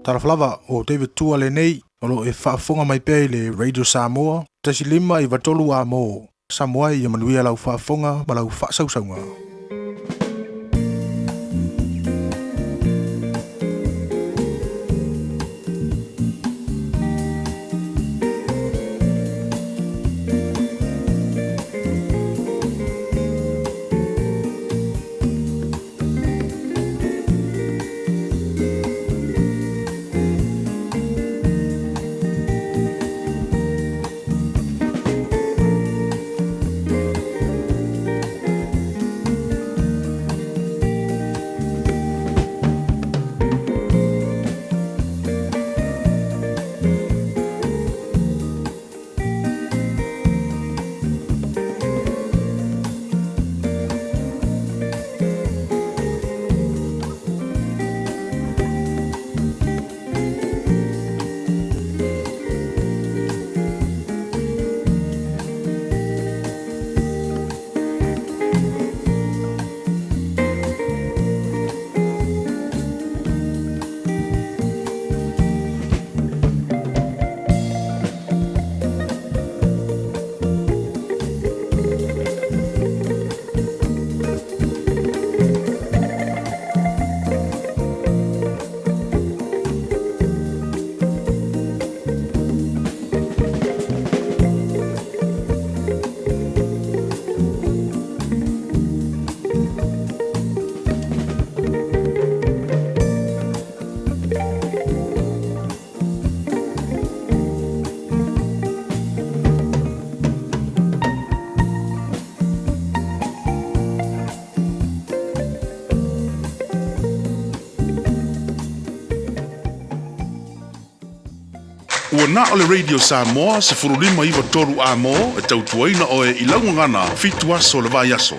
Talofa lava, o David Tua lenei, o lo o e faafofoga mai pea i le Radio Samoa, 1 5 9 3 A mo Samoa ia manuia lau faafofoga ma lau faasausauga. Ua na o le Radio Samoa 15 9 3 A mo e tautuaina oe i lau gagana 7 aso o le vaiaso.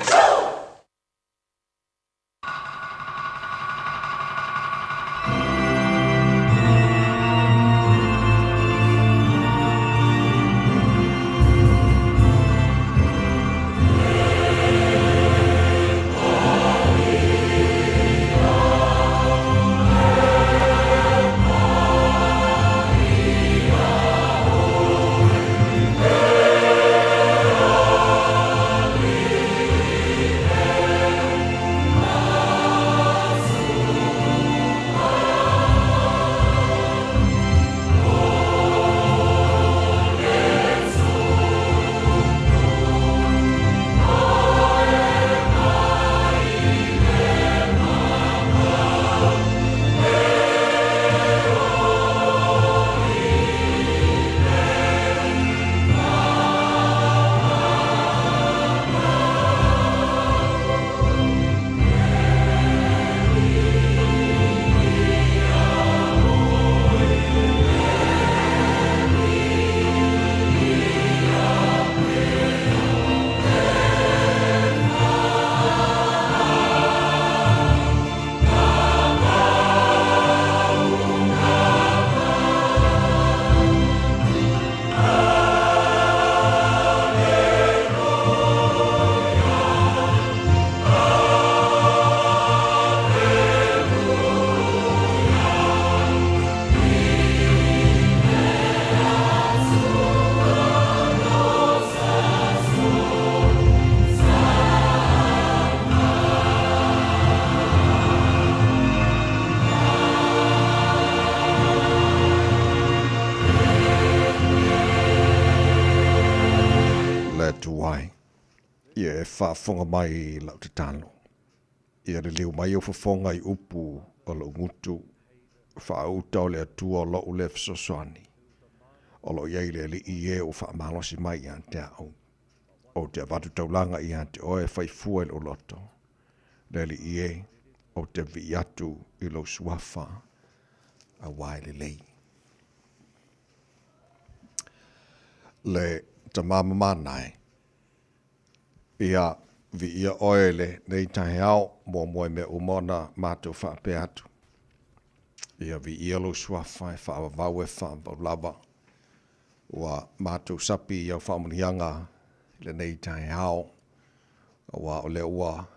Le Atua e, ia e faafofoga mai i lau tatalo. Ia liliu mai ou fofoga i upu o lou gutu, faauta o le Atua o lou lea fesoasoani. O lo o i ai le Alii e ua faamalosi mai ia te au. Ou te avatu taulaga ia te oe e fai fua i lou loto. Le Alii e, ou te vii atu i lou suafa, aua e lelei. Le Tama mamana e, ia viia oe lenei taeao muamua i mea uma ona matou faapea atu. Ia viia lou suafa e faavavau e faavavau lava. Ua matou sapi i au faamanuiaga i lenei taeao, aua o lea ua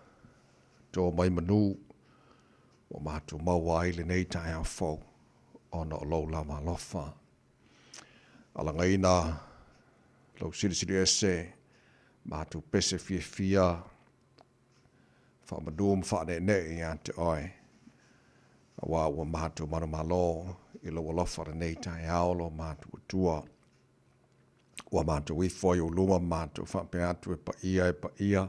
to mai manu ua matou maua ai lenei taeao fou. ona o lou lava alofa. Alagaina lou silisili ese matou pese fiafia faamanu ma faaneenee ia te oe, aua ua matou manumalo i lou alofa lenei taeao lo matou Atua. Ua matou ifo ai ou luma ma matou faapea atu, e paia, e paia,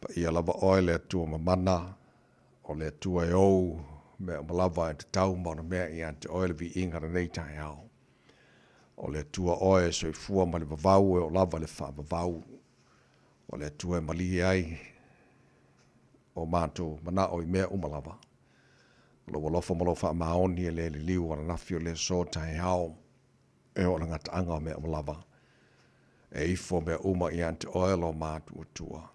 paia lava oe le Atua mamana, o le Atua e ou mea uma lava e tatau ma ona mea ia te oe le viiga lenei taeao. O le Atua oe e soifua ma le vavau e oo lava i le faavavau. O le Atua e malie ai o matou manao i mea uma lava. O lou alofa ma lou faamaoni e le liliu ananafi o le aso taeao e oo i le gataaga o mea uma lava. E ifo mea uma ia te oe lo matou Atua.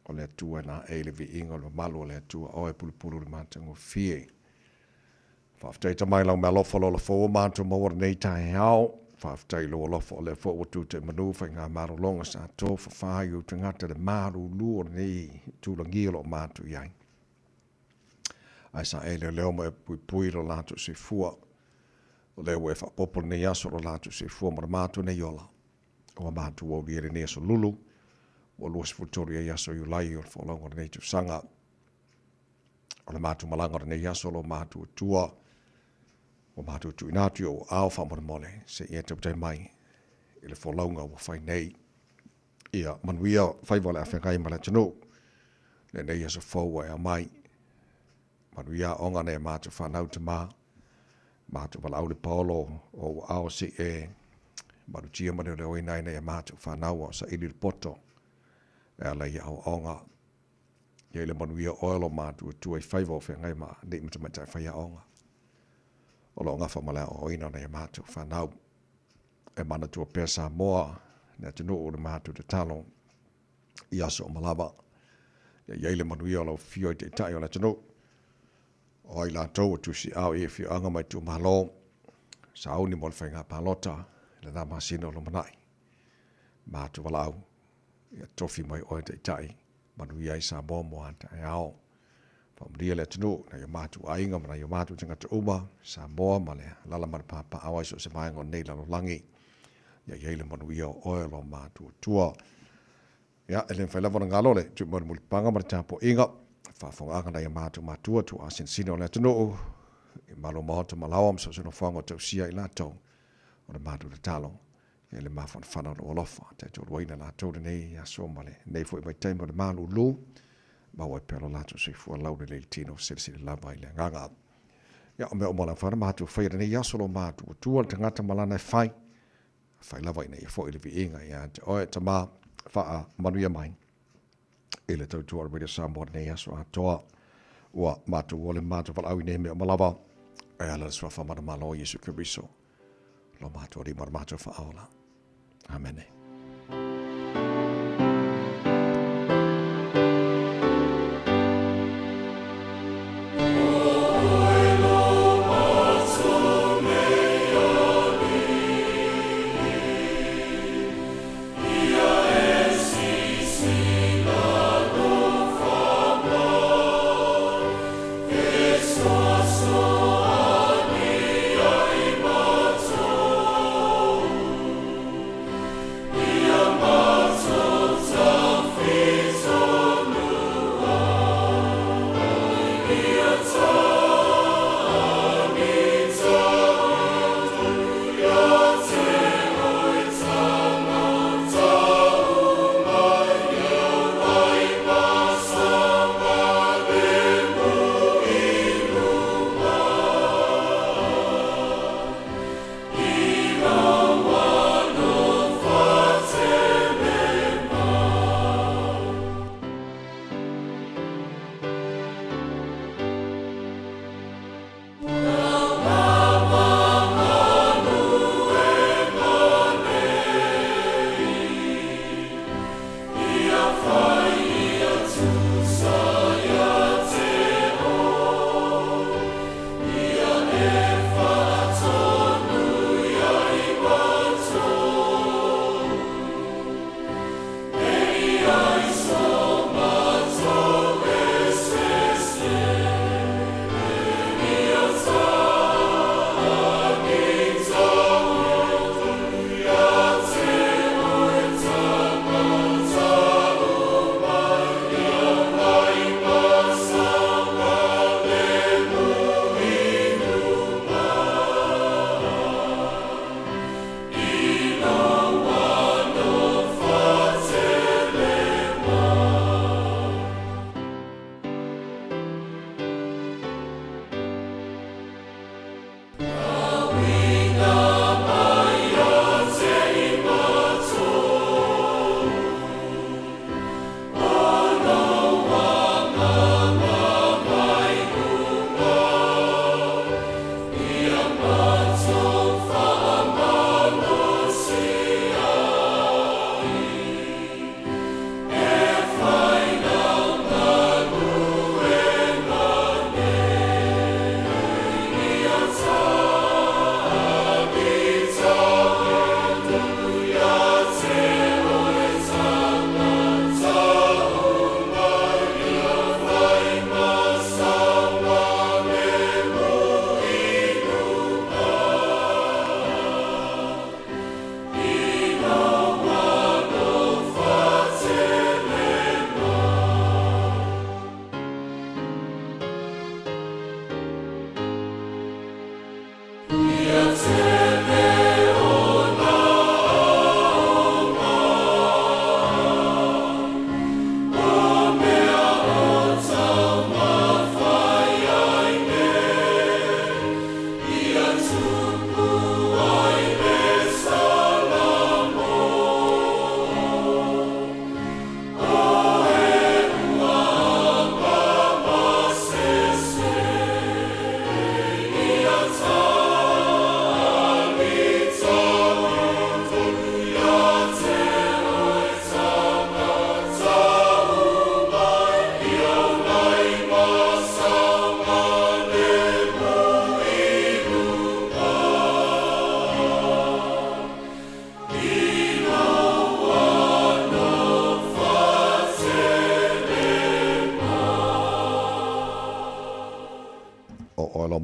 O le Atua e laei le viiga o le mamalu o le Atua oe pulupulu i le matagofie. Faafetai Tama i lau meaalofa lola fou o matou maua lenei taeao. Faafetai i lou alofa o lea foi ua tuta i manu faigamalologa sa tofafa ai ou tagata le malulu o lenei itulagi o lo o matou i ai. Ae sa e leoleo ma e puipui lo latou soifua. O lea ua e faaopoopo lenei aso lo latou soifua ma lo matou nei ola. Ua matou aulia i lenei aso lulu, ua 23 ai aso Iulai o le folauga o lenei tausaga. O le matou malaga o lenei aso lo matou Atua, ua matou tuuina atu i ou aao faamolemole, se i e tautai mai i le folauga ua fai nei. Ia manuia faiva o le afeagai ma le atunuu, lenei aso fou ua e aumai. Manuia aoga nai a matou fanau tama, matou valaau le paolo o ou aao se i e malutia ma leoleoina ai nai a matou fanau a o saili le poto e ala i aoaoga. Ia i le manuia oe o lo matou Atua i faiva o feagai ma alii ma tamaitai faiaoga o lo o gafa ma le aoaoina o nai a matou fanau. E manatua pea Samoa, le atunuu o le matou tatalo i aso uma lava. Ia i ai le manuia o lau afio i taitai o le atunuu, o ai latou ua tusiao i afioaga ma itumalo, sauni mo le faiga palota i lena masina o lumanai. Matou valaau, ia tofi mai oe taitai, manuia ai Samoa mo a taeao. Faamanuia le atunuu, nai o matou aiga ma nai o matou tagata uma, Samoa ma le alala ma le papaaao ai so o se vaega o lenei lalolagi. Ia i ai le manuia o oe o lo matou Atua. Ia, e le mafai lava ona galo le tuu mai o le mulipapaga ma le tapuaiga, faafofogaaga nai a matou matua, tuaa sinasina o le atunuu, i malo maota ma laoa ma so o se nofoaga o tausia i latou o le matou tatalo. Ia le mafanafana o lou alofa, taitoaluaina latou lenei aso ma lenei foi vaitaimi o le malulu, maua ai pea lo latou soifua laulelei i le tino silasila lava i le agaga. Ia, o mea uma lava na matou faia lenei aso lo matou Atua le tagata ma lana e fai, fai lava ina ia foi le viiga ia te oe Tama, faamanuia mai i le tautua o le Radio Samoa lenei aso atoa. Ua matou ole matou valaau i nei mea uma lava, e ala le suafa manumalo o Iesu Keriso. Lo matou Alii ma lo matou Faaola. Amene.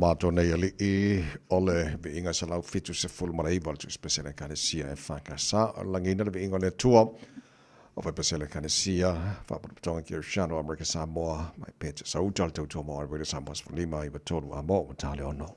matou nei Alii, o le viiga 179 o le Tusi Pesele Ekalesia EFKS. O le lagiina le viiga o le Atua, o fai Pesele Ekalesia, Faapotopotoga Kerisiano Amerika Samoa, mai pea Sauta le tautua mo Radio Samoa 15 93 a mo ua le ono.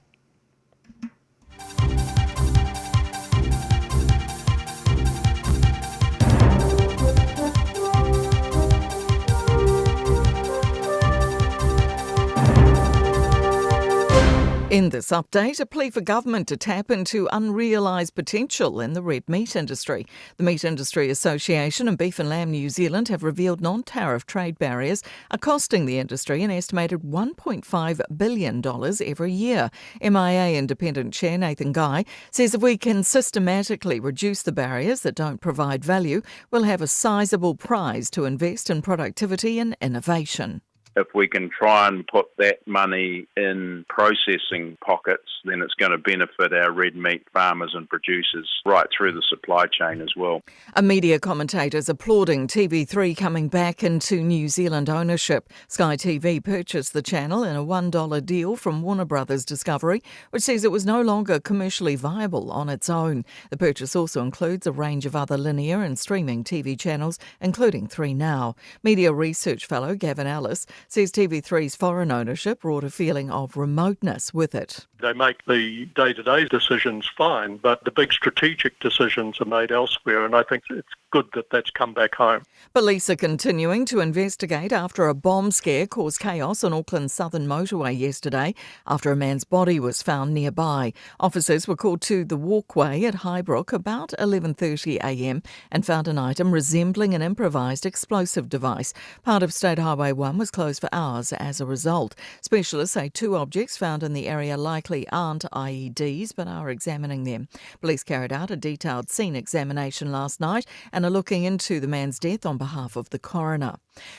In this update, a plea for government to tap into unrealised potential in the red meat industry. The Meat Industry Association and Beef and Lamb New Zealand have revealed non tariff trade barriers are costing the industry an estimated $1.5 billion every year. MIA Independent Chair Nathan Guy says if we can systematically reduce the barriers that don't provide value, we'll have a sizable prize to invest in productivity and innovation. If we can try and put that money in processing pockets, then it's going to benefit our red meat farmers and producers right through the supply chain as well. A media commentator's applauding TV3 coming back into New Zealand ownership. Sky TV purchased the channel in a $1 deal from Warner Brothers Discovery, which says it was no longer commercially viable on its own. The purchase also includes a range of other linear and streaming TV channels, including 3 Now. Media research fellow Gavin Ellis says TV3's foreign ownership brought a feeling of remoteness with it. They make the day-to-day decisions fine, but the big strategic decisions are made elsewhere, and I think it's good that that's come back home. Police are continuing to investigate after a bomb scare caused chaos on Auckland's southern motorway yesterday after a man's body was found nearby. Officers were called to the walkway at Highbrook about 11:30 a.m. and found an item resembling an improvised explosive device. Part of State Highway 1 was closed for hours as a result. Specialists say two objects found in the area likely aren't IEDs but are examining them. Police carried out a detailed scene examination last night and are looking into the man's death on behalf of the coroner.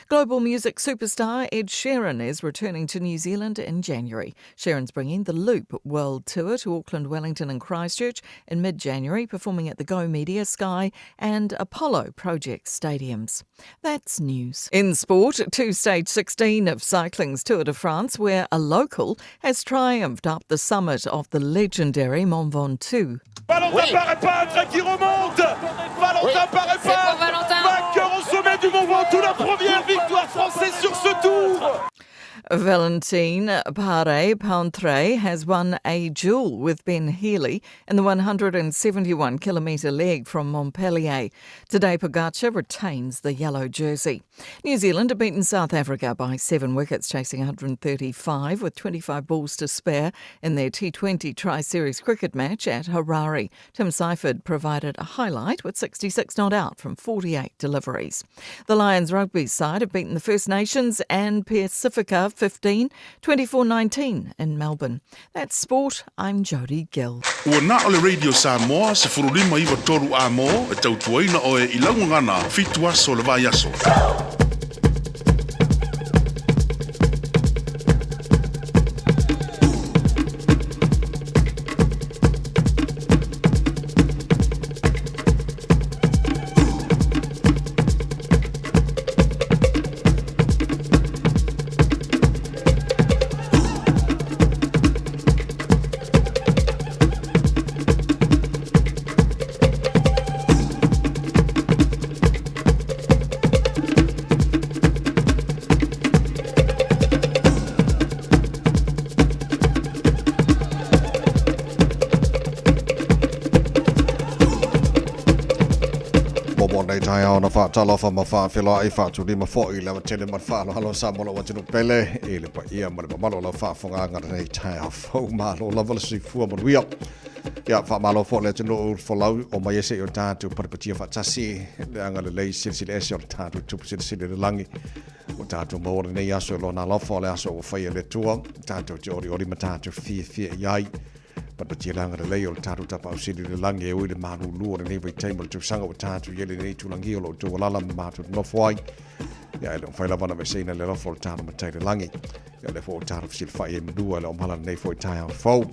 Global music superstar Ed Sheeran is returning to New Zealand in January. Sheeran's bringing the Loop World Tour to Auckland, Wellington and Christchurch in mid-January, performing at the Go Media, Sky and Apollo Project stadiums. That's news. In sport, to stage 16 of cycling's Tour de France, where a local has triumphed up the summit of the legendary Mont Ventoux. Valentin oui. Paré-Peintre qui remonte. Valentin oui. Paré-Peintre, vainqueur au sommet du Mont Ventoux, la première victoire française sur ce tour. Valentin Paret-Peintre has won a duel with Ben Healy in the 171 kilometre leg from Montpellier. Today, Pogacar retains the yellow jersey. New Zealand have beaten South Africa by 7 wickets, chasing 135 with 25 balls to spare in their T20 Tri-Series cricket match at Harare. Tim Seifert provided a highlight with 66 not out from 48 deliveries. The Lions rugby side have beaten the First Nations and Pacifica 15, 24-19 in Melbourne. That's sport. I'm Jodie Gill. Ua na o le Radio Samoa 1593 a mo e tautuaina oe i laugagana 7 aso le vaiaso. Mo nei taeao na faatalofa ma faafeiloai faatulima foi le avatele ma le faaaloalo sa mo lou atunuu pele i le paia ma le mamalu o lau faafofogaaga lenei taeao fou. Malo lava le soifua manuia. Ia faamalo foi le atunuu folau o mai ese i o tatou patipatia faatasi le agalelei silisili ese o le tatou Tupu Silisili i le lagi. Ua tatou maua lenei aso i lona alofa, o le aso ua faia e le Atua, tatou te olioli ma tatou fiafia i ai. Patipatia le agalelei o le tatou Tapaau Sili i le lagi e ui le malūlū o lenei vaitaimi o le tausaga ua tatou i ai lenei itulagi o lo outou alaala ma matou nonofo ai. Ia e le o mafai lava ona aveseina le alofa o le tatou Matai i le lagi. Ia o lea foi ua tatou fesilafai ai manua e le o mala lenei foi taeao fou.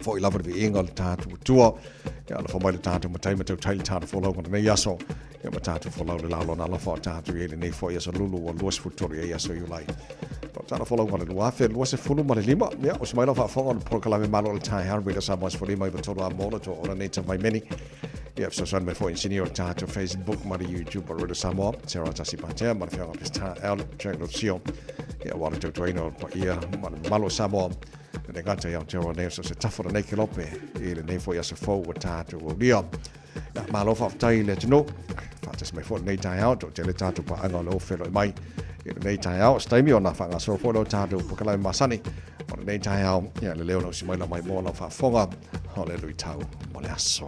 Foi lava le viiga o le tatou Atua. Ia alofa mai le tatou Matai ma tautai le tatou folauga lenei aso. Ia ma tatou folau le la o lona alofa o tatou i ai lenei foi aso lulu ua 23 ai aso Iulai. Tausaga folauga o le 2025. Ia, osi mai lau faafofoga o le polokalame malo o le taeao, Radio Samoa 15 i 3 a mo le toa ona nei ta vaimeni. Ia, fesoasoani mai foi inisinia o le tatou Facebook ma le YouTube o Radio Samoa, Sarah Tasi Patea ma le Afioga Peseta Al Jack Lucio. Ia, ua le tautuaina o le paia ma le mamalu o Samoa. E le gata i Aotearoa nei, so se tafa lenei kelope i lenei foi aso fou ua tatou aulia. Ia, malo faafetai i le atunuu. Faatasi mai foi lenei taeao, toatele tatou paaga o lo o feiloai mai i lenei taeao. O se taimi ona faagasolo foi lea o tatou polokalame masani o lenei taeao. Ia, le leo na usi mai lau maimoa lau faafofoga o le luitau mo le aso.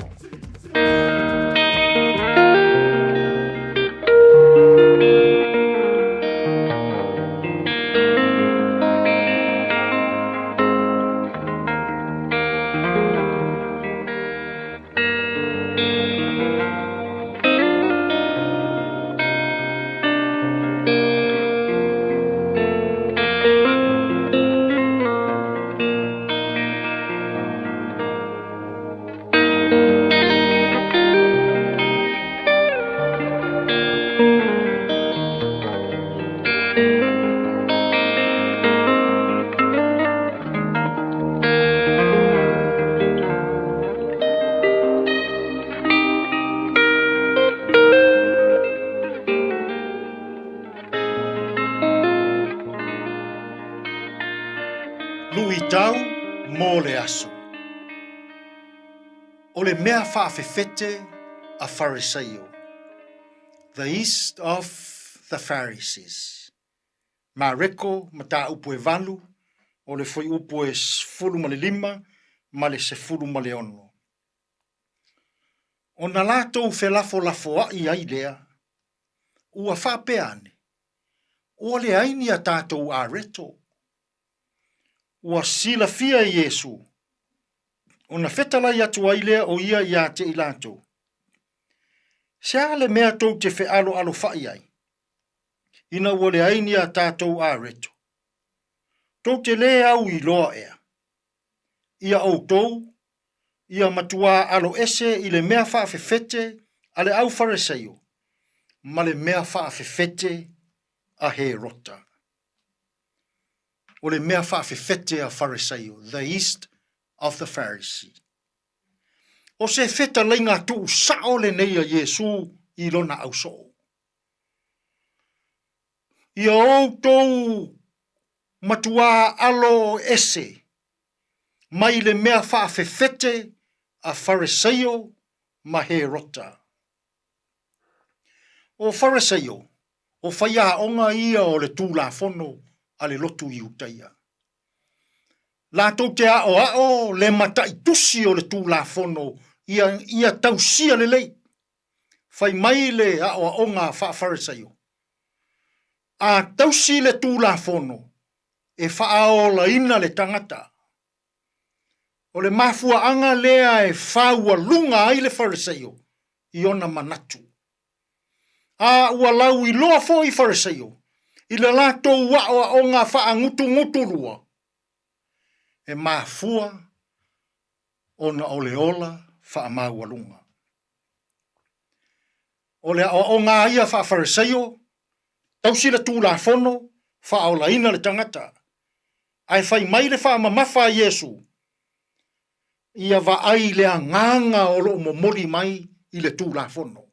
Luitau mo le aso. O le mea faafefete a Fariseio. The Yeast of the Pharisees. Mareko, mataupu e valu, o le fuaiupu e 15 ma le 16. Ona latou felafolafoaʻi ai lea, ua faapea ane, Ua leai ni a tatou areto. Ua silafia e Iesū, ona fetalai atu ai lea o ia iā te i latou, Se a le mea tou te fealoalofaʻi ai, ina ua leai ni a tatou areto? Tou te lē au iloa ea, ia outou ia matuā aloese i le mea faafefete a le au Faresaio ma le mea faafefete a Herota. O le mea faafefete a Faresaio, the yeast of the Pharisee. O se fetalaiga tuusao lenei a Iesu i lona ausoo. Ia outou matuā aloese mai le mea faafefete a Fariseio ma Herota. O Fariseio, o faiaoga ia o le Tulafono a le lotu Iutaia. Latou te aoao le mataitusi o le Tulafono ia, ia tausia lelei. Fai mai le aoaoga faa-Fariseio, A tausi le Tulafono, e faaolaina le tagata. O le mafuaaga lea e faualuga ai le Fariseio i ona manatu. A ua lauiloa foi Fariseio i le latou aoaoga faagutugutulua, e mafua ona o le ola faamaualuga. O le aoaoga a ia faa-Fariseio, tausi le Tulafono, faaolaina le tagata. Ae fai mai le faamamafa a Iesu, ia vaai i le agaga o lo o momoli mai i le Tulafono.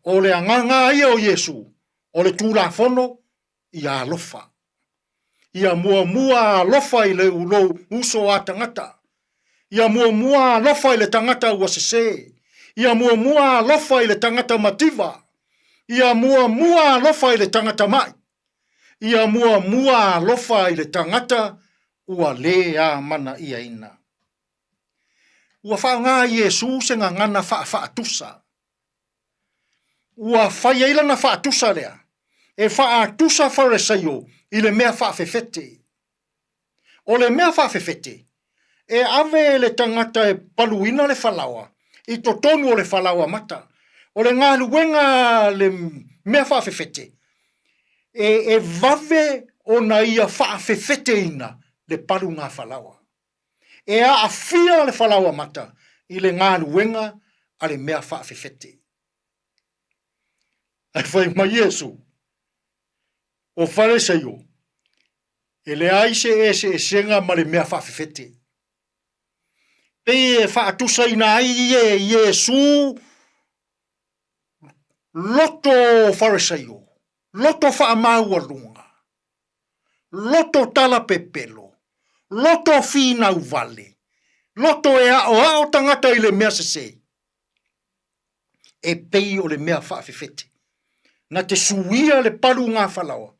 O le agaga a ia o Iesu, o le Tulafono, ia alofa. Ia muamua alofa i le lou uso a tagata. Ia muamua alofa i le tagata ua sese. Ia muamua alofa i le tagata mativa. Ia muamua alofa i le tagata maʻi. Ia muamua alofa i le tagata ua lē amana'iaina. Ua faaaoga Iesū se gagana faafaatusa. Ua fai ai lana faatusa lea e faatusa Fariseio i le mea faafefete. O le mea faafefete, e ave e le tagata e paluina le falaoa i totonu o le falaoa mata. O le galuega a le mea faafefete, e, e vave ona ia faafefeteina le paluga falaoa. E aafia le falaoa mata i le galuega a le mea faafefete. Ae fai mai Iesu, O Fariseio, E leai se eseesega ma le mea faafefete. Pei e faatusaina ai e Iesu loto Farisaio, loto faamaualuga, loto talapepelo, loto finau vale, loto e aoao tagata i le mea sese, e pei o le mea faafefete. Na te suia le palu gafalaoa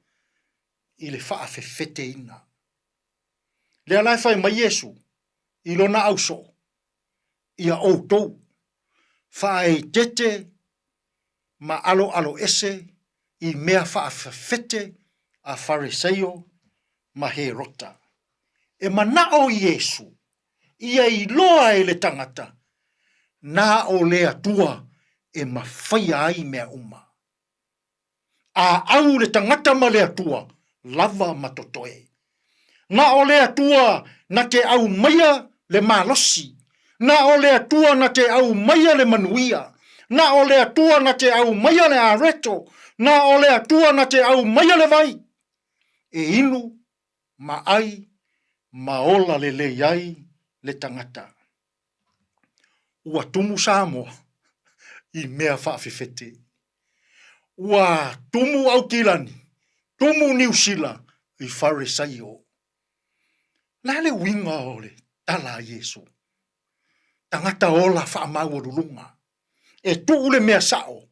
i le faafefeteina. Lea la e fai mai Iesu i lona ausoo, ia outou faaeitete ma aloaloese i mea faafefete a Fariseio ma Herota. E manao Iesu ia iloa e le tagata na o le Atua e mafaia ai mea uma. A au le tagata ma le Atua, lava ma totoe. Na o le Atua na te aumaia le malosi. Na o le Atua na te aumaia le manuia. Na o le Atua na te aumaia le areto. Na o le Atua na te aumaia le vai e inu ma ai ma ola lelei ai le tagata. Ua tumu Samoa i mea faafefete. Ua tumu Aukilani, tumu Niu Sila i Farisaio. Le a le uiga o le tala a Iesu? Tagata ola faamaualuluga, e tuu le mea sao,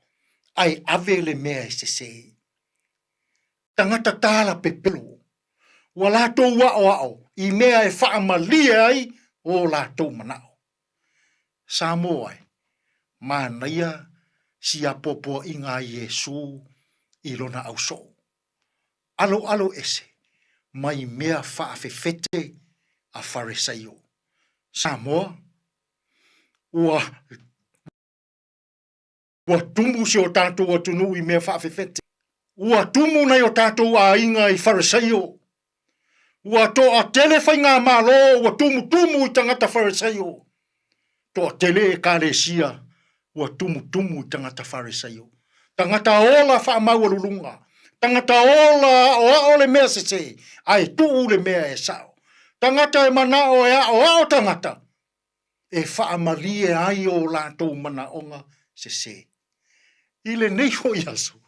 ae ave le mea e sese. Tagata tala pepelo, ua latou aoao i mea e faamalie ai o latou manao. Samoa e, manaia si apoapoaiga a Iesu i lona ausoo. Aloalo ese mai mea faafefete a Faresaio. Samoa, ua Ua tumu si o tatou atunuu i mea faafefete. Ua tumu nai o tatou aiga i Farisaio. Ua toatele faigamalo ua tumutumu i tagata Farisaio. Toatele ekalesia ua tumutumu i tagata Farisaio. Tagata ola faamaualuluga, tagata ola aoao le mea sese, ae tuu le mea e sao. Tagata e manao e aoao tagata, e faamalie ai o latou manaoga sese. I lenei foi aso,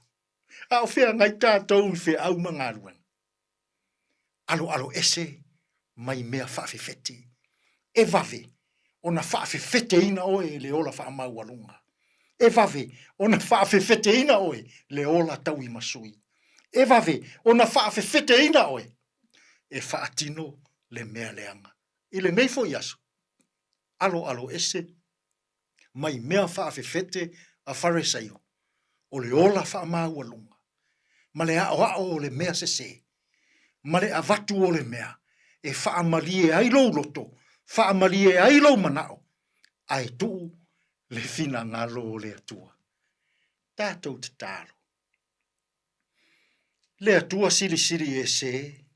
a o feagai tatou i feau ma galuega, aloaloese mai mea faafefete, e vave ona faafefeteina oe e le ola faamaualuga, e vave ona faafefeteina oe le ola tauimasui, e vave ona faafefeteina oe e faatino le mea leaga. I lenei foi aso, aloaloese mai mea faafefete a Faresaio, o le ola faamaualuga, ma le aoao o le mea sese, ma le avatu o le mea e faamalie ai lou loto, faamalie ai lou manao, ae tuu le finagalo o le Atua. Tatou tatalo. Le Atua Silisili Ese,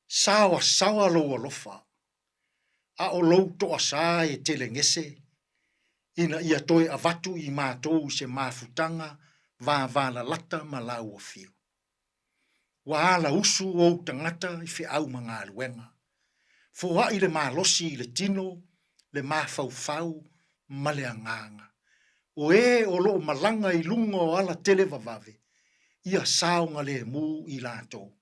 Saoasaoa lou alofa, a o lou toasā e telegese, ina ia toe avatu i matou i se mafutaga vavalalata ma lauafiu. Ua alausu ou tagata i feau ma galuega. Foai le malosi i le tino, le mafaufau ma le agaga. O e o lo o malaga i luga o ala televavave, ia saogalemu i latou.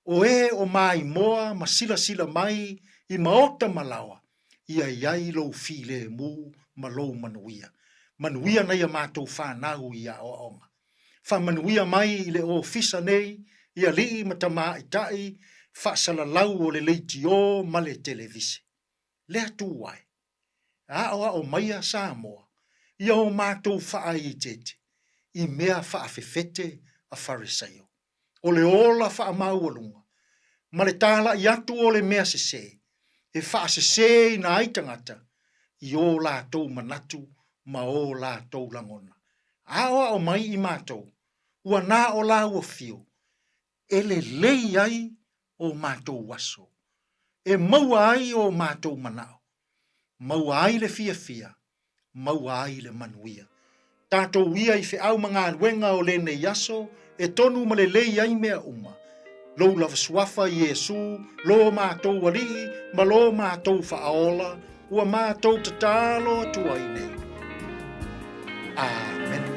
O e o maimoa ma silasila mai i maota ma laoa, ia i ai lou filemu ma lou manuia. Manuia nai a matou fanau i aoaoga. Faamanuia mai i le ofisa nei i alii ma tamaitai faasalalau o le leitio ma le televise. Le Atua e, aoao maia Samoa ia o matou faaiteite i mea faafefete a Farisaio. O le ola faamaualuga ma le talai atu o le mea sese e faasesēina ai tagata i ō latou manatu ma ō latou lagona. Aoao mai i matou, ua na o lāua fiu e lelei ai o matou aso, e maua ai o matou manao, maua ai le fiafia, maua ai le manuia. Tatou ia i feau ma galuega o lenei aso e tonu ma lelei ai mea uma. Lou lava Suafa Iesu, lo matou Alii ma lo matou Faaola, ua matou tatalo atu ai nei. Amene.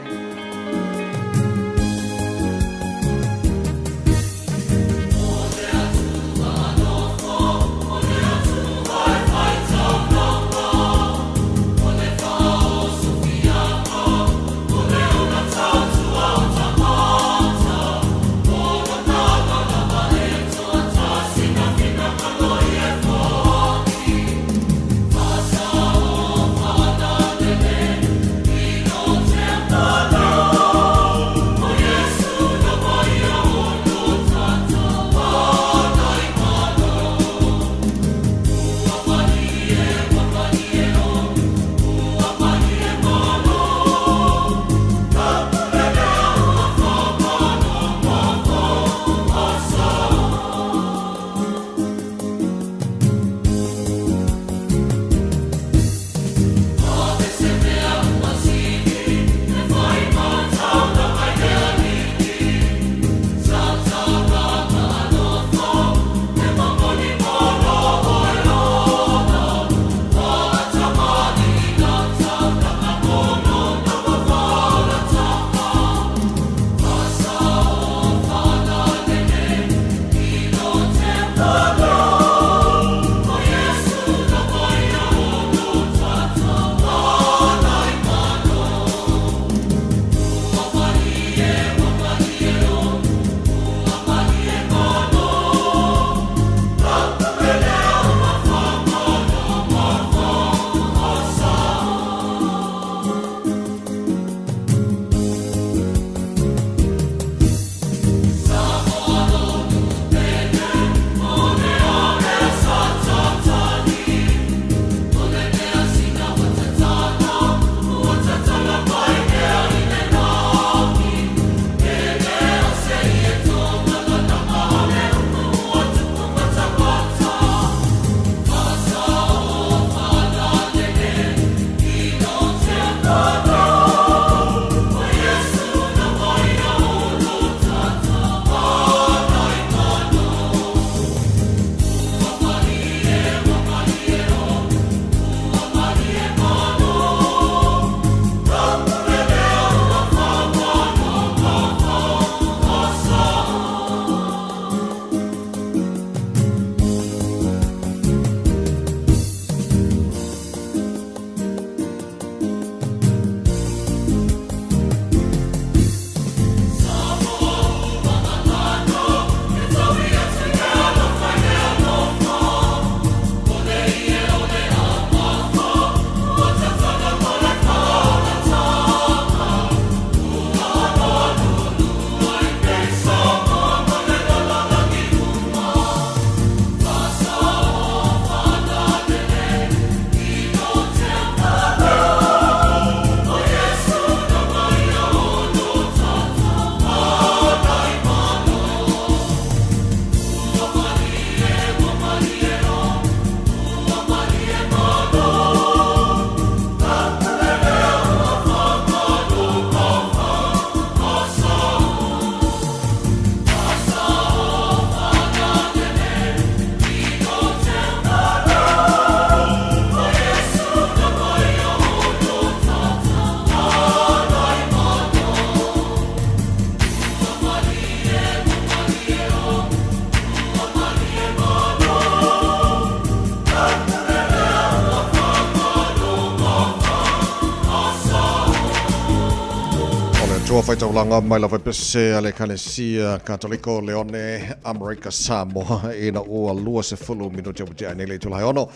O le Atua faitaulaga mai lava i pese a le Ekalesia Katoliko Leone Amerika Samoa ina ua 20 minute ua tea nei le itula ono.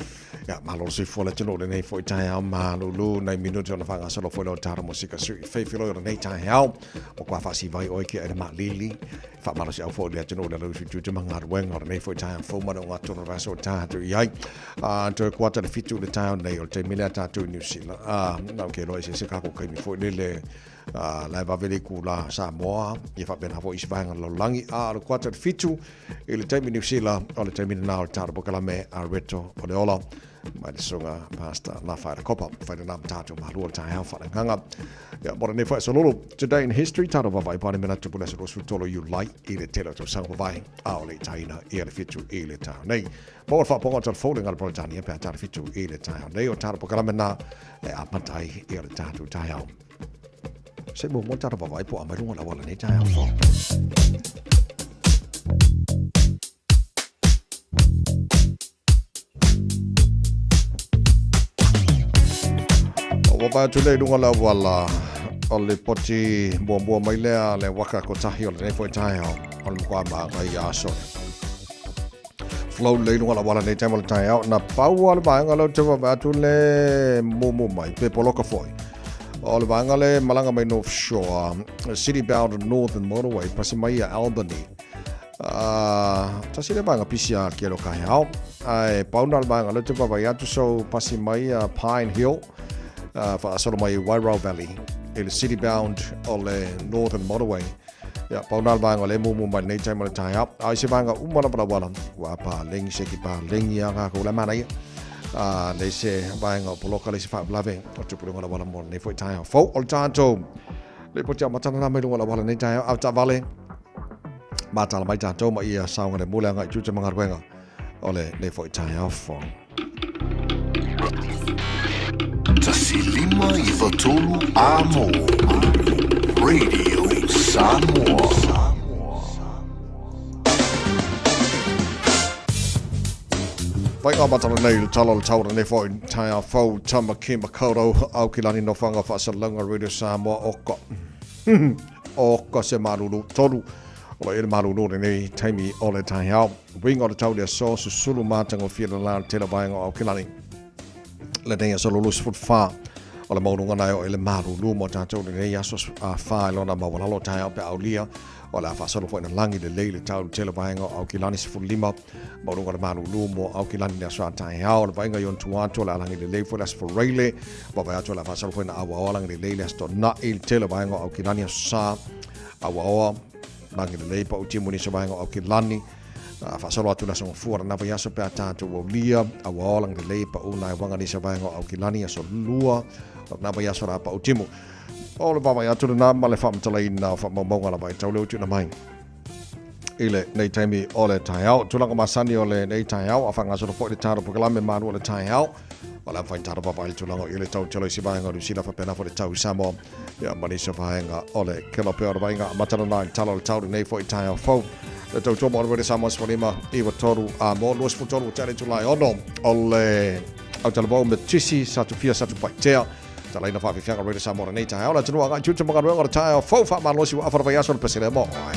Ia, malo le soifua le atunuu lenei foi taeao malulu nai minute ona faagasolo foi leo tara mosika sui feifiloi o lenei taeao. O kua faasivai oe ki aina maalili. Faamalosiau foi le atunuu i le lausu tiute ma galuega o lenei foi taeao fou ma le ogatotonu o le vaiaso o tatou i ai. Toe kuata le 7 i le taeao nei o le taimi lea tatou i Niu Sila. Na ou ke iloa eseese kākou kaimi foi lele, la e vave vave le itulā Samoa, ia faapena foi isi vaega o le lalolagi. A o le kuata i le 7 i le taimi Niu Sila, o le taimi lena o le tatou polokalame a Reto o le Ola mai le susuga Pastor Lafaela Kopa. Fai lena ma tatou malua le taeao faaleagaga. Ia, mo lenei foi aso lolo, Today in History, tatou vaavaai pane menatu po le aso 23 Iulai i le tele o tausaga mavae a o le i taina ia le 7 i le taeao nei. Maua le faapoga o Telefou le gala Peretania pe a tala 7 i le taeao nei o tatou polokalame na e amata ai ia le tatou taeao. Se muamua tatou vaavaai po o a mai luga o le auala nei taeao fou. Ua vaai atu lea i luga o le auala o le poti muamua mai lea le waka kotahi o lenei foi taeao o le matua māngai aso. Flow lei luga o le auala nei taimi o le taeao. Na pau lava le vaega lea ou te vaavaai atu le mumu mai pe poloka foi. O le vaega le malaga mai North Shore, City Bound Northern Motorway, pasi mai ia Albany. Tasi le vaega pisi a ke alo kaeao. Ae pau na le vaega lea ou te vaavaai atu so pasi mai ia Pine Hill, faasolo mai Wairau Valley i le City Bound o le Northern Motorway. Ia, pau na le vaega o le mumu mai lenei taimi o le taeao. A i se vaega uma lava lauala, ua palegi se ki palegi a kākou la manaia. A le se vaega o poloka le se faalavelave o tupu i luga o le auala mo lenei foi taeao fou o le tatou. Le poti a matana nā mai luga o le auala nei taeao, au taavale, matala mai tatou ma ia saogalemu le agai i tiute ma galuega o lenei foi taeao fou. 1593 Amo Radio Samoa. Whai ngā matara nei le tala o le tau nei foi taeao fou Tamaki Makaurau Aukilani Nofanga Faasalauga Radio Samoa o ka o ka se malulu tolu o lo i le malulu lenei taimi o le taeao. Uiga o le tau le aso susulu matagofie le la le tele vaega o Aukilani. Lenei aso 24 o le maualuga na e oo i le malulu mo tatou lenei aso a wha e lona maualalo taeao pe aulia o le a faasolo foi na lagi lelei le tau le tele vaega o Aukilani 15 maualuga o le malulu mo Aukilani le aso a taeao le vaaiga i ona tua atu o le a lagi lelei foi le aso Faraile vaavaai atu o le a faasolo foi na auaoa lagi lelei le aso Tona'i le tele vaega o Aukilani aso Sa auaoa Lagi lelei pa utimu nisi o vaega o Aukilani. Faasolo atu le aso Gafua lena vaiaso pe a tatou aulia, auaoa lagi lelei pa u nai waga nisi o vaega o Aukilani aso Lua lena vaiaso la pa utimu. O le vaavaai atu lena ma le faamatalaina o faamaumauga lava e tau le utiuna mai i lenei taimi o le taeao. Tulaga masani o lenei taeao, a faagasolo foi le talo polokalame malu o le taeao. O le a mafai ona tatou vaavaai i le tulaga o i le tau tele i se vaega o Niu Sila faapena foi le tau i Samoa. Ia ma nisi o vaega o le kela pea o le vaaiga amata lena i le tala o le tau lenei foi taeao fou. Le tautua mo le Radio Samoa 15 93 a mo 23 ua tea le itula e 6 o le autalavou me Tisi Satufia Satupaitea. Talaina faafiafiaga Radio Samoa lenei taeao le atunuu agai tiute ma galuega o le taeao fou faamalosi ua afa le vaiaso le pesele mo oe.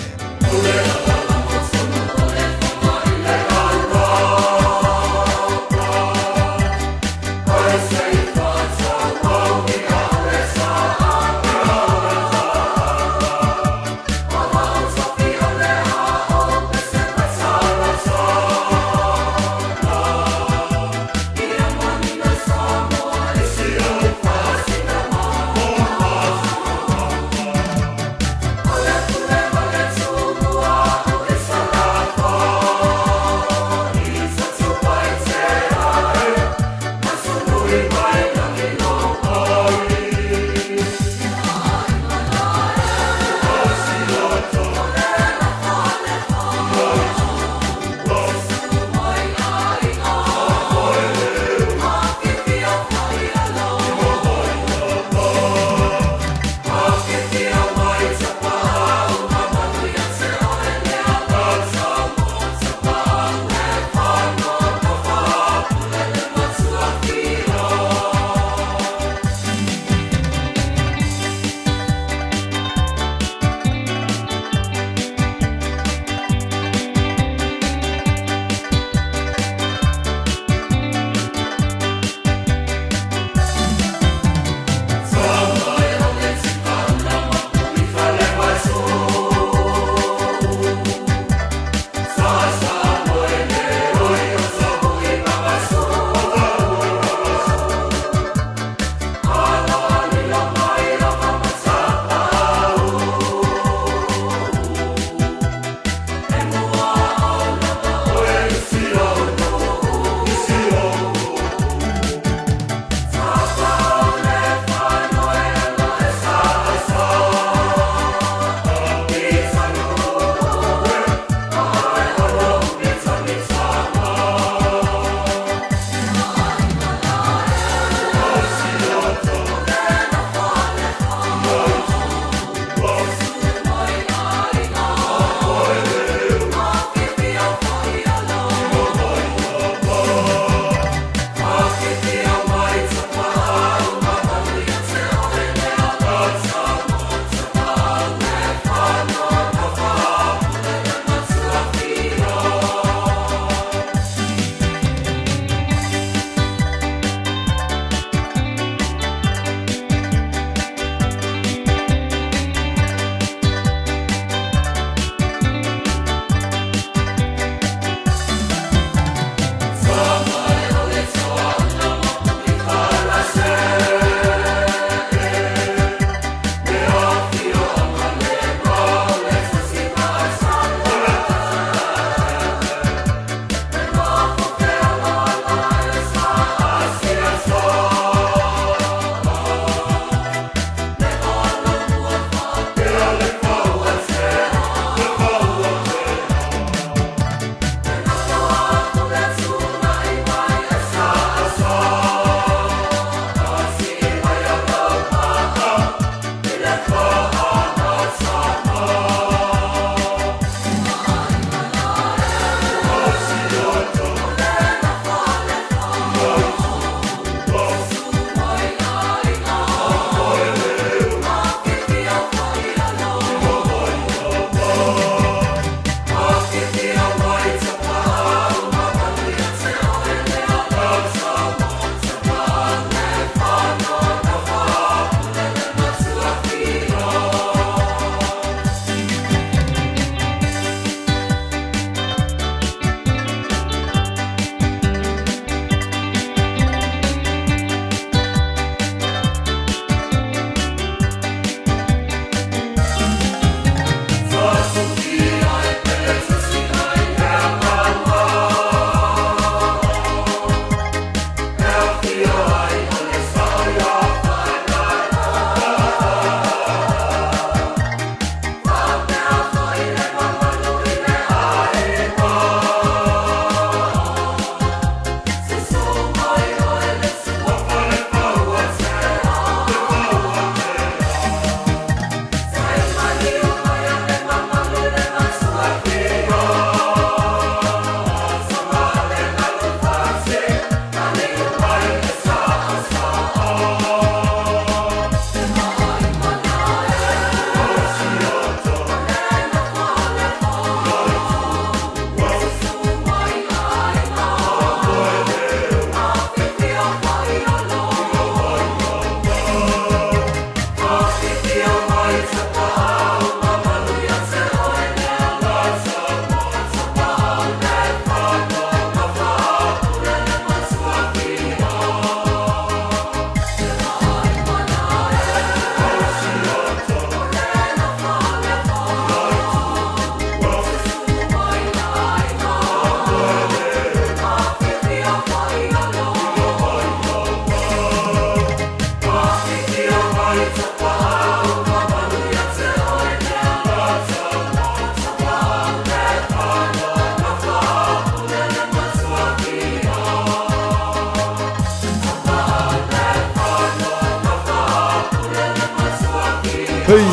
Hei,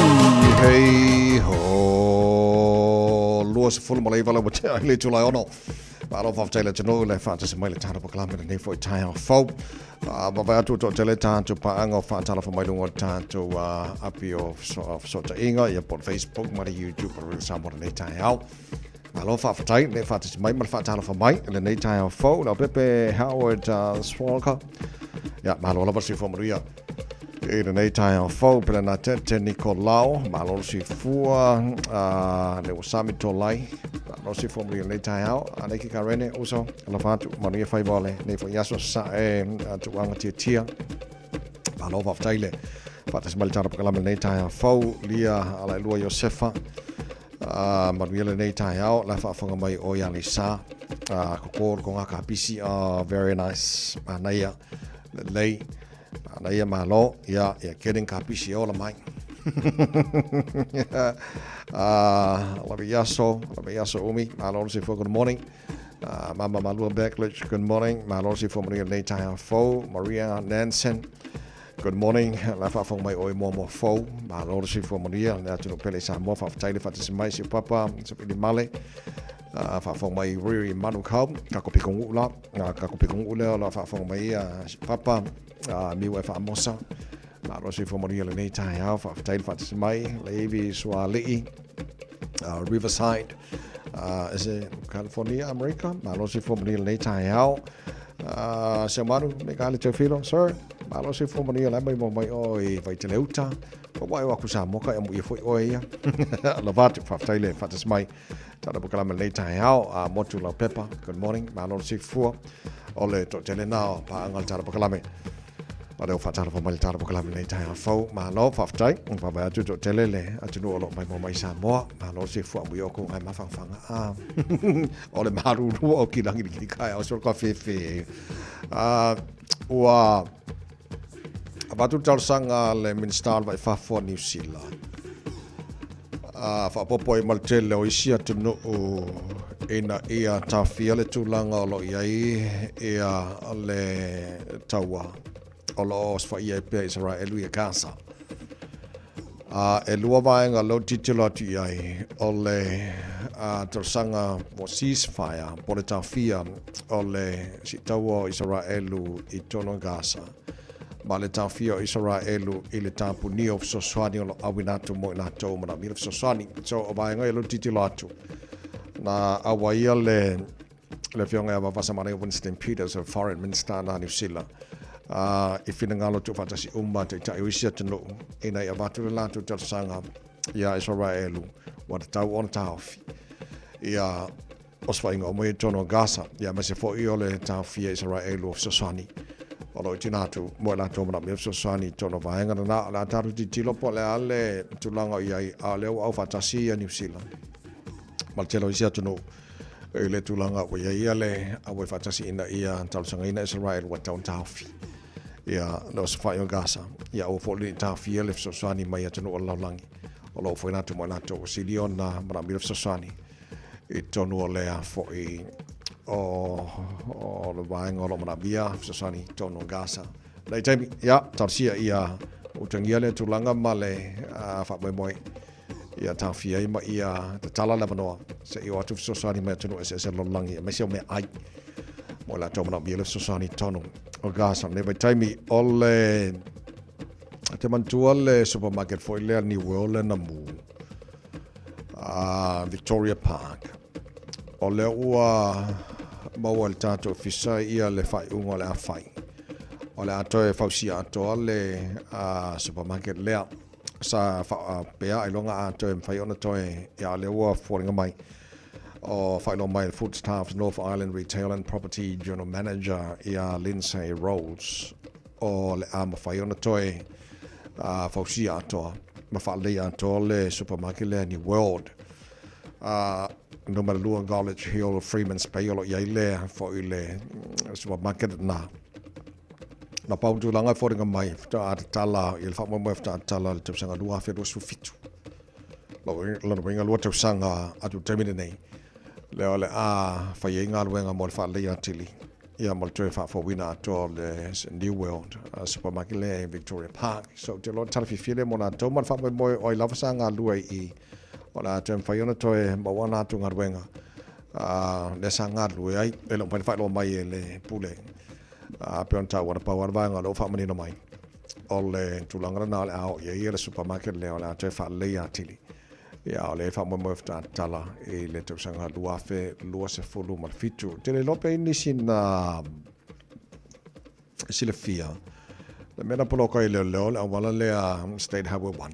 hei, ho. 29 lau ua tea i le itula e ono. Malo faafetai le atunuu le faatasi mai le tatou polokalame lenei foi taeao fou. Vaavaai atu ua toatele tatou paaga o faatalofa mai luga o le tatou api o fesootaiga, ia po o le Facebook ma le YouTube o Radio Samoa lenei taeao. Malo faafetai le faatasi mai ma le faatalofa mai i lenei taeao fou. Leaupepe Howard Swalker. Ia, malo lava le soifua manuia i lenei taeao fou. Pelenatete Nikolao, malo le soifua. Le ua Sami Tolai, malo le soifua manuia i lenei taeao. Aneki Karene, uso, alofa atu, manuia faiva o lenei foi aso, sae tuuaga tiatia. Malo faafetai le faatasi mai le tala pakalame lenei taeao fou. Lia Alailua Iosefa, manuia lenei taeao, la faafofoga mai o ia Lisa. Koko ko ngā kapisi, oh, very nice. Manaia, lelei. Manaia malo, ia, ia getting kapisi e ola mai. Love iaso, love iaso umi, malo le soifua, good morning. Mama Malua Backlich, good morning. Malo le soifua manuia lenei taeao fou. Maria Nansen, good morning. La faafofoga mai oe moamoa fou. Malo le soifua manuia. Le atunuu pele i Samoa, faafetai le faatasi mai si ou papa, Sapili Male. Faafofoga mai Riri Manukau, kako piko la, kako piko lea o la faafofoga mai si papa, Miu e Faamosa. Malo le soifua manuia lenei taeao, faafetai le faatasi mai. Leivi Suali'i, Riverside, is it California, America? Malo le soifua manuia lenei taeao. Seumanu, me ka le Teofilo, sir. Malo le soifua manuia la mai mo mai o i Vaiteleuta. Ua wae o aku Samoa ka e mo ia foi oe ia. Alofa atu, faafetai le faatasi mai. Tala polokalame lenei taeao, a Motu Laupepa, good morning, malo le soifua. O le toatele na o paaga o le tala polokalame. O lea ua faatalofa mai le tala polokalame lenei taeao fou. Malo, faafetai. Vaavaai atu toatele le atunuu o lo o maimoa mai Samoa. Malo le soifua amuia o kou ngai mafangafaga. Ah. O le malulu o kilagi li kai o so ka fefe. Ah, ua avatu le talosaga a le Minisita o le Vai Fafo a Niu Sila a faaopoopo ai ma le tele o isi atunuu ina ia taofia le tulaga o lo o i ai ia le taua o lo o osofaia ai pea Isaraelu ia Gaza. A e lua vaega lea ou tilotilo atu i ai, o le talosaga mo ceasefire po o le taofia o le siitaua o Isaraelu i totonu o Gaza ma le taofia o Isaraelu i le tapunia o fesoasoani o lo o auina atu mo i latou manaomia le fesoasoani. So o vaega ia lea ou tilotilo atu, na auaia le le Afioga ia Vafasamanaia Winston Peters, o Foreign Minister na Niu Sila, i finagalo tuufaatasi uma taitai o isi atunuu ina ia avatu le latou talosaga iā Isaraelu ua tatau ona taofi ia osofaiga uma i totonu o Gaza, ia aemaise foi o le taofia Isaraelu o fesoasoani o lo o i tina atu mo i latou manaomia fesoasoani i totonu o vaega lena. O le a tatou tilotilo po o le a le tulaga o i ai, a o lea ua aufaatasi ia Niu Sila ma le tele o isi atunuu i le tulaga ua i ai ia le auai faatasi ina ia talosagaina Israel ua tatau ona taofi ia le osofai o Gaza, ia aua foi le taofia le fesoasoani mai atunuu o le lalolagi o lo o foina atu mo i latou ua sili ona manaomia le fesoasoani i totonu o le foi o le vaega o lo o manaomia fesoasoani i totonu o Gaza. Nei taimi, ia, talosia ia utagia le tulaga ma le faamoemoe ia taofia ai ma ia tatala le avanoa se i o atu fesoasoani mai atunuu eseese o le lalolagi aemaise o meaai mo i latou manaomia le fesoasoani i totonu o Gaza. Lenei vaitaimi o le te manatua le supermarket foi lea New World lea na mu Victoria Park. O lea ua maua e le tatou ofisa ia le faaiuga o le a fai. O le a toe fausia atoa le supermarket lea. Sa faapea ailoga a toe mafai ona toe, ia lea ua foliga mai o faailoa mai le Foodstuffs North Island Retail and Property General Manager ia Lindsay Rolls o le a mafai ona toe fausia atoa ma faaleleia atoa le supermarket lea New World. Numera 2 College Hill Freeman's Bay o lo o i ai le foi le supermarket na. Na pau tulaga e foliga mai faatoa tatala i le faamoemoe faatoa tatala i le tausaga 2027. Lona uiga lua tausaga atu i le taimi lenei, lea o le a fai ai galuega mo le faaleleia atili. ia ma le toe faafouina atoa o le New World Supermarket lea i Victoria Park. So ou te iloa o le tala fiafia lea mo latou ma le faamoemoe o ai lava sa galulue ai i i, o le a toe mafai ona toe maua a latou galuega lea sa galulue ai. E le o mafai ona faailoa mai e le Pule e pei ona taua, na pau lava le vaega o lea ua faamanino mai, o le tulaga lena o le a oo i ai le supermarket lea, o le a toe faaleleia atili. Ia, o lea e faamoemoe faatoa tatala i le tausaga 2027. Ou te le iloa pe i ai nisi na silafia le mea na poloka ai leoleo le auala lea State Highway 1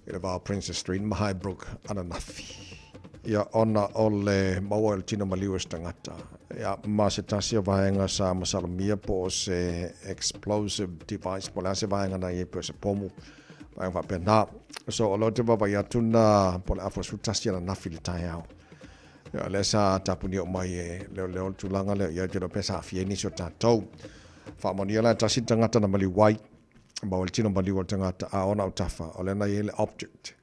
i le va o Princess Street ma Highbrook ananafi. Ia, ona o le maua o le tino maliu e se tagata. Ia, ma se tasi o vaega sa masalomia po o se explosive device, po o le a se vaega na i ai, po o se pomu, vaega faapena. So, o lea ou te vaavaai atu na po o le afa 11 ananafi i le taeao. Ia, lea sa tapunia uma ai e leoleo le tulaga lea, ia ou te iloa pe sa aafia ai nisi o tatou. Faamaonia la e tasi le tagata na maliu ai, maua le tino maliu o le tagata, a ona autafa, o lea na i ai le object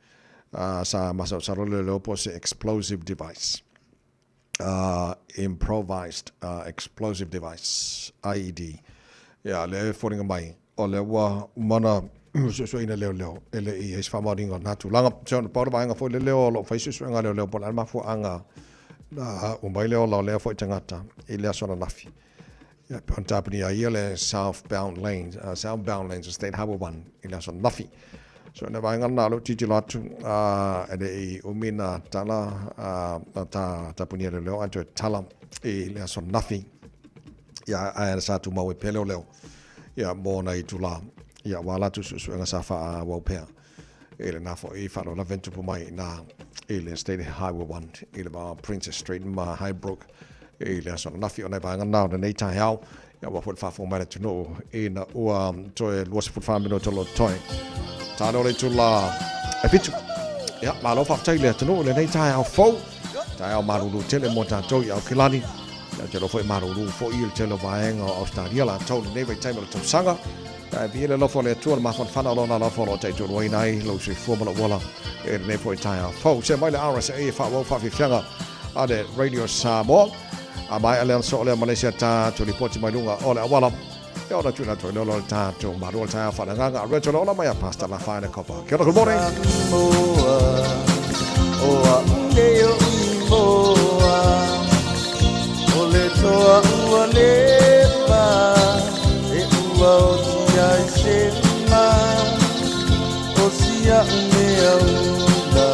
sa masalosalo leoleo po o se explosive device. Improvised Explosive Device, IED. Ia, lea e foliga mai, o lea ua uma ona suesueina e leoleo, e le i i ai se faamaoniga o lena tulaga. So, na pau le vaega foi lele o lo o fai suesuega a leoleo po o le a le mafuaaga na uma ai le ola o lea foi tagata i le aso ananafi. Ia, pei ona tapunia ai ia le southbound lanes, southbound lanes o State Highway 1 i le aso ananafi. So, ina vaega lena o lea ou tilotilo atu, e le i umi na tala, na ta, tapunia e leoleo ae toe tala i le aso ananafi. Ia, ae sa tumau ai pea leoleo, ia, mo nai itula, ia, aua latou suesuega sa faaauau pea i lena foi faalavelave na tupu mai i ina i le State Highway 1 i le va o Princess Street ma Highbrook i le aso ananafi. O nai vaega na o lenei taeao, ia aua foi le faafofoga mai a le atunuu ina ua toe 24 minute o lo o totoe. Ta lea o le itula e 7. Ia, malo faafetai i le atunuu i lenei taeao fou. Taeao malulu tele mo tatou i Aokelani. Ia, ou te iloa foi e malulu foi i le tele o vaega o Ausetalia latou i lenei vaitaimi o le tausaga. Ia, e viia le alofa o le Atua, le mafanafana o Lona alofa o lo o taitoaluaina ai lou soifua ma lou ola i lenei foi taeao fou. See mai le RSA e faaauau faafiafiaga a le Radio Samoa. A maea lea ona soo lea ma le isi a tatou lipoti mai luga o le auala. Ia ona tuuina atu ai lea o le tatou malu o le taeao faaleagaga. A Rachel Ola mai a Pastor Lafaele Kopa. Kia ora, good morning. O le toa ua lepa e ua oti ai se ma o si a'u mea ula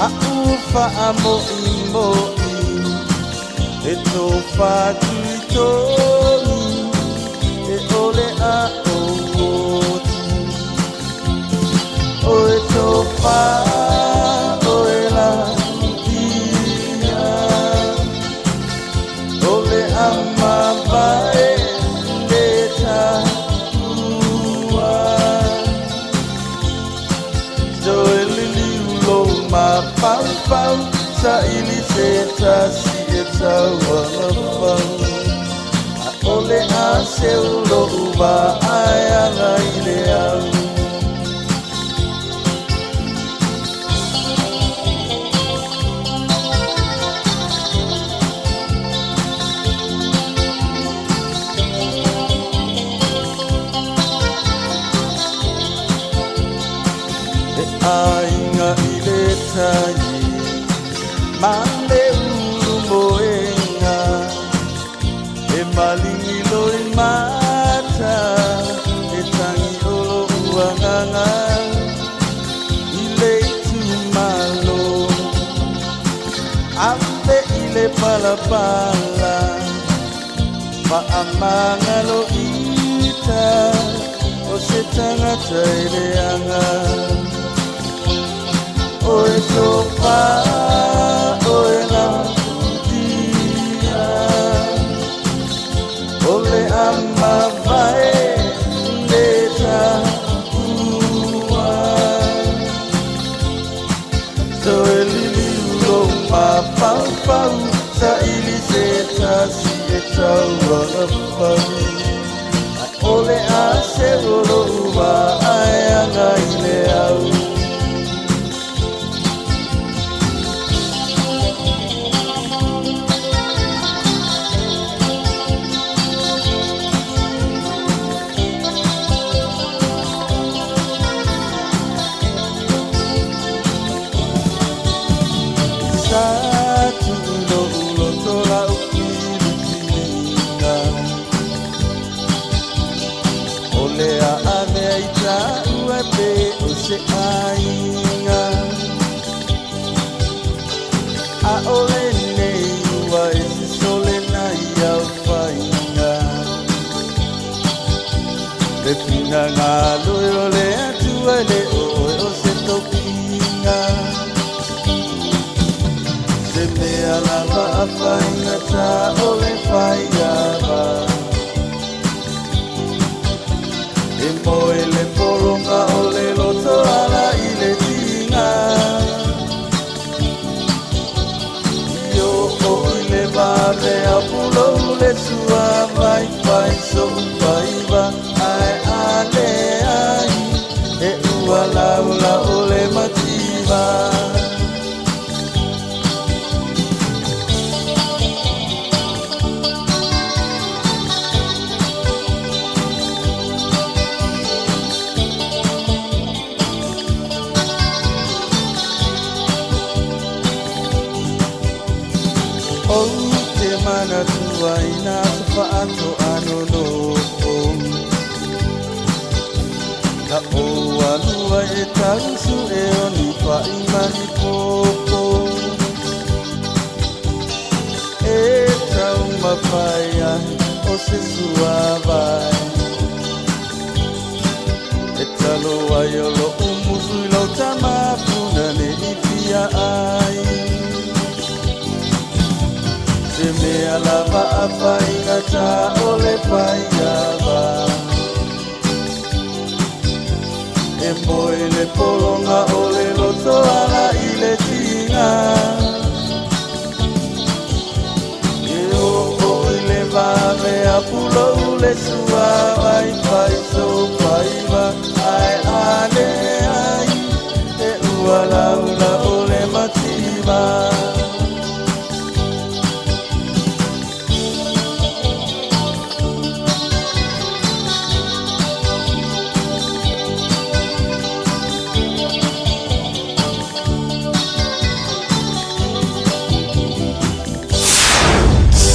a'u faamo'imo'i e tofa atu i tonu e ʻole a ou oti o e tofa ʻoe la ia o le ama vae le taua Toe liliu lou mafaufau Saili se tasi e tauagafau ʻAʻole a seu loʻu vaai aga i le au. E aiga i le tai ma le ulu moenga E malingi loi mata E tangi o loʻu agaga I le itumalo Ave i le palapala Faamagalo ita O se tagata e leaga O e tofa oe la utia O le ama vae le taua Toe liliu lou mafaufau Saili se tasi e tauagafau ʻAʻole a seu o loʻu vaai aga i le au. ai taua pe o se aiga. ʻAʻole nei ua e sisole na ia faiga. Le finagalo o le Atua e le ʻoe o se tofiga. Se mea lava a faigata o le faiava. E moe le pologa o le loto ala i le tiga. I oo i le vave a pulou le sua vai fai soʻu faiva ae a leai e ua laula o le mativa. Ou te manatua i nā aso faatoa nonofo. Na ou alu ai e tausue o ni paʻi ma ni popo. E taumafai ai o se suavai. E talo ai o loʻu musu i lau tama puna ne i fia ai. Se mea lava a faigata o le faiava. E moe le pologa o le loto ala i le tiga. E oo i le vave a pulou le sua vai fai soʻu faiva ae a leai e ua laula o le mativa.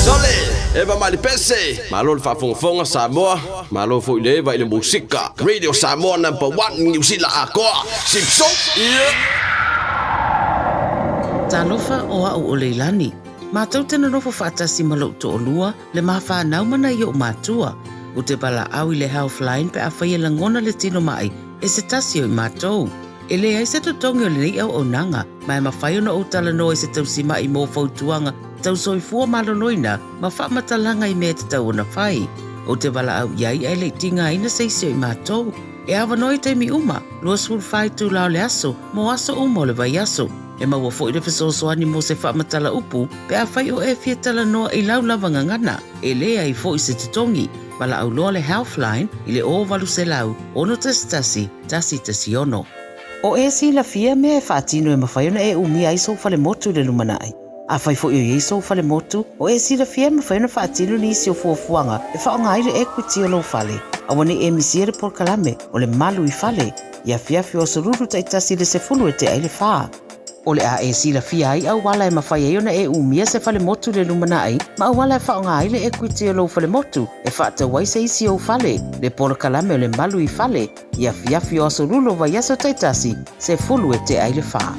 Sole, Eva Malipese, malo le faafogafoga Samoa, malo foi le Eva i le musika. Radio Samoa number 1 Niu Sila atoa. Sipso. Yeah. Talofa o au o Leilani. Matou te nonofo faatasi ma lou toalua, le ma fanau ma nai o'u matua. Ou te valaau i le Healthline pe afai e lagona le tino ma'i e se tasi o i matou. E leai se totogi o lenei auaunaga, ma e mafai ona ou talanoa i se tausima'i mo fautuaga tau soifua maloloina ma faamatalaga i mea e tatau ona fai. Ou te valaau i ai ae le i tigaina se isi o i matou. E avanoa i taimi uma, 24 itula o le aso, mo aso uma o le vaiaso. E maua foi le fesoasoani mo se faamatala upu pe afai o e fia talanoa i lau lava gagana. E leai foi se totogi. Valaau loa le Healthline i le 0800 611 116. O e silafia mea e faatino e mafai ona e umia ai sou falemotu i le lumanai. Afai foi o i ai sou falemotu, o e silafia e mafai ona faatino nisi o fuafuaga e faaaoga ai le equity o lou fale. Aua ne i e misia le polokalame o le Malu i Fale i afiafi o Aso Lulu taitasi i le 10 e tea i le fa. O le a e silafia ai auala e mafai ai ona e umia se falemotu i le lumanai ma auala e faaaoga ai le equity o lou falemotu e faatau ai se isi ou fale, le polokalame o le Malu i Fale i afiafi o Aso Lulu o vaiaso taitasi, 10 e tea i le fa.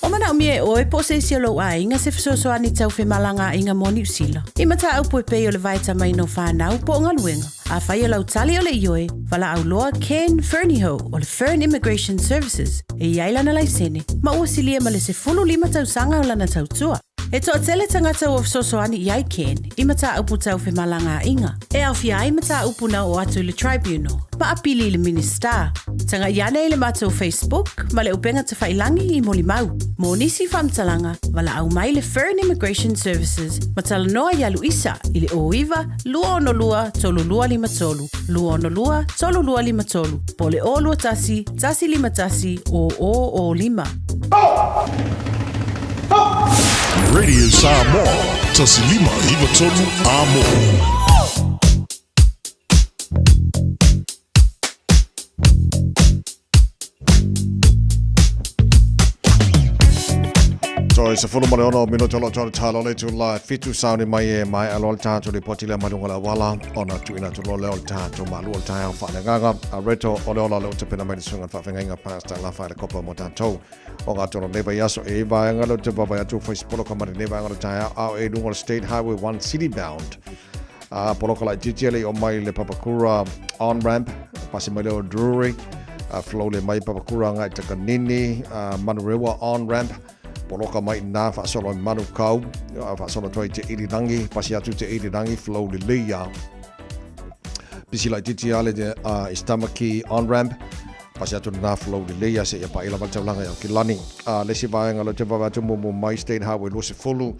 O manaʻomia e ʻoe po o se isi o lou ʻaiga se fesoasoani tau femalagaaiga mo Niu Sila. I mataupu e pei o le vaetamaina o fanau po o galuega. Afai o lau tali o le ioe, valaau loa Ken Fernihough o le Fern Immigration Services e i ai lana laisene ma ua silia ma le 15 tausaga o lana tautua. E toatele tagata ua fesoasoani i ai Ken i mataupu tau femalagaaiga, e aofia ai mataupu na oo atu i le Tribunal ma apili i le Minisita. Tagai ane i le matou Facebook ma le upega tafailangi i molimau. Mo nisi faamatalaga, valaau mai le Fern Immigration Services ma talanoa iā Luisa i le 09 262 3253, 262 3253, po o le 021 151 0005. Radio Samoa, 1593 Amo. Toe 16 minute o lo tō talo le tū la 7 sauni mai e mai aloa le tātou lipoti lea mai luga o le auala ona tuuina atu loa lea o le tātou malu o le taeao faaleagaga a reto o le ola lea ua tapena mai le susuga i le faafeagaiga Pastor Lafa le Kopa mo tātou o ngā tolo nei vaiaso e vaega lea ou te vaavaai atu whai poloka mai lenei vaega o le taeao ao e luga o le State Highway 1 City Bound a poloka laitiiti e le i o mai le Papakura on ramp pasi mai lea o Drury a flow le mai Papakura ngai Takanini a Manurewa on ramp poloka mai nā whaasolo i Manukau a whaasolo toi te Irirangi pasi atu te Irirangi flow le leia pisi laitiiti ale te uh, Tamaki on ramp Pasi atu lena flow lelei a seia paʻi lava le taulaga i Aukilani. A le isi vaega lea ou te vaavaai atu muamua mai State Highway 20,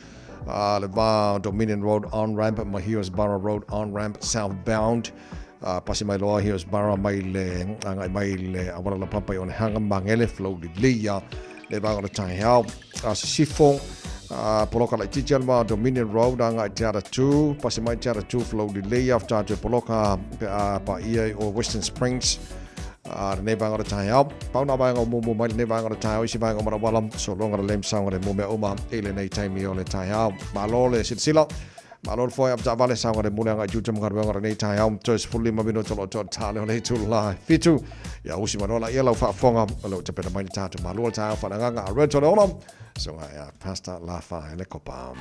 a le va Dominion Road on ramp ma Hillsborough Road on ramp southbound. A pasi mai loa Hillsborough mai le agai mai le auala laupapa i Onehanga Magele flow lelei a le vaega o le taeao. A sisifo a poloka laitiiti a le va Dominion Road agai Te Atatū, pasi mai Te Atatū flow lelei a faatoa atu e poloka pe a paia i o Western Springs. A lenei vaega o le taeao. Pau nā vaega o muamua mai lenei vaega o le taeao, isi vaega o Marawala, sologa le lem saoga le mumea uma i lenei taimi o le taeao. Malo le silasila, malo le foe avetaavale saoga le mule agai tiute ma galuega o lenei taeao. Toe 15 minute o lo o toa tale o le itu la 7. Ia usi mai loa laia lau faafofoga o lea ua tapena mai le tatou malu o le taeao faaleagaga a Red o le Ola. Susuga ia Pastor Lafa Helekopa.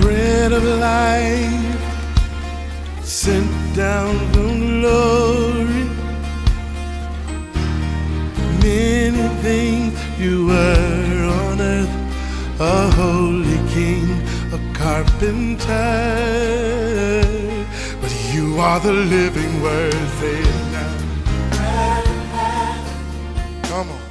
Bread of life sent down from glory. Many things you were on earth, a holy king, a carpenter. But you are the living word, say it now. Come on.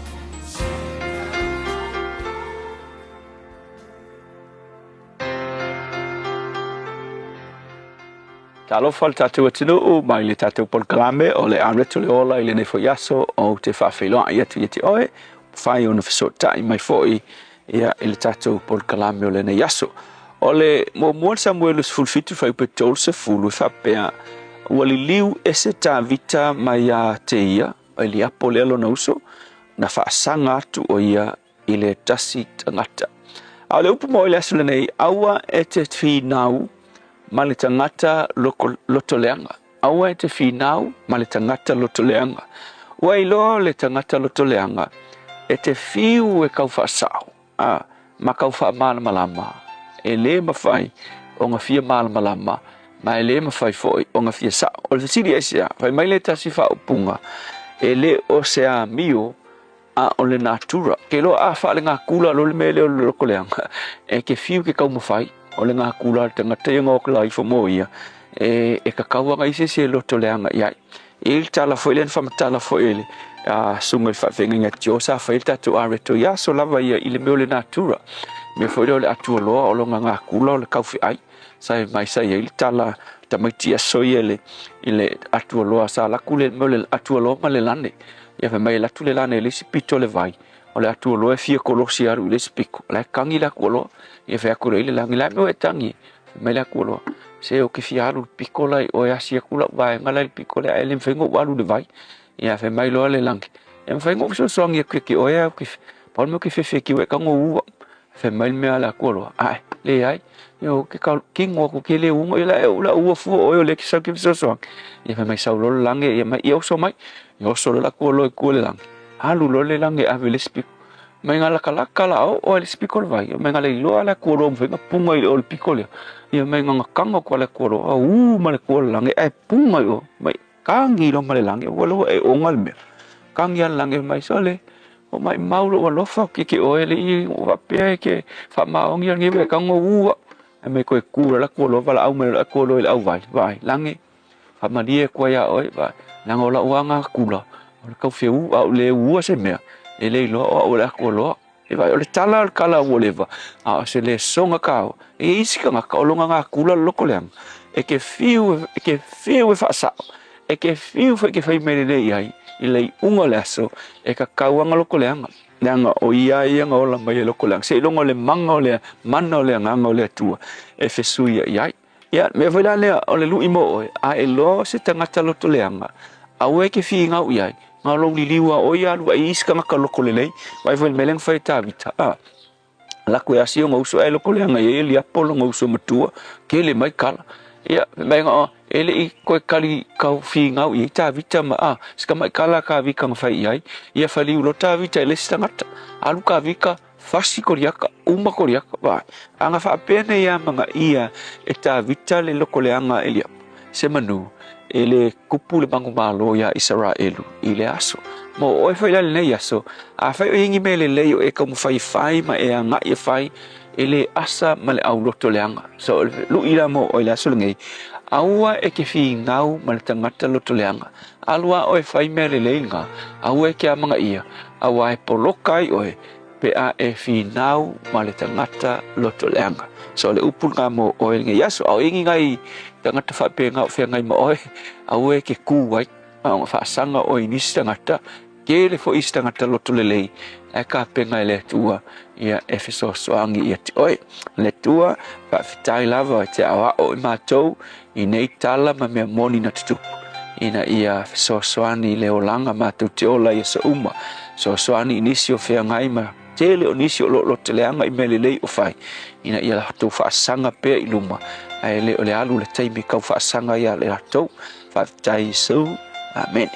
Talofa le tatou atunuu mai le tatou polokalame o le Areto le Ola i lenei foi aso ou te faafeiloai atu ia te oe, mafai ona fesootai mai foi ia i le tatou polokalame o lenei aso. O le muamua le Samuelu 17 fuaiupu 30 e faapea, Ua liliu ese Tavita mai ia te ia, Eliapo lea lona uso, na faasaga atu o ia i le tasi tagata. A o le upu mo i le aso lenei, aua e te finau ma le tagata loko, lotoleaga. Aua e te finau ma le tagata lotoleaga. Ua iloa le tagata lotoleaga e te fiu e kau faasao, a, ma kau faamalamalama. E lē mafai ona fia malamalama, ma e lē mafai foi ona fia sa'o. O le fesili aisea? Fai mai le tasi faaupuga, e lē o se amio a o le natura. Ke loa a faalegakula lo le mea lea o le loko leaga, e ke fiu ke taumafai, o le gakula a le tagata ia na okla ifo mo ia, e, e kakau aga i se isi e loto leaga i ai. E i le tala foi lea na faamatala foi e le a susuga i le faafeagaiga Joe sa fai ai le tatou areto i aso lava ia i le mea o le natura. Mea foi lea o le atualoa o lona gakula o le kaufeai. Sa e mai sa i ai le tala tamaiti aso ia i le, i le atualoa sa alu atu le mea o le atualoa ma le lane. Ia fai mai e alu atu le lane i le isi pito o le vai, o le atualoa e fia kolosi e alu i le isi pito. O la e kagi le atualoa. Ia fai atu loa i le lane, le a le mea ua e tagi ai? Fai mai le atualoa, se ou te fia alu i le pito la i oe asi atu lau vaega la i le pito lea ae le mafai ona ou alu i le vai. Ia fai mai loa le lagi, e mafai ona ou fesoasoani atu ia te oe ae ou te, pau le mea ou te fefe atu e tago ua. Fai mai le mea a le atualoa, ae, leai, ia ou te kino atu ke le uga, ia la e ua fua oe o lea e te sau ke fesoasoani. Ia fai mai sau loa le lage, ia mai, ia oso mai. Ia oso loa le atualoa i tua i le lage, alu loa le lage e ave i le isi pito. Mai ga lakalaka la oo ai le isi pito o le vai, mai ga leiloa le atualoa mafai ona punga i o le pito lea. Ia mai ga kanga atu a le atualoa, ū ma le tua o le lage ae punga i o, mai kagi loa ma le lage, ua loa e oga le mea. Kagi a le lage mai, sole, o maʻimau loʻu alofa ke ke ʻoe le i o faapea e ke faamaoni a nei ka ngo ua. Ae mai koe ku la ku lo walaʻau mai la ku lo i le ʻauwai, vaai, lage, faamalie atu ai iā ʻoe, vaai, leaga o lau aga kula, o le kaufeu, a o le ua se mea, e le iloa o au o le atualoa. E vaai, o le tala o le kala ua leva, a o se lesoga kāua. E i ai isi tagata o lona gakula le loko leaga, e ke fiu, e ke fiu e faasao, e ke fiu foi ke fai mea lelei i ai, i le iuga o le aso, e kakau aga loko leaga. Leaga o ia ia na ola mai e loko leaga, seiloga o le maga o le mana o le Agaga o le Atua e fesuiaʻi ai. Ia, mea foi la lea, o le luʻi mo ʻoe, a e loa se tagata loto leaga, aua e ke finau i ai, na o lou liliu a ʻoe ia alu ai i isi tagata loko lelei, vaai foi i le mea lea na fai e Tavita, a. Lako e asi ona uso ae loko leaga i ai e liapo lona uso matua, kele mai kala. Ia, fai mai ona, e le i koe kali kau finau i ai Tavita ma, a, si tamai kala a Kavika na fai i ai. Ia faliu loa Tavita i le isi tagata. Alu Kavika, fasi Koliata, uma Koliata, vaai. A na faapea nei amanaia e Tavita le loko leaga a Eliapo, se manu, e le kupu le manumalo iā Isaraelu i le aso. Mo oe foi la lenei aso, afai o i ai ni mea lelei o e taumafai e fai ma e agai e fai, e le asa ma le auloto leaga. So, o le luʻi la mo oe i le aso lenei, aua e te finau ma le tagata loto leaga. Alu lava oe e fai mea lelei lena, aua e te amanaia, auā e poloka ai oe pe a e finau ma le tagata loto leaga. So o le upu lena mo oe lenei aso. A o i ai ni nai tagata faapena o feagai ma oe, aua e te kū ai, a ona faasaga oe i nisi tagata, tele foi isi tagata loto lelei, ae tapena e le Atua ia e fesoasoani ia te oe. Le Atua, faafetai lava e te aoao i matou i nei tala ma mea moni na tutupu, ina ia fesoasoani i le olaga matou te ola i aso uma, fesoasoani i nisi o feagai ma tele o nisi o lo o loto leaga i mea lelei o fai, ina ia latou faasaga pea i luma, ae le o le alu le taimi tau faasaga ia le latou. Faafetai Iesu. Amene.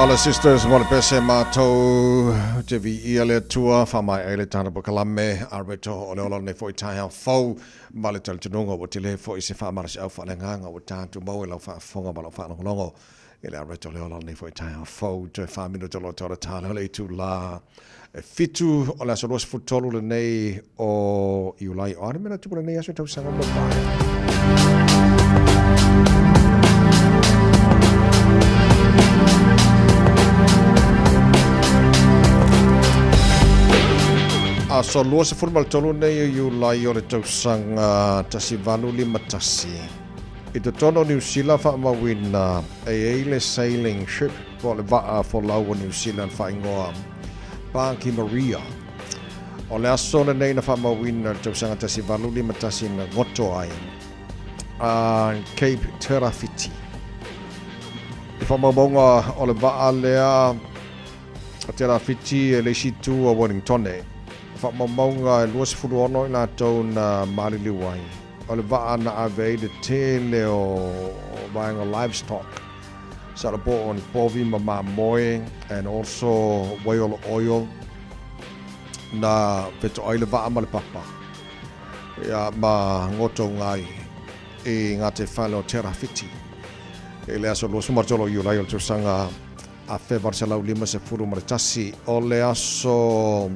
Ala Sisters mo le pese matou te viia le Atua, faamaea ai le tatou polokalame a reto o le ola lenei foi taeao fou ma le talitonuga ua tele foi se faamalosiau faaleagaga ua tatou maua i lau faafofoga ma lau faalogologo i le areto o le ola lenei foi taeao fou. Toe 4 minute o lo o tau le ta lea o le itulā e 7 o le aso 23 lenei o Iulai. O a le mea na tupu lenei aso i tausaga ua mavae? Aso 23 nei o Iulai o le tausaga 1851. I totonu o Niu Sila faamauina e i ai le sailing ship po o le vaa folau o Niu Sila na faaigoa Barky Maria. O le aso lenei na faamauina i le tausaga 1851 na goto ai a Cape Terawhiti. I faamaumauga o le vaa lea o Terawhiti e le isi itu o Wellingtone. Faamaumauga e 26 i latou na maliliu ai. O le vaa na ave ai le tele o vaega livestock, sa po o ni povi ma mamoe and also whale oil na fetoai le vaa ma le papa ia ma goto ngai i ngā te whale o Terawhiti. I le aso 23 o Iulai o le tausaga 1851. O le aso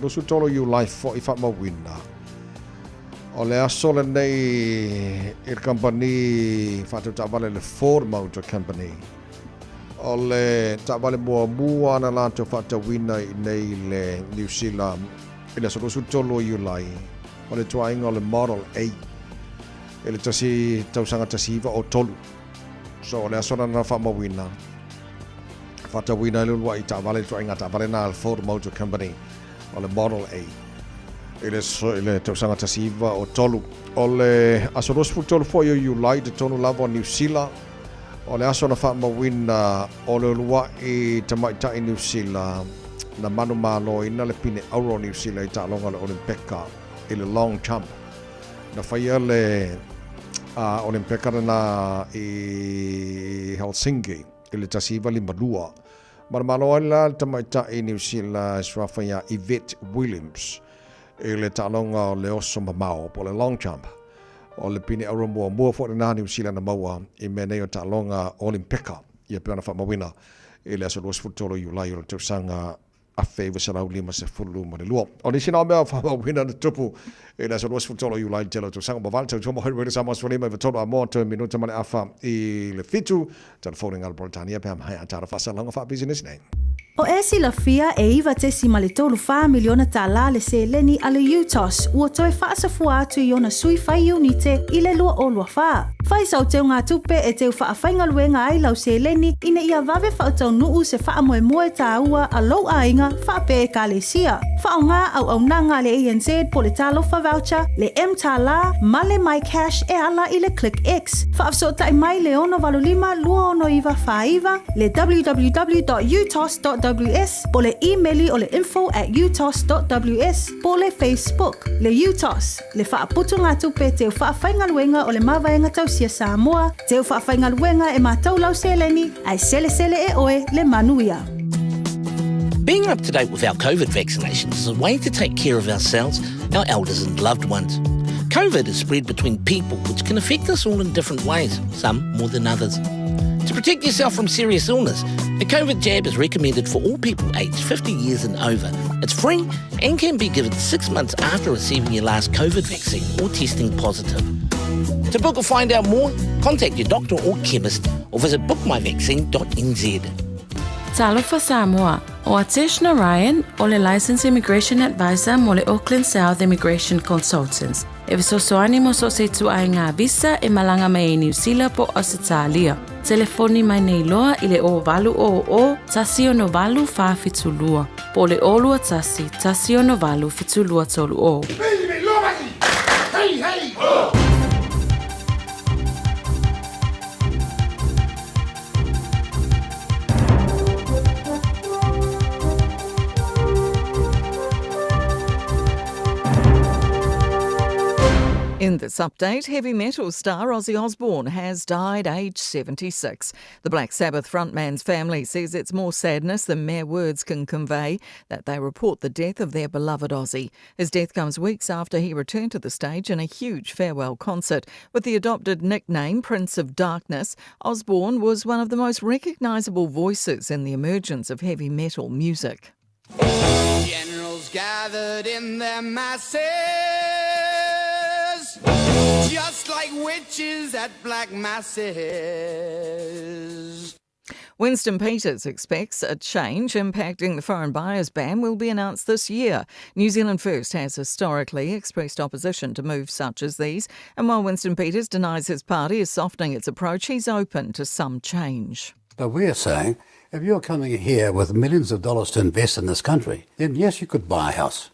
23 Iulai foi faamauina o le aso lenei i le kamupani faatau taavale le Ford Motor Company. O le taavale muamua na latou faatauina i nei le Niu Sila i le aso 23 o Iulai o le tuaiga o le Model A i le tasi tausaga 1903. So o le aso lena na faamauina faatauina ai le uluai taavale, le tuaiga taavale na a le Ford Motor Company o le Model A i le tausaga 1903. O le aso 23 foi o Iulai totonu lava o Niu Sila, o le aso na faamauina o le uluai tamaitai Niu Sila na manumaloina le pine auro o Niu Sila i taaloga o le Olimpeka i le long jump. Na faia le Olimpeka lena i Helsinki i le 1952. Manumalo ai la le tamaitai Niu Sila e suafa ia Yvette Williams i le taaloga o le oso mamao po o le long jump. O le pine auro muamua foi lena Niu Sila na maua i mea nei o taaloga Olimpeka ia pei ona faamauina i le aso 23 Iulai o le tausaga 1952. O nisi na o mea faamauina na tupu i le aso 23 o Iulai tele o tausaga ua mavae, tautua mo Radio Samoa 15 i 3 a moa toe minuta ma le afa i le 7. Telefoni ngā Britannia pe mai a tāra whasalanga wha business nei. O e silafia e 9.34 miliona tālā le seleni a le UTOS ua toe faasafua atu i ona sui fai iunite i le 2024. Fai sau teugatupe e teu faafaigaluega ai lau seleni ina ia vave faataunu'u se faamoemoe tāua a lou aiga faapea ekalesia. Faaaogā auaunaga a le ANZ po le Talofa Voucher, le mTālā ma le MyCash e ala i le ClickX. Faafesootai mai le 685 269 49, le www.utos.ws po le imeli o le info@utos.ws po le Facebook. Le UTOS, le faaputugatupe teu faafaigaluega o le Mavaega Tausia Samoa, teu faafaigaluega e matou lau seleni, ae selesele e oe le manuia. Being up to date with our COVID vaccinations is a way to take care of ourselves, our elders, and loved ones. COVID is spread between people, which can affect us all in different ways, some more than others. To protect yourself from serious illness, the COVID jab is recommended for all people aged 50 years and over. It's free and can be given 6 months after receiving your last COVID vaccine or testing positive. To book or find out more, contact your doctor or chemist or visit bookmyvaccine.nz. Talofa Samoa. O Atesh Narayan, o le Licensed Immigration Advisor mo le Auckland South Immigration Consultants. E fesoasoani mo so se ituaiga visa e malaga mai ai Niu Sila po Ausetalia. Telefoni mai nei loa i le o 800 168 472 po le o 21 168 7230. Hey, hey! Oh! In this update, heavy metal star Ozzy Osbourne has died aged 76. The Black Sabbath frontman's family says it's more sadness than mere words can convey that they report the death of their beloved Ozzy. His death comes weeks after he returned to the stage in a huge farewell concert. With the adopted nickname Prince of Darkness, Osbourne was one of the most recognisable voices in the emergence of heavy metal music. Generals gathered in their masses, just like witches at black masses. Winston Peters expects a change impacting the foreign buyers ban will be announced this year. New Zealand First has historically expressed opposition to moves such as these, and while Winston Peters denies his party is softening its approach, he's open to some change. But we're saying if you're coming here with millions of dollars to invest in this country, then yes, you could buy a house.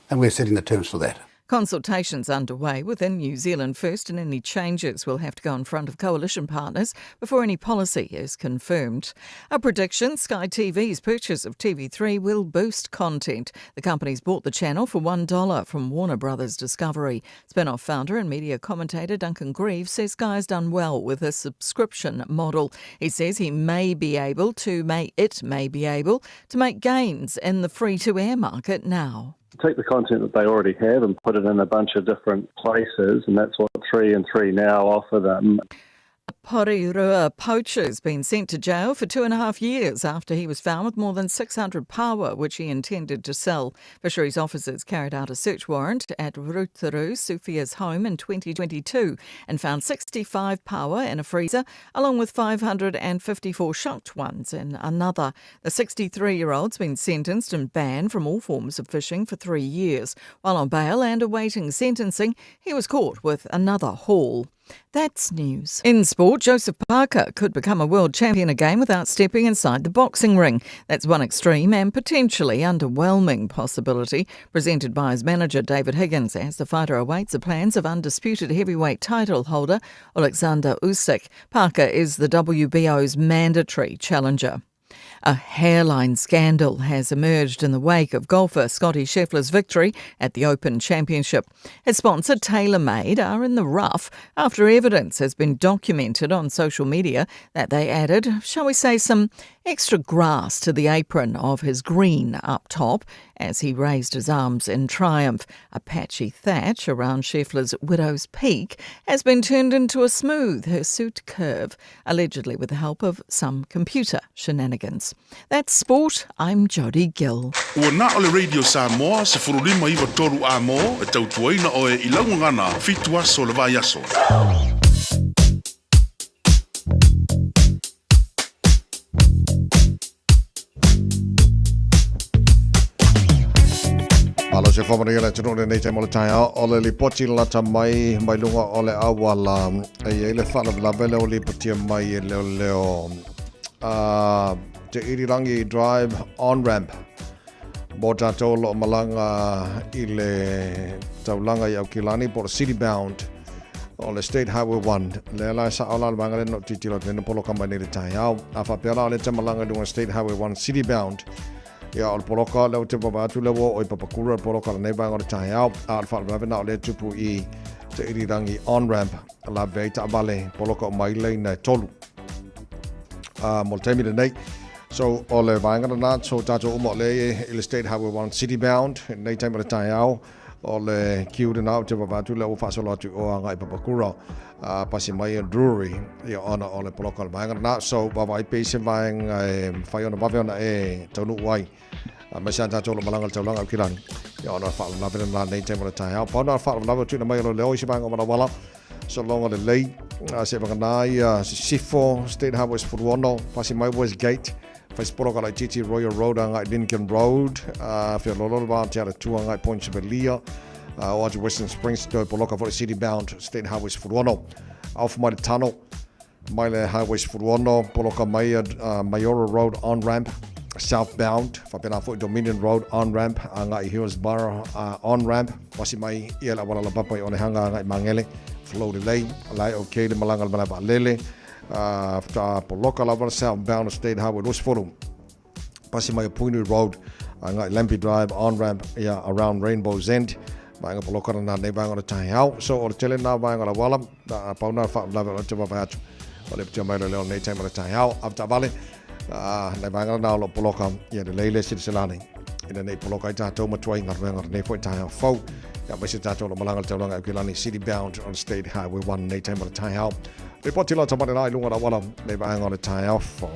And we're setting the terms for that. Consultations underway within New Zealand First, and any changes will have to go in front of coalition partners before any policy is confirmed. A prediction Sky TV's purchase of TV3 will boost content. The company's bought the channel for $1 from Warner Brothers Discovery. Spin-off founder and media commentator Duncan Greive says Sky has done well with a subscription model. He says he may be able to make it may be able to make gains in the free-to-air market now take the content that they already have and put it in a bunch of different places, and that's what 3 and 3 now offer them. Porirua poacher's been sent to jail for two and a half years after he was found with more than 600 paua, which he intended to sell. Fisheries officers carried out a search warrant at Ruturu, Sufia's home in 2022 and found 65 paua in a freezer, along with 554 shucked ones in another. The 63 year old's been sentenced and banned from all forms of fishing for three years. While on bail and awaiting sentencing, he was caught with another haul. That's news. In sport, Joseph Parker could become a world champion again without stepping inside the boxing ring. That's one extreme and potentially underwhelming possibility presented by his manager David Higgins as the fighter awaits the plans of undisputed heavyweight title holder Alexander Usyk. Parker is the WBO's mandatory challenger. A hairline scandal has emerged in the wake of golfer Scottie Scheffler's victory at the Open Championship. His sponsor, TaylorMade, are in the rough after evidence has been documented on social media that they added, shall we say, some extra grass to the apron of his green up top as he raised his arms in triumph. A patchy thatch around Scheffler's Widow's Peak has been turned into a smooth hirsute curve, allegedly with the help of some computer shenanigans. That's sport. I'm Jodie Gill. Ua na o le Radio Samoa 1593 amo e tautuaina oe i laugagana fitu aso le vaiaso. Malo se whamana ia le tino le nei te mo le taeao o le lipoti lata mai mai lunga o le awala e iai le whaalavelave le o lipotia mai e leo leo uh, te Irirangi Drive on-ramp mō tātou lo malanga i le taulaga i Aukilani po o City Bound o le State Highway 1. Lea la e sa'o la le vaega lea na ou tilotilo atu nei na poloka mai nei le taeao. A faapea la o lea te malaga i luga State Highway 1 City Bound. Ia, o le poloka lea ua te vavae atu lea ua oo i Papakura, le poloka o lenei vaega o le taeao. A o le faalavelave na o lea e tupu i Te Irirangi on-ramp, lavea ai taavale poloka uma ai laina e tolu. A mo le taimi lenei, so o le vaega lena, so tatou uma o lea i le State Highway 1 City Bound, i lenei taimi o le taeao, O le kiu lena ou te vavae atu lea ua faasolo atu i o agai Papakura a pasi mai e Drury ia ona o le poloka o le vaega lena. So vaavaai pea i se vaega e mafai ona vave ona e taunuu ai aemaise a tatou o lo o malaga i le taulaga Aukilani ia ona o le faalavelave lena nei taimi o le taeao. Pau na o le faalavelave o tuuina mai e loleo i se vaega o Malauala sologa lelei seivagana ia Sisifo State Highway 16 pasi mai Westgate Whaisiporo ka laitiiti Royal Road agai Lincoln Road, uh, Whiololo le vā Te Aratua agai Point Chevalier, uh, o atu Western Springs toe poloka fo le City Bound State Highway 16. Off mai le tunnel, mai le Highway 16, poloka mai uh, Mayora Road on ramp, southbound, whapena foi Dominion Road on ramp, agai Hillsborough uh, on ramp, wasi mai ia le awala la papa i Onehanga agai Mangele, flow lelei, lai okay le malanga le malae vaalele, Whata poloka lava southbound State Highway 20 pasi mai o Puinui Road, uh, ngai Lampi Drive, on-ramp ia around Rainbow's End. Vaega poloka lena nei vaega o le taeao. So o le tele lena vaega o le auala, a pau na faalavelave o le te vaavaai atu. O le putea mai le leo nei taimi o le taeao. Avetaavale, nai vaega lena o lo o poloka ia lelei le silasila ane. Ina nei poloka ai tātou matua i galuega o lenei foi taeao fou. Ia aemaise tātou o lo o malaga i le taulaga i Aukilani City Bound on State Highway 1 nei taimi o le taeao. Ripoti lata mai la i lunga o le auala nei vaega o le taeao fou.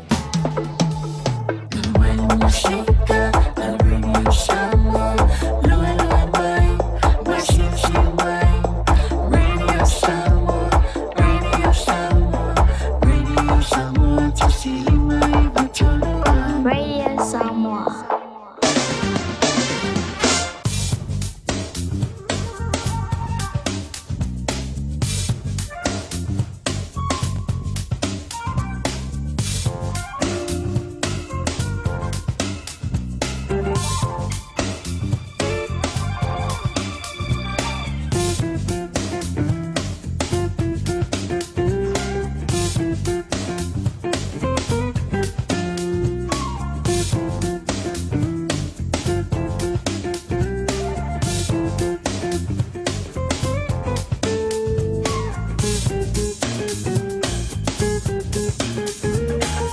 Radio Samoa.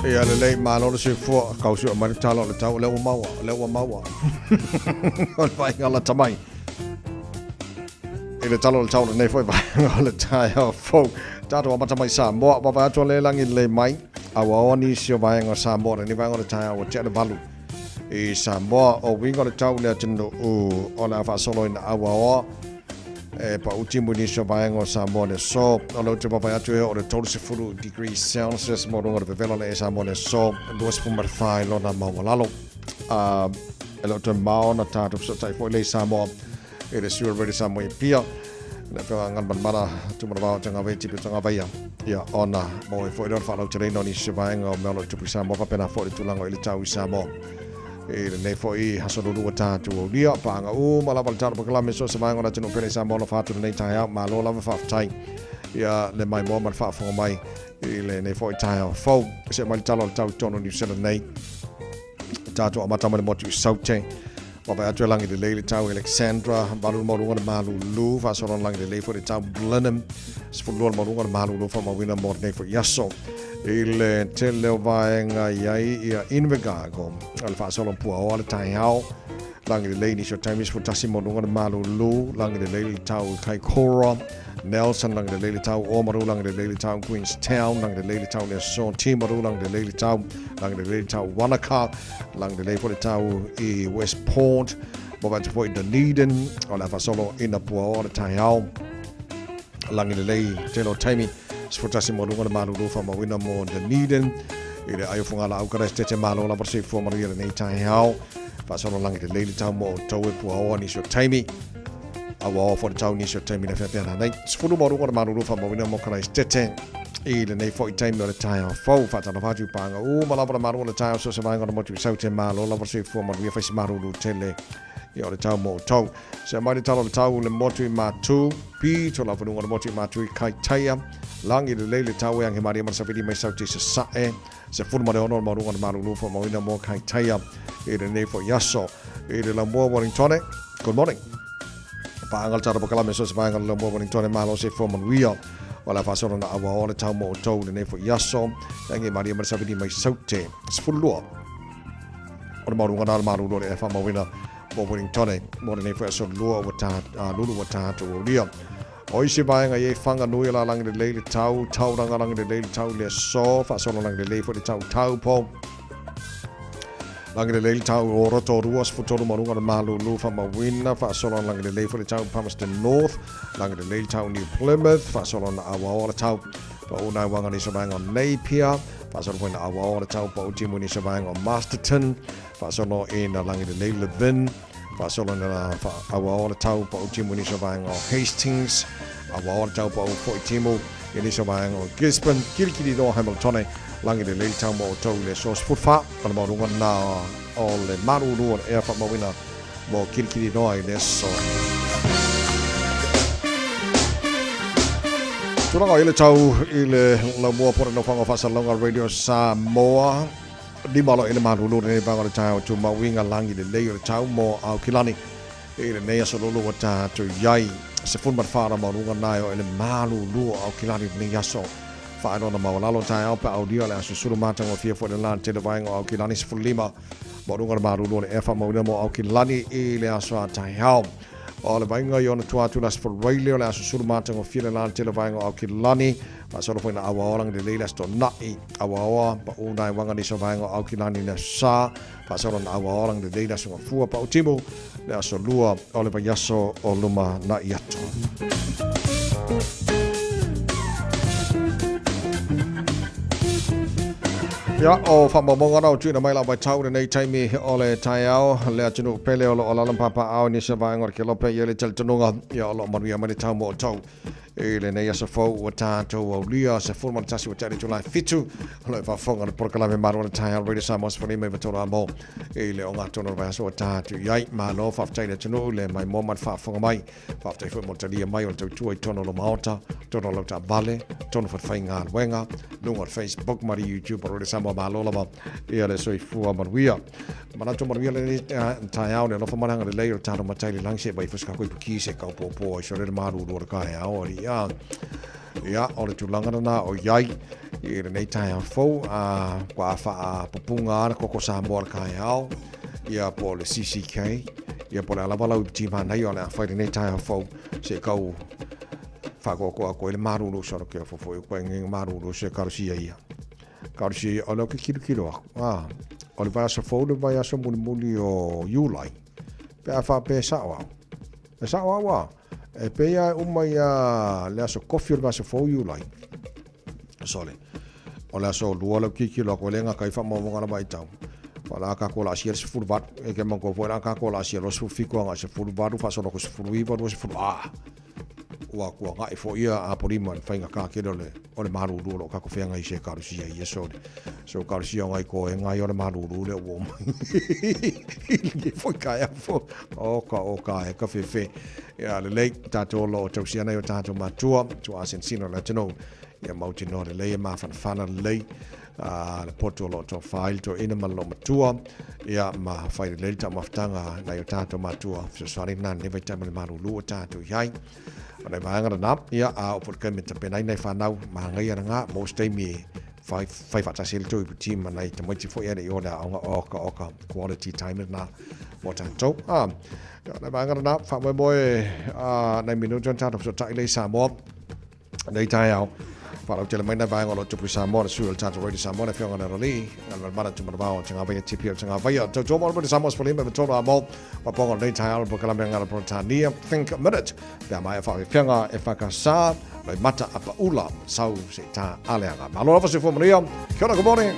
Ia lelei, malo le soifua, kau sua mai le tala o le tau, o lea ua maua, o lea ua maua. O le vaaiga lata mai. I le tala o le tau lenei foi vaega o le taeao fou. Tatou amata mai Samoa, vaavaai atu le lagi lelei mai. Aua nisi o vaega o Samoa, lenei vaega o le taeao ua tea le 8 i Samoa. O uiga o le tau le atunuu o le a faasolo ina auaoa e pau timu i nisi o vaega o Samoa le aso. O lea ou te vaavaai atu e o le 30 degrees Celsius mo luga o le vevela le e Samoa le aso, 24 lona maualalo. E le o toe mao na tātou fesootai foi le i Samoa e le sui o Radio Samoa i Apia. Le afioga Galumalemana Tumanavao Tagave Tipi Tagavaia. Ia, ona maua ai foi lea o le faalauteleina o nisi o vaega o mea o lo o tupu i Samoa faapena foi le tulaga o i le tau i Samoa. I lenei foi aso lulu ua tatou aulia, paaga uma lava le talo polokalame so o se vaega o le atunuu pele i Samoa alofa atu lenei taeao. Malo lava faafetai ia le maimoa ma le faafofoga mai i lenei foi taeao fou. Se mai le talo o le tau i totonu o Niu Sila nei. Tatou amata mai le motu i Saute. Vaavaai atu e lagi lelei le tau Alexandra, 8 le maualuga le malulu, faasolo na lagi lelei foi le tau Blenheim, 12 le maualuga le malulu faamauina mo lenei foi aso. I le tele o vaega i ai ia Invercargill, le faasolo puaoa le taeao, lagi lelei nisi o taimi 11 maualuga le malulu, lagi lelei le tau Kaikoura, Nelson, lagi lelei le tau Oamaru, lagi lelei le tau Queenstown, lagi lelei le tau le aso Timaru, lagi lelei le tau, lagi lelei le tau Wanaka, Lagi lelei foi le tau i Westport, maua atu foi i Dunedin, o le a faasolo ina puaoa le taeao. Lagi lelei tele o taimi, 11 maualuga le malulu faamauina mo Dunedin, i le ai o Fogaalaau Karaisitete malo lava le soifua manuia lenei taeao. Faasolo lagi lelei le tau mo outou e puaoa nisi o taimi. Auaoa foi le tau nisi o taimi le feafea nei. 10 maualuga le malulu faamauina mo Karaisitete i lenei foi taimi o le taeao fou. Faatalofa atu i paaga uma lava le malo o le taeao so o se vaega o le motu i Saute malo lava le soifua manuia fai se malulu tele ia o le tau mo outou. Se mai le tala o le tau le motu i Matu, pito lava luga o le motu i Matu i Kaitaia, lagi lelei le tau e ange maria ma le safili mai Saute i Sasae, 16 le maualuga o le malulu faamauina mo Kaitaia i lenei foi aso. I le Laumua Wellingtone, good morning. Paaga le tala pakalame so se vaega o le Laumua Wellingtone malo soifua manuia. O le a faasolo na auaoa le tau mo outou i lenei foi aso. E ange maria ma le safili mai Saute. 12 o le maualuga na o le malulu o le ea faamauina mo Wellingtone mo lenei foi aso lua ua ta, lulu ua tatou aulia. O isi vaega i ai Whanganui o la lagi lelei le tau, Tauranga lagi lelei le tau i le aso, faasolo lagi lelei foi le tau Taupo. Lagi lelei le tau o Rotorua, 13 ma luga o le malulu faamauina, faasolo lagi lelei foi le tau Palmerston North, lagi lelei le tau New Plymouth, faasolo na auaoa le tau pau nai wanga nisi o vaega o Napier, faasolo foi na auaoa le tau pau timu nisi o vaega o Masterton, faasolo ina lagi lelei Levin, Faasolo ina auaoa le tau pau timu i nisi o vaega o Hastings, auaoa le tau pau foi timu i nisi o vaega o Gisborne, kilikili loa Hamiltone, lagi lelei le tau mo outou i le aso 14 o le maualuga na o le malulu o le ea faamauina mo kilikili loa i le aso. Tulaga i le tau i le laumua po o le nofoaga o faasalalauga Radio Samoa. Lima loa i le malulu lenei vaega o le taeao tumau i ngā lagi lelei o le tau mo Aukilani. I lenei aso lolo ua tatou i ai, 14 la maualuga na e o ele malulu o Aukilani lenei aso. Faailoa maualalo taeao pe aulia o le aso sulu matagofie foi le la tele vaega o Aukilani 15 maualuga le malulu o le ea faamauina mo Aukilani i le aso a taeao. O le vaaiga i ona tua atu le Aso Faraile o le aso sulu matagofie le la tele vaega o Aukilani. Faasolo foi na auaoa lagi lelei le Aso Toonai. Auaoa pau nai waga nisi o vaega o Aukilani le Aso Sa. Faasolo na auaoa lagi lelei le Aso Gafua pau timu le Aso Lua o le vaiaso o luma na'i atu. Ia, o faamaumauga na o tuuina mai lau vaitau lenei taimi o le taeao, le atunuu pele o lo o alaala ma papaaao i nisi o vaega o le kelope i ai le talitonuga, ia o lo o manuia mai le tau mo outou. I lenei aso fou ua tatou aulia 11 ua taʻi le itula e 7, o lo o faafofoga le polokalame Malo o le Taeao Radio Samoa 15 i tolu amo i le ogatotonu o le vaiaso ua tatou i ai. Malo faafetai i le atunuu le maimoa ma le faafofoga mai. Faafetai foi mo le talia mai o le tautua i totonu o lo maota, totonu o lau taavale, totonu o falefaigaluega, luga o le Facebook ma le YouTube o Radio Samoa. Malo lava ia le soifua manuia. Manatu manuia lenei taeao le alofa ma le agalelei o le tatou Matai i le lagi se vai foi se kako i puki se kaupopo ai sole le malulu o le taeao ali ia. Ia, o le tulaga lena o iai i lenei taeao fou, a kua faapupuga le koko Samoa o le taeao, ia po o le CCK, ia po o le a lava lau iputi manaia o le a fai lenei taeao fou, se kau whaakoakoa koe le maruru soro kia fofo i koe ngi maruru se karusia ia. Karusia ia, o leo ke kilo kilo aku. Ah, o le vaiaso fou le vaiaso mulimuli o Iulai. Pe a whape sao au. E sao au a. E pei a uma ia le aso kofi o le vaiaso fou Iulai. Sole. O le aso lua leo kikilo aku e le ngā kai whaamaumauga la vaitau. Fa la ka ko la sia le 18, e ke manko foi la ka ko la sia lo 17 anga 18 fa solo ko 19 20 a. Ua kua ngai fo ia a polima le whainga ka kele o le maruru lo ka ko whenga i se karusia i so so karusia ngai ko e ngai o le maruru le o mai. I foi ka e fo o ka e ka fefe. Ia le lei tātou lo o tausia nei o tātou matua tu asen sino le tino ia mauti no le lei e mawhanawhana le lei le poto lo to whail to ina ma lo matua ia ma whai le lei ta mawhtanga nei o tātou matua fesoasoani nā ne vai taima le maruru o tātou i ai. O nei vaega na ia a o porke me te penai nei whanau ma ngai ana ngā most taimi e whai whatasi le tui puti ma nei te moiti fo ia i o le aonga oka oka quality time na mo tātou. Ia nei vaega na wha moe nei minutu an tātou so tai lei Samoa nei taeao. Whalau tele mai nai vaega o lo tupu Samoa, le sui o le tātou Radio Samoa, le whionga na rali, ngā le mana tu manawao, te ngā vaia tipi o te ngā vaia. Tau tō mō Samoa spolima me tōna a mō, waponga nei taeao, le pokalame ngā Britania, Think a Minute, pea mai e whawe whionga e whakasā, loi mata a paula, sau se tā aleanga. Malo lava se fua manuia, kia ora, good morning.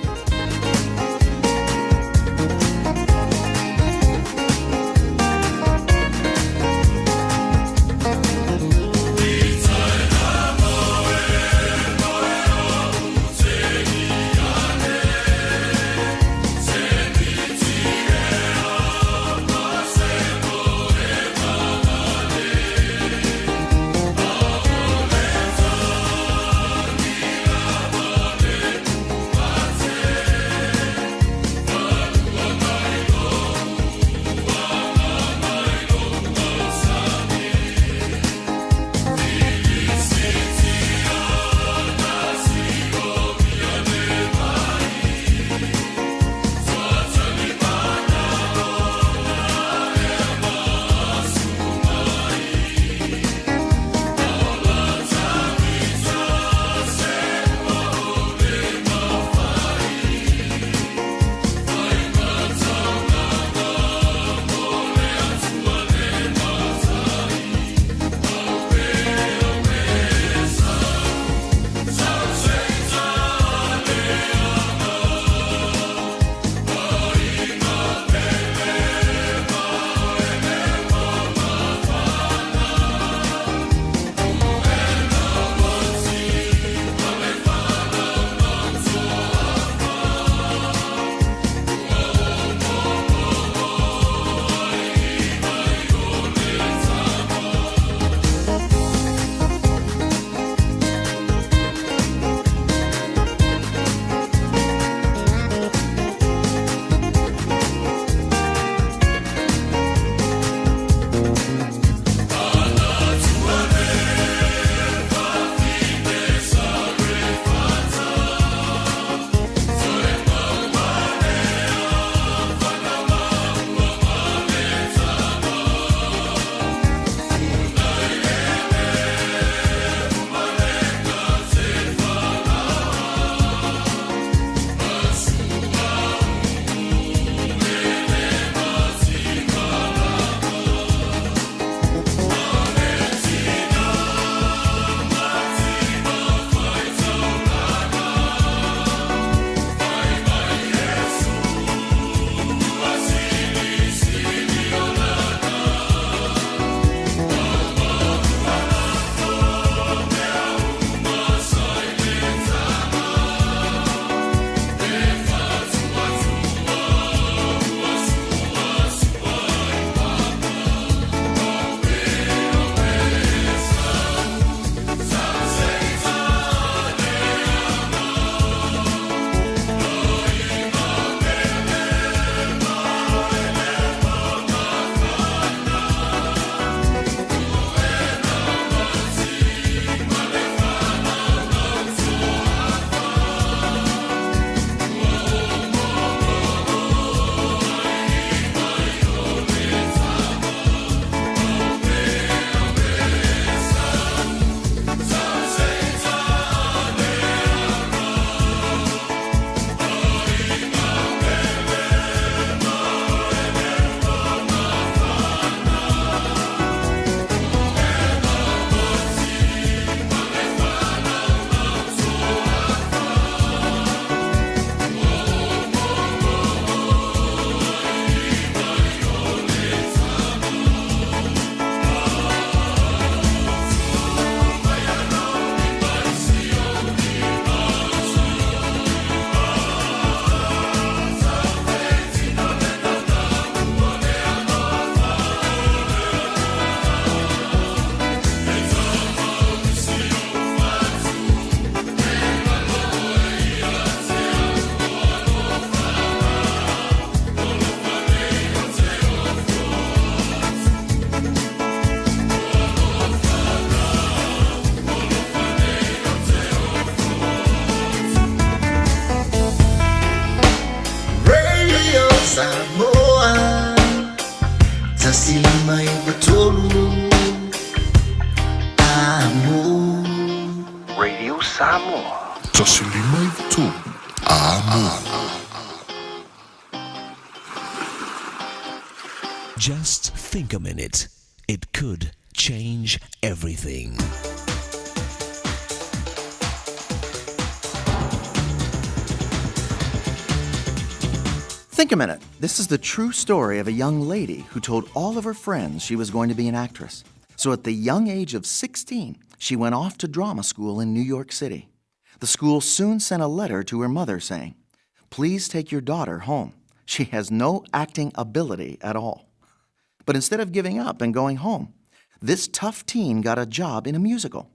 Samoa. 153 Amo. Just think a minute. It could change everything. Think a minute. This is the true story of a young lady who told all of her friends she was going to be an actress. So at the young age of 16, she went off to drama school in New York City. The school soon sent a letter to her mother saying, Please take your daughter home. She has no acting ability at all. But instead of giving up and going home, this tough teen got a job in a musical.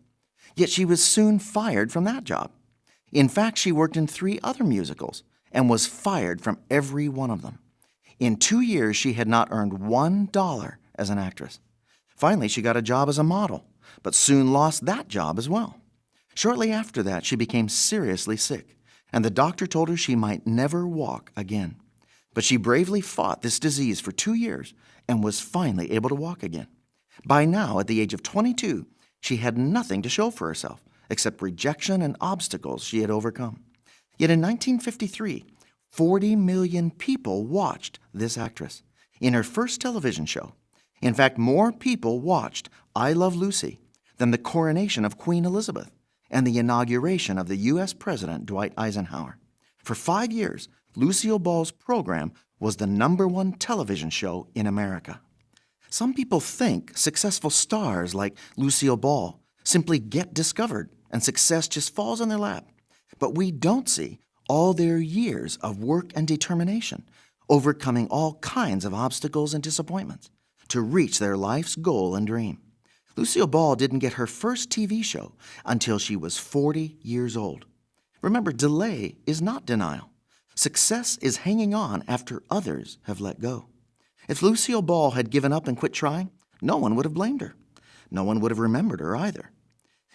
Yet she was soon fired from that job. In fact, she worked in three other musicals and was fired from every one of them. In 2 years, she had not earned $1 as an actress. Finally, she got a job as a model, but soon lost that job as well. Shortly after that, she became seriously sick, and the doctor told her she might never walk again. But she bravely fought this disease for 2 years and was finally able to walk again. By now, at the age of 22, she had nothing to show for herself except rejection and obstacles she had overcome. Yet in 1953, 40 million people watched this actress in her first television show. In fact, more people watched I Love Lucy than the coronation of Queen Elizabeth and the inauguration of the U.S. President Dwight Eisenhower. For 5 years, Lucille Ball's program was the #1 television show in America. Some people think successful stars like Lucille Ball simply get discovered and success just falls in their lap. But we don't see all their years of work and determination, overcoming all kinds of obstacles and disappointments to reach their life's goal and dream. Lucille Ball didn't get her first TV show until she was 40 years old. Remember, delay is not denial. Success is hanging on after others have let go. If Lucille Ball had given up and quit trying, no one would have blamed her. No one would have remembered her either.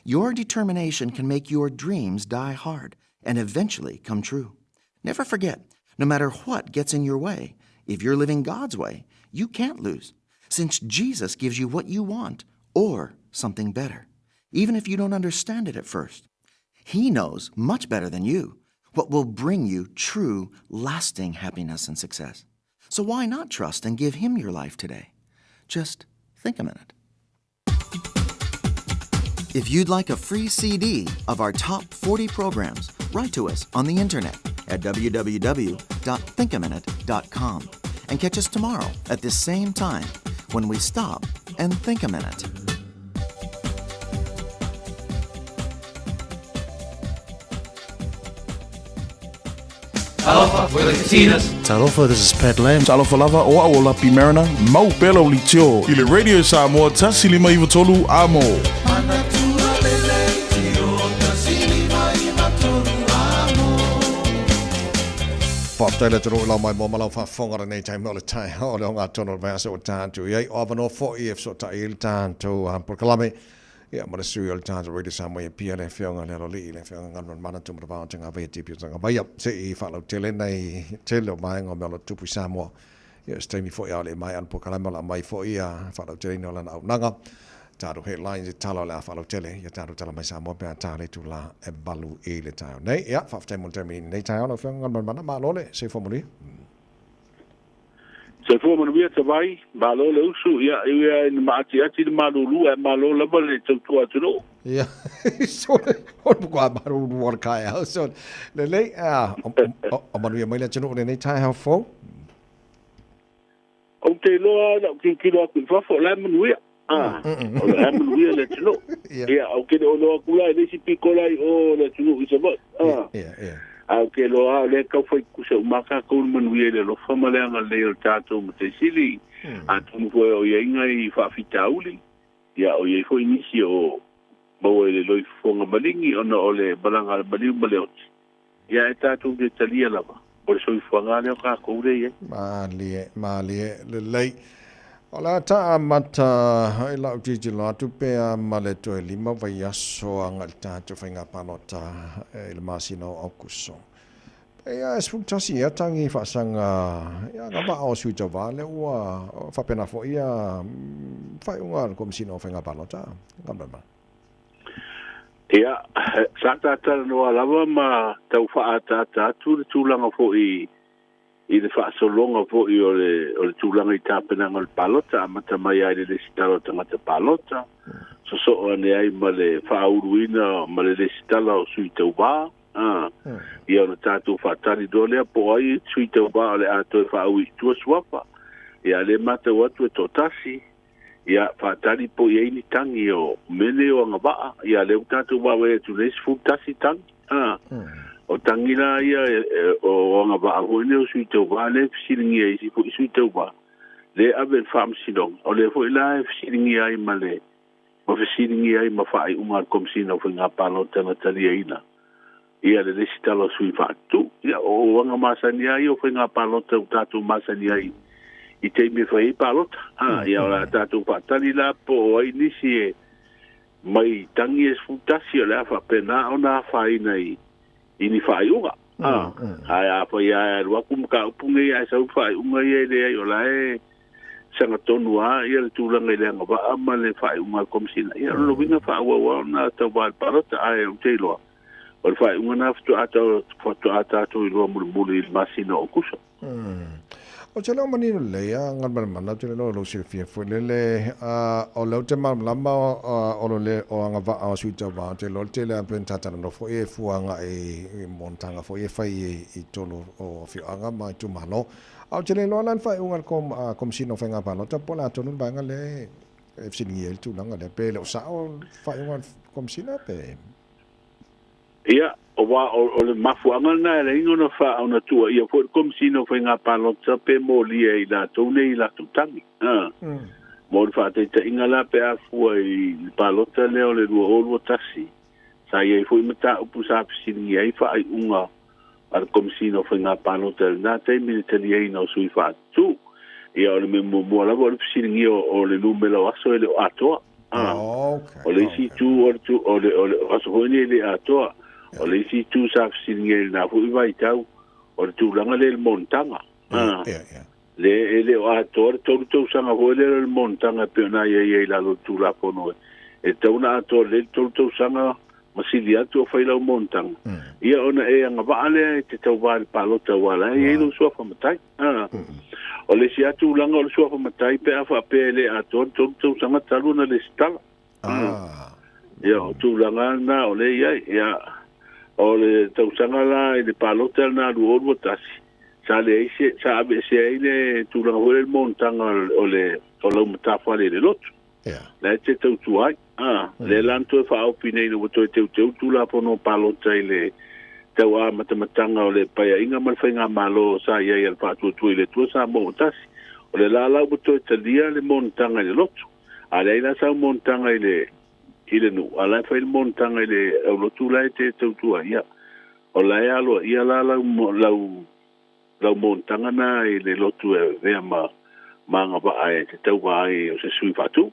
Your determination can make your dreams die hard and eventually come true. Never forget, no matter what gets in your way, if you're living God's way, you can't lose, since Jesus gives you what you want or something better, even if you don't understand it at first. He knows much better than you what will bring you true, lasting happiness and success. So why not trust and give Him your life today? Just think a minute. If you'd like a free CD of our top 40 programs, write to us on the internet at www.thinkaminute.com and catch us tomorrow at this same time when we stop and think a minute. Talofa, we're the Katinas. Talofa, this is Pat Lam. Talofa lava, o au o Lapi Mariner, mau pela o litio. I le Radio Samoa, 153 Amo. Faafetai le atunuu i lau maimoa ma lau faafofoga lenei taimi o le taeao o le ogatotonu o le vaiaso ua tatou i ai. O avanoa foi e fesootai ai le tatou polokalame ia ma le sui o le tatou Radio Samoa i Apia, le Afioga i le Aloalii, le Afioga Galumalemana Mana Tumatavao o Tagavaia Tipi o Tagavaia. Se i faalautele nei tele o vaega o mea o lo o tupu i Samoa. Ia o se taimi foi a o le i maea le polokalame o le a aumai foi ia faalauteleina o lana auaunaga. Tatou headlines i tala o le a faalautele ia tatou tala mai Samoa pe a ta le itula e 8 i le taeao nei. Ia, faafetai mo le taimi i lenei taeao lau Afioga Galumalemana. Malo le soifua manuia. Soifua manuia Tavai, malo le usu, ia e ui lava ina maatiati le malulu ae malo lava le tautua atunuu. Ia, sole, o le matua malulu o le taeao, sole. Lelei, a, o manuia mai le atunuu i lenei taeao fou. Ou te iloa ina ou tilotilo atu i fafo, o la e manuia. A, o la e manuia le atunuu. Ia, ou te le o iloa atu la i le isi pito la i o o le atunuu i Savaii. A, ae ou te iloa lava o lea e tau fai tutusa uma tatou le manuia i le alofa ma le agalelei o le tatou Matai Sili. Atonu foi o i ai nai faafitauli, ia o i ai foi nisi o maua i le loifofoga maligi ona o le malaga a le maliu ma le oti. Ia ae tatou te talia lava, o le soifuaga lea o tatou lea e i ai. Malie, malie, lelei. O le a ta amata i lau tilotilo atu pea ma le toe 5 vaiaso agai i le tatou faiga palota i le masina o Aokuso. Pei a e 11 ea tagi faasaga ia agavaa o sui tauva lea ua faapena foi ia faaiuga a le Komesina o Faiga Palota. Galuema. Ia, sa tatalanoa lava ma tau faaataata atu le tulaga foi i le faasologa foi o le tulaga i tapenaga o le palota, amata mai ai le lesitala o tagata palota, sosoo ane ai ma le faauluina ma le lesitala o sui tauvā. Ia ona tatou faatali loa lea po o ai sui tauvā o le a toe faaui i tua suafa. Ia le matau atu e toatasi, ia faatali po i ai ni tagi o mea nei o agavaa. Ia lea ua tatou vaavaai atu nei 11 tagi. O tagi la ia o agavaa foi nei o sui tauvā lea e fesiligia e isi foi sui tauvā lea e ave i le faamasinoga. O lea foi la e fesiligia ai ma le ma fesiligia ai ma faaiuga a le Komesina o Faiga Palota na taliaina ia le lesitala o sui faatutu. Ia o aga masani ai o faiga palota ua tatou masani ai i taimi e fai ai palota. Ia o le a tatou faatali la po o ai nisi e mai tagi e 11 o le a faapena ona afaina i ni faaiuga. Ae afai lava e alu atu mataupu nei ae sau faaiuga ia e leai o la e sagatonu lava ia le tulaga i le agavaa ma le faaiuga a le Komesina. Ia o lona uiga faaauau lava ona tauva i le palota, ae ou te iloa o le faaiuga lena faatoa tatou iloa mulimuli i le masina o Okuso. Ou te le o manino lelei a Galumalemana, ou te le iloa o lou silafia foi lele, o lea ou te malamalama o lo le o agavaa o sui tauva, ou te iloa o le tele lava pei ona ta talanoa foi e fua agai i monotaga foi e fai i totonu o afioaga ma itumalo. A ou te le iloa la le faaiuga a le Komesina o Faiga Palota po o le a tonu le vaega lea e fesiligia ai le tulaga lea, pe le o sao le faaiuga a le Komesina pe... Ia, aua o le mafuaaga lena e ala ai ona ona tuuaia foi le Komesina o Faiga Palota pe molia e i latou nei i latou tagi. Mo le faataitaiga la pe a fua i le palota lea o le 2021, sa i ai foi mataupu sa fesiligia ai faaiuga a le Komesina o Faiga Palota i lena taimi i le taliaina o sui faatutu. Ia, o le mea muamua lava o le fesiligia o le numera o aso e le o atoa. O le isi itu o le tu, o le, o le aso foi nei e le atoa. O le isi itu sa fesiligia i lena foi vaitau, o le tulaga lea i le monotaga. Le e le o atoa le 3 tausaga foi lea o le monotaga e pei ona aiaia ai i lalo o le Tulafono e tatau ona atoa lelei le 3 tausaga ma sili atu o fai lau monotaga. Ia ona e agavaa lea e te tauvā i le palota aua la e i ai lou suafa matai. O le isi lava tulaga o le suafa matai pe a faapea e le atoa le 3 tausaga talu ona lesitala. Ia o tulaga lena o lea e i ai. Ia o le tausaga la i le palota lena 2021, sa leai se, sa aveesea ai le tulaga foi lea i le monotaga o le o lau matafale i le lotu. La e te tautua ai. Lea la na toe faaofi nei ina ua toe teuteu le Tulafono o Palota i le tau amatamataga o le Paeaiga ma le Faigamalo sa i ai a le Faatuatua i le Atua Samoa ua tasi. O le la la ua toe talia le monotaga i le lotu. A leai la sau monotaga i le i le nuu, a la e fai le monotaga i le aulotu la e te tautua ai, ia, o la e aloaia la lau lau lau monotaga na i le lotu e avea ma ma agavaa e te tauva ai o se sui faatu.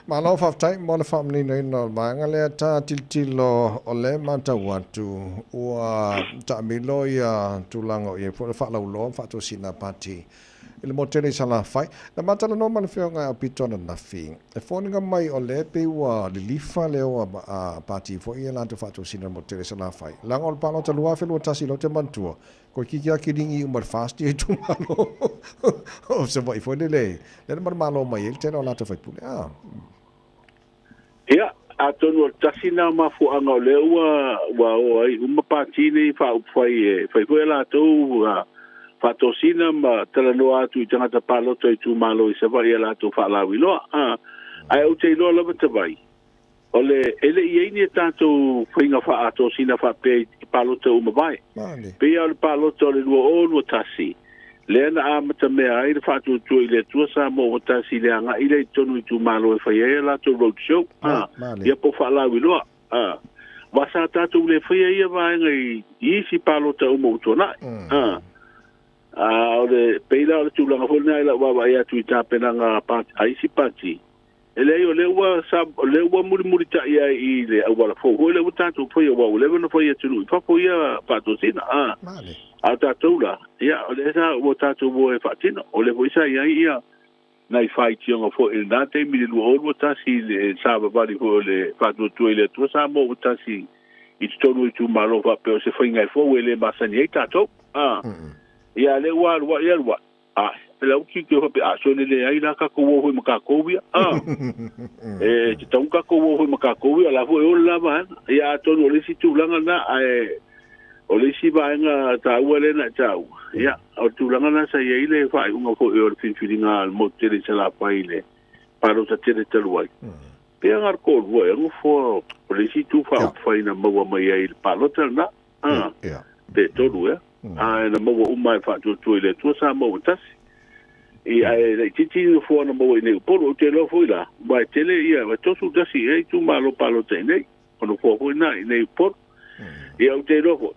Malo faafetai mo le faamaninoina o le vaega lea ta tilotilo o lea e matau atu ua taamilo ia tulaga o i ai foi le faalauiloa ma faatosina a pati i le motu tele i Salafai. Na matalanoa ma le Afioga ia Aupito ananafi, e foliga mai o lea pei ua lilifa le o a pati foi ia latou faatosina i le motu tele i Salafai. Leaga o le palota 2021 lea ou te manatua, koe kiki a kiligi uma i le FAST ia itumalo o Savaii foi lele, lea na manumalo mai ai le tele o latou faipule. Ah. Ia, atonu o le tasi lena o mafuaaga o lea ua ua o ai uma pati nei faaupufai e fai foi a latou faatosina ma talanoa atu i tagata palota o itumalo i Savaii a latou faalauiloa. Ae ou te iloa lava Tavai, o le e le i i ai ni a tatou faiga faaatosina faapea i palota ua mavae. Pei lava o le palota o le 2021, lea na amatamea ai le faatuatua i le Atua Samoa ua tasi i le agai lea i totonu o itumalo e fai ai a latou road show, ia po o faalauiloa. Aua sa tatou le faia ia vaega i isi palota uma ua tuanai. A o le, pei la o le tulaga foi lena i lau vaavaai atu i tapenaga a isi pati, E leai, o lea ua sa, o lea ua mulimulitai ai i le auala fou foi lea ua tatou faia, aua ua leva ona fai atunuu i fafo ia faatosina, a. A o tatou la, ia, o lea sa ua tatou o e faatino. O lea foi sa i ai ia nai faitioga foʻi i lenā taimi le 2021 le savavali foʻi o le faatuatua i le Atua Samoa ua tasi i totonu o itumalo faapea o se faiga e fou e lē masani ai tatou a ia lea ua aluaʻi aluaʻi a e lau tilotilo faapea a sole leai la tatou o foi ma tatou ia a e tatau tatou o foi ma tatou ia la foi o le la vaega ia atonu o le isi tulaga lena ae o le isi vaega taua lea na e taua ia o le tulaga lena sa i ai le faaiuga foi o le filifiliga a le motu tele i Salafai i le palota tele talu ai pe aga le toalua ea nofoa o le isi itu faaupufai na maua mai ai i le palota lena a pe tolu ea ae na maua uma e faatuatua i le Atua sa maua tasi. I ae laitiiti nofoa na maua i nei Upolu. Ou te iloa foi la, aua e tele ia, e 31 ea itumalo palota i nei, o nofoa foi na i nei Upolu. Ia ou te iloa foi,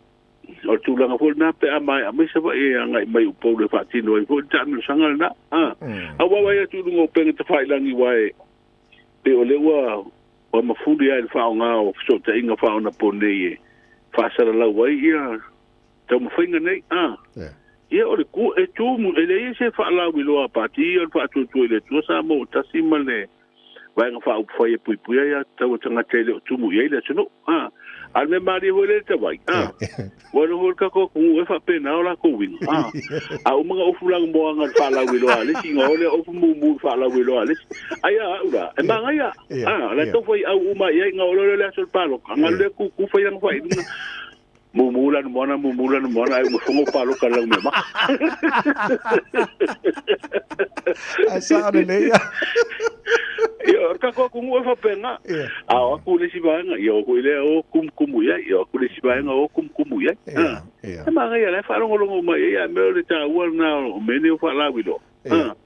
o le tulaga foi lena pe a maea mai Savaii e agai mai Upolu e faatino ai foi le taamilosaga lena. A, a ua vaai atu i luga o upega tafailagi aua e pei o lea ua ua mafuli lava i le faaaoga o fesootaiga faaonaponei e faasalalau ai ia taumafaiga nei, a. Ia o le ku, e tu, e leai se faalauiloa a Pati ia o le faatuatua i le Atua Samoa ua tasi ma le Vaega Faaupufai e puipuia ai aiatatau a tagata e le o tumu i ai le atunuu, a. A o le mea malie foi lea i le tavai, a. Ua noho le tatou atunuu e faapena o latou uiga, a. A uma ona ofu lanumoana i le faalauiloa a le isi, ona o lea ofu mumu i le faalauiloa a le isi. Ai a au la, e manaia, a, o la e tau faiau uma i ai, ona oo loa lea o le aso o le palota, ona alu lea tutu fai lana faailuga. Mumu lanumoana, mumu lanumoana, ai uma fono paloka lau mea maka. Ai sao lelei ia. Ia, o tatou atunuu e faapena. A o atu le isi vaega, ia o foi lea o kumukumu i ai. Ia o atu le isi vaega o kumukumu i ai. E manaia la e faalogologo mai ai, a mea o le taua lena o mea nei o faalauiloa.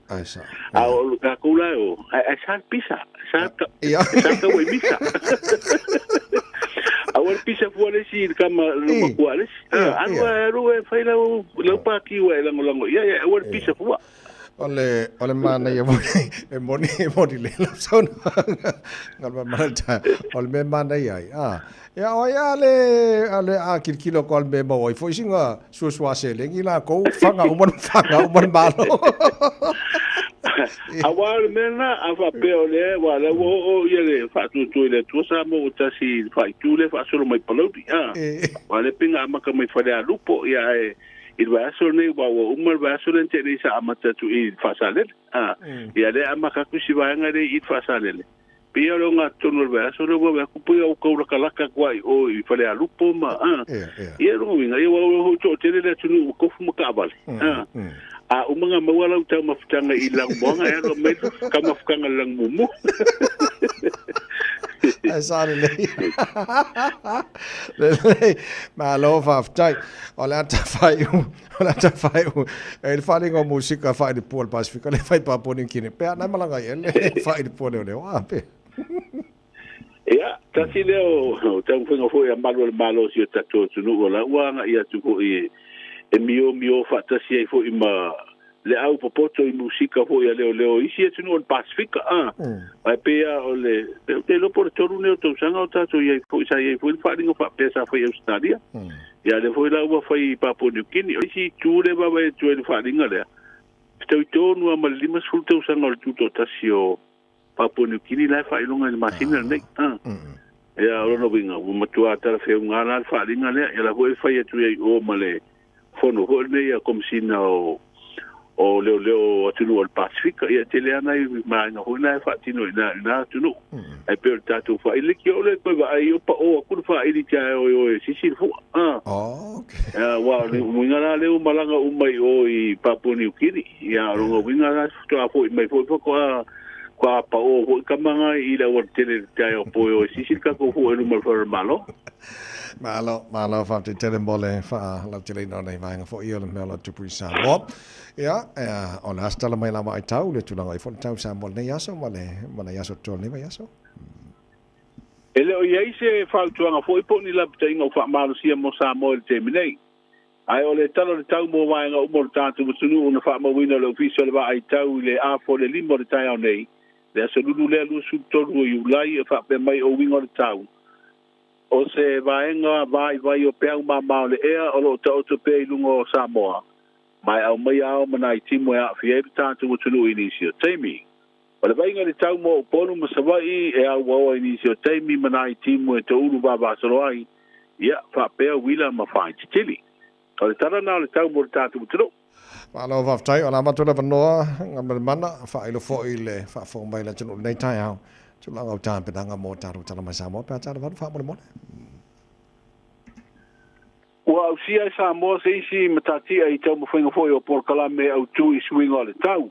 Ai sao. A o tatou la o, ai sa le pisa, sa sa tau ai misa. Aua le pisa fua le isi i le kama le matua a le isi. Alu alu e fai lau lau pati ua e lagolago i ai, aua le pisa fua. O le o le manaia foi e moni e moni le lau saunoaga Galumalemana o le mea e manaia ai a ia o ai a le a le a kilokilo atu a le mea e maua ai foi sina suasua seleni lakou faga uma le faga uma le Malo. Aua o le mea lena, a faapea o lea, aua o lea ua oo ia le faatuatua i le Atua Samoa ua tasi i le faaitu lea faasolo mai Palauli, a. Aua o lea pei na amata mai Falealupo, ia ae i le vaiaso lenei, aua ua uma le vaiaso lea na tea nei sa amata atu i Faasalele, a. Ia lea e amata atu si vaega lea i Faasalele. Pei o le ogatotonu o le vaiaso lea ua atu pei ua tau latalata atu lava i o i Falealupo ma a. Ia lona uiga, ia ua ua toatele le atunuu ua tofu ma taavale. A. A uma ona maua lau taumafataga i Lanumoana e alu mai le taumafataga i le Lanumumu. Ae sa lelei. Lelei. Malo faafetai. O le ata faaiu, o le ata faaiu. E le faaliga o musika fai le pua le Pasifika le fai Papua New Guinea. Pea nai malaga i ele fai le pua leo leo. Ah, pe. Ia, tasi lea o taumafaiga foi a malu o le Malo o si o tatou atunuu o la ua agai atu foi e miomio faatasi ai foi ma le au popoto i musika foi a leoleo i isi atunuu o le Pasifika, a. Ae pei lava o le, ou te iloa po o le tolu nei o tausaga o tatou i ai foi, sa i ai foi le faaaliga faapea sa fai i Ausetalia. Ia lea foi la ua fai i Papua New Guinea. O le isi itu lea e vaavaai atu ai i le faaaliga lea, fetaui tonu lava ma le 50 tausaga o le tutoatasi o Papua New Guinea la e faailoga i le masina lenei. A. Ia, o lona uiga, ua matua talafeauga la le faaaliga lea. Ia la foi e fai atu ai i o ma le fono foi lenei a Komesina o o leoleo o atunuu o le Pasifika. Ia, e tele lava nai vaega foi na e faatino i na, i na atunuu. Ae pei o le tatou faaili, leitioa o le toe vaai o pao atu le faaili tia e oe oe sisi le fua. Ah. Oh, okay. Ia, aua o le uiga la lea ua malaga uma i o i Papua New Guinea. Ia, o lona uiga la faatoa foi mai foi faatoa faatoa pao foi tama na i le aualatele i le taeao po e o e sisi le tatou fua i luma o le fale o le Malo. Malo, malo, faafetai tele mo le faalauteleina o nei vaega foi o le mea o lo o tupu i Samoa. Ia, o le a se tala mai la vaai tau le tulaga i foi le tau Samoa lenei aso ma le ma nei aso totoe o lenei vaiaso? E le o i ai se fautuaga foi po o ni lapataiga o faamalosia mo Samoa i le taimi nei. Ae o le tala o le tau mo vaega uma o le tatou atunuu na faamauina e le Ofisa o le Vaai Tau i le 4:45 o le taeao nei, le aso Lulu lea 23 o Iulai, e faapea mai o uiga o le tau, o se vaega vaivai o peau mama o le ea o lo o taoto pea i luga o Samoa. Ma e aumaia ao ma nai timu e aafia ai le tatou atunuu i nisi o taimi. O le vaaiga i le tau mo Upolu ma Savaii e auaoa i nisi o taimi ma nai timu e toulu vavasolo ai, ia, faapea uila ma faaititili. O le tala na o le tau mo le tatou atunuu. Malo faafetai, o le a matou le avanoa Galumalemana, faailo foi le faafofoga mai le atunuu i lenei taeao, tulaga o tapenaga mo tatou tala mai Samoa pe a talavalu faamolemole. Ua ausia e Samoa se isi matatia i taumafaiga foi o polokalame autu i suiga o le tau.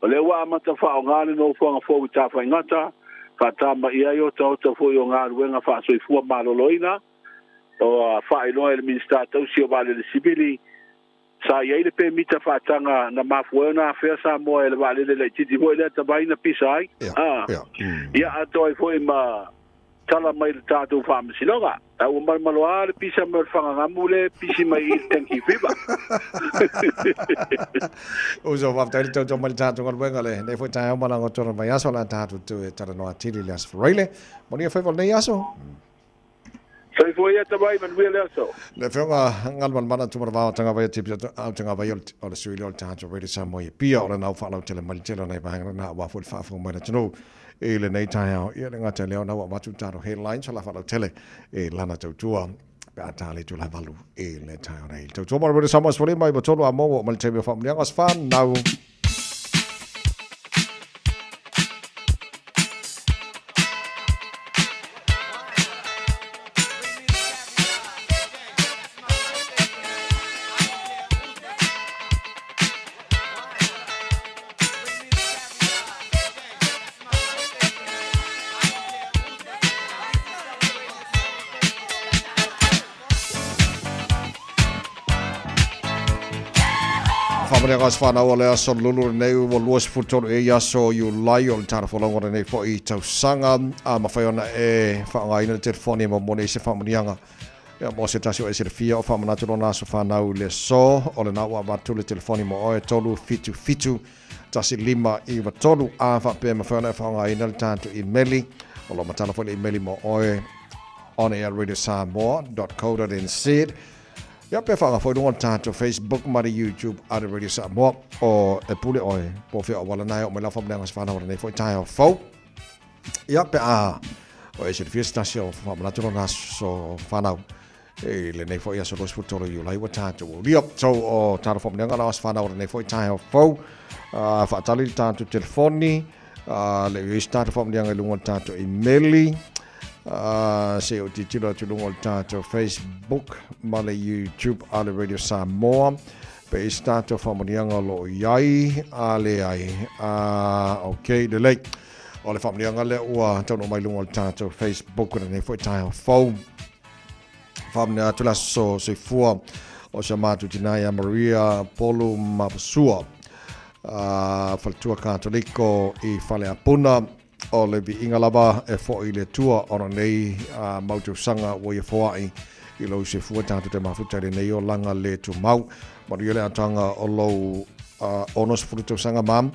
O lea ua amata faaaoga le nofoaga fou i Tafaigata, faatamaia ai otaota foi o galuega faasoifua maloloina, ua faailoa e le Minisita tausi o Vaalele Sivili, sa i ai le pemita faataga na mafua ai ona afea Samoa e le vaalele laitiiti foi lea tavai na pisa ai. Ia atoa ai foi ma tala mai le tatou faamasinoga. A ua malomaloa le pisa mai o le fagagamu lea e pisi mai i le Tanky Fever. Uso, faafetai le tautua mai le tatou galuega lenei foi taeao ma laga tonu mai aso la tatou tu e talanoa atili le aso Faraile. Manuia faiva o lenei aso. Soifua ia Tavai, manuia le aso. Le Afioga Galumalemana Tumanavao Tagavaia Tipi au Tagavaia o le sui lea o le tatou Radio Samoa i Apia o lena ua faalautele mai le tele o nai vaega lena aua foi le faafofoga mai le atunuu i lenei taeao. Ia le gata i lea ona ua avatu le tatou headlines o la faalautele i lana tautua pe a ta le itula 8 i le taeao nei. Tautua mo le Radio Samoa 15 i 3 a mo ma le taimi o faamuliaga o se whanau. Faamanuiaga o se whanau o le aso lulu lenei ua 23 e aso Iulai o le tala folauga lenei foi tausaga a mawhai ona e whaangaina le telefoni e momone i se faamanuiaga. Ia mo se tasi o e silafia o faamanatu lona aso fanau i le aso o lena ua avatu le telefoni mo oe 377 1593 a faapea mafai ona e faaaogaina le tatou imeli o lo o matala foi le imeli mo oe onair@radiosamoa.co.nz Ia pe whaanga foi lunga o le tatou Facebook ma le YouTube a le Radio Samoa o e pule oe po fea o wala nai o mai lau whamuneanga se whanau nei foi taeao fou. Ia pe a o e silafia se tasi o faamanatu lona aso fanau i lenei foi aso 23 Iulai ua tatou aulia. So o talo faamanuiaga la aso fanau o lenei foi taeao fou. Faatali le tatou telefoni, le i se tatou faamanuiaga i luga o le tatou imeli, se i o tilotilo atu i luga o le tatou Facebook ma le YouTube a le Radio Samoa. Pe i se tatou faamanuiaga o lo o i ai, a leai. Okay, lelei. O le faamanuiaga lea ua taunuu mai luga o le tatou Facebook lenei foi taeao fou. Faamanuia atu le aso soifua o si a matou tina ia Maria Polu Mapasua, faletua Katoliko i Faleapuna. O le viiga lava e foi i le Atua ona nei mau tausaga ua ia foai i lou soifua tatou te mafuta i lenei olaga le tumau. Manuia le atoaga o lou 60 tausaga mam.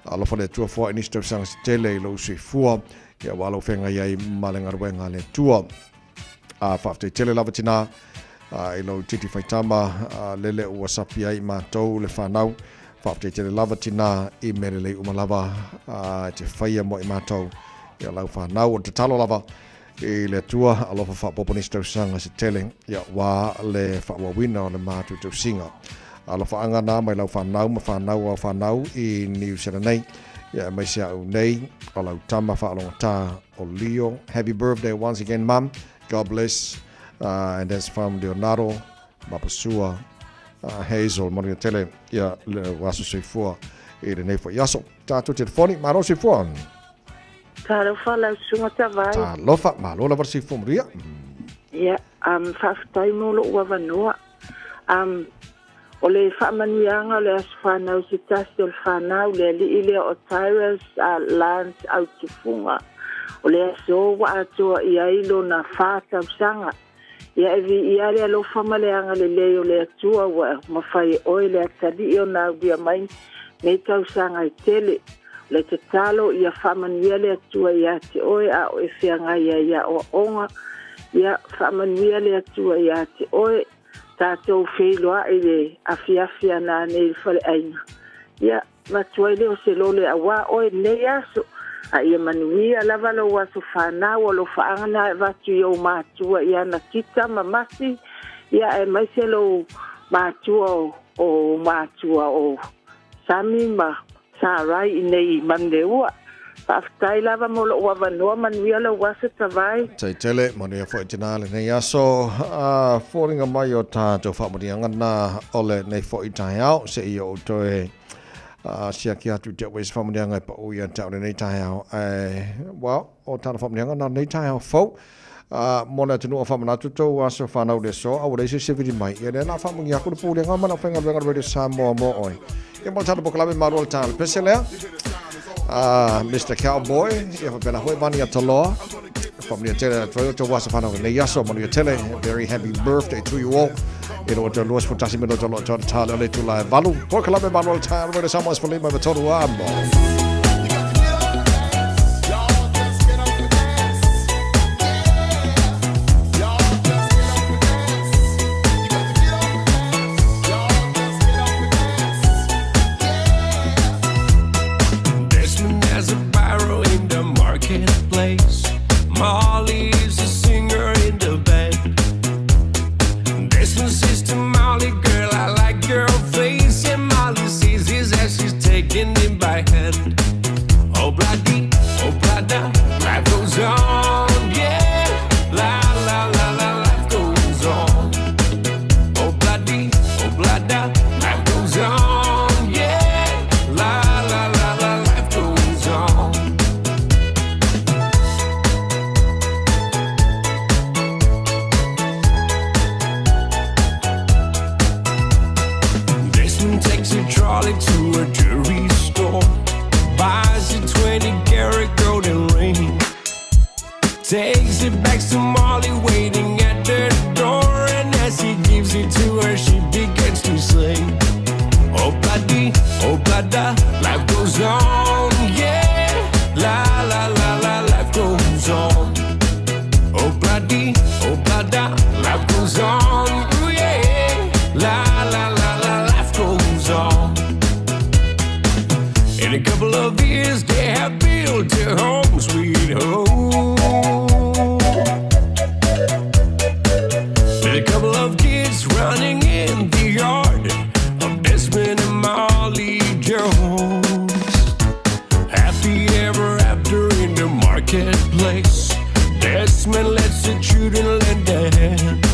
Alofa le Atua foai nisi tausaga se tele i lou soifua, ia aua lou feagai ai ma le galuega a le Atua. A faafetai tele lava tina i lou titi faitama lele ua sapi ai i matou le whanau. Faafetai tele lava tina i mea lelei uma lava e te whaia mo i matou ia lau whanau. O le tatalo lava i le Atua alofa faaopoopo nisi tausaga se tele ia aua le faaauauina o le matou tausiga. Alofaaga na mai lau whanau ma whanau au whanau i Niu Sila nei ia aemaise au nei o lau tama faalogata o Leo. Happy birthday once again mum. God bless. And that's from Leonardo Mapasua Hazel. Manuia tele ia le aso soifua i lenei foi aso. Tātou telefoni, malo soifua. Talofa lau susuga Tavai. Talofa, malo lava le soifua manuia. Ia, faafetai mo lou avanoa. O le faamanuiaga o le aso fanau se tasi o le fanau, le alii lea o Tyrus Lance Autufuga. O le aso ua atoa i ai lona fa tausaga. Ia e viia le alofa ma le agalelei o le Atua ua mafai e oe le atalii ona aulia mai nei tausaga e tele. O le tatalo ia faamanuia le Atua ia te oe a o e feagai ai i aoaoga. Ia faamanuia le Atua ia te oe. Tatou feiloai i le afiafi a nanei i le faleaiga. Ia, avatu ai lea o se lole aua oe i lenei aso. A ia manuia lava lou aso fanau, o alofaaga na e avatu i ou matua ia Nakita ma Masi, ia aemaise lou matua o, o matua o Sami ma Sarai i nei i Manuleua. Faafetai lava mo lou avanoa, manuia lou aso Tavai. Tai tele, manuia foi tinā lenei aso. A foliga mai o tātou faamanuiaga na o lenei foi taeao, se i ou toe siaki atu i te au e se faamanuiaga e pau ia te au lenei taeao. Ae, well, o tāna faamanuiaga na lenei taeao fou. Mo le atunuu o faamanatu tou aso fanau le aso, a ua leai se isi e vili mai, ia lea o le a faamanuia atu le Pulega ma le aufaigaluega a le Radio Samoa mo oe. Ia mo le tatou polokalame malo le tala pese lea. Mr. Cowboy, ia faapena foi Vani Ataloa. Faamanuia tele atu ai o tou aso fanau lenei aso, manuia tele. Very happy birthday to you all. I lo te 21 minuta lo te tala o le itula e valu. Polokalame malo le tala Radio Samoa 15 i 3 a mo. Desmond has a barrow in the marketplace. Molly is a singer in the band. Desmond says to Molly, girl, I like your face. And Molly sees his as she's taking him by hand. Oh, bloody, oh, blada, life goes on, yeah. La, la, la, la, life goes on. Oh, bloody, oh, blada, life goes on, yeah. La, la, la, la, life goes on. Desmond takes a trolley to a jewelry store, buys a 20 karat golden ring, takes it back to Molly waiting at the door, and as he gives it to her, she begins to sing. Oh bloody, oh blada, life goes on, yeah. La la la la, life goes on. Oh bloody, oh blada, life goes on, ooh, yeah. La la la la, life goes on. In a couple of years, they have built a home, sweet home. With a couple of kids running in the yard of Desmond and Molly Jones. Happy ever after in the marketplace. Desmond lets the children lend a hand.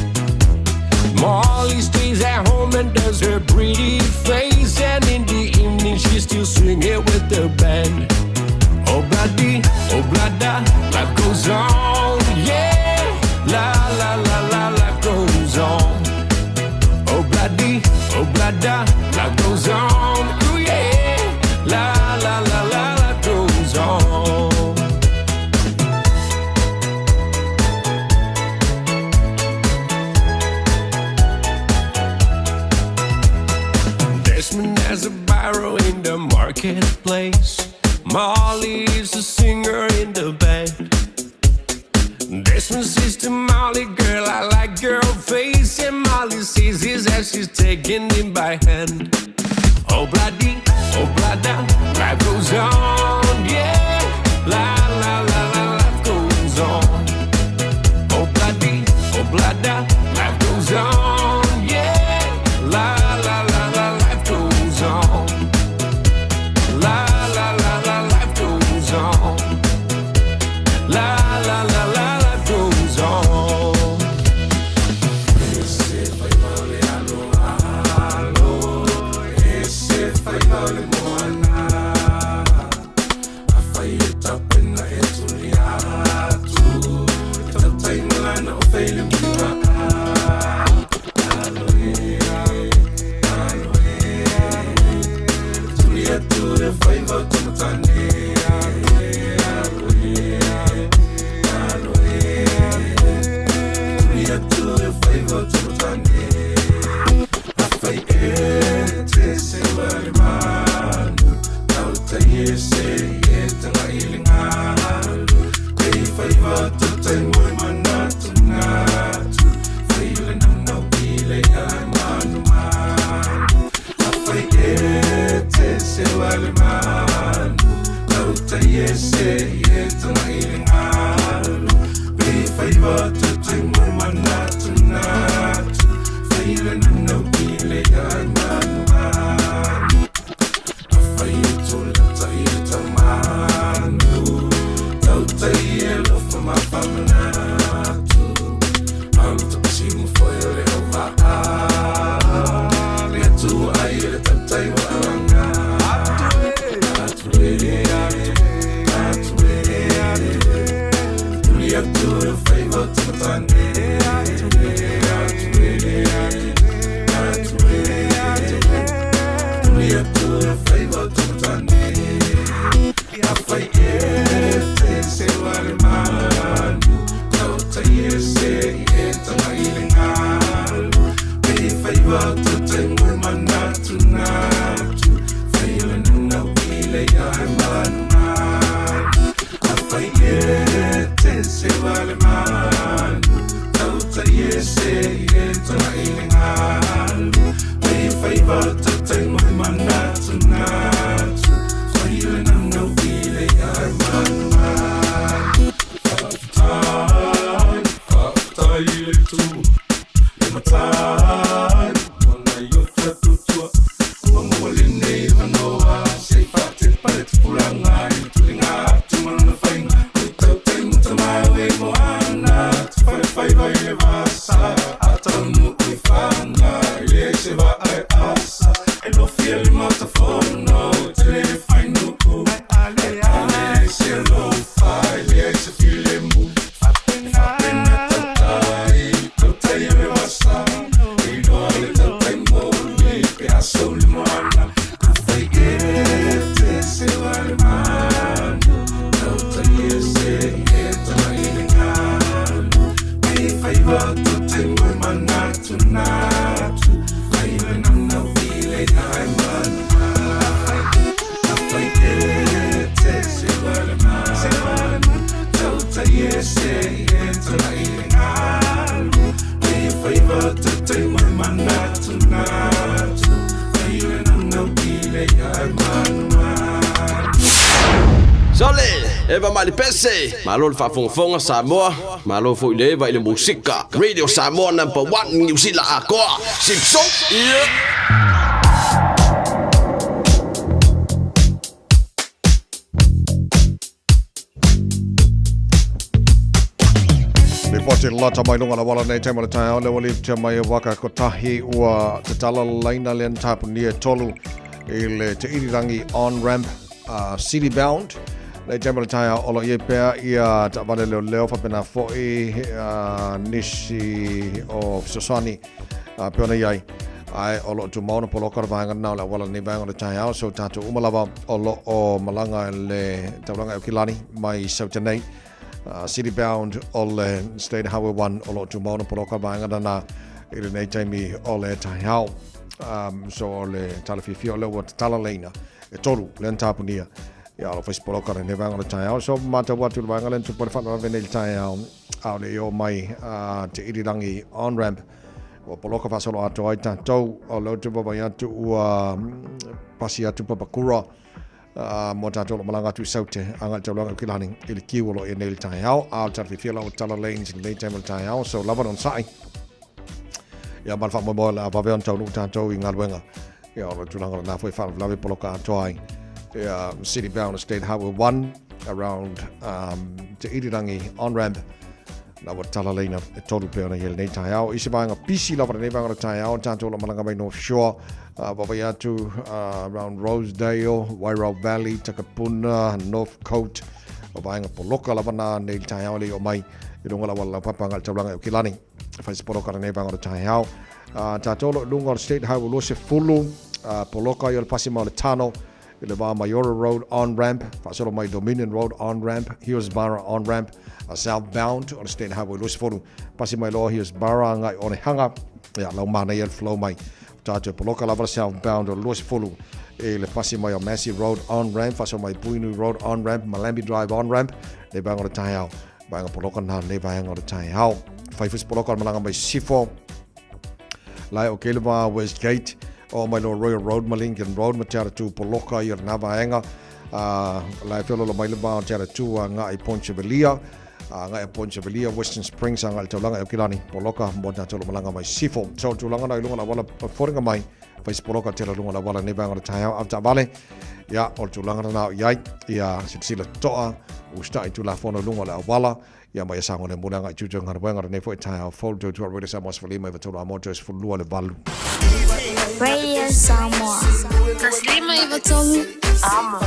Molly stays at home and does her pretty face. And in the evening, she's still singing with the band. Oh, bloody, oh, blada, life goes on, yeah. La, la, la, la, life goes on. Oh, bloody, oh, blada, life goes on, ooh, yeah. La, la, la, la, life goes on. Desmond has a barrow in the marketplace. Molly is a singer in the band. Desmond says to Molly, girl, I like your face. And Molly sees his as she's taking him by hand. Oh, bloody, oh, blada, life goes on, yeah. La, la, la, la, life goes on. Oh, bloody, oh, blada, life goes on, yeah. La, la, la, la, life goes on. La, la, la, la, life goes on. La, la, la, la, life goes on. Sole, Eva Malipese, malo le faafogafoga Samoa, malo foi le Eva i le musika. Radio Samoa number 1 Niu Sila atoa. Sipso, yeah. Lipoti lata mai lunga la wala nei taima le taeao le ua liptia mai e waka kotahi ua tatala laina le tapunia e tolu i le te irirangi on ramp city bound nei taima le taeao o lo i ai pea ia taavale leoleo faapena foi nisi o fesoasoani pei ona i ai ae o lo o tumau ona poloka le vaega lena o le auala lenei vaega o le taeao so tatou uma lava o lo o malaga i le taulaga e Aukilani mai Sauta nei city bound o le State Highway 1 o lo o tumau ona poloka le vaega lena i lenei taimi o le taeao so o le tala fiafia o lea ua tatala leina e tolu lea na tapunia ia o lo o fai se poloka lenei vaega o le taeao so matau atu i le vaega lea na tupu ai le faalavelave nei i le taeao A o le i oo mai a te irirangi on-ramp, ua poloka faasolo atoa ai tatou. O lea ou te vaavaai atu ua pasi atu Papakura mo tatou o lo o malaga atu i Saute agai i le taulaga i Aukilani i le kiu o lo o i ai nei i le taeao. A o le tala fiafia la ua tala lanes i lenei taimi o le taeao, so lava le onosai. Ia ma le faamoemoe o le a vave ona taunuu tatou i galuega. Ia o le tulaga lena foi e faalavelave poloka atoa ai. Ia City Bound State Highway 1 around Te Irirangi on-ramp na ua tala leina e tolu pea ona i ai lenei taeao. I se vaega pisi lava lenei vaega o le taeao, tatou o lo o malaga mai North Shore, vaavaai atu around Rosedale, Wairau Valley, Takapuna, Northcote, o vaega poloka lava nā nei le taeao e le i oo mai i luga o le auala laupapa agai i le taulaga i Aukilani. E fai se poloka lenei vaega o le taeao. Tatou o lo o i luga o le State Highway 20, poloka ai o le pasi mai o le Tano i le va Maiora Road on-ramp, faasolo mai Dominion Road on-ramp, Hillsborough on-ramp, southbound o le State Highway 20, pasi mai loa Hillsborough agai Onehunga, ia lau manaia le flow mai. Tatou e poloka lava le southbound o le 20 i le pasi mai o Massey Road on-ramp, faasolo mai Puhinui Road on-ramp, Malambi Drive on-ramp, nei vaega o le taeao. Vaega poloka na nei vaega o le taeao. Whai fusi poloka o le malaga mai Sifo. Lai o Keleva Westgate o mai lo Royal Road ma Lincoln Road ma Te Aratū poloka i o lena vaega. Lai feololo mai le va o Te Aratū a ngai Ponte Velia. Agai Point Sevelia, Western Springs, agai le taulaga i Aukilani, poloka mo tatou lo malaga mai sifo. So tulaga na i luga o le auala foliga mai, fai se poloka tele i luga o le auala i lenei vaega o le taeao avetaavale. Ia, o le tulaga lena o i ai, ia silasila totoa, usitai i Tulafono i luga o le auala, ia ma ia saogalemu le agai i tiute o galuega i lenei foi taeao fou. Le tautua Radio Samoa 15 i tolu a motu e 12 le valu. Radio Samoa. 153 Amo.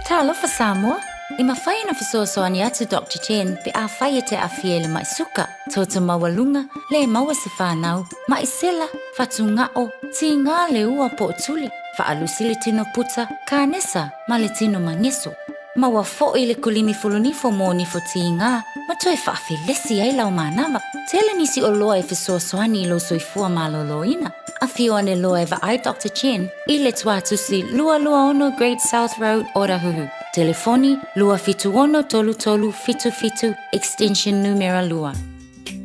Talofa Samoa! E mafai ona fesoasoani atu Doctor Chen pe afai e te aafia i le ma'i suka, toto maualuga, le maua se fanau, ma'i sela, fatuga'o, tigā le ua po o tuli, faalusi le tino puta, kānesa ma le tino mageso. Maua fo'i le kulimi fulunifo mō nifo tigā ma toe faafelesi ai lau manava. Tele nisi oloa e fesoasoani i lou soifua malōlōina. Afio ane loa e vaai Doctor Chen i le tuatusi 226 Great South Road, Otahuhu. Telefoni, 276 3377, extension numera 2.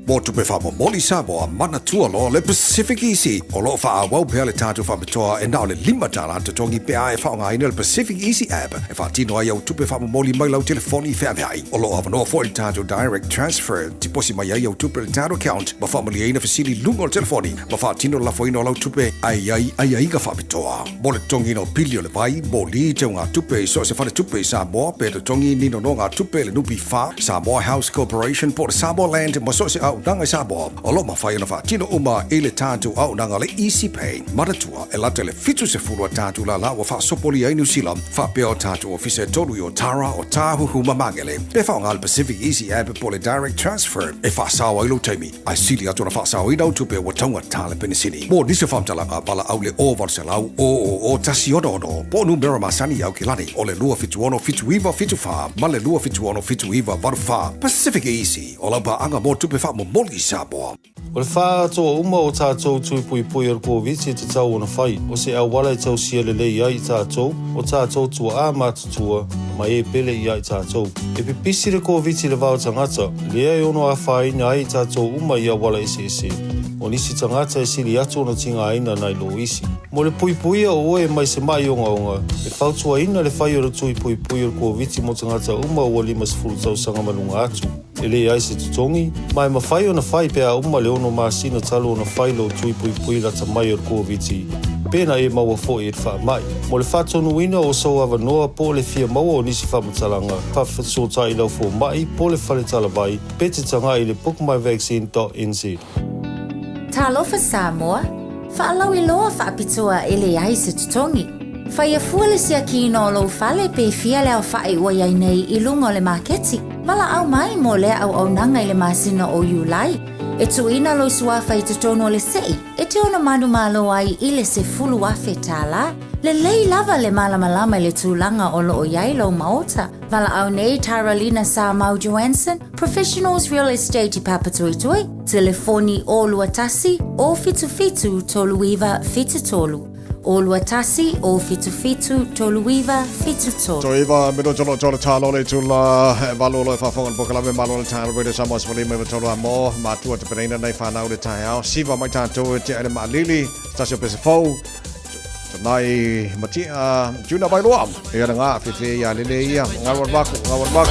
Mo tupe faamomoli Samoa, manatua loa le Pacific Easy. O lo o faaauau pea le tatou faapitoa e na o le $5 totogi pe a e faaaogaina le Pacific Easy app e faatino ai au tupe faamomoli mai lau telefoni feaveai. O lo o avanoa foi le tatou Direct Transfer, tiposi mai ai au tupe i le tatou account ma faamalieina fesili i luga o le telefoni ma faatino le lafoina o lau tupe ae i ai aiaiga faapitoa. Mo le totogiina o pili o le vai, moli, teugatupe i so o se faletupe i Samoa pe totogi ni nonogatupe i le NPF, Samoa House Corporation po o le Samoa Land ma so o se auaunaga i Samoa, o lo o mafai ona faatino uma i le tatou auaunaga le Easy Pay. Manatua, e lata i le 70 a tatou lala ua faasopolia ai Niu Sila, faapea o tatou ofisa e tolu i Otara, Otāhuhu ma Magele. Pe faaaoga le Pacific Easy App po o le Direct Transfer e faasao ai lou taimi, ae sili atu ona faasaoina au tupe ua taugata le penisini. Mo nisi o faamatalaga, valaau le 0800 000 166 po o numera masani i Aukilani o le 276 7974 ma le 276 7984. Pacific Easy, o lau paaga mo tupe faamomoli i Samoa. O le faaatoa uma o tatou tui puipui o le Koviti e tatau ona fai, o se auala e tausia lelei ai i tatou, o tatou tuaa matutua, ma e pele ia i tatou. E pipisi le Koviti i le va o tagata, lea e ono afaina ai i tatou uma i auala eseese. O nisi tagata e sili atu ona tigaina nai lo isi. Mo le puipuia o oe mai se ma'i ogaoga, e fautuaina le fai o le tui puipui o le Koviti mo tagata uma ua 50 tausaga ma luga atu. E leai se totogi, ma e mafai ona fai pe a uma le ono masina talu ona fai lou tui puipui lata mai o le Koviti, pena e maua fo'i i le faamai. Mo le faatonuina o sou avanoa po o le fia maua o nisi faamatalaga, faafesootai i lau fomai po o le fale talavai pe te tagai i le bookmyvaccine.nz. Talofa Samoa, faalauiloa faapitoa e leai se totogi. Faia fua le siakiina o lou fale pe fia le aofa'i ua i ai nei i luga o le maketi. Valaau mai mo lea auaunaga i le masina o Iulai. E tuuina lou suafa i totonu o le se'i e te ono manumalo ai i le $10,000. Lelei lava le malamalama i le tulaga o lo o i ai lou maota. Valaau nei Taralina Samau Joanson, Professionals Real Estate i Papatoetoe, telefoni 021 077 3973. 021 077 3973. Toe iva minuta lo tolo talo le tula e valu lo e faafofoga le polokalame malo le taeao Radio Samoa 15 i a mo matua te pereina nei whanau le taeao siva mai tātou e te aile maalili tasi o pese fou Tanai matia Juna Vailoa e ana ngā whiwhi ia lele ia ngā war maku ngā war maku.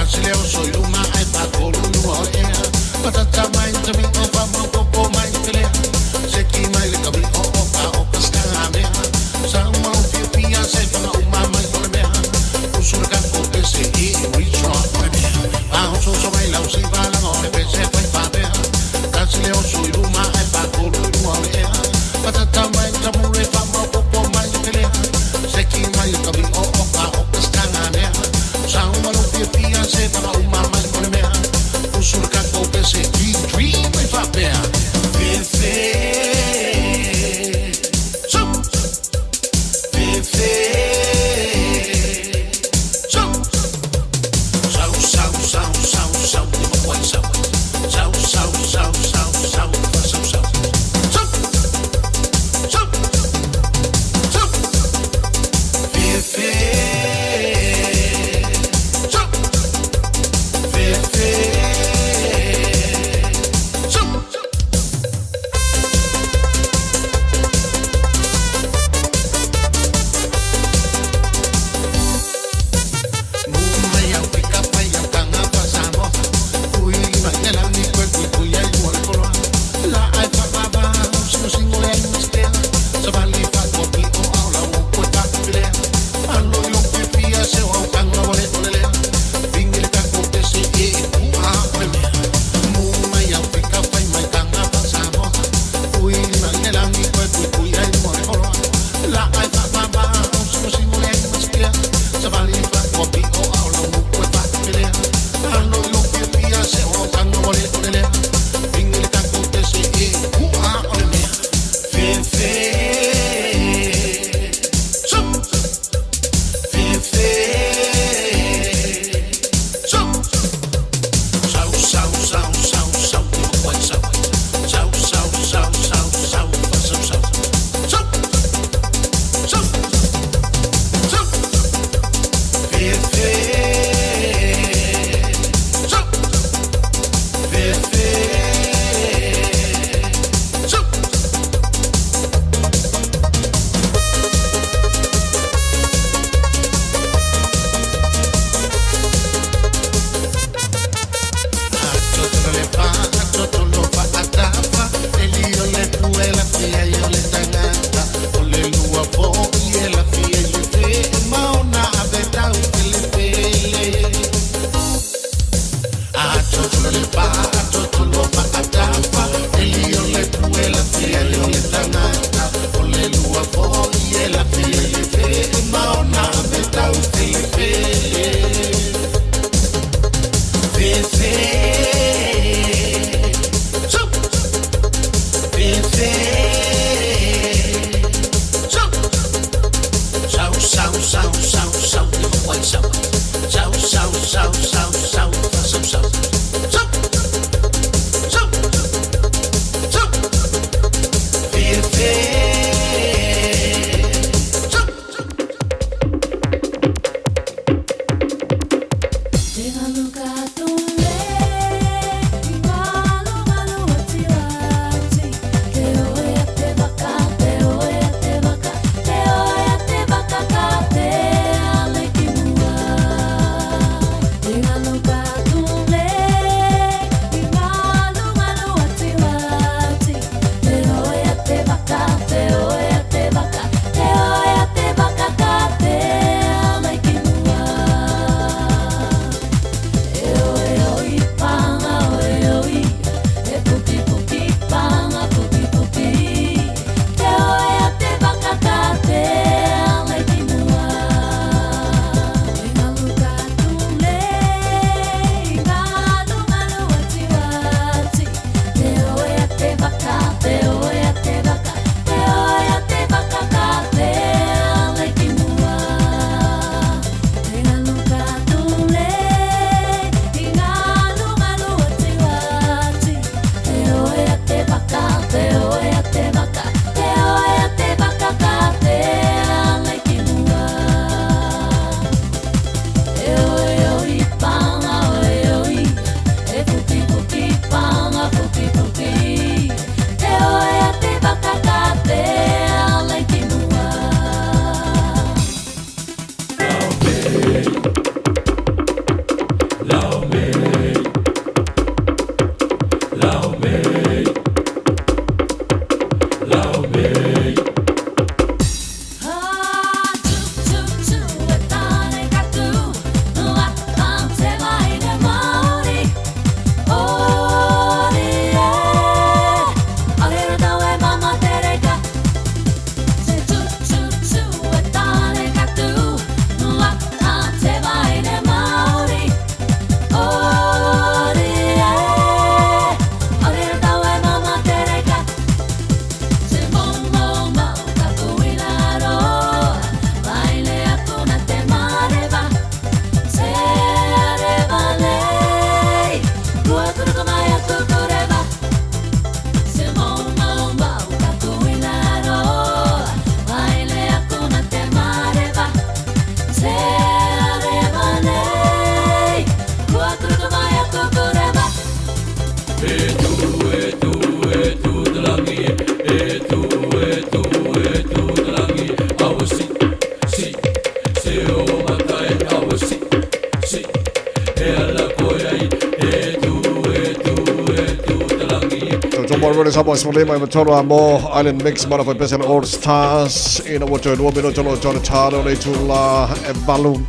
Samoa Smolema i matolo a mo Island Mix mana foi pesa All Stars ina ua toe lua mino tolo tolo talo le tula e valu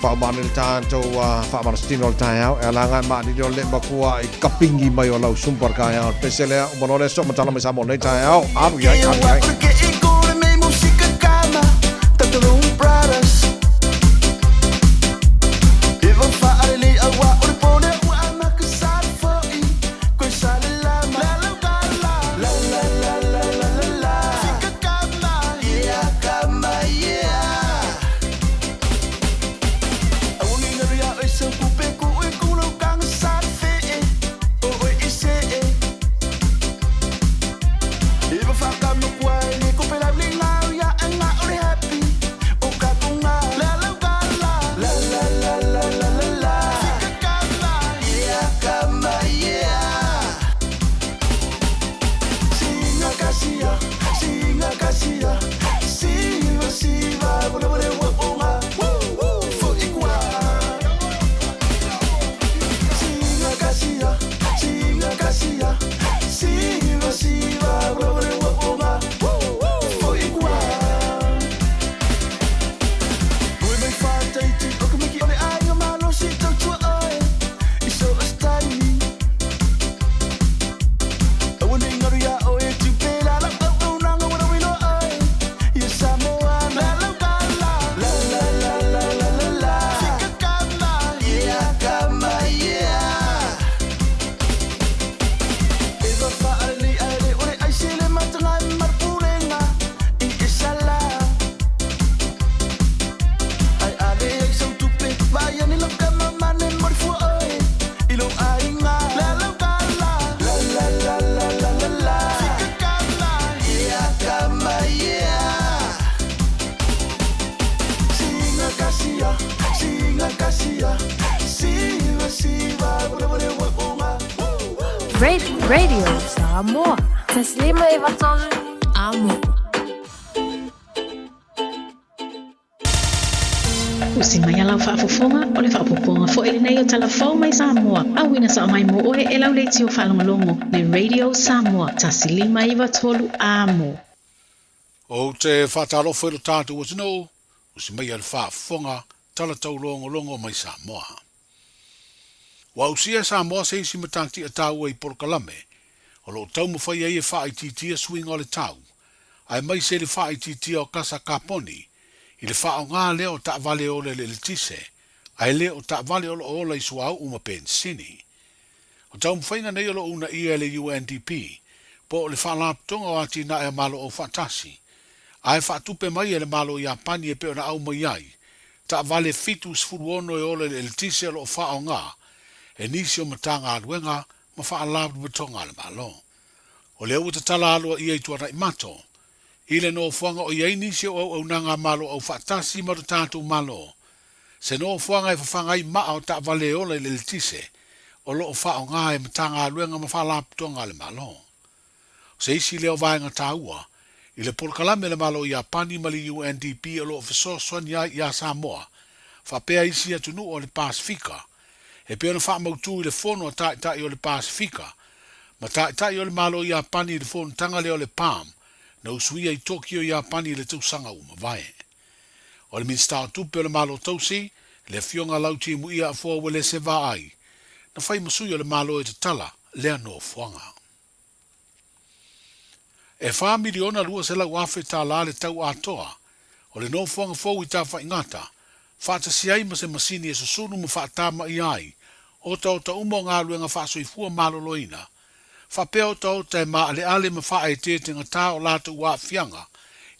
whaamana le tātou whaamana stino le taeao e alanga e maani leo le makua i kapingi mai o lau sumpar ka iao pese lea umanole so matala mai Samoa nei taeao aru iai aru iai. Radio Samoa. 153 Amo. Usi mai a lau faafofoga, o le faaopoopoga foi lenei o Tala Fou mai Samoa, auina sao mai mo oe e lau leitio faalogologo le Radio Samoa 1 5 9 3 Amo. Ou te faatalofa i lo tatou atunuu, usi mai a le faafofoga, tala taulogologo mai Samoa. Ua ausia e Samoa se isi matatia taua i polokalame o lo o taumafai ai e faaitiitia suiga o le tau, aemaise i le faaitiitia o kasa kaponi i le faaaoga lea o taavale e ola i le eletise, ae le o taavale o lo o ola i suauu ma penisini. O taumafaiga nei o lo o uunaia e le UNDP, po o le Faalapotopotoga o Atinae a Malo Aufaatasi, ae faatupe mai e le Malo o Iapani e pei ona aumai ai taavale 76 e ola i le eletise o lo o faaaoga e nisi o Matagaluega ma Faalapotopotoga a le Malo. O lea ua tatala aloaia i Tuanaimato, i le nofoaga o i ai nisi o auaunaga a Malo Aufaatasi ma lo tatou Malo, se nofoaga e fafaga ai maa o taavale e ola i le eletise o lo o faaaoga e Matagaluega ma Faalapotopotoga a le Malo. O se isi lea o vaega taua i le polokalame a le Malo o Iapani ma le UNDP o lo o fesoasoani ai iā Samoa faapea isi atunuu o le Pasefika e pei ona faamautu i le Fono a Taitai o le Pasefika ma Taitai o le Malo o Iapani i le fonotaga lea o le PALM na usuia i Tokyo, Iapani i le tausaga ua mavae. O le Minisita o Tupe o le Malo Tausi, le Afioga Lautimuia Afoa Uelese Vaai, na fai ma sui o le Malo e tatala lea nofoaga. E $4,200,000 tala le tau atoa o le nofoaga fou i Tafaigata, faatasi ai ma se masini e susunu ma faatamaia ai otaota uma o galuega faasoifua maloloina, faapea otaota e maaleale ma faaeteetegatā o latou aafiaga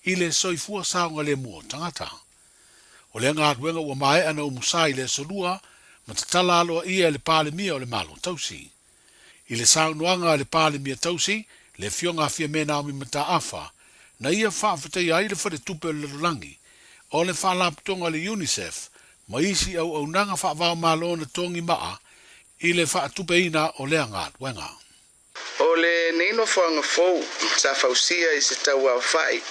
i le soifua saogalemu o tagata. O lea galuega ua maea na umusa i le Aso Lua ma tatala aloaia e le Palemia o le Malo Tausi. I le saunoaga a le Palemia Tausi, le Afioga a Fiame Naomi Mataafa, na ia faafetaia ai le Faletupe o le Lalolagi, o le Faalapotopotoga a le UNICEF ma isi auaunaga faava-o-Malo na togi maa i le faatupeina o lea galuega. O lenei nofoaga fou sa fausia i se tau aofai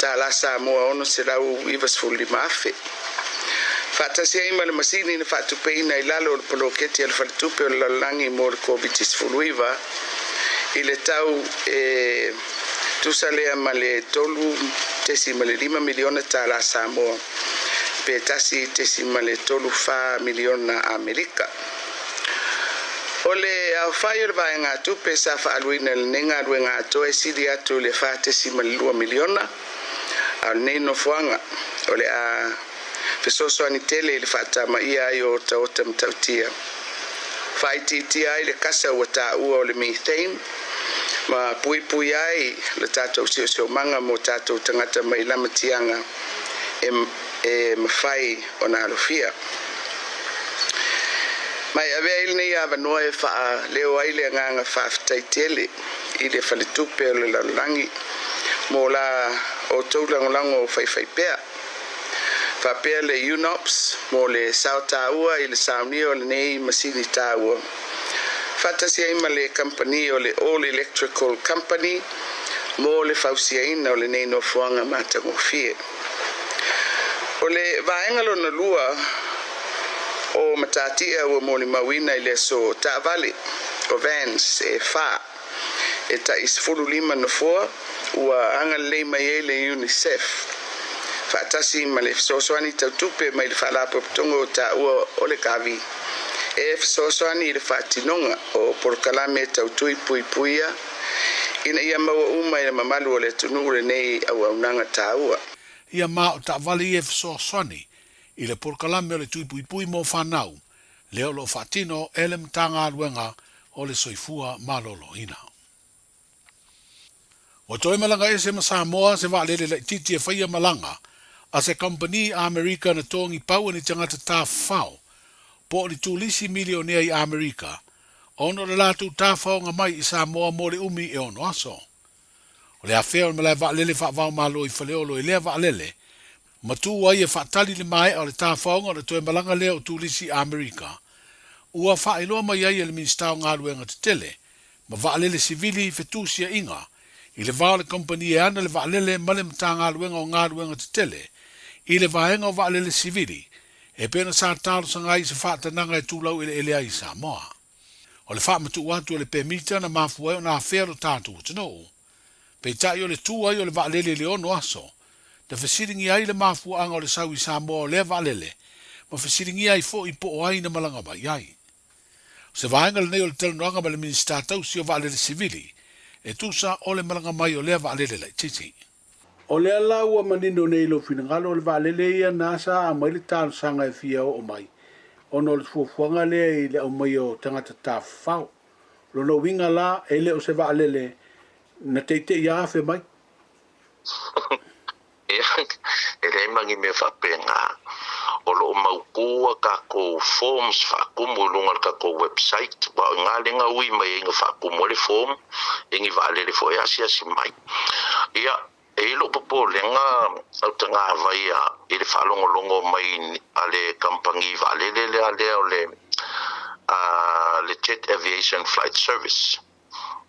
tala Samoa 695,000. Faatasi ai ma le masini na faatupeina i lalo o le poloketi a le Faletupe o le Lalolagi mo le Koviti-19 i le tau e tusa lea ma le $3.5 miliona tala Samoa pe 1.34 miliona Amerika. O le aofai o le vaegatupe sa faaluina i lenei galuega atoa e sili atu i le $4.2 miliona, a o lenei nofoaga o le a fesoasoani tele i le faatamaia ai o otaota matautia, faaitiitia ai le kasa ua taua o le methane, ma puipui ai le tatou siosiomaga mo tatou tagata mai lamatiaga e mafai ona alofia. Ma e avea ai lenei avanoa e faaleo ai le agaga faafetai tele i le Faletupe o le Lalolagi mo la outou lagolago faifaipea, faapea le UNOPS mo le sao taua i le saunia o lenei masini taua, faatasi ai ma le kamupani o le All Electrical Company mo le fausiaina o lenei nofoaga matagofie. O le vaega lona lua o matatia ua molimauina i le aso, taavale o vans e fa e tai 15 nofoa ua agalelei mai ai le UNICEF faatasi ma le fesoasoani tautupe mai le Faalapotopotoga o taua o le Gavi e fesoasoani i le faatinoga o polokalame tautui puipuia ina ia maua uma i le mamalu o le atunuu lenei auaunaga taua. Ia ma o taavale ia e fesoasoani i le polokalame o le tuipuipui mo fanau, lea o lo o faatino e le Matagaluega o le Soifua Maloloina. Ua toe malaga ese ma Samoa se vaalele laitiiti e faia malaga a se kamupani Amerika na togi pau e ni tagata tafafao po o ni tulisi milionea i Amerika ona o le latou tafaoga mai i Samoa mo le umi e ono aso. O le afea o le malae vaalele faava-o-Malo i Faleolo i lea vaalele, ma tu ai e faatali le maea o le tafaoga o le toe malaga lea o tulisi Amerika, ua faailoa mai ai e le Minisita o Galuega Tetele, ma vaalele sivili i fetusiaʻiga i le va o le kamupani e ana le vaalele ma le Matagaluega o Galuega Tetele i le vaega o vaalele sivili e pei ona sa talosaga ai i se faatanaga e tulau eleele ai i Samoa. O le faamatuu atu o le pemita na mafua ai ona afea lo tatou atunuu. Peitai o le tu ai o le vaalele i le 6 aso, na fesiligia ai le mafuaaga o le sau i Samoa o lea vaalele ma fesiligia ai foi po o ai na malaga mai ai. O se vaega lenei o le talanoaga ma le Minisita tausi o Vaalele Sivili e tusa o le malaga mai o lea vaalele laitiiti. O lea la ua manino nei i lou finagalo o le vaalele ia na sa aumai le talosaga e fia oo mai ona o le fuafuaga lea i le aumaia o tagata tafafao. O lona uiga la e le o se vaalele na teitei afe mai. Ia, e leai ma ni mea faapena. O lo o mautu a tatou forms faatumu i luga o le tatou website, aua o i ina lea na ui mai ai na faatumu ai le form i ni vaalele foi e asiasi mai. Ia, e i ai lou popolega au tagavaia i le faalogologo mai a le kamupani vaalele lea lea o le le Jet Aviation Flight Service,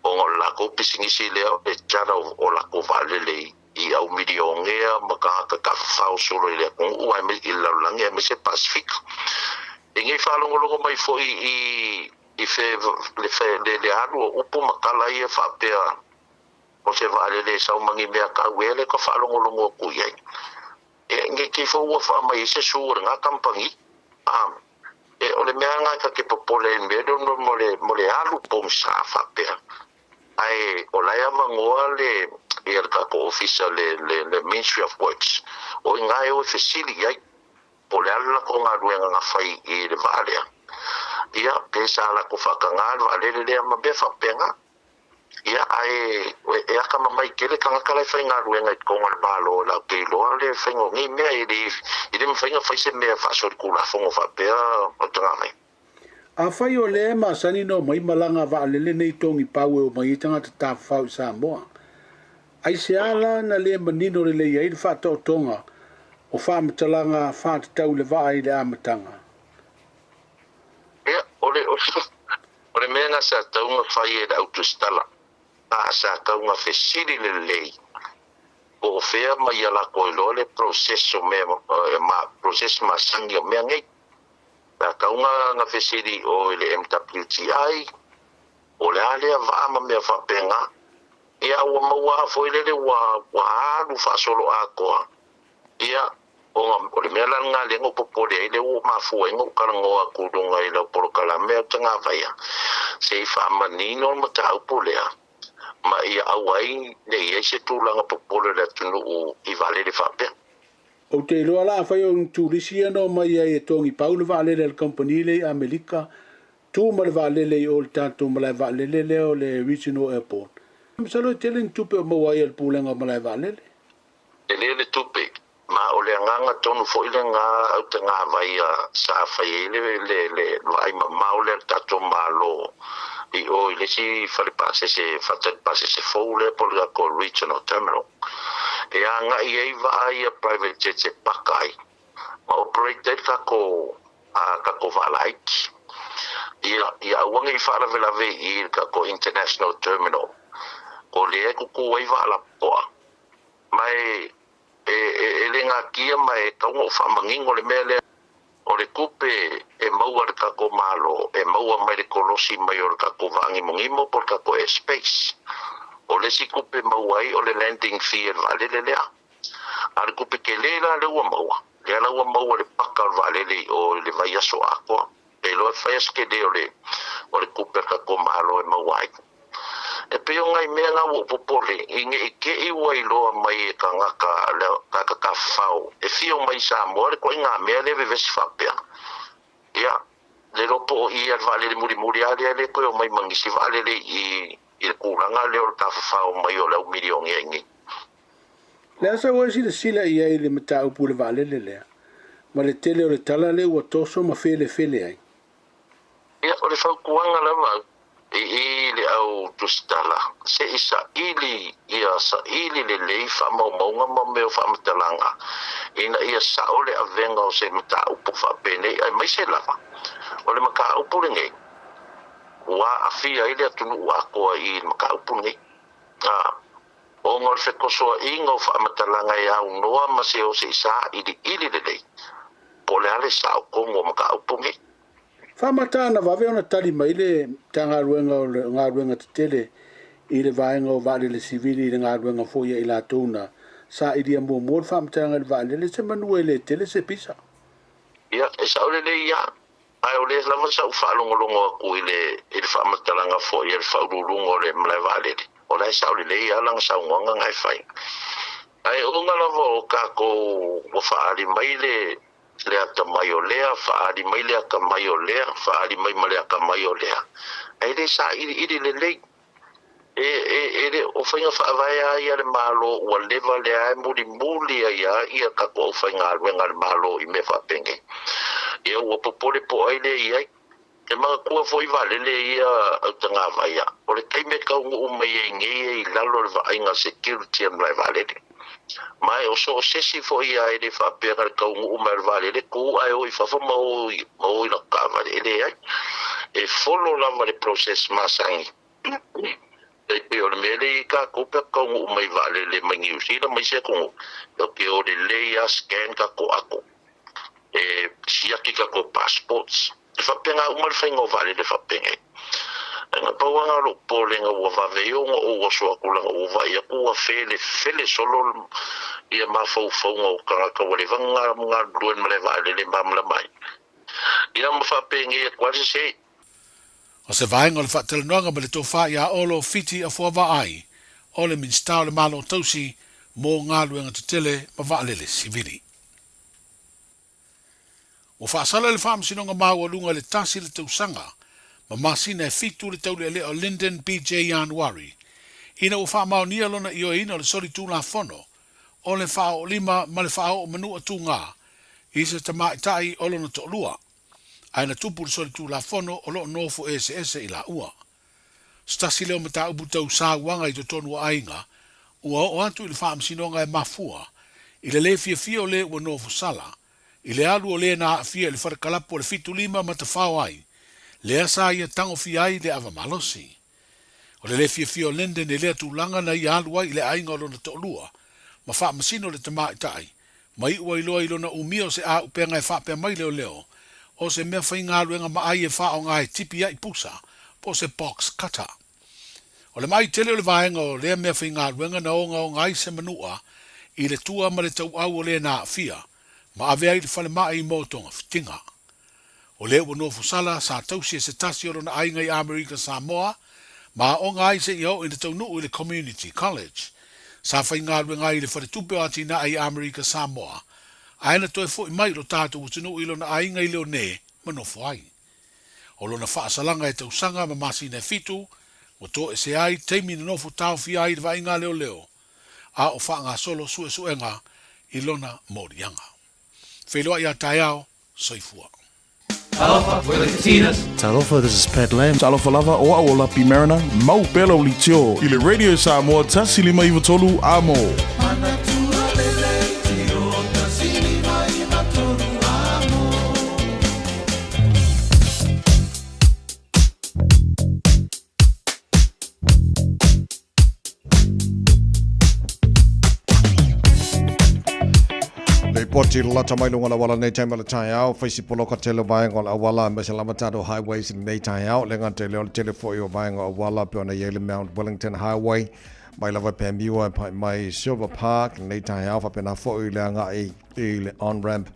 ona o le latou pisinisi lea o le charter o latou vaalele i i au milionea ma tagata tafafao solo i le atunuu aemaise i le lalolagi aemaise le Pasefika. I nei faalogologo mai foi i i fe le fe le le alu o upu ma tala ia faapea o se vaalele e sau ma ni mea tau ea lea ka faalogologo atu i ai. E nei te fou ua faamai ai se su o lena kamupani. A e o le mea lena ta te popole ai i le mea lea mo le mo le alu pogisa faapea. Ae o la e avanoa le ia le tatou ofisa le le le Ministry of Works o i ina e o e fesili i ai po o le a le latou galuega na fai i le vaa lea. Ia pe sa latou faatagā le vaalele lea ma mea faapena. Ia ae e atamamai tele tagata la e faigaluega i totonu o le Malo latou te iloa le faiga o nei mea e le e le mafai ona fai se mea faasolitulafono faapea o le tagata. Afai o lea e masani ona omai malaga vaalele nei togi pau e omai ai tagata tafafao i Samoa, aisea la na le manino lelei ai le faataotoga o faamatalaga faatatau i le vaa i le amataga? Ia, o le, o le mea na sa tatau ona fai e le autusitala, a sa tatau ona fesili lelei po o fea mai ia latou iloa le process o mea, ma, process masani o mea nei. Sa tau na fesili o i le MWTI, o le a lea vaa ma mea faapena. Ia ua maua a foi lele ua ua alu faasolo atoa. Ia, ona o le mea la lena lea na ou popole ai lea ua mafua ai na ou talanoa atu i luga i lau polokalame a o Tagavaia, se i faamanino le mataupu lea ma ia aua ai ne i ai se tulaga popole o le atunuu i vaalele faapea. Ou te iloa la afai o ni turisi ia na omai ai e togi pau le vaalele a le kamupani lea i Amerika, tu ma le vaalele i o i le tatou malae vaalele lea o le Regional Airport. Masalo e tele ni tupe o maua ai e le Pulega o Malae Vaalele. Tele le tupe, ma o le agaga tonu foi lena au tagavaia sa fai ai le le le vaai mamao lea a le tatou Malo i o i le isi fale pasese, faatali pasese fou lea po o le tatou Regional Terminal. E agai ai vaa ia private jets e paka ai ma operate ai le tatou tatou vaa laiti. Ia, ia aua ne i faalavelave i le tatou international terminal o lea e tutu ai vaa lapoa. Ma e, e, e, e le natia ma e tatau ona ou faamanino le mea lea. O le tupe e maua e le tatou Malo, e maua mai le kolosi mai o le tatou vaa-nimonimo po o le tatou air space. O le isi tupe e maua ai o le landing fee a le vaalele lea. A o le tupe tele la lea ua maua, lea la ua maua le paka o le vaalele i o i le vaiaso atoa. E iloa e fai a se tele o le o le tupe a le tatou Malo e maua ai. E pei o nai mea na ua ou popole i ne i te i ua iloa mai e tagata tagata tafafao e fia omai i Samoa le ituaiga mea lea e vevesi faapea. Ia, le iloa po o i a le vaalele mulimuli lava lea le toe omai ma nisi vaalele i i le tulaga lea o le tafafao mai o le au milionea i inei. Le a sa ua e silasila i ai i le mataupu i le vaalele lea ma le tele o le tala lea ua toso ma felefele ai? Ia, o le fautuaga lava i i le au tusitala, se i saili ia saili lelei faamaumauga ma mea o faamatalaga ina ia sao le avega o se mataupu faapenei aemaise lava o le mataupu lenei. Ua aafia ai le atunuu atoa i le mataupu lenei. A, ona o le fetosoaina o faamatalaga e aunoa ma se o se i sailiili lelei, po o le a le sao tonu o mataupu nei. Faamata ana vave ona tali mai le Matagaluega o Galuega Tetele i le vaega o vaalele sivili i le galuega foi a i latou na sailia muamua le faamatalaga i le vaalele semanu e le tele se pisa. Ia, e sao lelei lava, ae o lea lava sa ou faalogologo atu i le i le faamatalaga foi a le Faauluuluga o le Malae Vaalele, o la e sao lelei lava lana saunoaga na e fai. Ae ona lava o tatou ua faaali mai le le atamai o lea, faaali mai le atamai o lea, faaali mai ma le atamai o lea, ae le sailiili lelei. E, e, e le o faiga faavae lava ia a le Malo ua leva lea e mulimuli ai lava ia tatou aufaigaluega a le Malo i mea faapenei. Ia ua popole po o ai lea e i ai. E manatua foi vaalele ia autagavaia, o le taimi e taunuu mai ai nei e i lalo o le vaaiga security a le malae vaalele. Ma e o so o se isi foi lava e le faapea na le taunuu mai o le vaalele tu ae o i fafo ma o ma o i lata taavale, e leai. E follow lava le process masani. E pei o le mea lea i ai tatou pe a taunuu mai vaalele mai Niu Sila ma isi atunuu, tatou te o lelei lava scan tatou ato, e siaki tatou passports. E faapena uma le faiga o vaalele faapenei. Ae na pau lava na o lou popolega ua vave ai ona ou oso atu leaga ua vaai atu ua felefele solo ia mafaufauga o tagata ua leva ona galulue i le malae vaalele e malamalama ai. Ia ma faapenei atu lava le sese. O se vaega o le faatalanoaga ma le tofa ia Olo Fiti Afuavaai, o le Minisita o le Malo Tausi mo Galuega Tetele ma Vaalele Sivili. Ua faasala e le Faamasinoga Maualuga i le tasi le tausaga ma masina e fitu le taulealea o Lyndon BJ Ianuari ina ua faamaonia lona ioeina o le solitulafono o le faaoolima ma le faaoo manua tugā i se tamaitai o lona toalua, ae na tupu le solitulafono o lo o nofo eseese i laua. Se tasi lea o mataupu tau sauaga i totonu o aiga ua oo atu i le faamasinoga e mafua i le lē fiafia o lē ua nofo sala i le alu o lē na aafia i le fale kalapu o le 75 ma tafao ai lea sa ia tagofia ai le ava malosi. O le lē fiafia o Lyndon i lea tulaga na ia alu ai i le aiga o lona toalua ma faamasino le tamaitai ma iu ai loa i lona umia o se auupega e faapea mai leoleo o se mea faigaluega maai e faaaoga e tipi ai pusa po o se box cutter. O le maai tele o le vaega o lea mea faigaluega na ogaoga ai se manua i le tua ma le tauau o le na aafia ma ave ai i le falemai mo togafitiga. O lea ua nofo sala sa tausi e se tasi o lona aiga i Amerika Samoa ma aoga ai seia oo ina taunuu i le Community College. Sa faigaluega ai i le Faletupe o Atinae i Amerika Samoa, ae na toe foi mai i lo tatou atunuu i lona aiga i Leone ma nofo ai. O lona faasalaga e tausaga ma masina e fitu, ua toesea ai taimi na nofo taofia ai i le vaaiga a leoleo, a o faagasolo suesuega i lona moliaga. Feiloai a taeao, soifua. Talofa, we're the Katinas. Talofa, this is Pat Lam. Talofa lava, o au o Lapi Mariner, mau pea lau leitio i le Radio Samoa 1593 Amo. Lipoti lata mai lunga la wala nei taima le taeao, whaisi poloka tele o vaenga o le awala, me se lama tātou highways i nei taeao, le ngā tele o le tele foi o vaenga o awala, pe ona i le Mount Wellington Highway, mai lava Panmure, pai mai Silver Park, nei taeao, whapena foi le anga i le on-ramp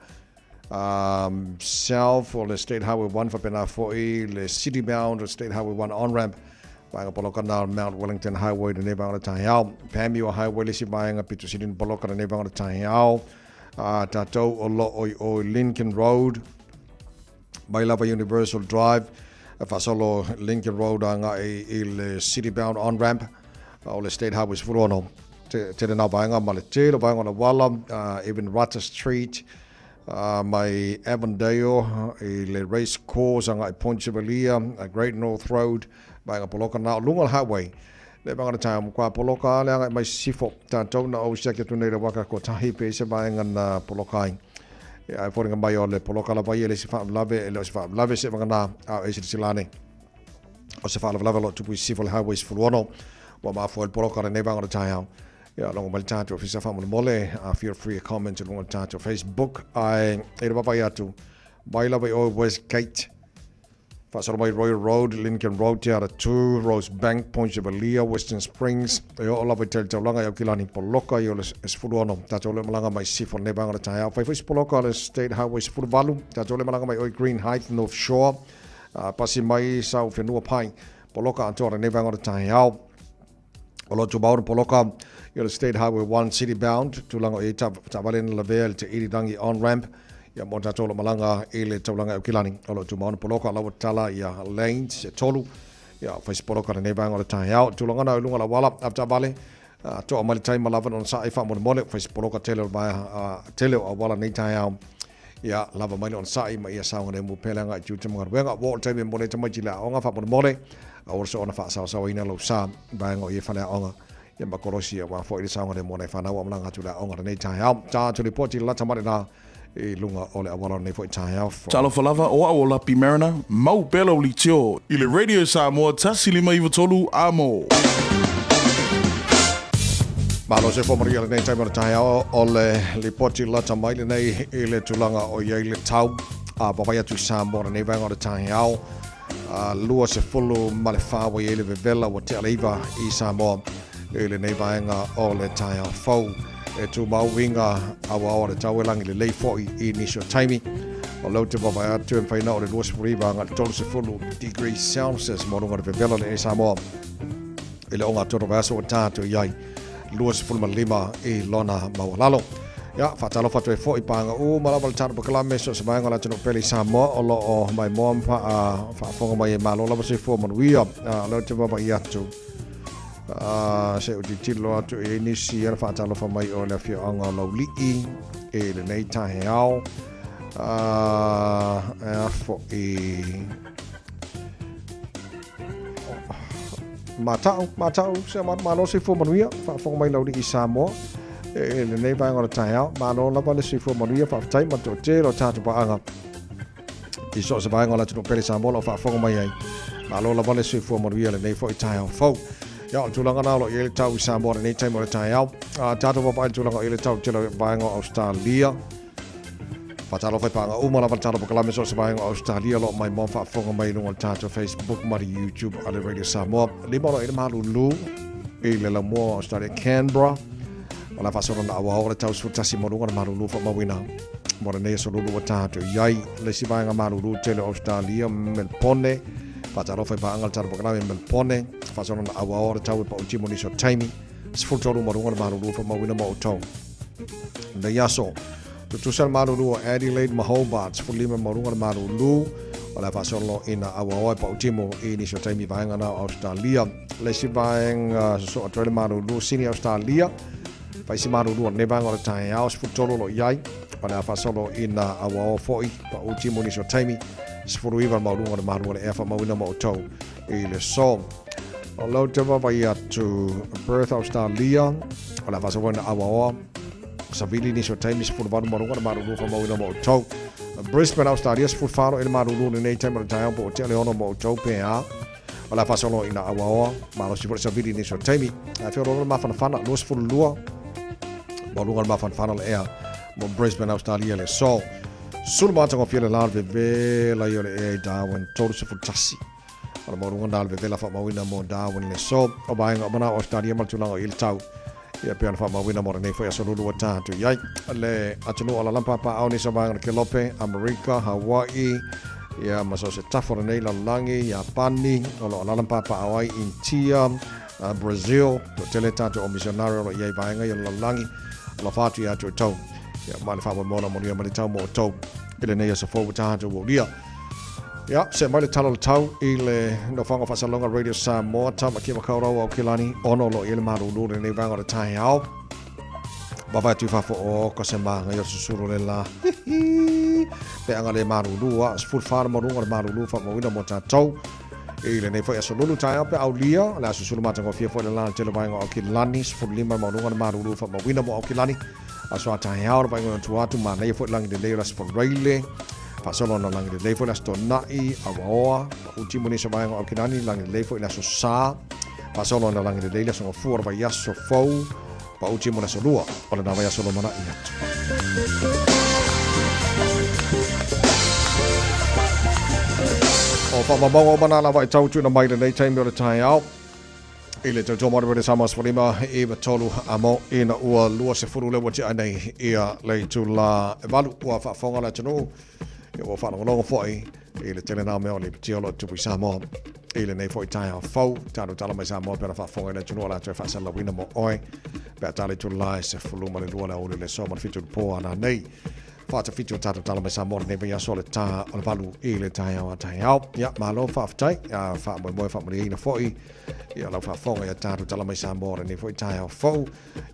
south o le State Highway 1 faapena foi le city bound o State Highway 1 on-ramp vaega poloka na Mount Wellington Highway lenei vaega o le taeao. Panmure Highway le isi vaega pito sili na poloka lenei vaega o le taeao. Tatou o lo o i o i Lincoln Road mai lava Universal Drive faasolo Lincoln Road agai i le city bound on-ramp o le State Highway 16 tele nā vaega ma le tele o vaega o le wala, even Rata Street, mai Avondale i le race course agai Point Chevalier, Great North Road, vaega poloka nā o lunga o le highway. Le vaega o le taeao kwa poloka le agai mai Sisifo. Tātou na ou siaki atu nei le waka ko tahi pe se vaega na poloka ai. E ai fōringa mai o le poloka lava ia le se whaamalave, e le o se whaamalave se vanga nā, a o e sila silane. O se faalavelave o lo o tupu i Sisifo i le Highway 16, ua mafua ai le poloka o lenei vaega o le taeao. Ia, logo mai le tatou ofisa faamolemole, feel free e comment i luga o le tatou Facebook, ae e le vaavaai atu, mai lava i o i Westgate, faasolo mai Royal Road, Lincoln Road, Te Aratū, Rosebank, Point Chevalier, Western Springs, e oo lava i tai le taulaga i Aukilani, poloka i o le 16, tatou le malaga mai Sisifo i lenei vaega o le taeao. Fai foi se poloka o le State Highway 18, tatou le malaga mai o i Green Heights, North Shore, pasi mai sau whenua pai, poloka atoa lenei vaega o le taeao. O lo o tumau le poloka i o le State Highway 1 City Bound, tulaga o i ai taavale na lavea i le te irirangi on-ramp, ia mo tatou o lo o malaga i le taulaga e Aukilani. O lo o tumau le poloka, la ua tatala ia lanes e tolu, ia fai se poloka lenei vaega o le taeao. Tulaga na i luga o le auala, avetaavale, toa mai le tai ma lava ona saai faamolemole, fai se poloka tele o le vaea tele o auala nei taeao. Ia lava mai le onosai ma ia saogalemu pea le agai i tiute ma galuega. Ua oo le taimi e momoli ai tamaiti i le aoga faamolemole, aua le soona faasaosaoina lou sa i vaega o ia faleaoga ia ma kolosi aua foi le saogalemu o nai fanau a malaga atu i le aoga lenei taeao. Ta atu lipoti lalata mai lena i luga o le auala o lenei foi taeao. Talofa lava, o au o Lapi Mariner, mau pea lau leitio i le Radio Samoa 1593 amo. Malo se fua manuia lenei taimi o le taeao o le lipoti lata mai lenei i le tulaga o i ai le tau a vaavaai atu i Samoa lenei vaega o le taeao a 24 ua i ai le vevela ua tea le iva i Samoa i lenei vaega o le taeao fou e tumau uiga auao o le tau e lagi lelei foi i nisi o taimi. O lea ou te vaavaai atu e mafai ona oo i le 29 agai i le 30 degrees Celsius mo luga o le vevela lenei i Samoa i le ogatotonu o vaiaso ua tatou i ai 25 i lona maualalo. Ia, faatalofa atu ai foi paga uma lava le tatou pakalame so o se vaega o le atunuu pele i Samoa o lo o maimoa ma faafofoga mai e malo lava soifua manuia. O lea ou te vaavaai atu se i tilotilo atu i ai nisi ona faatalofa mai o le afioaga o Laulii i lenei taeao. E a foi Matau, matau, se malo soifua manuia, faafofoga mai Laulii i Samoa i lenei vaega o le taeao. Malo lava le soifua manuia, faafetai ma le toatele o tatou paaga i so o se vaega o le atunuu pele Samoa o lo o faafofoga mai ai. Malo lava le soifua manuia lenei foi taeao fou. Ia, o le tulaga na o lo o i ai le tau i Samoa lenei taimi o le taeao. Tatou vaavaai i le tulaga o i ai le tau i le tele o vaega o Australia. Faatalofa i paaga uma lava le tatou pakalame so o se vaega o Australia o lo o maimoa faafofoga mai i luga o le tatou Facebook ma le YouTube a le Radio Samoa. Lima o lo o i le malulu i le laumua o Australia Canberra. O la faasolo na auao le tau 11 mo luga le malulu faamauina mo lenei aso lulu ua tatou i ai. Le isi vaega malulu tele o Australia, Melpone. Faatalofa i paaga le tatou pakalame Melpone. Faasolo na auao le tau e pauti mo nisi o taimi. 13 mo luga le malulu faamauina mo outou. Nei aso, tutusa le malulu o Adelaide ma Hobart, 15 ma luga le malulu o le a faasolo ina auaoa e pautimo i nisi o taimi vaega na o Australia. Le isi vaega sosoo atu ai le malulu Sydney Australia, faisi malulu o lenei vaega o le taeao, 13 lo i ai, o le a faasolo ina auaoa foi pautimo i nisi o taimi, 19 ma luga le malu o le ea faamauina ma outou i le so. O lea ou te vaavaai atu Perth Australia, o le a faasolo ina auaoa savili nisi o taimi 18 ma luga le malulu faamauina mo outou. Brisbane Australia 14 i le malulu lenei taimi o le taeao po o tea le ono mo outou pe a. O le a faasolo ina auaoa malosi foi le savili nisi o taimi. Ae feoloolo le mafanafana 22 ma luga le mafanafana le ea mo Brisbane Australia le so. Sulu matagofie le la o le vevela i o le ea i Darwin 31. O le maualuga na o le vevela faamauina mo Darwin le so o vaega o manao Australia ma le tulaga o i le tau. Ia pei ona faamauina mo lenei foi aso lulu ua tatou i ai. Le atunuu o Alalampa paao nisi o vaega o le Kelope, Amerika, Hawaii, ia ma so o se tafa o lenei lalolagi, Iapani, o lo o alalampa paao ai Initia, Brazil, toatele tatou o misionare o lo o i ai vaega ia o le lalolagi, alofa atu ia te outou. Ia ma le faamoemoe o manuia mai le tau mo outou i lenei aso fou ua tatou aulia. Ia, see mai le tala o le tau i le nofoaga o Faasalaloga Radio Samoa, Tamaki Makaurau Aukilani, ono o lo o i ai le malulu i lenei vaega o le taeao. Vaavaai atu i fafo o ka se māngai o susulu le la. Hihi! Peaga le malulu a, 14 le maualuga o le malulu faamauina mo tatou. I lenei foi aso lulu taeao pe aulia, le a susulu matagofie foi le la le tele vaega o Aukilani, 15 le maualuga o le malulu faamauina mo Aukilani. Aso a taeao le vaega o tua atu, manaia foi le lagi lelei o le Aso Faraile. Faasolo ona lagi lelei foi le Aso Toonai, Awaoa, Paʻu timu nisi o vaega o Aukilani, lagi lelei foi le aso Sa. Faasolo ona lagi lelei le aso Gafua o le vaiaso fou. Paʻu timu le aso Lua o lena vaiaso lumanai atu. O faamaumauga uma na lava i tau tuuina mai lenei taimi o le taeao. I le tautua mai le Samoa 15 i 3 amo ina ua 20 le ua tea nei ia le itula e 8 ua faafofoga le atunuu ia ua faalogologo foi i le tele nā mea o le pitia o lo o tupu i Samoa i lenei foi taeao fou tatou tala mai Samoa pe ona faafofoga i le atunuu o latou e faasalalauina mo oe pe a tala itula e 12 le aoauli o le aso ma le 7 i le po a nanei Faatawhiti o tātou tala mai Samoa lenei vaiaso o le tā o le 8 i le taeao a taeao. Ia, malo faafetai, ia, faamoemoe faamalieina foi ia lau faafofoga ia tātou tala mai Samoa lenei foi taeao fou.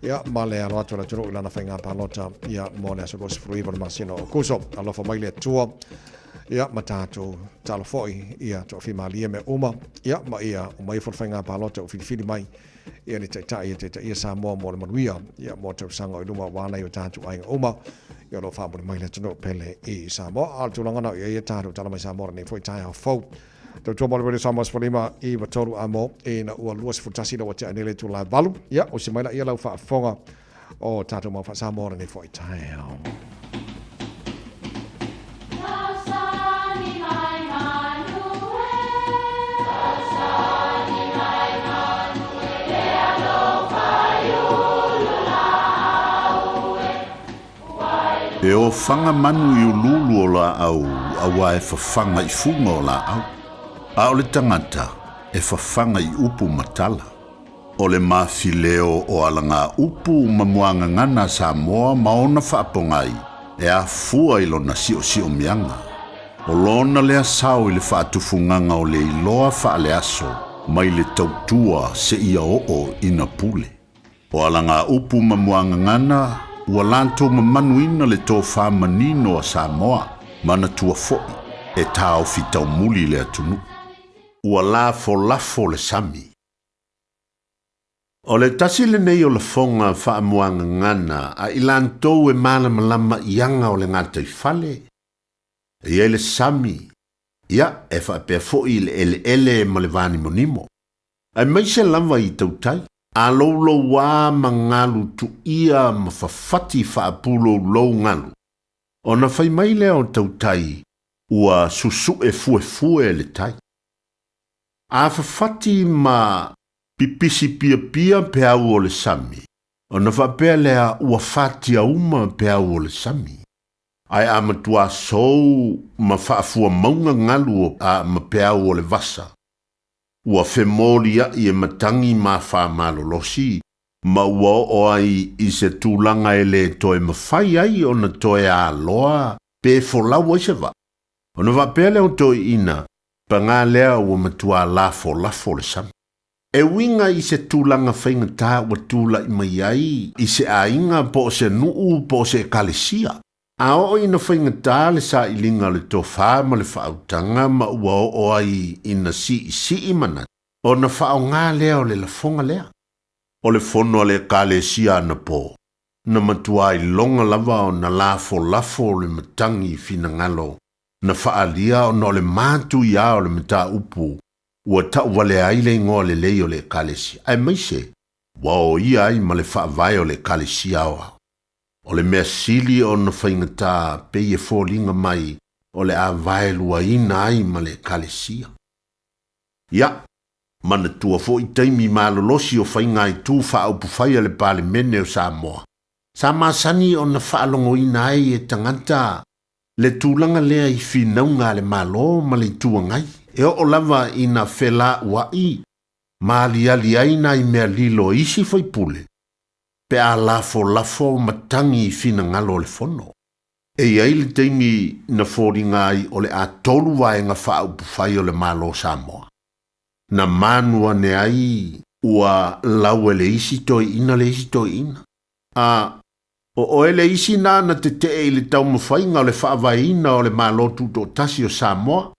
Ia, ma le alo atu o le atunuu i lana faiga palota ia mo le aso 29 o le masina o Akuso. Alofa mai le Atua ia ma tātou talo foi ia toafimalie mea uma ia ma ia uma ifo le faiga palota ua filifili mai ia le Taitai e taitaia Samoa mo le manuia, ia mo tausaga o i luma aua nai o tatou aiga uma, ia o lo o faamuli mai le atunuu pele i Samoa. A o le tulaga na o i ai e tatou tala mai Samoa lenei foi taeao fou. Tautua mo le Radio Samoa 15 i 3 amo ina ua 21 le ua tea nei le itula e 8. Ia, osi mai laia lau faafofoga o tatou mau faa-Samoa lenei foi taeao. E ofaga manu i uluulu o laau auā e fafaga i fuga o laau, a o le tagata e fafaga i upu ma tala. O le mafileo o alagaupu ma muagagana a Samoa ma ona faapogai e afua i lona siosiomiaga. O lona lea sao i le faatufugaga o le iloa faaleaso mai le tautua seia oo ina pule. O alagaupu ma muagagana ua latou mamanuina le tofa manino a Samoa, manatua foi e taofi taumuli le atunuu. Ua lafolafo le sami. O le tasi lenei o lafoga faamuagagana a i latou e malamalama i aga o le gataifale, e i ai le sami, ia, e faapea foi i le eleele ma le vanimonimo, aemaise lava i tautai, a loulouā ma galu tuia ma fafati faapuloulou galu, ona fai mai lea o tautai ua susue fuefue le tai. A fafati ma pipisi piapia peau o le sami, ona faapea lea ua fatia uma peau o le sami. Ae a matuā sou ma faafuamauga galu a ma peau o le vasa, ua femoliaʻi e matagi ma faamalolosi, ma ua oo ai i se tulaga e lē toe mafai ai ona toe aloa pe folau ai se vaa. Ona faapea lea o toeaiina, Pagā lea ua matuā lafolafo le sami. E uiga i se tulaga faigata ua tulai mai ai i se aiga po o se nuu po o se ekalesia. A oo ina faigata le sailiga o le tofa ma le faautaga ma ua oo ai ina siisii manatu, ona faaaoga lea o le lafoga lea. O le fono a le ekalesia anapo, na matuā iloga lava ona lafolafo le matagi finagalo na faaalia ona o le matuiā o le mataupu ua tauvalea ai le igoa lelei o le Ekalesia, aemaise ua oia ai ma le faavae o le Ekalesia aoao. O le mea sili ona faigata pei e foliga mai o le a vaeluaina ai ma le Ekalesia. Ia, manatua foi taimi malolosi o faiga-itu faaupufai a le Palemene o Samoa, sa masani ona faalogoina ai e tagata Le tulaga lea i finauga a le Malo ma le Itu Agai, e oo lava ina felauaʻi ma aliali ai nai mea lilo e isi faipule pe a lafolafo ma tagi i finagalo o le Fono. E i ai le taimi na foliga ai o le a tolu vaega faaupufai o le Malo o Samoa, na manu ane ai ua lau e le isi toeaina le isi toeaina, a O oe le isi na na tetee i le taumafaiga o le faavaeina o le Malo Tutoatasi o Samoa.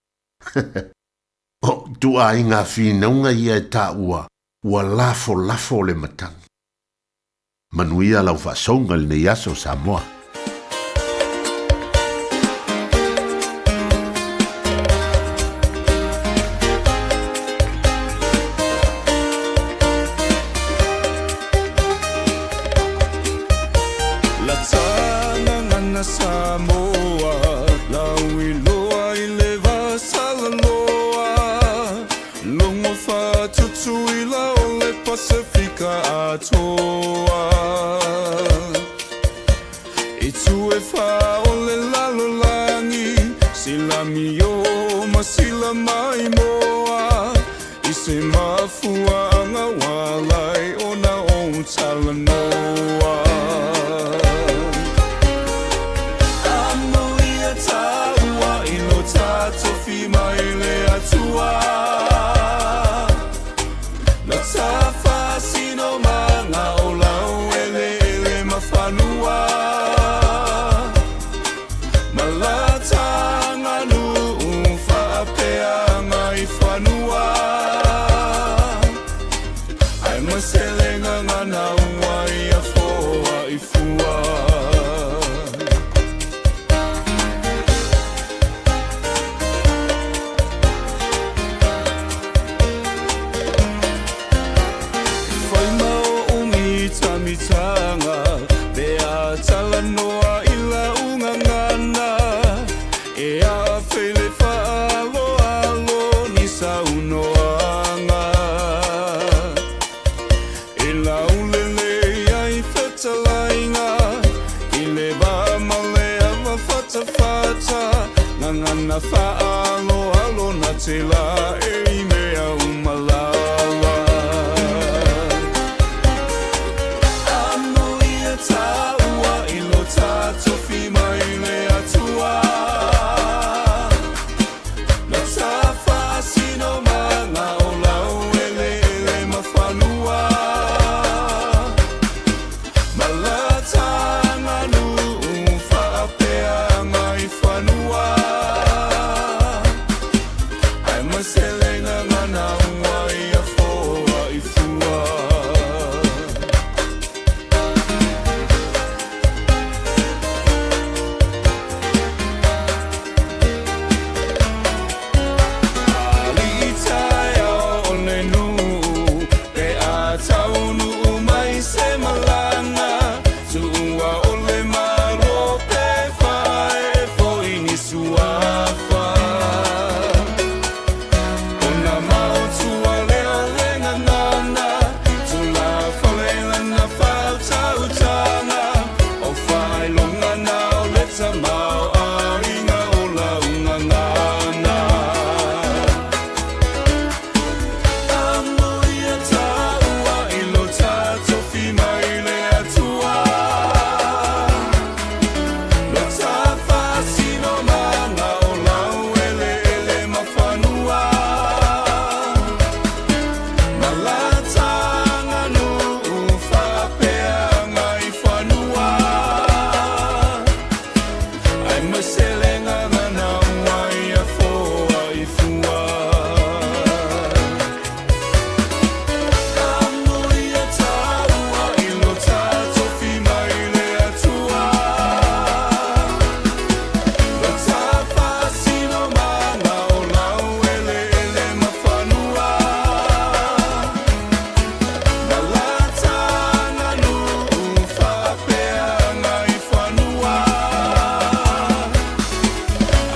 O ituaiga finauga ia e taua ua lafolafo le matagi. Manuia lau faasouga i lenei aso Samoa. tala maimoa I se mafuaaga ua ala ai ona ou talanoa. Amuia tāua i lo tātofi mai le Atua Na ta faasinomaga o laueleele ma fanua Ma la ta aganuu faapeaga i fanua Ae ma se le gagana ua ia foai fua. E fai ma oʻu mitamitaga pe a talanoa i lau gagana E afe i le faaaloalo ni saunoaga E laulelei ai fetalaiga i le va ma le ava fatafata Gagana faaaloalo na te laei mea uma lava. Amuia tāua i lo tātofi mai le Atua Na ta faasinomaga o laueleele ma fanua Ma la ta aganuu faapeaga i fanua Ae ma se le gagana ua ia foai fua. Alii taeao o le nuu pe a taunuu mai se malaga Tuua ole Malo pe faaee foi ni suafa Ona maotua lea o le gagana Tulafale lana faautautaga O faailoga na o le tamaoaiga o lau gagana Amuia tāua i lo tātofi mai le Atua Lo ta faasinomaga o laueleele ma fanua Ma la ta aganuu faapeaga i fanua Ae ma se le gagana ua ia foai fua. Amuia tāua i lo tātofi mai le Atua Lo ta faasinomaga o laueleele ma fanua Ma la ta aganuu faapeaga i fanua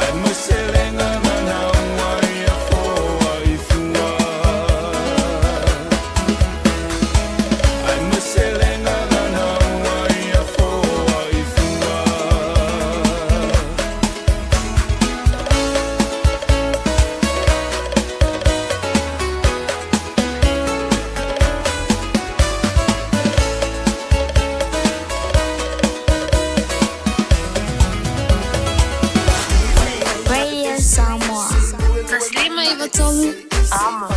Ae ma se le gagana ua ia foai fua. Ae ma se le gagana ua ia foai fua. Radio Samoa. 153 Amo.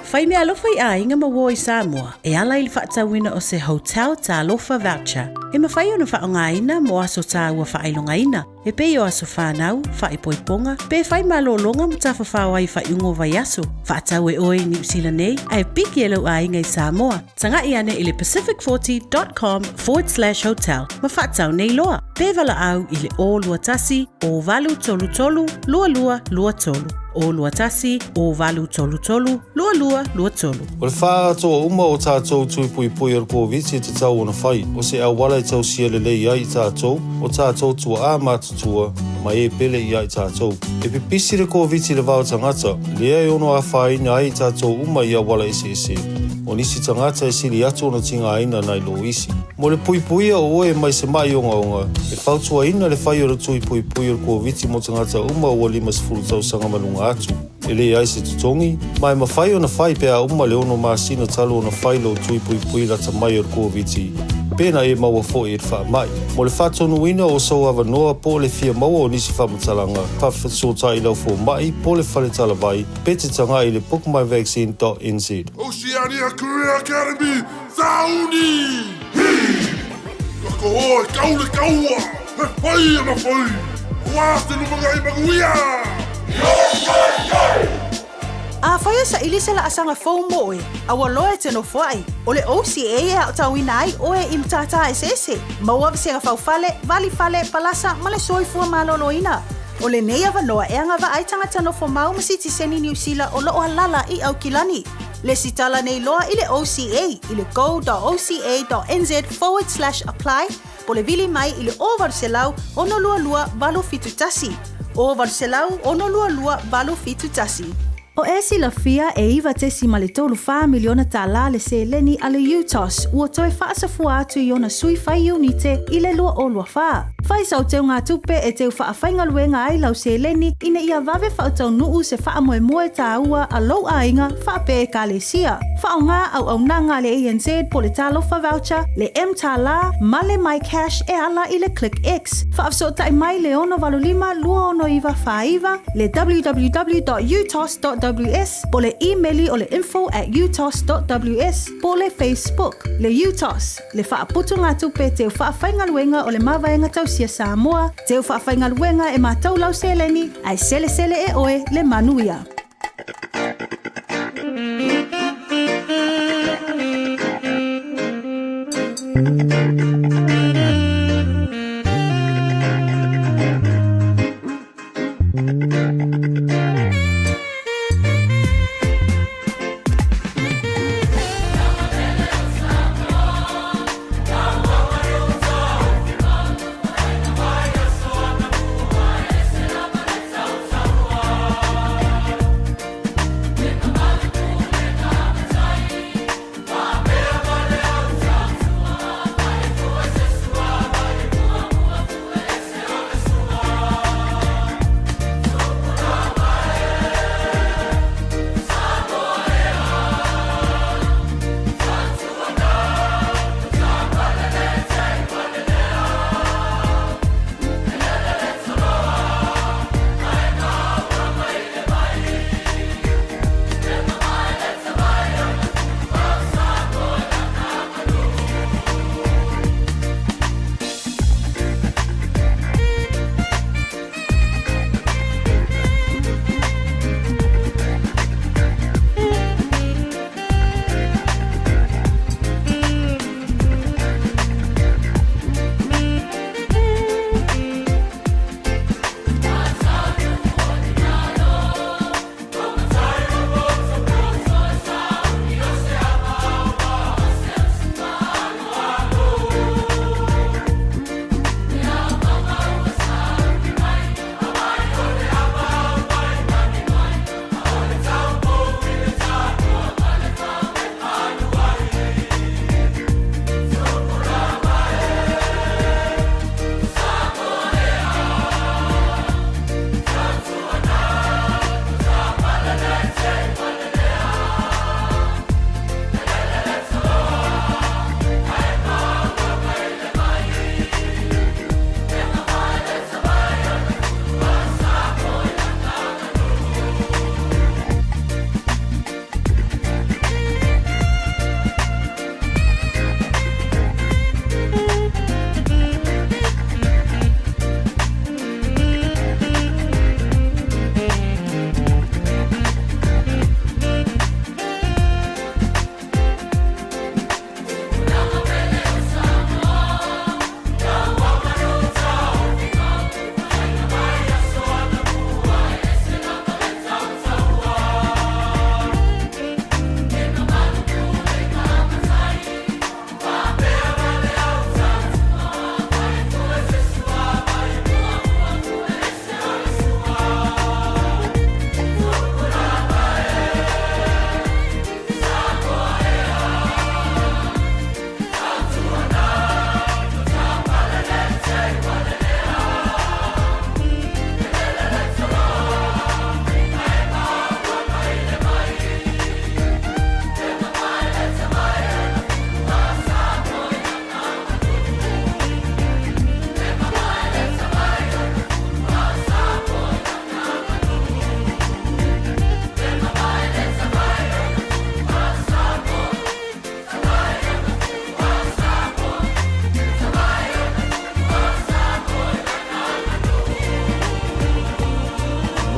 Fai meaalofa i aiga ma uo i Samoa e ala i le faatauina o se Hotel Talofa Voucher e mafai ona faaaogaina mo aso taua faailogaina e pei o aso fanau, faaipoipoga, pe fai malōlōga ma tafafao ai i faaiuga o vaiaso. Faatau e oe i Niu Sila nei ae piki e lou aiga i Samoa. Taga'i ane i le pacific40.com forward slash hotel ma faatau nei loa. Pe valaau i le 021 0833 2223. 021 0833 2223. O le faaatoa uma o tātou tui puipui o le Koviti e tatau ona fai, o se auala e tausia lelei ai i tātou, o tātou tuaā matutua, ma e pele ia i tātou. E pipisi le Koviti le vao tagata, lea e ono afaina ai i tātou uma i auala eseese. O nisi tagata e sili atu ona tigaina nai lo isi. Mo le puipuia o oe mai se ma'i ogaoga, e fautuaina le fai o le tui puipui o le Koviti mo tagata uma ua 50 tausaga ma luga atu. E leai se totogi, ma e mafai ona fai pe a uma le 6 masina talu ona fai lou tui puipui lata mai o le Koviti, pe na e maua foi i le faamai. Mo le faatonuina o sou avanoa po o le fia maua o nisi faamatalaga, faafesootai i lau fomai po o le fale talavai pe te tagai i le bookmyvaccine.nz. Oceania Career Academy, Sauni! Hi! Ka koho e kau le kaua, he whai ana whai! Ua te lumangai manuia! Afai e saili se laasaga fou mo oe, a ua loa e te nofoai, o le OCA e aotauina ai oe i matata eseese, maua vasega faufale, valifale, palasa ma le soifua maloloina. O lenei avanoa e agavaa ai tagata nofomau ma sitiseni Niu Sila o lo o alaala i Aukilani. Lesitala nei loa i le OCA i le go.oca.nz forward slash apply po o le vili mai i le 0800 622 871. 0800 622 871. O e silafia e 9.34 miliona tālā le seleni a le UTOS ua toe faasafua atu i ona sui fai iunite i le 2024. Fai sau teugatupe e teu faafaigaluega ai lau seleni ina ia vave faataunuu se faamoemoe tāua a lou aiga faapea ekalesia. Faaaoga auaunaga a le ANZ po o le Talofa Voucher, le mTālā ma le MyCash e ala i le ClickX. Faafesootai mai le 685 269 49, le www.utos.ws po o le imeli o le info at utos.ws po o le Facebook. Le UTOS, le faaputugatupe teu faafaigaluega o le Mavaega Tausia Samoa, teu faafaigaluega e matou lau seleni, ae selesele e oe le manuia.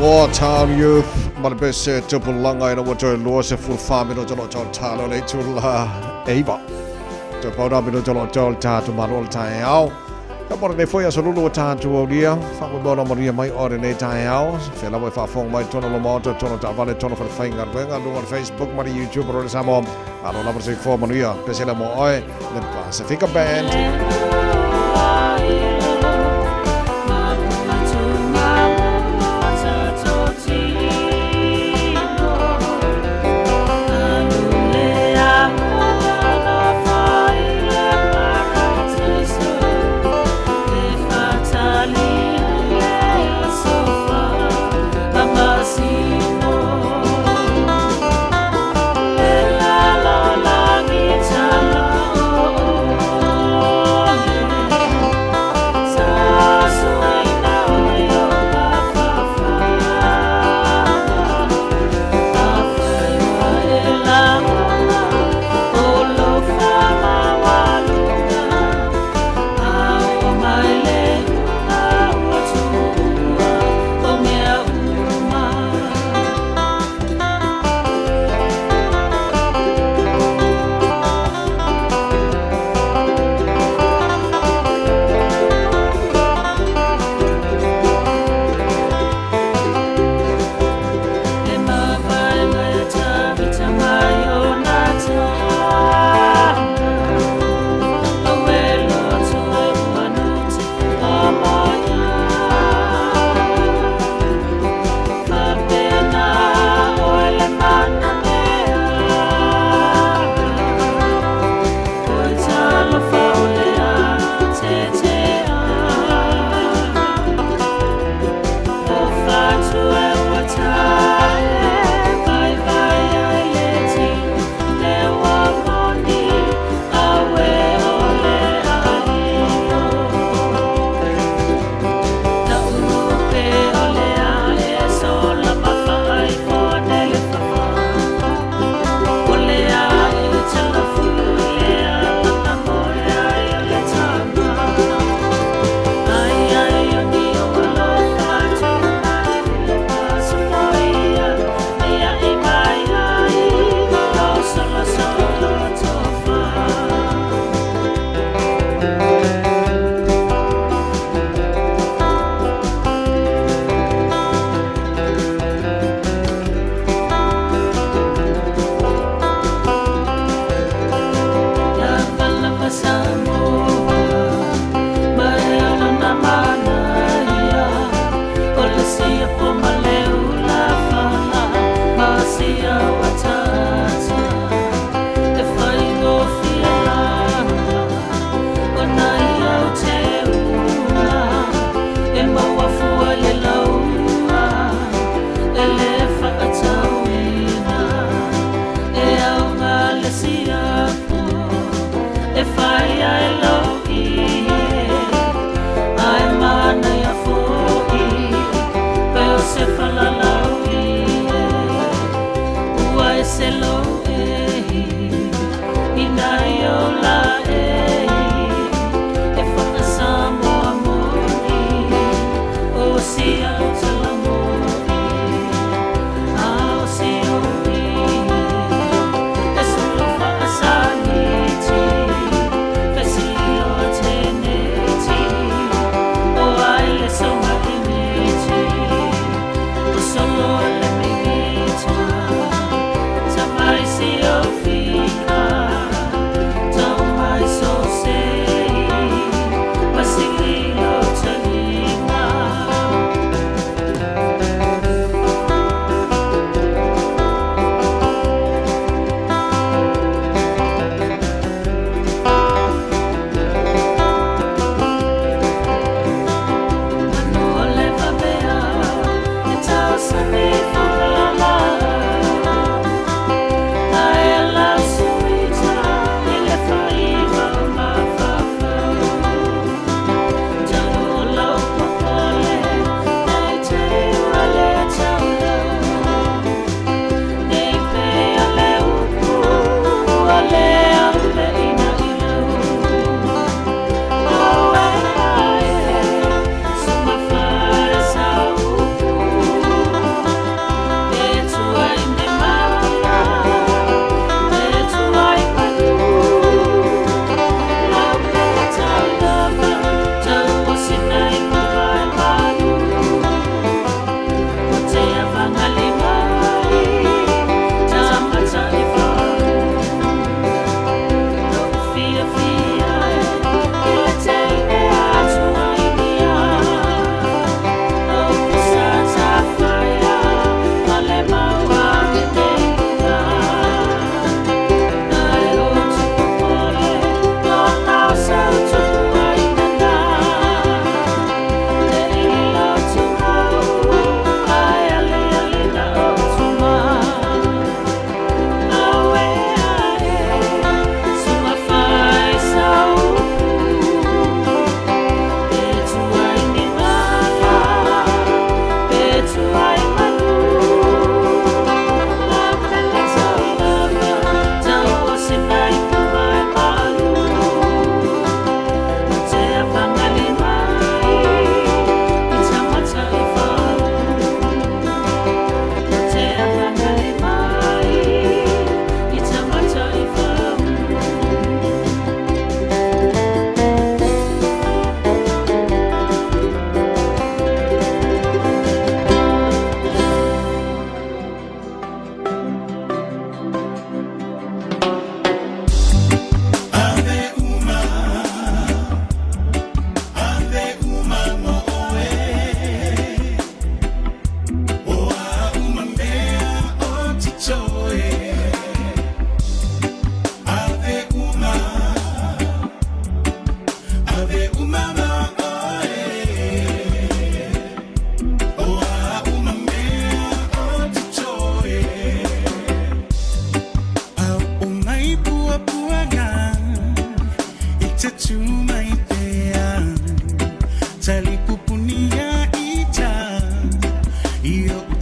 Wartown Youth ma le pese tupulaga ina ua toe 24 minute o loo tautalo le itula 9. Toe pau na minute o loo toe o le tatou malo o le taeao. Ka mo lenei foi aso lulu ua tatou aulia, faamoemoe ona manuia mai oe lenei taeao. Fea lava e faafofoga mai totonu o lo maota, totonu o taavale, totonu o falefaigaluega, luga o le Facebook ma le YouTube o Radio Samoa. Malo lava le soifua manuia. Pese lea mo oe, le Pasifika Band.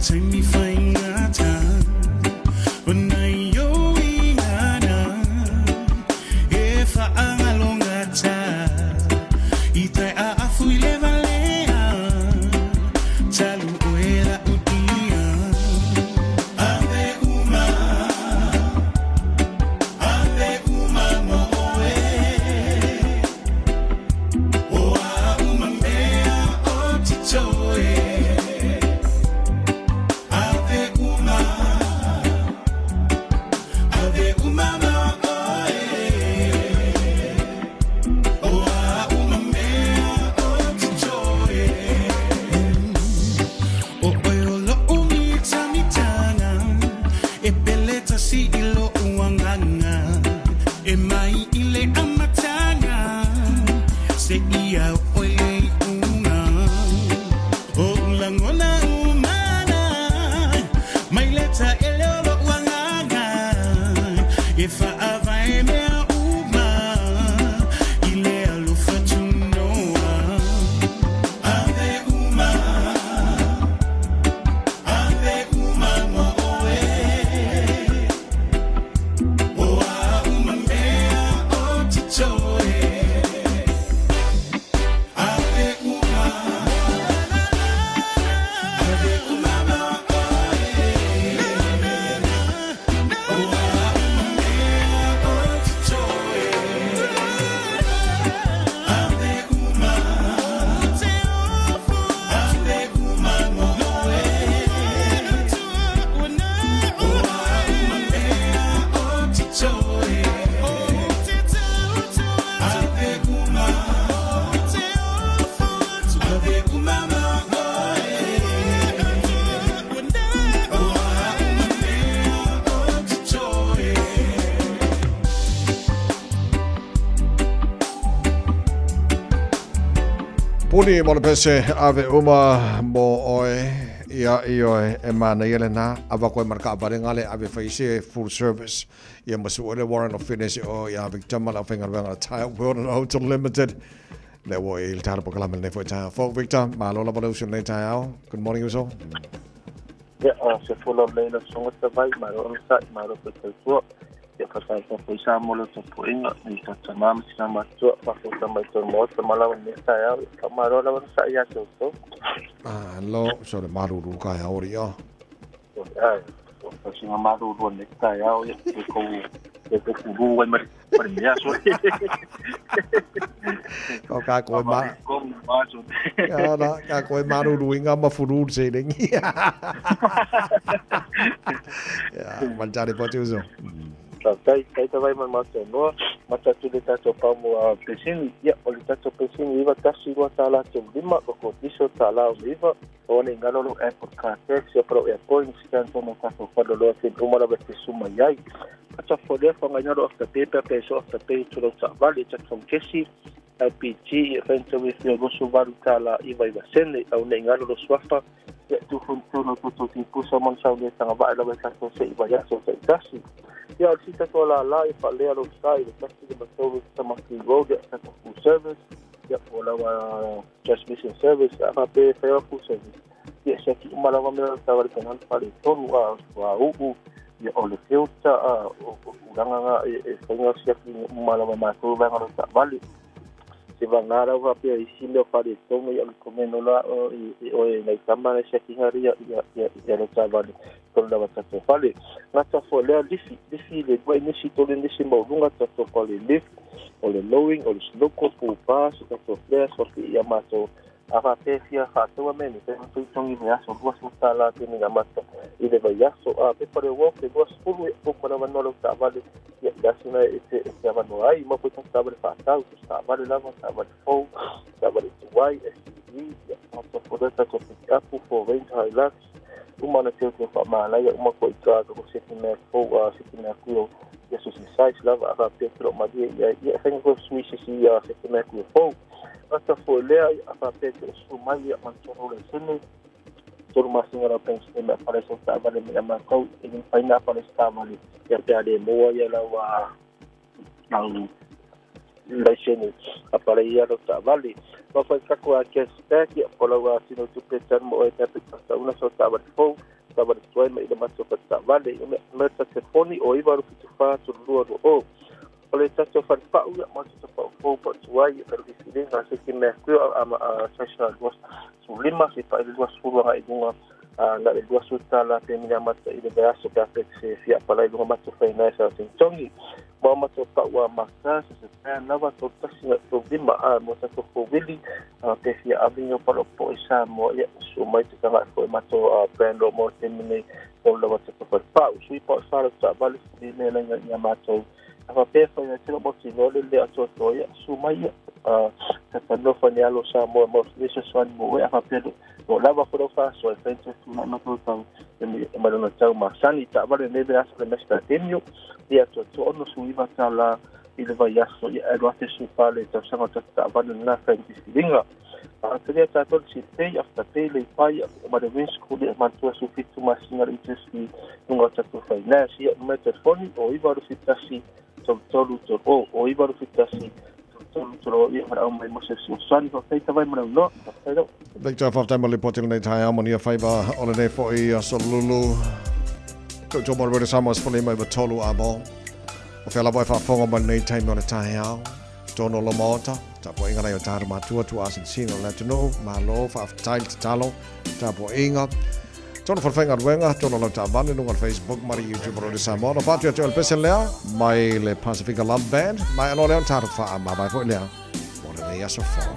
Taimi faigata Ona i ou igana E faagalogata I tae aafu i le valea Talu oe la'utia Ave uma Ave uma mo oe O a uma mea o totoe Ave uma Ave uma mo oe O a uma mea o totoe O oe o lo'u mitamitanga E pele tasi i lo'u agaga E mai i le amataga Seia oo i le iuga O'u lagona umana Mai le taele o lo'u agaga E faavae mea uma I le alofa tunoa Ave uma Ave uma mo oe O a uma mea o totoe Ave uma Ave uma mo oe O a uma mea o totoe Ave uma Ave uma mo oe O a uma mea o totoe Ave uma Ave uma mo oe O a uma mea o totoe. Puni Molopese ave uma mo oe ia i oe e manaia lena ava koe ma le kaavale gale ave fai se full service ia ma sue le warrant of fitness o ia Victor ma le aufaigaluega a le Tile World and Hotel Limited le ua i le tala polokalame lenei foi taeao fou Victor malo lava le uso lenei taeao. Good morning uso. Ia, se fola o leila songa tavai, malo onosai, malo foi tautua. Ia whataata foi sa mo le tapuaiga i ta tama ma sina matutua faafofoga mai tolu maota ma lava nei taeao. Ia faamalo lava na sa'i ia te outou. Malo, so le malulu ka e aori o. Ai, o sina malulu nei taeao ia e kou e kou kulu ai ma le mea so. O ka koe ma. Ko ma so. Ka na, ka koe malulu inga ma furu se lengi. Ya, manjare po te uso. Faafetai, tai tavai mai matou noa, mata atu le tatou pau mo a pesini. Ia, o le tatou pesini 912 tālā 35, o ko diso tālā 69, o ane ngalo lo airport car tax, ia parau airport, ni scan tono tatou fadoloa te uma lava te suma iai. Ata fo lea whangaina lo afterpay, pea pea so afterpay tu lau taavale, tatou kesi, LPG, ia whainta we whio 28 tālā 99 sene, au nei ngalo lo suafa, ia tu fun tono tatou timpusa mon sau le tanga vae lava tatou se i vai aso se i tasi. Ia, o le sita toa la la, e whaalea lo sa i le tasi le matau e tamaki road, ia tatou full service, ia po lawa transmission service, a whape whaewa full service. Ia, se ki uma lava mea tawa le kanan whale tonu a a uu, ia o le filter a o ulanga nga e whainga siaki uma lava mātou vanga lo taavale. Se vanga rau pea i si mea whare tonu ia le komeno la o i o e nei tama na siaki ngari ia ia ia ia lo taavale tonu lava tatou fale. Ngata fo lea lifi, lifi le dua nisi tolu nisi maulunga tatou fale lift, o le lowing, o le snoko, pupa, se tatou flare, so ki ia mātou a whapea fia whātaua me ni te tui tongi me aso 20 tālā te ni ngā mata i le vai aso a pepa le wok le 20 e pō mana wanoa lau taavale ia i asina e te awanoa ai ma koe tatou taavale whātau ko taavale lava taavale fou taavale tuai SUV ia mātou fōrua tatou pick up for range Hilux uma na teo teo whaamānaia uma koe i kā ko seti mea fou a seti mea kuio ia susi size lava a whapea te lo maria ia ia whainga koe sui sisi ia seti mea kuio fou. Ata fo lea a whapea te o su mai ia man toro le sene tolu masinga lau bank statement a pale so taavale me a mātou e ni whaina a pale so taavale ia pea le moa ia lau a lau laisene a pale ia lau taavale. Ma whai kako a cash back ia po lau a tino tupe tanu mo e tape tauna so taavale fou. atu ai ma i le matou faletaavale. Ia numera telefoni o 974 3220. O le tatou falepau ia matou tapau fou pa atu ai ia filifiliga se ki mea kuio a ma saisa 25 se pa i le 20 agai i luga na le $20 pe mina mata i le vaiaso pe a pe se fia apalai luga matou fainae sa togitogi. Ma o matou pau a maka se se pea lava 31 35 a mo tatou fouili pe fia ave ni o palopo'o i Samoa ia usu mai te taga'i fo'i matou brand o mo taimi nei o lava tatou falepau sui pa o fa lau taavale fili mea laiga ia matou a faapea faina tele mo tino le le atoatoa ia su mai ia tatanofa ni alo Samoa mo le fesoasoani mo e a faapea o lava fo lau faasoa e fai te tuna'i matou tau e ma lona tau masani taavale nei vaiaso le Mr Daniel ia atoatoa $69 i le vaiaso ia ae 2014 le tausaga o tatou taavale lena fai filifiliga. A talia tatou le Sipei, Afterpay, le Pai ma le Winschool ia manatua 17 masina le interest i luga o tatou finance. Ia numera telefoni o 981 33 30 o 981 33 ia valaau mai mo se fesoasoani. Faafetai tavai ma le aunoa. Faafetai lau. Victor, faafetai mo le lipoti i lenei taeao, manuia faiva o lenei foi aso lulu. Toutou mo le Radio Samoa 153 a mo. O fea lava e faafofoga mai lenei taimi o le taeao. Tonu o lo maota, tapuaiga nai o tatou matua tuaa sinosino o le atunuu, malo, faafetai le tatalo, tapuaiga. Tonu falefaigaluega, tonu o lau taavale, luga o le Facebook ma le YouTube o Radio Samoa. Ona fatu ia te oe le pese lea, mai le Pasifika Love Band, maea loa lea ona tatou faamavae foi lea mo lenei aso fou.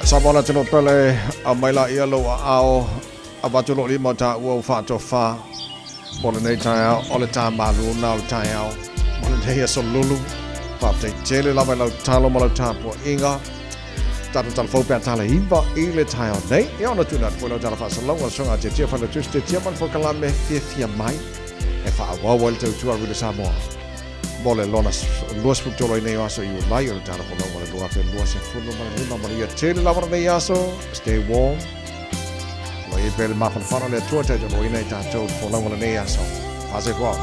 Samoa le atunuu pele, aumai laia lou aao, avatu lou lima o taua ua faatofa mo lenei taeao, o le ta malu na o le taeao mo lenei aso lulu. Faafetai tele lava i lau tatalo ma lau tapuaiga. Tatou talafou pe a tala 9 i le taeao nei. Ia ona tuuina atu foi lau tala faasalauga le Susuga a Tiatia Failautusi Tiatia ma le Polokalame Fiafia Mai e faaauau ai le tautua a Radio Samoa mo le lona 23 ai nei o aso Iulai o le tala folau o le 2025. Manuia tele lava lenei aso. Stay warm. O lo i ai pea le mafanafana o le Atua taitauloina i tatou le folauga o lenei aso. Faasoifua.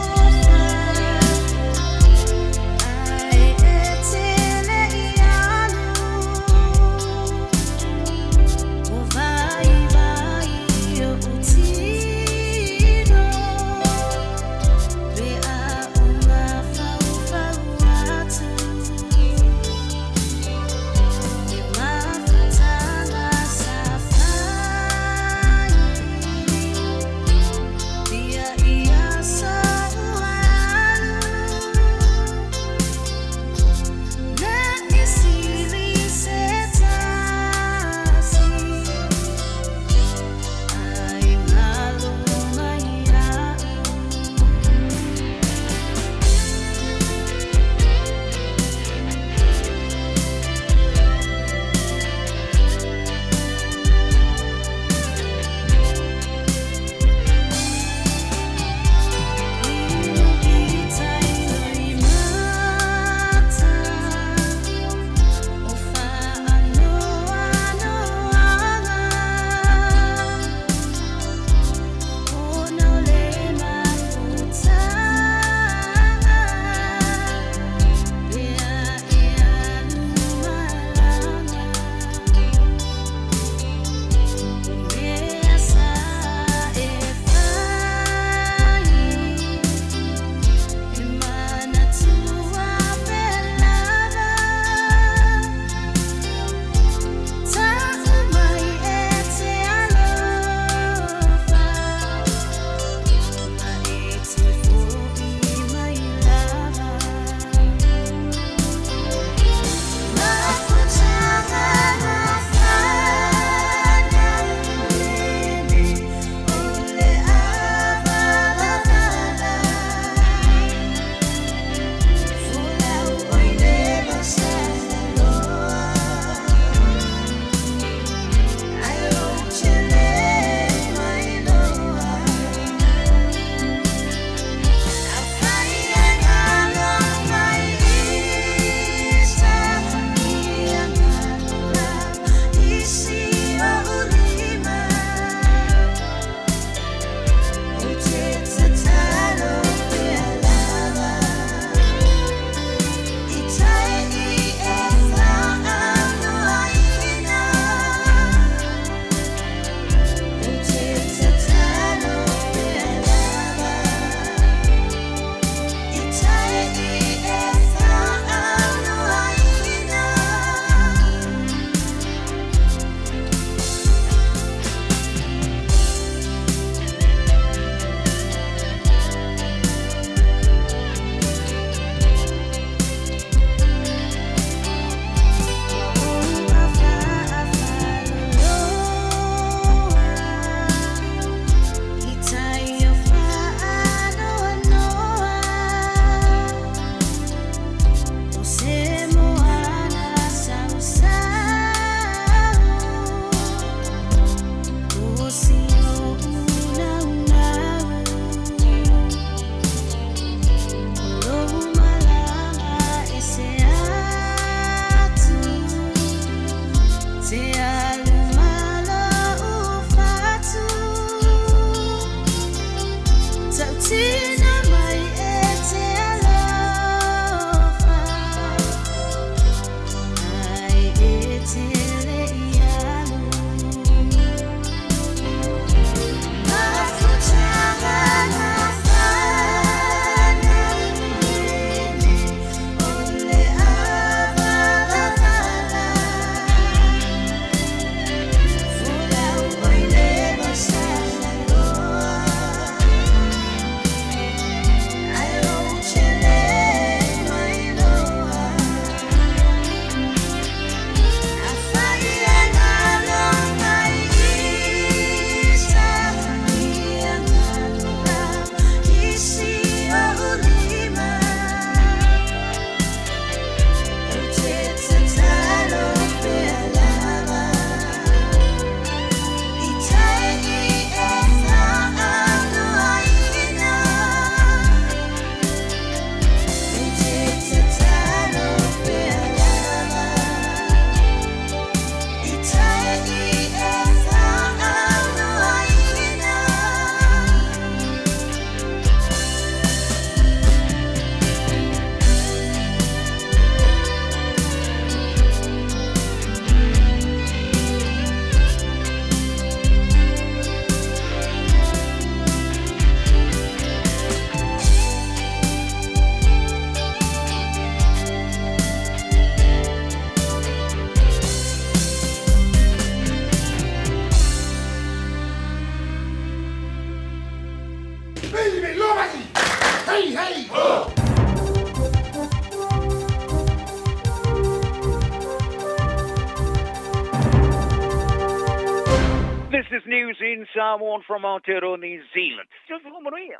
This is news in Samoan from Aotearoa, New Zealand. Soifua manuia.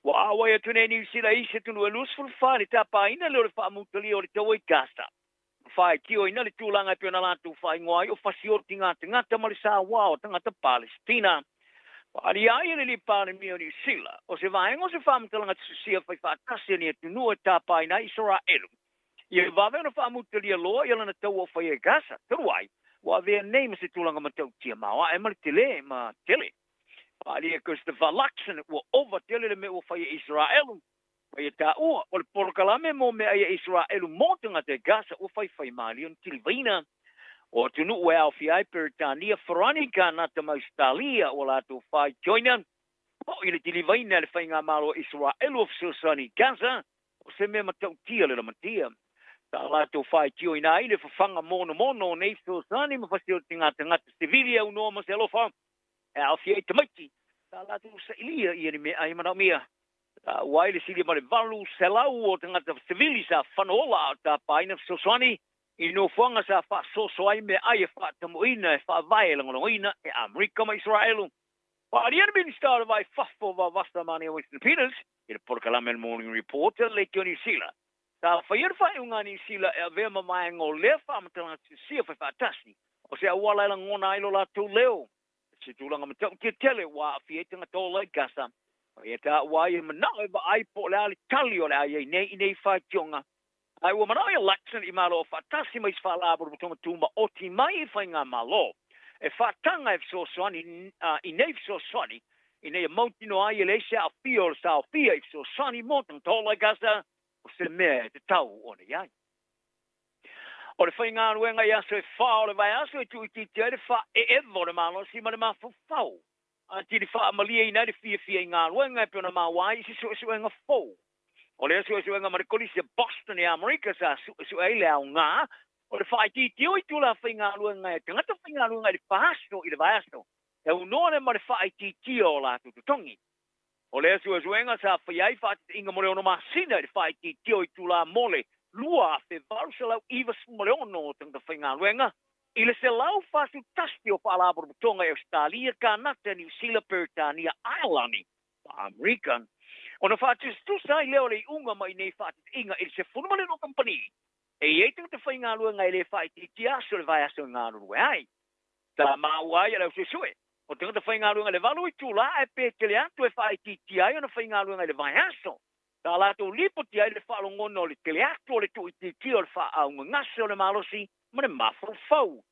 Ua auai atu nei Niu Sila i isi atunuu e 24 i le tapaina lea o le faamutalia o le taua i Gaza. Ua faitioina le tulaga e pei ona latou faaigoa ai o fasioti gatagata ma le saua o tagata Palesitina. Faaalia ai e le Alii Palemia o Niu Sila, o se vaega o se faamatalaga tusisia faifaatasi a ni atunuu e tapaina ai Isaraelu ia vave ona faamutalia loa ia lana taua o faia i Gaza, talu ai ua avea nei ma se tulaga matautia maoae ma le tele ma tele. Faaalia e Christopher Luxon ua ova tele le mea ua faia e Isaraelu, ma ia taua o le polokalame mo meaai a Isaraelu mo tagata i Gaza ua faifaimalie ona kilivaina. O atunuu e aofia ai Peretania, Farani, Kanata ma Ausetalia ua latou faitioina foi le kilivaina e le Faigamalo a Isaraelu o fesoasoani i Gaza o se mea matautia le lamatia. Sa latou faitioina ai le fafaga monomono o nei fesoasoani ma fasioti gatagata sivili e aunoa ma se alofa e aofia ai tamaiti sa latou sailia ia ni meaai manaomia. Sa ua ai le silia ma le 800 o tagata sivili sa fano ola a o tapaina fesoasoani i nofoaga sa faasoasoa ai meaai e faatamoina e faavae lagolagoina e Amerika ma Isaraelu. Faaalia le Minisita o le Va i Fafo Vavasa Mania Winston Peters i le polokalame a le Morning Report a le Leitio Niu Sila. Sa faia le faaiuga a Niu Sila e avea ma vaega o lea faamatalaga silasila faifaatasi o se auala e lagona ai lo latou leo i se tulaga matautia tele ua aafia ai tagata ola i Gaza. Ma ia taua ai e manao e vaai po o le a le tali o le a i ai nei i nei faitioga. Ae ua manao ia Luxon i Malo Faatasi ma isi faalapotopotoga tumaoti mai i faigamalo e faataga e fesoasoani i nei fesoasoani ina ia mautinoa ai e leai se aafia o le saofia i fesoasoani mo tagata ola i Gaza o se mea e tatau ona i ai. O le faigaluega i aso e fa o le vaiaso e tuuitiitia ai le faaeeva o le malosi ma le mafaufau, atili faamalieina ai le fiafia i galuega e pei ona maua ai i se suesuega fou. O lea suesuega ma le Kolisi o Boston i Amerika sa suesue ai le aoga o le faaitiitia o itula faigaluega e tagata faigaluega i le fa aso i le vaiaso e aunoa lea ma le faaitiitia o latou totogi. O lea suesuega sa faia ai faateteiga mo le ono masina i le faaitiitia o itula mo le 2,896 o tagata faigaluega i le 141 o faalapotopotoga i Ausetalia, Kanata, Niu Sila, Peretania, Aelani ma Amerika. Ona faatusatusa ai lea o le iuga mai nei faateteiga i le 12 kamupani e i ai tagata faigaluega e le faaitiitia aso o le vaiaso e galulue ai. Sa maua ai e le au suesue o tagata faigaluega i le valu itula ae pe tele atu e faaitiitia ai ona faigaluega i le vaiaso. Sa latou lipoti ai le faalogona o le tele atu o le tuuitiitia o le faaaugagase o le malosi ma le mafaufau,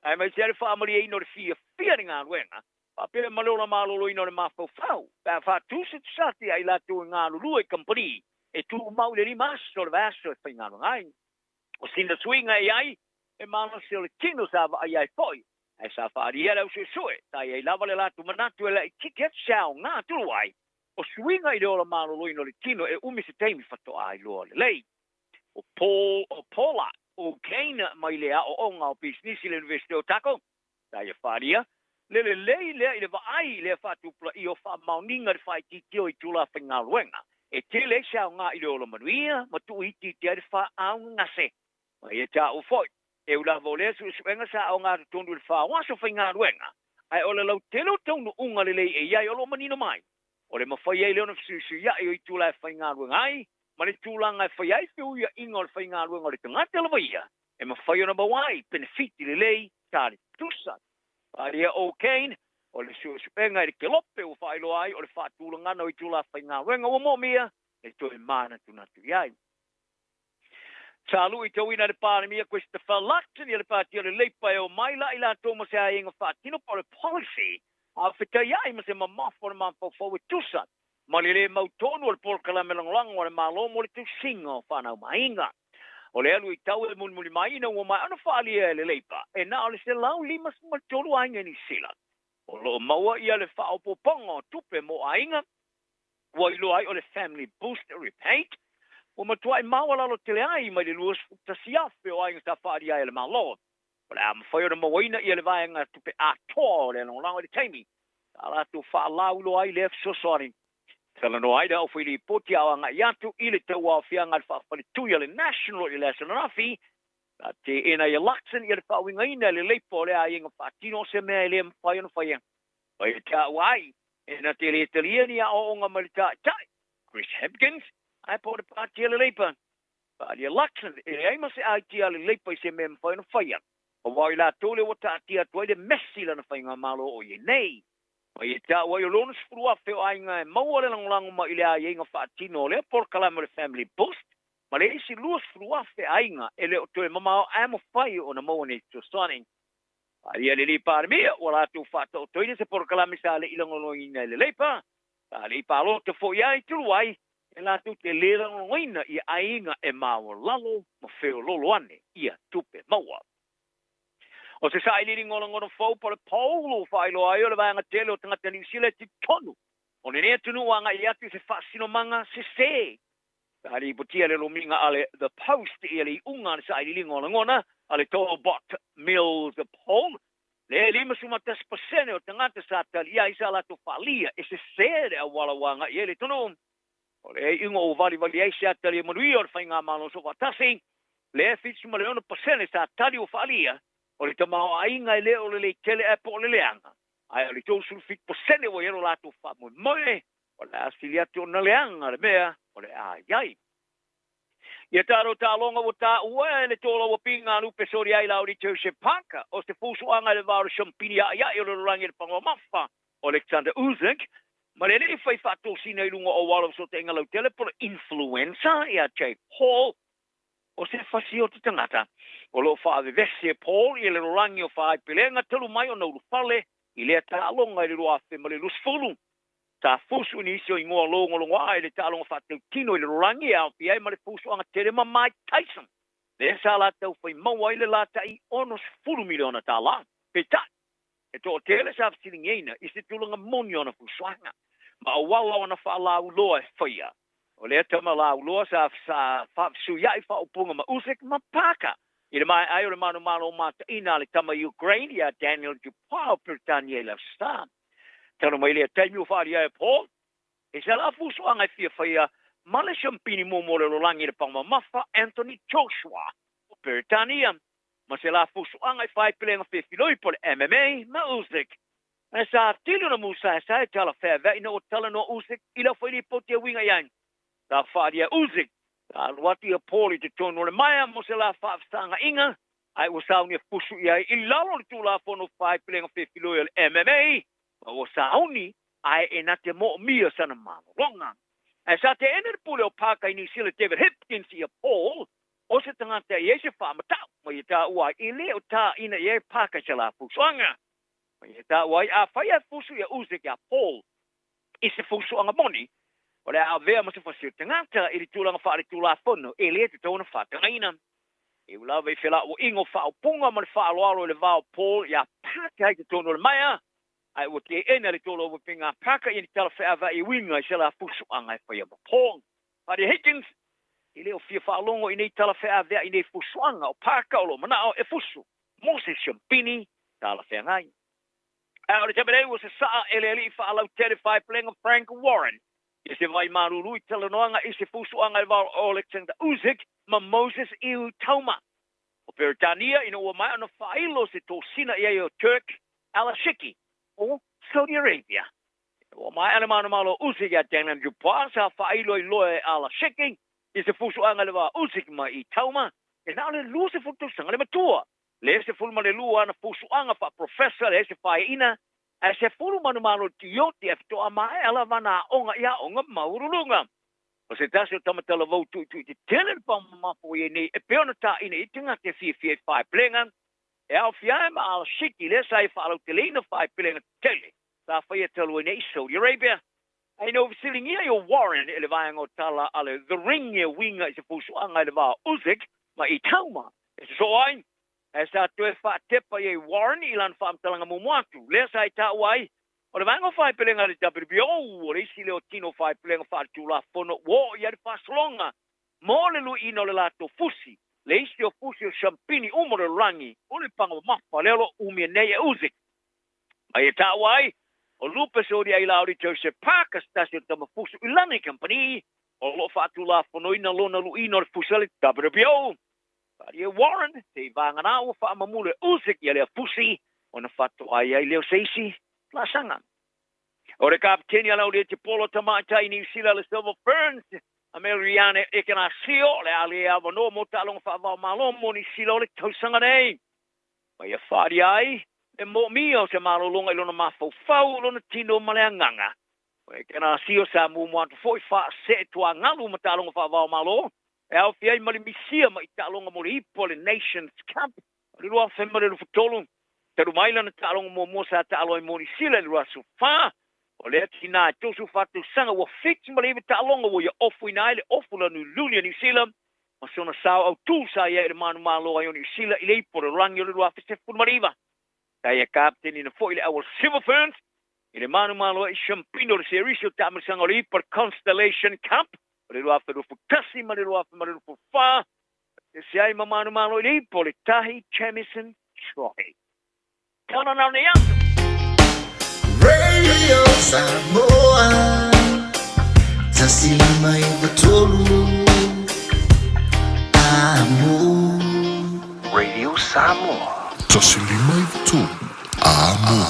aemaise ai le faamalieina o le fiafia i le galuega faapea ma le ola maloloina o le mafaufau pe a faatusatusa ia i latou e galulue i kamupani e tumau i le lima aso o le vaiaso e faigaluega ai. O sina suiga e i ai e malosi o le tino sa vaaia ai foi, ae sa faaalia e le au suesue sa i ai lava le latou manatu e laitiiti atu se aoga tulu ai o suiga i le ola maloloina o le tino e umi se taimi faatoa iloa lelei. O Paul o Paula o Kane mai le aoaoga o pisinisi i le University o Otago, sa ia faaalia le lelei lea i le vaai i lea faatupulaia o faamaoniga i le faaitiitia o itula faigaluega e tele ai se aoga i le ola manuia ma tuuitiitia ai le faaaugagase. Ma ia taua foi, e ui lava o lea suesuega sa aoga totonu i le fa aso faigaluega, ae o le lautele o taunuuga lelei e i ai o lo o manino mai, o le mafai ai lea ona fesuisuiai o itula e faigaluega ai ma le tulaga e fai ai feuiaiga o le faigaluega o le tagata lava ia e mafai ona maua ai penefiti lelei tali tusa. Faaalia o Kane, o le suesuega i le kelope ua faailoa ai o le faatulagana o itula faigaluega ua moomia e toe manatunatu i ai. Sa luitauina e le Palemia Christopher Luxon ia le Pati o le Leipa e omai la i latou ma se aiaiga faatino po o le policy a fetaiai ma se mamafa o le mafaufau e tusa ma le le mautonu o le polokalame lagolago a le Malo mo le tausiga o fanau ma aiga. O le alu i tau e mulimuli mai ina ua maea ona faaalia e le Leipa e na o le 153 aiga i Niu Sila o lo o maua ia le faaopoopoga o tupe mo aiga ua iloa ai o le Family Boost Rebate, ua matuai maualalo tele ai mai le 21,000 o aiga sa faaalia ai e le Malo. O le a mafai ona mauaina ia le vaega tupe atoa o le lagolago i le taimi sa latou faalauiloa ai lea fesoasoani. Talanoa ai le aufai-lipoti a o agai atu i le tauaofiaga a le faafaletui a le National i le aso ananafi. Sa teena ia Luxon ia le faauigaina e le Leipa o le aiaiga faatino o se mea e le mafai ona faia. Ma ia taua ai, e na te le talia ni aoaoga mai le Taitai, Chris Hipkins, ae po o le Pāti a le Leipa. Faaalia Luxon, e leai ma se aitia a le Leipa i se mea e mafai ona faia, aua o i latou lea ua taatia atu ai le mesi i lana faigamalo o i ai nei. Ma ia taua ai o le 60,000 o aiga e maua le lagolago mai i le aiaiga faatino o lea polokalame o le Family Boost, ma le isi 20,000 aiga e le o toe mamao ae mafai ona maua nei fesoasoani. Faaalia e le Alii Palemia ua latou faataotoina se polokalame sa le i lagolagoina e le Leipa, sa le i palota foi ai talu ai e latou te le lagolagoina i aiga e maualalo ma feololo ane ia tupe maua. O se sailiiliga o lagona fou po o le poll ua faailoa ai o le vaega tele o tagata Niu Sila e talitonu o lenei atunuu ua agai atu i se faasinomaga sese. Sa lipotia le lomiga a le The Post ia le iuga a le sailiiliga o lagona a le Talbot Mills Poll, le 51% o tagata sa tali ai sa latou faaalia e sese le auala ua agai i ai le atunuu. O le iuga ua valivali ai se ata le manuia o le Faigamalo Soofaatasi, le 76% sa tali ua faaalia o le tamaoaiga e le o lelei tele ae po o le leaga, ae o le 37% ua i ai lo latou faamoemoe o le a sili atu ona leaga le mea o le a i ai. Ia tatou taaloga ua taua e le tolauapiga a lupe soli ai la o Joseph Parker o se fusuaga i le va o le siampini a'ia'i o le lalolagi i le pagoamafa o Alexander Usyk ma le alii fai faatosina i luga o auala o fesootaiga lautele po o le influencer ia Jake Paul. O se fasi o te tagata o lo o faavevesi e Paul i le lalolagi o faaipelega talu mai ona ulufale i lea taaloga i le 2020. Sa fusu i nisi o igoa logologoa i le taaloga faatautino i le lalolagi e aofia ai ma le fusuaga tele ma Mike Tyson, lea sa latou fai maua ai le lata'i $60 miliona tala. Peitai, e toatele sa fesiligiaina i se tulaga moni o ana fusuaga ma auala o ana faalauiloa e faia. O lea tama lauiloa sa faafesuia'i faaupuga ma Usyk ma Parker i le maea ai o le manumalo mataina a le tama Ukraine ia Daniel Dubois o Peretania i le Aso Sa. Talu mai lea taimi ua faaalia ai e Paul e se ala fusuaga e fia faia ma le siampini muamua o le lalolagi i le pagomamafa Anthony Joshua o Peretania ma se la fusuaga i faaipelega fefiloi po o le MMA ma Usyk. Ae sa tele ona musaesae tala feaveai ina ua talanoa Usyk i lau fai lipoti e uiga i ai. Sa faaalia Usyk sa alu atu ia Paul i totonu o le maea mo se la faafesagaiga ae ua saunia fusu i ai i lalo o le Tulafono Faaipelega Fefiloi o le MMA, ma ua sauni ae e na te moomia sana malologa. Ae sa teena le pule o Parker i Niu Sila David Hipkins ia Paul o se tagata e i ai se faamatau ma ia taua ai e le o tāina i ai Parker i se la fusuaga. Ma ia taua ai afai ae fusu ia Usyk ia Paul i se fusuaga moni, o le a avea ma se fasi o tagata i le tulaga faaletulafono e le tatau ona faatagaina. E ui lava i felauaiga o faaupuga ma le faaaloalo i le va o Paul iā Parker i totonu o le maea, ae ua teena le tolauapiga a Parker i ni tala feavaai e uiga i se la fusuaga e faia ma Paul. Paddy Higgins e le o fia faalogo i nei tala feaveai i nei fusuaga o Parker o lo o manao e fusu mo se siampini talafeagai. Ae o le taimi nei ua sasaa e le alii faalautele faepelega Frank Warren i se vai malulu i talanoaga i se fusuaga i le va o Alexander Usyk ma Moses Itauma o Peretania ina ua maea ona faailo se tosina i ai o Turk Alashiki o Saudi Arabia. Ina ua maea le manumalo o Usyk ia Daniel Dubois sa faailo ai loa e Alashiki i se fusuaga i le va o Usyk ma Itauma e na o le 20 tausaga le matua. Le 12 ana fusuaga faa-professor leai se faeaina, ae 10 manumalo tioti ae faatoa maea lava ana aoga i aoga maualuluga. O se tasi o tama talavou tuitui tetele le pamamafa ua i ai nei e pei ona taina i tagata e fiafia i faepelega, e aofia ai ma Al-Shiki lea sa ia faalauteleina faepelega tetele sa faia talu ai nei i Saudi Arabia. Ae ina ua fesiligia i o Warren e le vaega o tala a le The Ring e uiga i se fusuaga i le va o Usyk ma Itauma e sosoo ai, ae sa toe faatepa i ai Warren i lana faamatalaga muamua atu, lea sa i taua ai o le vaega o faepelega a le WBO o le isi lea o tino faepelega faaletulafono ua oo i ai le faasologa mo le luiina o le latou fusi, le isi o fusi o siampini uma o le lalolagi o le paga mamafa lea o lo o umia nei e Usyk. Ma ia taua ai, o Lupe Sodiailaoli Joseph Parker se tasi o tama fusu i lana kamupani o lo o faatulafonoina lona luiina o le fusi a le WBO. Faalia Warren, seivaganā ua faamamulo e Usyk ia lea fusi ona faatoai ai lea o se isi laasaga. O le kapeteni a le aulieti polo tamaitai Niu Sila le Silver Ferns, Ameliana Ekenasio, o le a le avanoa mo taaloga faava-o-Malo mo Niu Sila o le tausaga nei. Ma ia faalia ai le moomia o se malologa i lona mafaufau, lona tino ma le agaga. O Ekenasio sa muamua atu foi faasee tuagalu ma taaloga faava-o-Malo e aofia ai ma le misia mai taaloga mo le ipu o le Nations Cup o le 2023. Talu mai lana taaloga muamua sa taalo ai mo Niu Sila i le 2014, o lea tinā e 34 tausaga ua 79 taaloga ua ia ofuina ai le ofu lanuliuli a Niu Sila ma sona sao autū sa i ai i le manumalo ai o Niu Sila i le ipu o le lalolagi o le 2019. Sa ia kapeteniina foi le au a Silver Ferns i le manumalo ai i Ciampino i le serisi o taamilosaga o le ipu o le Constellation Cup o le 2021 ma le 2024, ese ai ma manumalo i le ipu o le Tahi Jamieson Trophy. Tala nao nei aso! Radio Samoa 105 9 3 Amo. Radio Samoa. 105 9 3 Amo.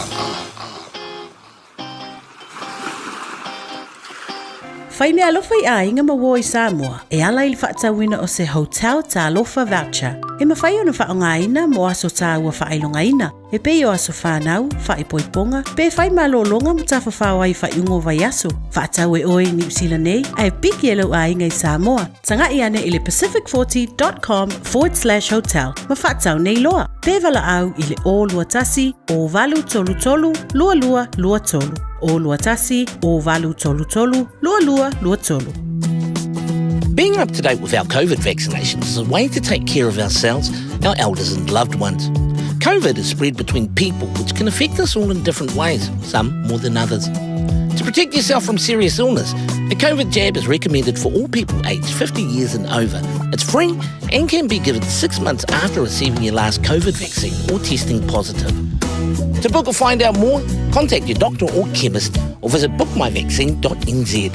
Fai meaalofa i aiga ma uo i Samoa e ala i le faatauina o se Hotel Talofa Voucher e mafai ona faaaogaina mo aso taua faailogaina e pei o aso fanau, faaipoipoga, pe fai malologa ma tafafao ai i faaiuga o vaiaso. Faatau e oe i Niu Sila nei ae piki e lou aiga i Samoa. Taga'i ane i le pacific40.com/hotel ma faatau nei loa. Pe valaau i le 0 21 0833 22 23. 0 21 0833 22 23. Being up to date with our COVID vaccinations is a way to take care of ourselves, our elders and loved ones. COVID is spread between people, which can affect us all in different ways, some more than others. To protect yourself from serious illness, a COVID jab is recommended for all people aged 50 years and over. It's free and can be given 6 months after receiving your last COVID vaccine or testing positive. To book or find out more, contact your doctor or chemist or visit bookmyvaccine.nz.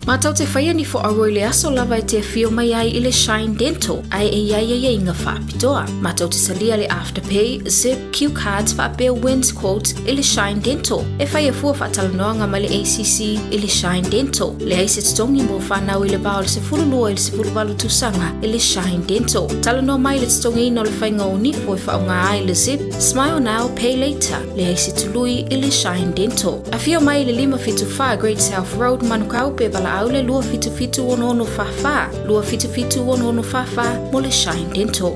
Matou te whaia ni fo aua i le aso lava e te awhio mai ai i le Shine Dental ae e iai aiaiga faapitoa. Matou te talia le Afterpay, Zip, Q Cards faapea Wins Quotes i le Shine Dental. E whaia fua faatalanoaga ma le ACC i le Shine Dental. Leai se totogi mo whanau i le va o le 12 i le 18 tausaga i le Shine Dental. Talanoa mai le totogiina o le faiga o nifo e faaaoga ai le Zip, Smile Now, Pay Later. Leai se tului i le Shine Dental. Afio mai i le 574 Great South Road, Manukau pe valaau le 277 6644, 277 6644 mo le Shine Dental.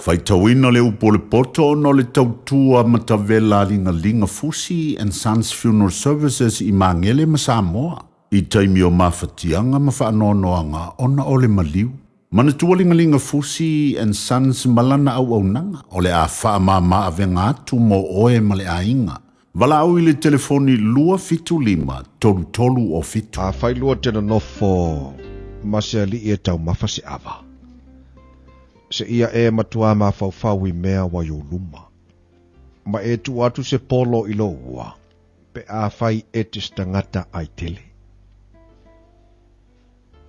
Faitauina le upu o le poto ona o le tautua matavela a Ligaliga Fusi and Sons Funeral Services i Magele ma Samoa i taimi o mafatiaga ma faanoanoaga ona o le maliu. Manatua Ligaliga Fusi and Sons ma lana auaunaga o le a faamama avega atu mo oe ma le aiga. Valaau i le telefoni 275 33 o 7. Afai lua te nonofo ma se alii e taumafa se ava, seia e matuā mafaufau i mea ua i ou luma, ma e tuu atu se polo i lou ua, pe afai e te se tagata ai tele.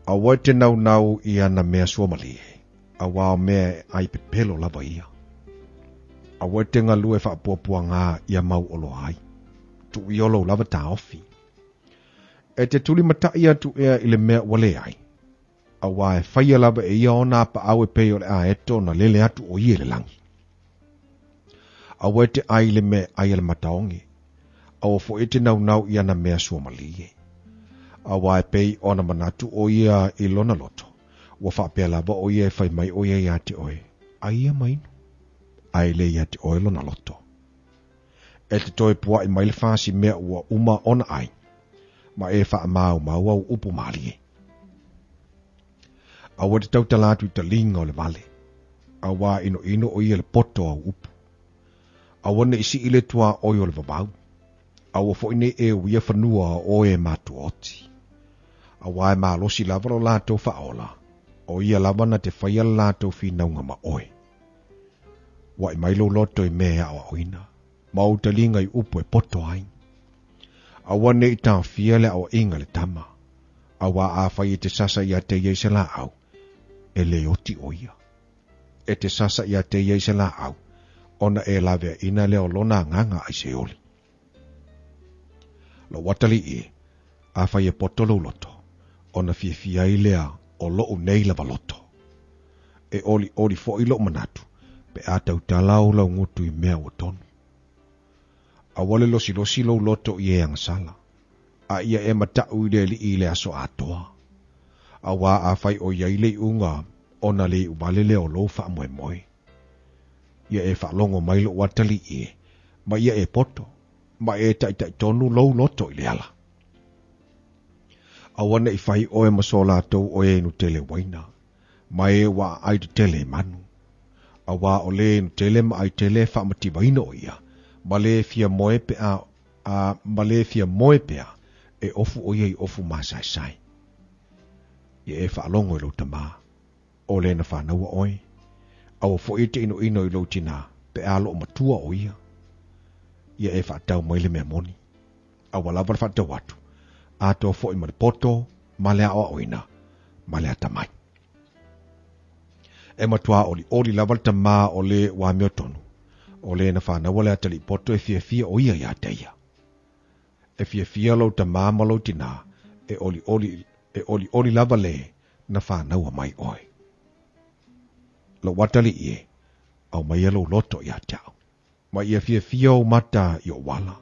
Aua e te naunau i ana mea suamalie, auā o mea e ai pepelo lava ia. Aua e te galue faapuapuagā ia mau oloa ai. Tuu ia lou lava taofi. E te tulimataʻi atu ea i le mea ua leai, auā e faia lava e ia ona apaau e pei o le aeto ona lele atu o ia i le lagi. Aua e te ʻai i le mea e ʻai a le mataoge, aua foi e te naunau i ana mea suamalie. Auā e pei ona manatu ʻo ia i lona loto, ua faapea lava ʻo ia e fai mai ʻo ia iā te ʻoe, ʻAia ma inu, a e le iā te ʻoe lona loto. E te toe puaʻi mai le fasi mea ua uma ona ʻai, ma e faamaumau au upu mālie. Aua e te tautala atu i taliga o le vale, auā ʻinoʻino ʻo ia i le poto o au upu. Aua ne i sii le tuaoi o le vavau, aua foi ne i e uia fanua o e matuaoti. Auā e malosi lava lo latou faaola, o ia lava na te faia le latou finauga ma oe. Uaʻi mai lou loto i mea e aʻoaʻoina, ma ou taliga i upu e poto ai. Aua ne i taofia le aʻoaʻiga a le tama, auā afai e te sasa iā te ia i se laʻau, E lē oti ʻo ia. E te sasa iā te ia i se lāʻau, ona e laweaʻina lea o lona agaga a i Seoli. Lou atalii e, afai e poto lou loto, ona fiafia ai lea o loʻu nei lava loto. E ʻoliʻoli foʻi loʻu manatu, pe a tautala ou laugutu i mea ua tonu. Aua le losilosi lou loto i e agasala, a ia e mataʻu i le aliʻi i le aso atoa. Auā afai ʻo ia i le iʻuga, ona le iʻu wale lea o lou faamoemoe. Ia e faalogo mai loʻu atalii e, ma ia e poto, ma e taʻitaʻi tonu lou loto i le ala. Aua neʻi fai ʻoe ma so lātou ʻo e inu tele waina, ma e ua ʻaʻai tetele i manu. Auā ʻo lē inu tele ma ʻai tele e faamativaina ʻo ia, ma lē fia moe pe a, a ma lē fia moe pea, e ofu ʻo ia i ofu māsaesae. Ia e faalogo i lou tamā, ʻo lē na whānaua ʻoe, aua foʻi e te ʻinoʻino i lou tinā, pe a loʻo matua ʻo ia. Ia e faatau mai le mea moni, a ua lava le faatau atu, atoa foʻi ma le poto, ma le aʻoaʻoina, ma le atamai. E matuā ʻoliʻoli lava le tamā o lē ua amiotonu, ʻo lē na whānaua le atalii poto e fiafia ʻo ia iā te ia. E fiafia lou tamā ma lou tinā, e ʻoliʻoli, e ʻoliʻoli lava lē na whānaua mai ʻoe. Lou atalii e, aumaia lou loto iā te aʻu. Ma ia fiafia ou mata i oʻu ala.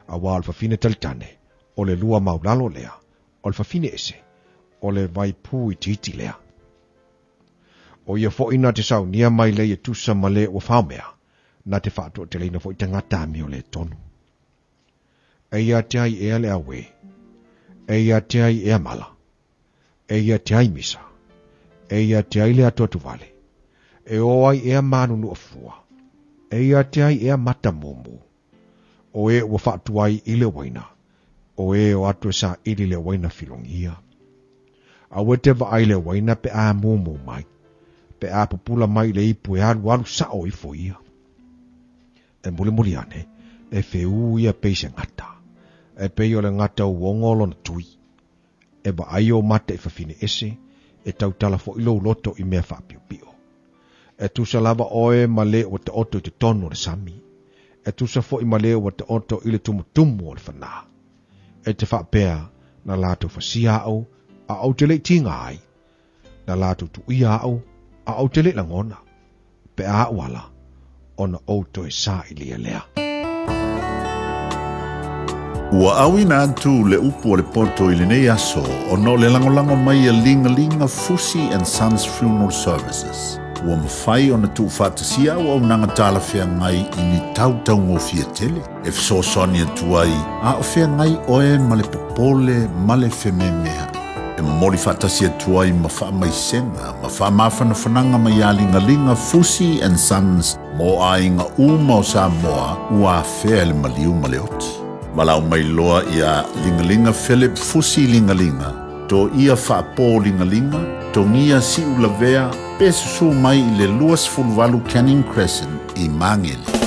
Auā o le fafine talitane, o le lua maulalo lea, o le fafine ese, o le waipū itiiti lea. ʻO ia foʻi na te saunia mai lei e tusa ma le ua faomea, na te faatoateleina foʻi tagata amio lē tonu. Eia te ai ea le auē. Eia te ai ea mala. Eia te ai misa. Eia te ai le atuatuvale. E ō ai ea mānunuʻa fua. Eia te ai ea mata mumu. ʻO e ua faatuai i le waina, ʻo e o atu e saʻili le waina filogia. Aua e te vaai le waina pe a mumu mai, pe a pupula mai le ipu e alualu saʻo ifo ia. E mulimuli ane, e feū ia pei se gata, e pei o le gata uogo o lona tui. E vaai ou mata i fafine ese, e tautala foʻi lou loto i mea faapiopio. E tusa lava ʻoe ma lē ua taoto i totonu o le sami, e tusa foʻi ma lē ua taoto i le tumutumu o le fanā. E te faapea, na lātou fasia aʻu, a ou te le i tīgā ai, na lātou tuʻuia aʻu, a ou te le i lagona, pe a aʻu ala, ona ou toe saʻilia lea. Ua ʻauina atu le upu o le poto i lenei aso ona o le lagolago mai a Ligalinga Fusi and Sons Funeral Services. Ua mafai ona tuufaatasia auaunaga talafeagai i ni tautaugofie tele e fesoasoani atu ai a o feagai ʻoe ma le popole ma le fememeaʻi. E momoli faatasi atu ai ma faamaisega ma faamafanafanaga mai iā Ligaliga Fusi and Sons mo aiga uma o Samoa ua afea e le maliu ma le oti. Valaau mai loa iā Ligaliga Philip Fusi Ligaliga, to ia faapō Ligaliga, togia Siulavea pe susū mai i le 28 Canning Crescent i Magele.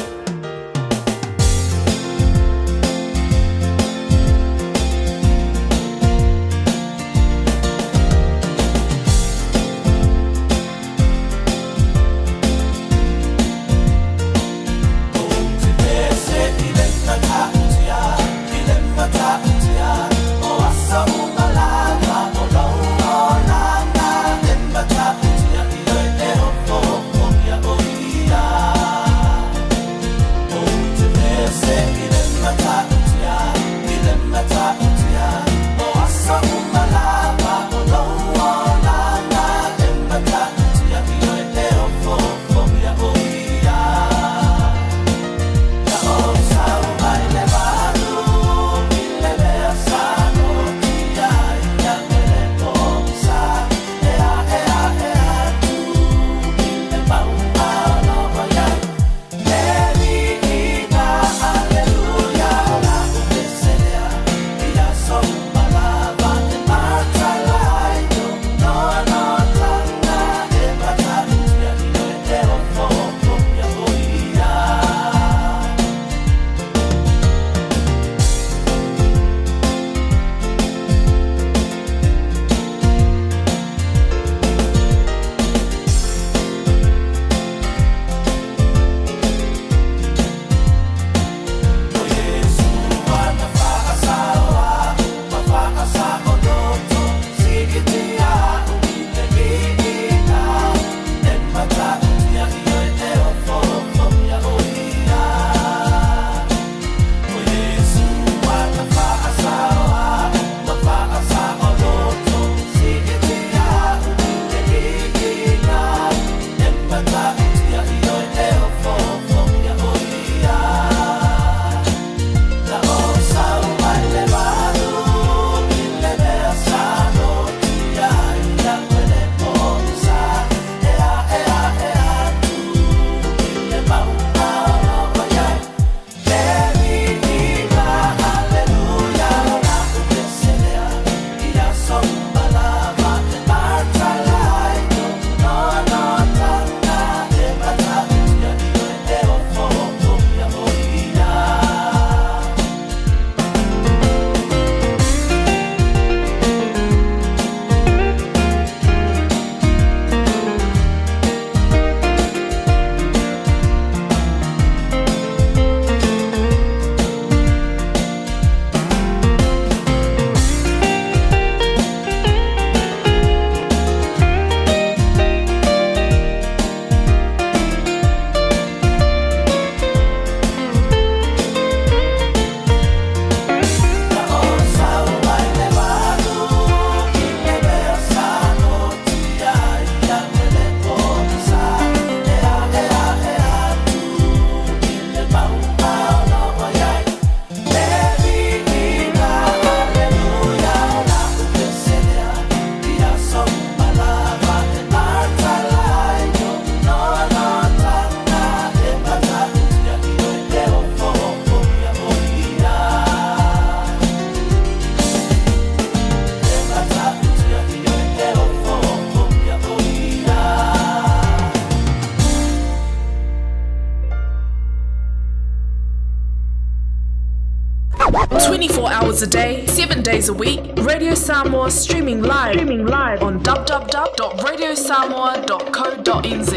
24 hours a day, 7 days a week, Radio Samoa streaming live, streaming live on www.radiosamoa.co.nz.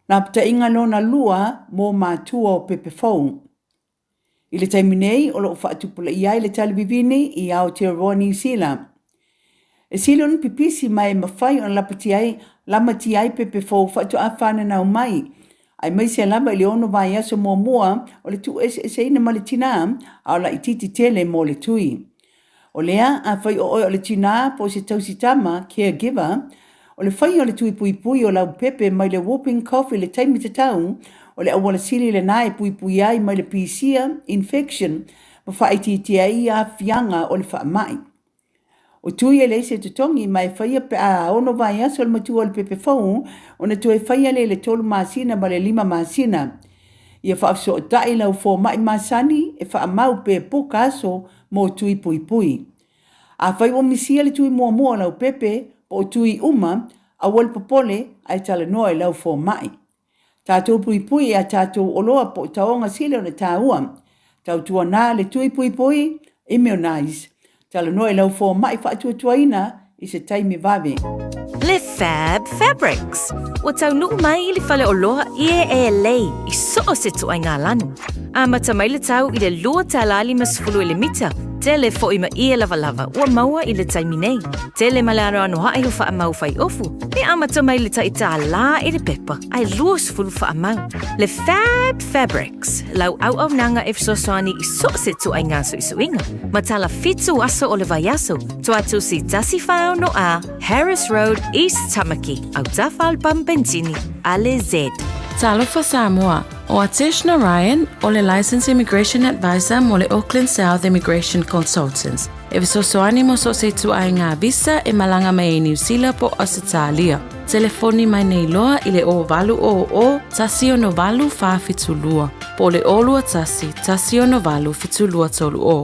Lapataʻiga lona lua mo matua o pepe fou. I le taimi nei, o lo o faatupulaia ai le tali vivini i Aotearoa Niu Sila. E sili ona pipisi ma e mafai ona lapatia ai, lamatia ai pepe fou faatoa fananau mai, aemaise lava i le ono vaiaso muamua o le tuueseeseina ma le tinā, a o laitiiti tele mo le tui. O lea, afai o oe o le tinā po o se tausi tama, caregiver, o le faia o le tui puipui o lau pepe mai le whooping cough i le taimi tatau, o le auala sili lenā e puipui ai mai le pisia, infection, ma faaitiitia ai aafiaga o le faamai. O tui e leai se totogi ma e faia pe a ono vaiaso le matua o le pepe fou ona toe faia lea i le tolu masina ma le lima masina. Ia faafesootai lau fomai masani e faamau pe puka aso mo tui puipui. Afai ua misia le tui muamua o lau pepe po o tui uma, aua le popole ae talanoa i lau fomai. Tatou puipui i a tatou oloa po o taoga sili ona taua. Tautuana le tui puipui, immunize. Talanoa i lau fomai faatuatuaina i se taimi vave. Le Fab Fabrics. Ua taunuu mai i le faleoloa ie e lei i so o se ituaiga lanu. Amata mai le tau i le $2.50 i le mita, tele foi ma ie lavalava ua maua i le taimi nei. Tele ma le anoanoaʻi o faamau fai ofu, e amata mai le tai tālā i le pepa ae 20 faamau. Le Fab Fabrics, lau auaunaga e fesoasoani i so o se ituaiga suisuiga, ma tala fitu aso o le vaiaso, Tuatusi 14 A, Harris Road, East Tamaki, autafa o le pamu penisini a le Z. Talofa Samoa, ʻO Atesh Narayan, ʻo le Licensed Immigration Advisor mo le Auckland South Immigration Consultants, e fesoasoani mo so o se ituaiga visa e malaga mai ai Niu Sila po o Ausetalia. Telefoni mai nei loa i le 0800 168 472 po o le 021 168 7230.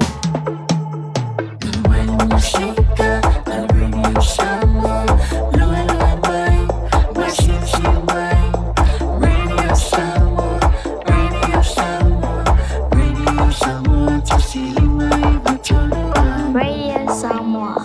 Radio Samoa.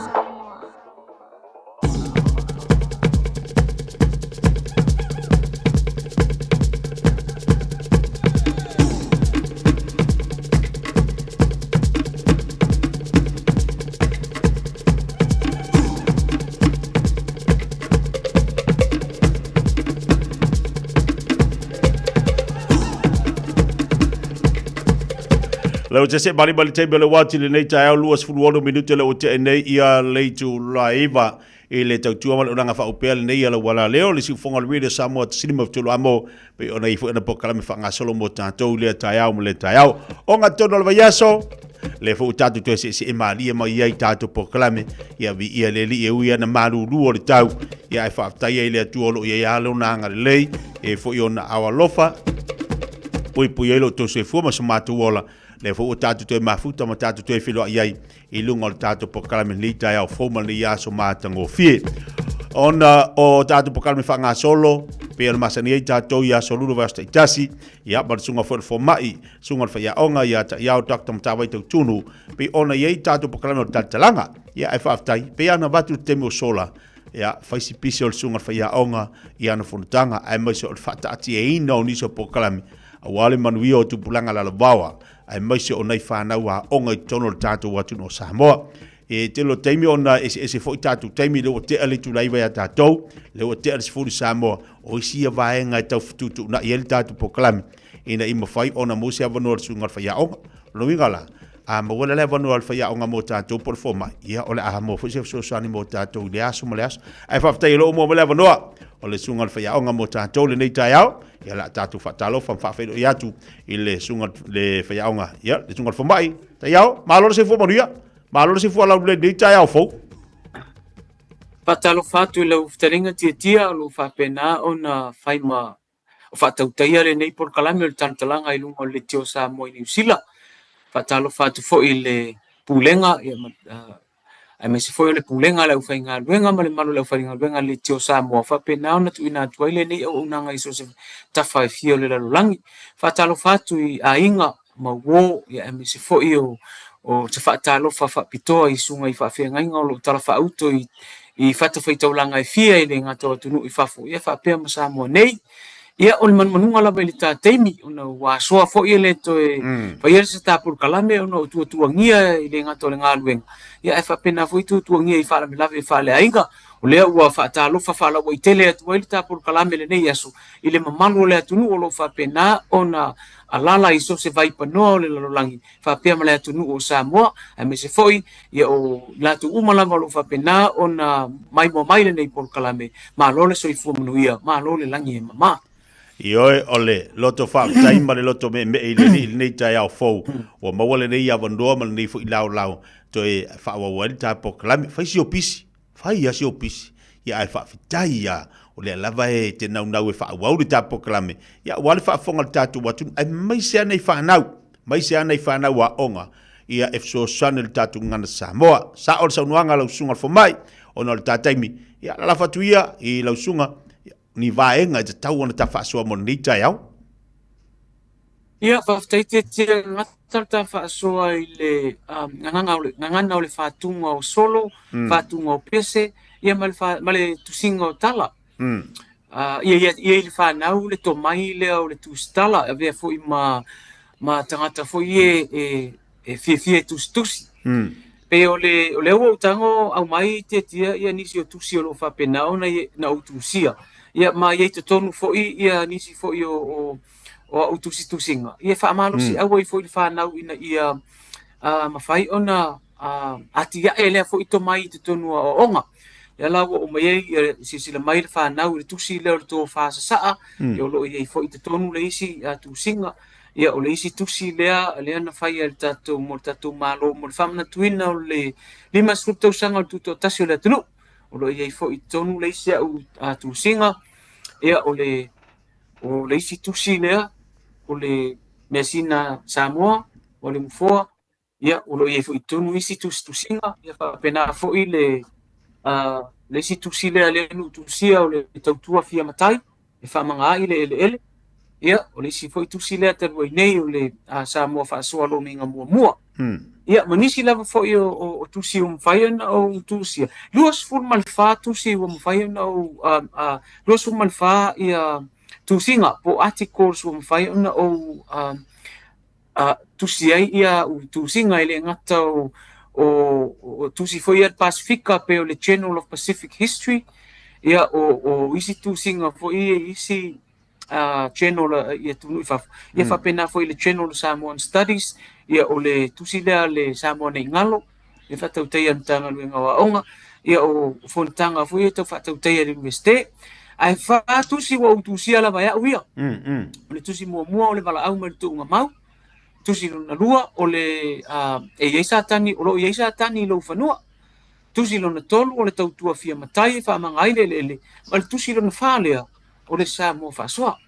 Leo te se bali bali taimi o le wā tili nei taeao 26 minute le o te nei ia le itula iva. i le tautua ma le auaunaga faaupea lenei a lau alaleo, le siufofoga o le Radio Samoa Tasili ma Fetulu Amo, pei ona i ai foi ana polokalame faagasolo mo tatou i lea taeao ma lea taeao. Ogatotonu o le vaiaso, lea foi ua tatou toe seesee malie mai ai tatou polokalame, ia viia le Alii e ui ana malulu o le tau, ia ae faafetai ai le Atua o lo o i ai lava lona agalelei, e foi ona ao alofa, puipui ai lo outou soifua ma so matou ola, lea foi ua tatou toe mafuta ma tatou toe feiloai ai i luga o le tatou polokalame lenei taeao fou ma lenei aso matagofie. Ona o tatou polokalame faagasolo, pei ona masani ai tatou i aso lulu vaiaso taitasi, ia ma le susuga foi o le fomai, susuga o le faiaoga ia Taiao Dr. Matavai Tautunu, pei ona i ai tatou polokalame o le talatalaga. Ia ae faafetai, pei ona avatu le taimi ua sola, ia fai si pisi o le susuga o le faiaoga i ana fonotaga, aemaise o le faataatiaina o nisi o polokalame, aua le manuia o tupulaga lalovaoa, aemaise o nai fanau aoga i totonu o le tatou atunuu o Samoa. E tele o taimi ona eseese foi tatou taimi, lea ua tea le itula 9 ia tatou, lea ua tea le 10 i Samoa, o isi ia vaega e tau fetuutuunai ai le tatou polokalame, ina ia mafai ona maua se avanoa o le susuga o le faiaoga. O lona uiga la, a maua le avanoa o le faiaoga mo tatou po o le fomai, ia o le a maua foi se fesoasoani mo tatou i lea aso ma lea aso. Ae faafetai o lo o maua mai le avanoa o le susuga o le faiaoga mo tatou lenei taeao. Ia o le a tatou faatalofa ma faafeiloai atu i le susuga le faiaoga, ia le susuga o le fomai. Taiao, malo le soifua manuia, malo le soifua laulelei i lenei taeao fou. Faatalofa atu i lau fetalaiga Tiatia o lo o faapena ona fai ma faatautaia lenei polokalame o le talantalaga i luga o le Leitio Samoa i Niu Sila. Faatalofa atu foi i le Pulega aemaise foi o le Pulega a le aufaigaluega ma le mamalu o le aufaigaluega a le Leitio Samoa, faapena ona tuuina atu ai lenei auaunaga i so o se tafa e fia o le lalolagi. Faatalofa atu i aiga ma uo, aemaise foi o se faatalofa faapitoa i susuga i faafeagaiga o lo o talafaauto i fatafaitaulaga e fia e le gata o atunuu i fafo, ia faapea ma Samoa nei. Ia, o le manumanuga lava i le ta taimi, ona ua asoa foi e le toe faia se ta polokalame ona o tuatuagia e le gata o le galuega, ia ae faapena foi tuatuagia i faalavelave faaleaiga. O lea ua faatalofa faalauaitele atu ai le ta polokalame i lenei aso i le mamalu o le atunuu o lo o faapena ona alaala i so o se vaipanoa o le lalolagi faapea ma le atunuu o Samoa, aemaise foi ia o i latou uma lava o lo o faapena ona maimoa mai lenei polokalame. Malo le soifua manuia, malo le lagi e mama. Ioe, o le loto faafetai ma le loto meemee i le Alii i lenei taeao fou, ua maua lenei avanoa ma lenei foi laolao toe faaauau ai le ta polokalame. Fai si opisi, Fai a si opisi, ia ae faafetai ia, o lea lava e te naunau e faaauau le ta polokalame, ia aua le faafofoga a le tatou atunuu, aemaise lava nai fanau, aemaise lava nai fanau aoga, ia e fesoasoani i le tatou gagana Samoa. Sao le saunoaga a lau susuga i le fomai, ona o le ta taimi, ia lalafo atu ia i lau susuga, ni vaega e tatau ona ta faasoa mo lenei taeao. Ia, faafetai Tiatia Gata le ta faasoa i le gagana o le, gagana o le fatuga o solo, fatuga o pese, ia ma le, fa, ma le tusiga o tala. Ia, ia, ia i le fanau le tomai lea o le tusitala, e avea foi ma, ma tagata foi e, e, e fiafia e tusitusi. Pei o le, o lea ua ou tago aumai Tiatia ia nisi o tusi o lo o faapena ona na ou tusia. Ia ma ia i totonu foi ia nisi foi o, o o au tusitusiga, ia faamalosiau ai foi le fanau ina ia mafai ona atiae lea foi tomai i totonu o aoaoga. Lea la ua oo mai ai ia silasila mai le fanau i le tusi lea o le tofa sasaa, ia o lo o i ai foi i totonu le isi tusiga. Ia o le isi tusi lea lea na faia e le tatou mo le tatou Malo mo le faamanatuina o le 50 tausaga o le tutoatasi o le atunuu. O lo o i ai foi i totonu le isi au tusiga. Ia o le O le isi tusi lea, o le Measina Samoa, o le Nofoa, ia, o lo o i ai foi i totonu isi tusitusiga, ia faapena foi le, le isi tusi lea lea na ou tusia o le Tautua Fia Matai, e faamagaai le eleele. Ia, o le isi foi tusi lea talu ai nei o le Samoa Faasoa Lomiga Muamua. Ia, ma nisi lava foi o, o, o tusi ua mafai ona ou tusia. 24 tusi ua mafai ona ou, 24 ia tusiga po o articles ua mafai ona ou tusi ai ia au tusiga e le gata o, o, o tusi foi ia le Pasifika pei o le Journal of Pacific History, ia o, o isi tusiga foi ia isi Journal i atunuu i fafo. Ia faapena foi i le Journal of Samoan Studies, ia o le tusi lea a le Samoa Nei Galo, e faatautaia e le Matagaluega o Aoga. ia o fonotaga foi ia tau faatautaia i le Iunivesite. Ae fa tusi ua ou tusia lava e au ia. O le tusi muamua o le valaau mai le tuuga mau. Tusi lona lua o le e i ai Satani, o lo o i ai Satani i lou fanua. Tusi lona tolu o le tautua fia matai e faamaga ai le eleele, ma le tusi lona fa lea o le Samoa faasoa.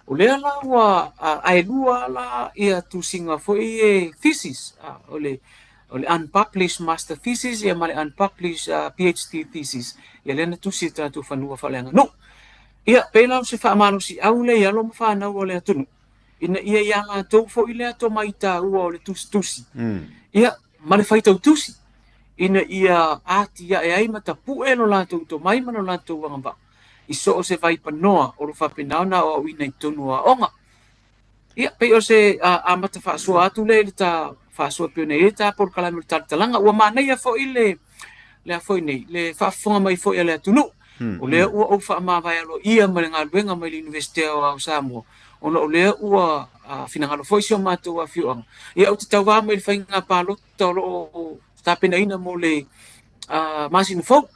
O lea la ua ae lua la ia tusiga foi e thesis, o le o le unpublished master thesis ia ma le unpublished PhD thesis, ia lea na tusi e tatou fanua faaleaganuu. Ia, pei la o se faamalosiau lea i alo ma fanau a le atunuu, ina ia iā latou foi lea tomai taua o le tusitusi, ia, ma le faitau tusi, ina ia atiae ai ma tapu'e lo latou tomai ma lo latou agavaa i so o se vaipanoa o lo faapena ona aoaoina i totonu o aoga. Ia, pei o se amata faasoa atu lea i le ta faasoa e pei ona i ai le ta polokalame o le talatalaga. Ua manaia foi le le a foi nei, le faafofoga mai foi a le atunuu. O lea ua ou faamavae aloaia ma le galuega mai le Iunivesite Aoao o Samoa, ona o lea ua finagalo foi si o matou afioaga. Ia, ou te tauva mai i le faiga palota o lo o tapenaina mo le masina fou.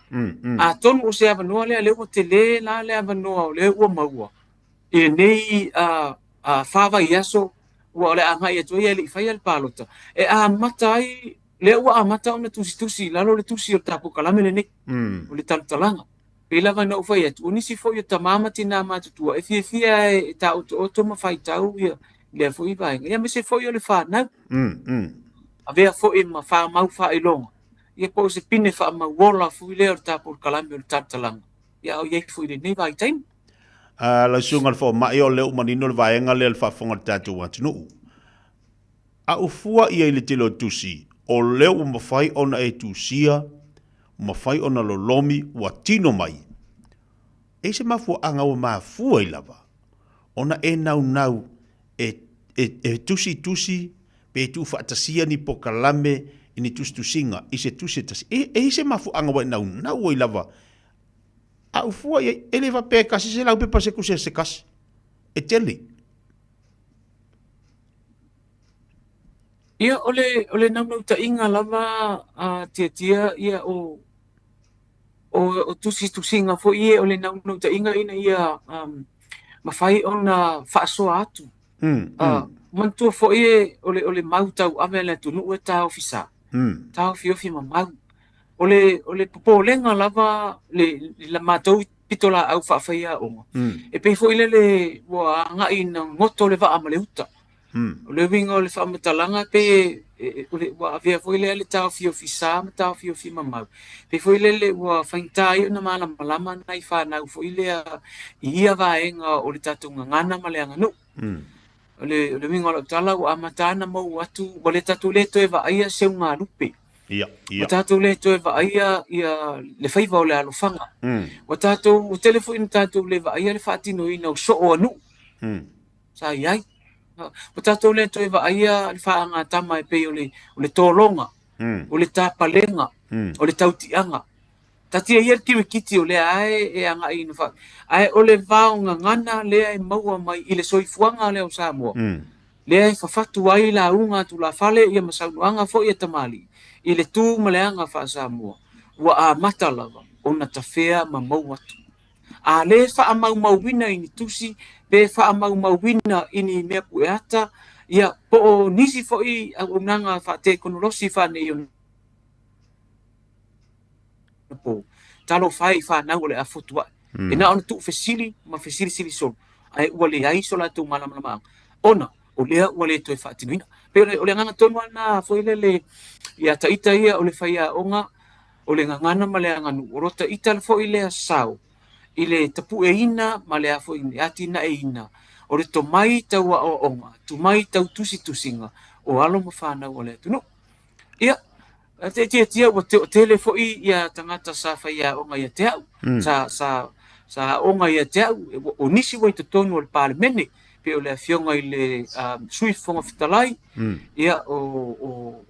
Atonu o se avanoa lea, lea ua tele la le avanoa o lea ua maua i lenei fa vaiaso ua o le a agai atu ai ae le i faia le palota, e amata ai, lea ua amata ona tusitusi i lalo le tusi o le ta polokalame lenei, o le talatalaga. Pei lava na ou fai atu, o nisi foi o tamā ma tinā matutua e fiafia e taotooto ma faitau ia lea foi vaega, ia aemaise foi o le fanau. Avea foi ma famau faailoga, ia po o se pine faamauola foi lea o le ta polokalame o le talatalaga, ia a o i ai foi i lenei vaitaimi. A lau susuga i le fomai, o lea ua manino le vaega lea i le faafofoga a le tatou atunuu. A ou fua i ai i le tele o tusi, o lea ua mafai ona e tusia, mafai ona lolomi, ua tino mai. E i se mafuaaga ua mafua ai lava ona e naunau e, e, e tusitusi pe e tuufaatasia ni pokalame i ni tusitusiga i se tusi e tasi. E, e i se mafuaaga ua e naunau ai lava. A ou fua i ai, e le faapea e kasi se laupepa se tusi a se kasi. E tele. Ia, o le, o le naunautaiga lava a Tiatia, ia, o, o, o tusitusiga foi ia, o le naunautaiga ina ia um, mafai ona faasoa atu. Manatua foi e, o le, o le mau tauave a le atunuu e taofi sa. Taofiofi ma mau. O le, o le popolega lava le, le matou pitolaau faafaiaoga, e pei foi lele ua agai ina goto le vaa ma le uta. O le uiga o le faamatalaga e pei e, o le, ua avea foi lea le taofiofi sa ma taofiofi mamau. Pei foi lele ua faigata ai ona malamalama nai fanau foi lea i ia vaega o le tatou gagana ma le aganuu. O le, o le uiga o lau tala ua amata ona maua atu, ua le tatou le toe vaaia seugalupe. Ia, ia. Ua tatou le toe vaaia ia le faiva o le alofaga. Ua tatou, ua tele foi ina tatou le vaaia le faatinoina o soo a nuu. Sa i ai. Ua tatou le toe vaaia le faagatama e pei o le, o le tologa, o le tapalega, o le tautiaga. Taatia ia le kirikiti o lea lava e agai ina faa... Ae o le vaogagana lea e maua mai i le soifuaga lea o Samoa, lea e fafatu ai lauga a tulafale ia ma saunoaga foi a tamalii i le tu ma le aga faa-Samoa, ua amata lava ona tafea ma maua atu. A le faamaumauina i ni tusi pe faamaumauina i ni mea pueata, ia po o nisi foi auaunaga faatekonolosi faaneionapo, talofa e i fanau o le a fotu ae. E na ona tuufesili ma fesilisili solo, ae ua leai so latou malamalamaaga, ona o lea ua le toe faatinoina. Pei o le agaga tonu lava lena foi lele ia ita ia o le faiaoga, o le gagana ma le aganuu, o lo ta ita foi lea sao i le tapueina ma le a foi le atinaeina o le tomai tau aoaoga, tomai tau tusitusiga o alo ma fanau a le atunuu. Ia, te tiatia ua tele foi ia tagata sa faiaoga ia te au, sa, sa, sa aoga ia te au, o nisi ua i totonu o le Palemene, pei o le afioga i le Sui Fofoga Fetalai, ia, o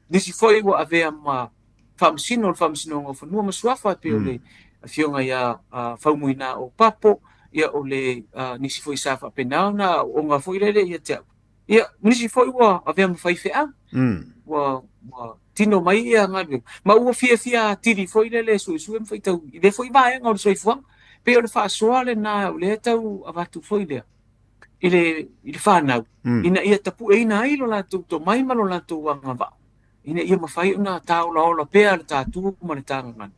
nisi foi ua avea ma faamasino o le Faamasinoga o Fanua ma Suafa, pei o le afioga ia Faumuina Opapo, ia o le nisi foi sa faapena ona aooga foi lele ia te au. Ia, nisi foi ua avea ma faifeau, ua faatino mai ia galuega, ma ua fiafia atili foi lele e suesue ma faitau i lea foi vaega o le soifuaga. Pei o le faasoa lena o lea e tau avatu foi lea i le, i le fanau, ina ia tapueina ai lo latou tomai ma lo latou agavaa, ina ia mafai ona taolaola pea le tatu ma le tagagana,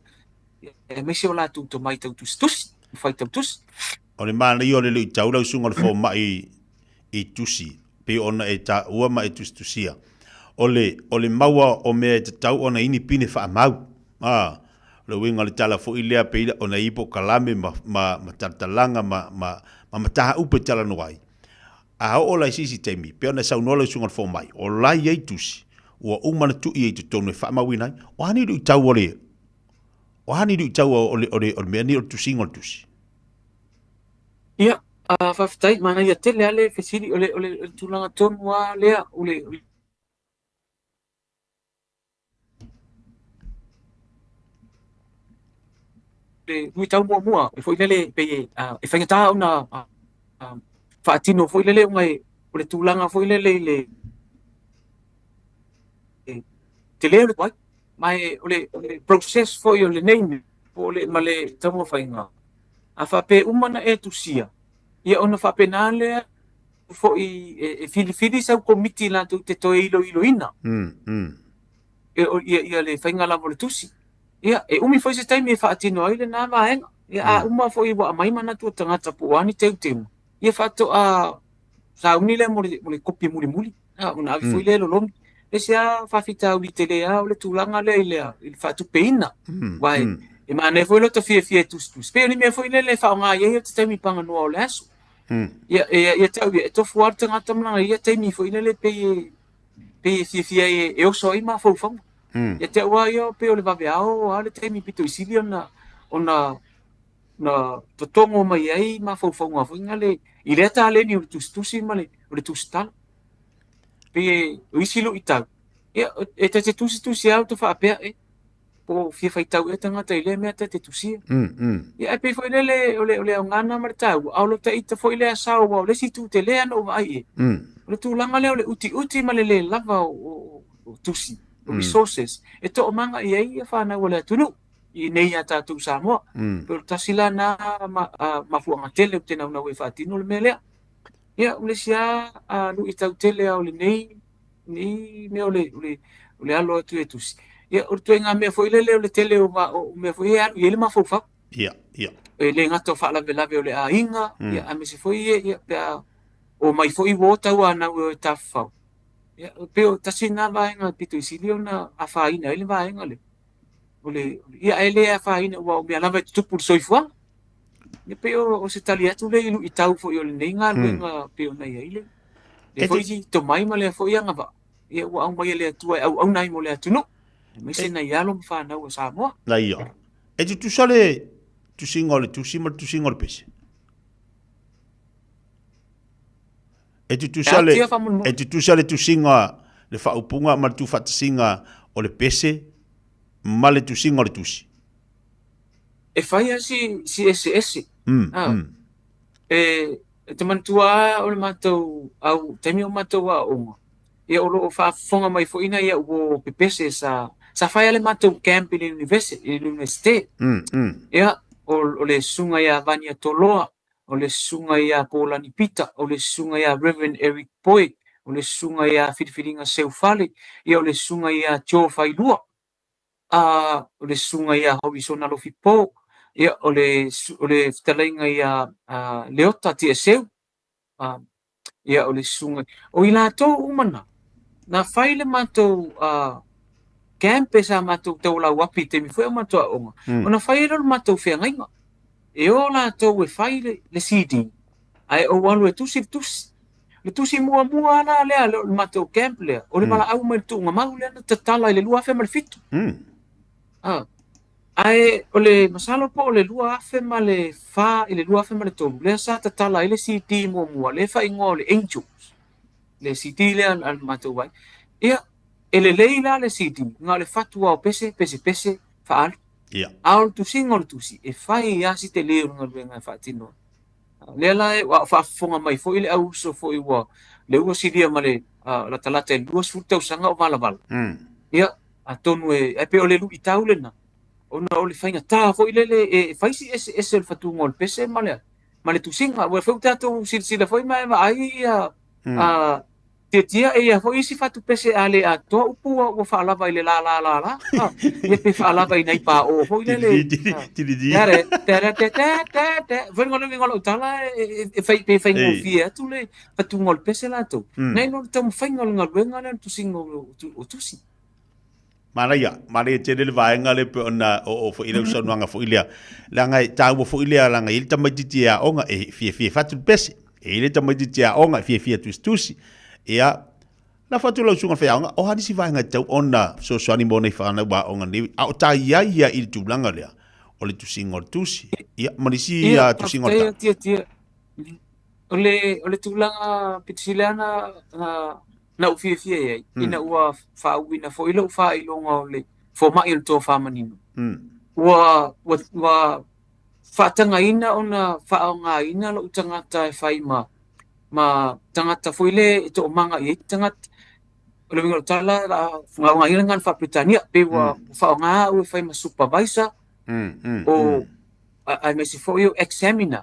aemaise o latou tomai tau tusitusi ma faitau tusi. O le manaia o le luitau lau susuga o le fomai i tusi, pei ona e taua ma e tusitusia, o le, o le maua o mea e tatau ona i ai ni pine faamau. A, o le uiga o le tala foi lea pei ona i ai polokalame ma, ma, ma talatalaga ma, ma, ma mataupu e talanoa ai. A oo la i se isi taimi, pei ona e saunoa lau susuga i le fomai, o la e i ai tusi, ua uma ona tui ai i totonu e faamauina ai, o a ni luitau o le, o a ni luitau o le, o le, o le mea nei o le tusiga o le tusi? Ia, faafetai, manaia tele lava le fesili, o le, o le, o le tulaga tonu lava lea, o le, le luitau muamua e foi lele pei e faigata ona faatino foi lele ona o le tulaga foi lele i le tele o le tuai, ma o le process foi o lenei mea po o le ma le taumafaiga, a faapea uma na e tusia, ia ona faapena lea foi e filifili sau komiti latou te toe iloiloina ia le faiga lava o le tusi. Ia, e umi foi se taimi e faatino ai lena vaega. Ia, a uma foi ua aumai manatu o tagata po o a ni teuteuga, ia faatoa sauni lea mo le kopi mulimuli, ona ave foi lea e lologi. E ese lava faafitauli tele lava o le tulaga lea i le faatupeina. Aua e manaia foi lota fiafia e tusitusi. Pei o ni mea foi lele e faaaoga i ai ota taimi paganoa o le aso. Ia, ia te au ia, e tofu lava le tagata ma lana ia taimi foi lele pei e fiafia ai e oso ai mafaufauga. Ia te au lava ia, pei o le vaveao lava le taimi pito i sili ona ona totogo mai ai mafaufauga foi nale i lea taleni o le tusitusi ma le o le tusitala. Pei o isi luitau, ia e ta te tusitusi lava ota faapea e po o fia faitau ea tagata i lea mea ta te tusia. Ia ae pei foi lele o le aoga lena ma le taua, a o lota ita foi lea sao aua o le isi itu tele lava na ou vaai i ai, o le tulaga lea o le utiuti ma le le lava o tusi, o resources, e toomaga i ai ia fanau a le atunuu i inei ia tatou i Samoa. Pei o le tasi la lena mafuaaga tele ou te naunau ai e faatino le mea lea. Ia, o le isi lava luitau tele lava o lenei mea o le alo atu e tusi, ia, o le ituaiga mea foi lele o le tele o mea foi ia e alu i ai le mafaufau. E le gata o faalavelave o le aiga, ia, aemaise foi ia, pe a omai foi uo tauanau e o e tafafao. Ia, pei o tasi lena vaega pito i sili ona afaina ai le vaega lea. O le, ia, ae le afaina aua o mea lava e tutupu i le soifuaga. Ia pei o se tali atu lea i luitau foi o lenei galuega pei ona i ai le lea foi tomai ma lea foi agavaa, ia ua aumai e le Atua e auauna ai mo le atunuu, aemaise nai alo ma fanau a Samoa. Na ia. E tutusa le tusiga o le tusi ma le tusiga o le pese? E tutusa le, e tutusa le tusiga, le faaupuga ma le tuufaatasiga o le pese ma le tusiga o le tusi? E fai lava si, si eseese. E te manatua lava o le matou au, taimi o matou aoaoga, ia o lo o faafofoga mai foi nai au uo pepese sa, sa fai lava le matou camp i le Universite. Ia, o le susuga ia Vania Toloa, o le susuga ia Polani Pita, o le susuga ia Reverend Eric Poi, o le susuga ia Filifiliga Seufale, ia o le susuga ia Joe Failua, a o le susuga ia Horisona Lofipo, ia o le o le fetalaiga ia Leota Tiaseu, ia o le susuga, o i latou uma na, na fai le matou camp e sa matou taualauapi i taimi foi o matou aoaoga, ona fai ai lea o le matou feagaiga. E o latou e fai le CD, ae ou alu e tusi le tusi. Le tusi muamua la lea o le matou camp lea, o le valaau mai le tuugamau lea na tatala i le 2007. Ae o le masalo po o le 2004 i le 2003 lea sa tatala ai le CD muamua, lea e faaigoa o le Angels, le CD lea a le matou ai. Ia, e lelei la le CD, na o le fatu lava o pese, pese, pese, faaalu. A o le tusiga o le tusi, e fai lava si tele o le galuega e faatino ai. Lea la ua faafofoga mai foi le au uso foi ua lea ua silia ma le latalata i le 20 tausaga o valavala. Ia, Atonu e, ae pei o le luitau lena, ona o le faigata foi lele e fai si eseese o le fatuga o le pese ma le, ma le tusiga. Aua foi ua tatou silasila foi ma e vaai ia, a, tiatia e ia foi isi fatu pese a le atoa upu ua, ua faalava i le la la la la, a, ia pe faalava i nai paō foi lele, a, ta ta ta ta ta, foi le uiga o lau tala e, e, fai, pe faigofie atu le fatuga o le pese latou. Nai lo le taumafaiga o le galuega lea o le tusiga o, o tusi. Manaia, manaia tele le vaega lea pei ona oo foi i lau saunoaga foi lea. Leaga e taua foi lea, leaga e i ai le tamaitiiti e aoga e fiafia e fatu le pese. E i ai le tamaitiiti e aoga e fiafia e tusitusi. Ia, lafo atu lau susuga i le faiaoga, o a nisi vaega e tatau ona fesoasoani mo nei fanau aoga nei, a o ta i ai ia i le tulaga lea o le tusiga o le tusi, ia, ma nisi Ia, tusiga o le faafetai tala. Tiatia. O le, o le tulaga pito sili lava na, na ou fiafia i ai, ina ua faauuina foi lou faailoga o le fomai o le tofa manino. Ua, ua, ua faatagaina ona faaaogaina lou tagata e fai ma, ma tagata foi le e toomaga i ai tagata. O le uiga o le tala, o le a faaaogaina le gagana faa-Peretania, pei ua faaaoga au e fai ma supervisor, o aemaise foi o examiner,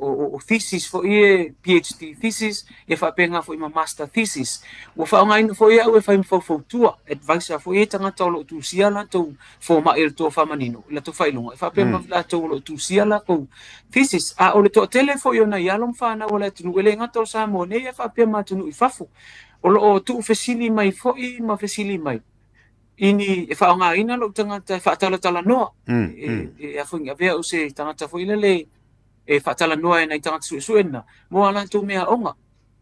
o thesis foi e PhD thesis, ia faapena foi ma master thesis. Ua faaaogaina foi au e fai ma faufautua, advisor foi e tagata o lo o tusia latou fomai o le tofa manino, i latou faailoga, e faapea ma latou o lo o tusia latou thesis. A o le toatele foi o nai alo ma fanau a le atunuu, e le gata o Samoa nei, ae faapea ma atunuu i fafo, o lo o tuufesili mai foi ma fesili mai, i ni e faaaogaina lou tagata e faatalatalanoa e e a foi avea o se tagata foi lele e faatalanoa e nai tagata suesue na mo a latou meaaoga.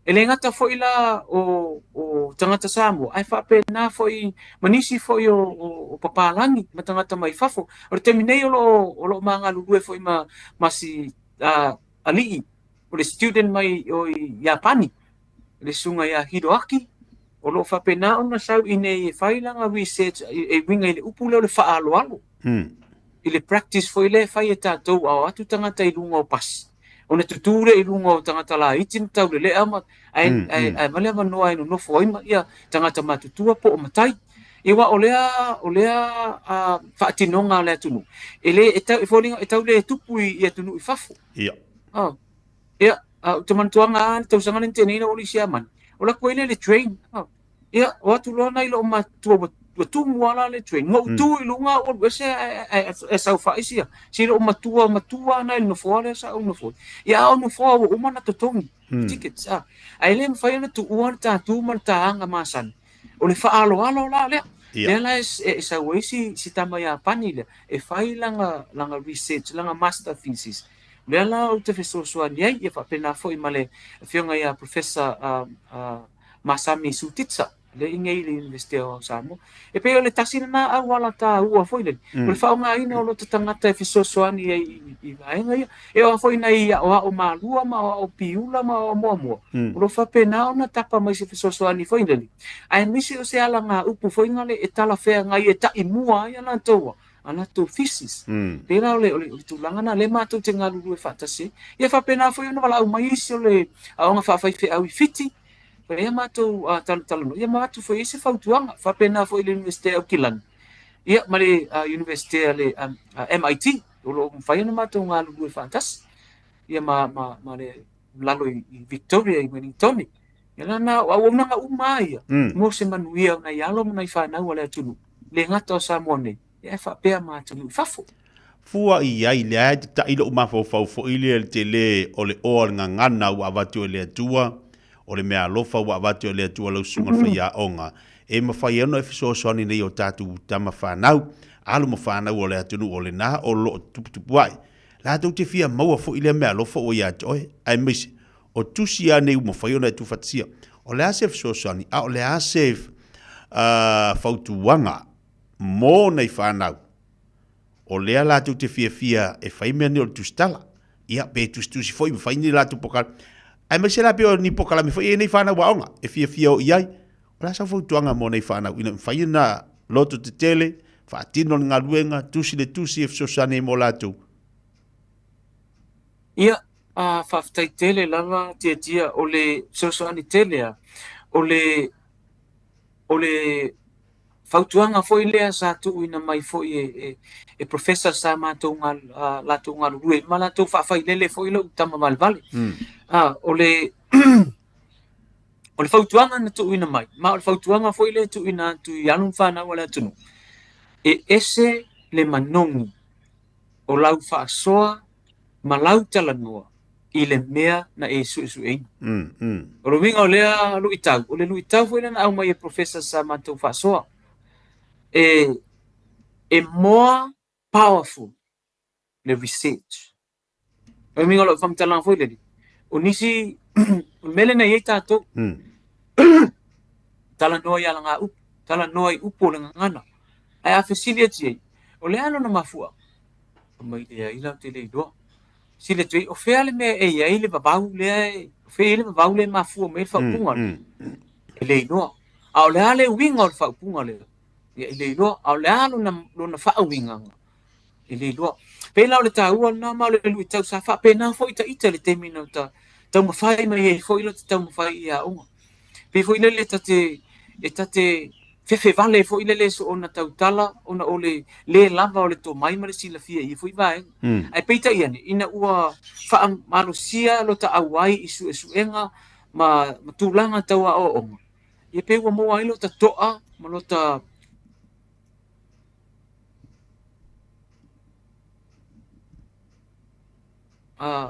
E le gata foi la o o tagata Samoa ae faapena foi ma nisi foi o o papalagi ma tagata mai fafo. O le taimi nei o lo o o lo o ma galulue foi ma ma si alii o le student mai o Iapani le susuga ia Hiroaki, o lo o faapena ona sau i inei e fai lana research e uiga i le upu lea o le faaaloalo, i le practice foi lea e fai e tatou a o atu tagata i luga o pasi, ona tutū lea i luga o tagata laiti ma taulelea ma, ae, ae, ae aumai le avanoa e nonofo ai ma ia tagata matutua po o matai. Ia aua o lea, o lea faatinoga a le atunuu, e le, e tau, e foliga e tau le tupu i, i atunuu i fafo. Ia. Oh. Ia, a ou te manatuaga lava le tausaga lea na tea nei ina ua ou i Siamani, o alu atu ai lea i le train. Ia, o atu loa nai lou matua ua ua tumu lava la le train. Na ou tu i luga ou alu ese ae ae saofai sia si lou matua matua na i le nofoa lea sa ou nofo ai. Ia a o nofoa ua uma ona totogi tickets a. Ae le mafai ona tuua le ta tu ma le ta aga masani. O le faaaloalo la lea. Lea la e sau ai si si tama Iapani lea e fai lana lana research, lana master thesis. O lea la ou te fesoasoani ai, ia faapena foi ma le Afioga ia Professor Masami Sutitsa, lea i nei i le Iunivesite o Samoa. E pei o le tasi lena auala taua foi lele, o le faaaogaina o lota tagata e fesoasoani ai i vaega ia. E oo foi i nai aoao malua ma aoao piula ma aoao muamua, o lo o faapena ona tapa mai se fesoasoani foi lele, aemaise o se alagaupu foi lea e talafeagai e taimua ai a latou a latou thesis. Pei la o le, o le, o le tulaga lena, lea matou te galulue faatasi ai. Ia faapena foi ona valaau mai isi o le aoga faafaifeau i Fiti, fai ai matou talatalanoa, ia ma avatu foi i ai se fautuaga. Faapena foi i le Iunivesite a Aukilani, ia ma le Iunivesite a le MIT, o lo o mafai ona matou galulue faatasi, ia ma, ma, ma le lalo i, i Victoria i Wellingtone. Ia la na, o auaunaga uma lava ia, mo se manuia o nai alo ma nai fanau a le atunuu, le gata o Samoa nei, ia ae faapea ma atunuu i fafo. Fua i ai, lea e tataʻi loʻu mafaufau foi lea i le tele o le oa o le gagana ua avatu e le Atua, o le meaalofa ua avatu e le Atua lau susuga i le faiaoga, e mafai ai ona e fesoasoani nei o tatou tama fanau, alo ma fanau o le atunuu o lena o lo o tuputupu ae. Latou te fia maua foi lea meaalofa ua ia te oe, aemaise o tusi a nei ua mafai ona e tuufaatasia. O le a se fesoasoani, a o le a se fautuaga mo nei fanau, o lea latou te fiafia e fai mea nei o le tusitala. Ia, pe tusitusi foi ma fai ni latou pokalame. Aemaise la pei o ni pokalame foi e nei fanau aoga e fiafia o i ai. O le a sau fautuaga mo nei fanau ina ia mafai ona loto tetele, faatino le galuega, tusi le tusi e fesoasoani ai mo latou. Ia, a faafetai tele lava Tiatia, o le fesoasoani tele a, o le, o le. fautuaga foi lea sa tuuina mai foi e, e, e professor sa matou gal, uh, latou galulue ma latou faafailele foi lou tama valevale. Ah, o le o le fautuaga na tuuina mai, ma o le fautuaga foi lea e tuuina atu i alo ma fanau a le atunuu, e ese le manogi o lau faasoa ma lau talanoa i le mea na e suesueina. O le uiga o lea luitau, o le luitau foi lea na aumai e professor sa matou faasoa, e, e more powerful le research. O le uiga o lau faamatalaga foi lele, o nisi, o le mea lea na i ai tatou, talanoa i alagaupu, talanoa i upu o le gagana. Ae a fesili atu i ai, o le a lona mafuaaga? Fai mai, leai la, ou te le iloa. Fesili atu i ai, o fea le mea e i ai le vavau lea e, o fea e i ai le vavau lea e mafua mai ai le faaupuga lea? E le iloa. A o le a le uiga o le faaupuga lea? Ia, e le iloa. A o le a lona, lona faauigaga? E le iloa. Pei la o le taua lena ma o le luitau sa faapena foi ita i le taimi na ta taumafai mai ai foi lota taumafai i aoga. Pei foi lele ta te, e ta te fefe vale foi lele soona tautala ona o le le lava o le tomai ma le silafia i ia foi vaega. Ae peitai ane, ina ua faamalosia lota auai i suesuega ma, ma tulaga tau aoaoga, ia pei ua maua ai lota toa ma lota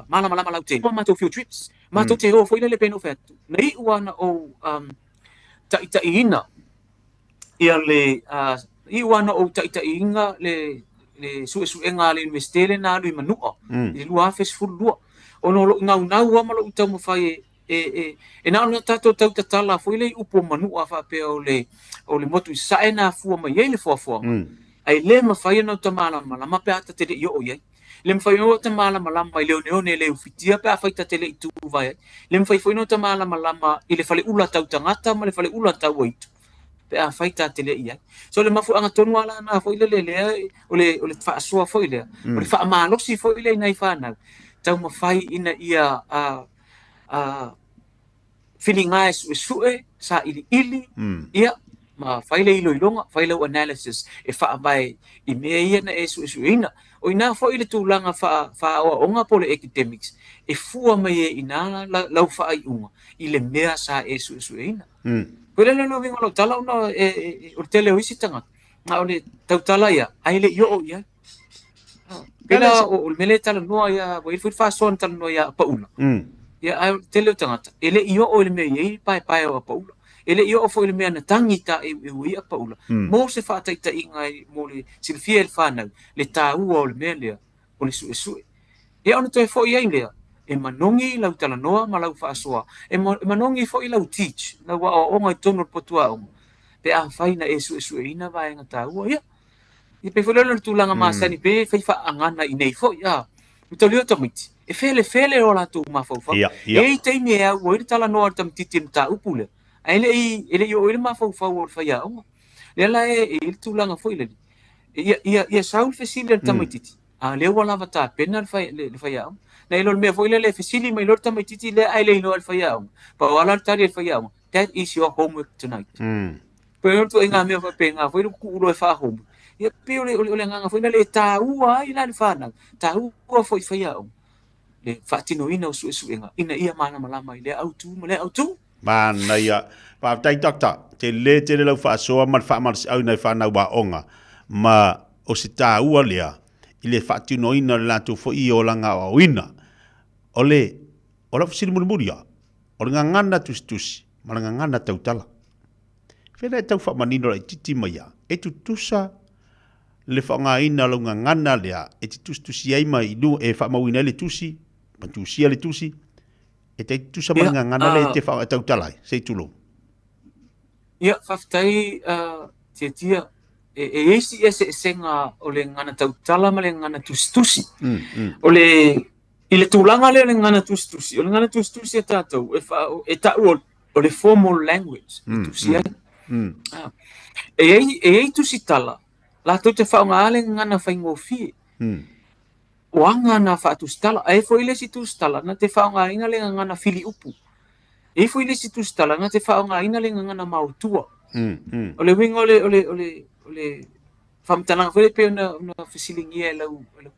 malamalama lautele. O matou field trips, matou te o foi lele pei ona ou fai atu, na iu lava ona ou taitaiina ia le, iu lava ona ou taitaiina le suesuega a le Iunivesite lea na alu i Manua i le 2012, ona o lou naunau lava ma lou taumafai e, e, e na ona tatou tau tatala foi lea i upu o Manua faapea o le, o le motu i sasae na afua mai ai le foafoaga. Ae le mafai ona uta malamalama pe a ta te le i oo i ai. Le mafai ona uta malamalama i le oneone e le ufitia pe afai ta te le i tuvae ai. Le mafai foi ona uta malamalama i le faleula tau tagata ma le faleula tau aitu pe afai ta te le i ai. So le mafuaaga tonu lava la na foi lele lea o le, o le faasoa foi lea, o le faamalosi foi lea i nai fanau, taumafai ina ia filiga e suesue, sailiili, ia, ma fai le iloiloga, fai lau analysis e faavae i mea ia na e suesueina. O i ina foi le tulaga faaoaoga po o le academics e fua mai ai i ina lau faaiuga i le mea sa e suesueina. Koe lea le uiga o lau tala ona o le tele o isi tagata, na o le tautala ia, ae le i oo i ai. Pei la o le mea lea e talanoa ia, ua i ai foi le faasoa na talanoa ia Apaula. Ia, ae o le tele o tagata, e le i oo i le mea e i ai le paepae o Apaula. E le i oo foi i le mea na tagi taeueu ai Apaula. Mo se faataitaiga mo le silafia e le fanau, le taua o le mea lea, o le suesue. Ia ona toe foi ai lea, e manogi lau talanoa ma lau faasoa, e manogi foi lau teach, lau aoaoga i totonu o le potu aoga, pe afai na e suesueina vaega taua ia. Ia pei foi lea o le tulaga masani pe fai faaagana i nei foi, a. Mataulia o tamaiti, e felefele o latou mafaufau. E i ai taimi e au ai le talanoa a le tamaitiiti i le mataupu lea, ae le i, e le i oo i ai le mafaufau o le faiaoga. Lea la e i ai le tulaga foi lele, ia, ia, ia sau le fesili a le tamaitiiti, a o lea ua lava tapena le fai, le, le faiaoga. Nai lo le mea foi lele e fesili mai loa le tamaitiiti lea ae le iloa e le faiaoga, pau lava la le tali a le faiaoga, That is your homework tonight. Pei o le ituaiga mea faapena foi le tuu loa e faa-homework. Ia pei o le, o le, o le agaga foi lea e taua ai la le fanau, taua foi i faiaoga le faatinoina o suesuega ina ia malamalama i lea autu ma lea autu. Manaia. Faafetai Doctor. Tele tele lau faasoa ma le faamalosiau i nai fanau aoga ma o se taua lea i le faatinoina o le latou foi olaga aoaoina. O le, o lau fesili mulimuli lava, o le gagana tusitusi ma le gagana tautala. Fea e tau faamanino laitiiti mai a, e tutusa le faaaogaina o lau gagana lea e te tusitusi ai ma i e faamauina ai le tusi, ma tusia le tusi, e tai tutusa ma le gagana lea e te e tautala ai, se i tulou. Ia, faafetai Tiatia. E i ai si eseesega o le gagana tautala ma le gagana tusitusi. O le I le tulaga lea o le gagana tusitusi, o le gagana tusitusi a tatou, e, wha, e ta'u o le formal language, e tusi ai. Ah. E ai, e ai tusitala, latou te faaaogaina le gagana faigofie. O aga na faatusitala. Ae foi le isi tusitala, na te faaaogaina le gagana filiupu. E ai foi le isi tusitala, na te faaaogaina le gagana maotua. O le uiga o le, o le, o le, o le faamatalaga foi lea pei ona, ona fesiligia e lau, e lau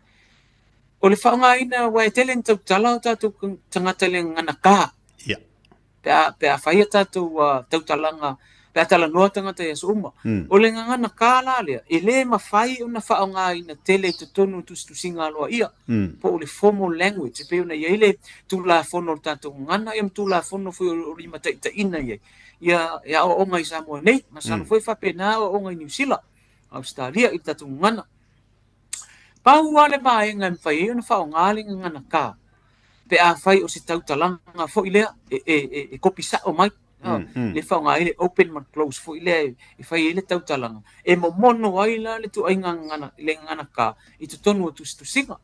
o le faaaogaina aua e tele ina tautala o tatou tagata i le gagana ka. Ia. Pe a, pe a fai a tatou tautalaga, pe a talanoa tagata i aso uma. O le gagana ka la lea, e le mafai ona faaaogaina tele i totonu o tusitusiga aloaia, po o le formal language, e pei ona i ai le Tulafono o le tatou gagana ia ma Tulafono foi o lo o limataitaiina i ai ia aoaoga i Samoa nei. Masalo foi e faapena aoaoga i Niu Sila, Ausetalia i le tatou gagana. Pau lava le vaega e mafai ai ona faaaoga le gagana ka, pe afai o se tautalaga foi lea e kopi sao mai, lea e faaaoga ai le open ma le close foi lea e fai ai le tautalaga, e momono ai la le ituaiga gagana, le gagana ka i totonu o tusitusiga.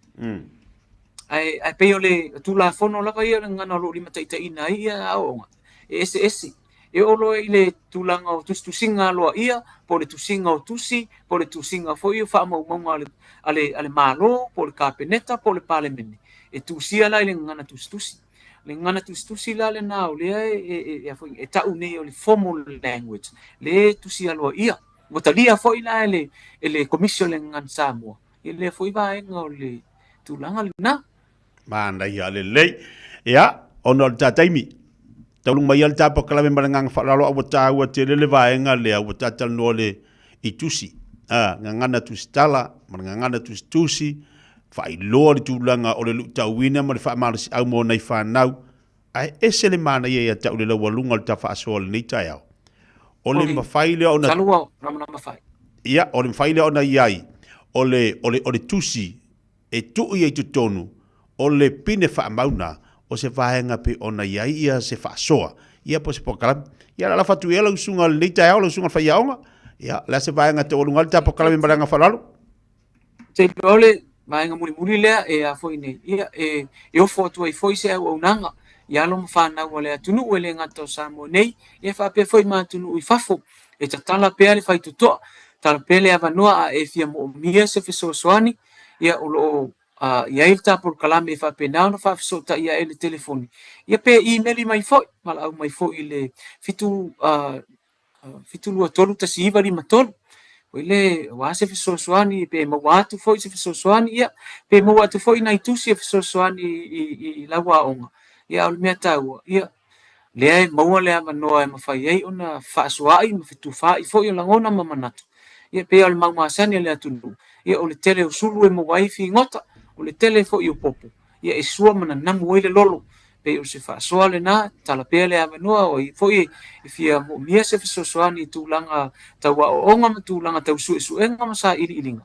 Ae, ae pei o le Tulafono lava ia o le gagana o lo o limataitaiina ai ia aoaoga, e eseese. E oo loa i le tulaga o tusitusiga aloaia, po o le tusiga o tusi, po o le tusiga foi o faamaumauga a le, a le, a le Malo, po o le Kapeneta, po o le Palemene, e tusia la i le gagana tusitusi. O le gagana tusitusi la lena o lea e, e, e, e, e, e tau nei o le formal language, le e tusi aloaia. Ua talia foi la e le, e le Komisi o le Gagana Samoa, i lea foi vaega o le tulaga lena. Manaia lelei. Ia, ona o le ta taimi, taulu mai le ta polokalame ma le agaga faaaloalo a ua taua tele le vaega lea ua ta talanoa le i tusi, a, gagana tusitala ma le gagana tusitusi, faailoa le tulaga o le luitauina ma le faamalosiau mo nai fanau, ae ese le manaia ia te au le laualuga o le ta faasoa i lenei taeao. O le mafai lea ona... Masalo ua malamalama fai. Ia, o le mafai lea ona i ai o le, o le, o le tusi e tuu ia i totonu o le pine faamauna o se vaega pei ona i ai ia se faasoa, ia po o se polokalame. Ia, o le a lafo atu i ai lau susuga i lenei taeao, lau susuga i le faiaoga. Ia, o le a se vaega e taualuga ai le ta polokalame ma le agaga faaaloalo? Ou te iloa o le vaega mulimuli lea e a foi nei, ia, e, e ofo atu ai foi se auaunaga i alo ma fanau a le atunuu e le gata o Samoa nei, ia faapea foi ma atunuu i fafo. E tatala pea le faitotoa, tatala pea le avanoa a e fia moomia se fesoasoani, ia o lo o i ai le ta polokalame e faapena ona faafesootai ae i le telefoni, ia pe imeli mai foi, valaau mai foi i le 7 723 1953. Foi le, aua se fesoasoani, pe maua atu foi se fesoasoani, ia, pe maua atu foi nai tusi e fesoasoani i lau aoga, ia, a o le mea taua, ia, lea e maua le avanoa e mafai ai ona fefaasoaai ma fetufaai foi o lagona ma manatu. Ia pei o le mau masani a le atunuu, ia o le tele o sulu e maua ai figota, o le tele foi o popo, ia e sua ma nanamu ai le lolo. Pei o se faasoa lena, tatala pea le avanoa, o ai foi e fia moomia se fesoasoani i tulaga tau aoaoga ma tulaga tau suesuega ma sailiiliga.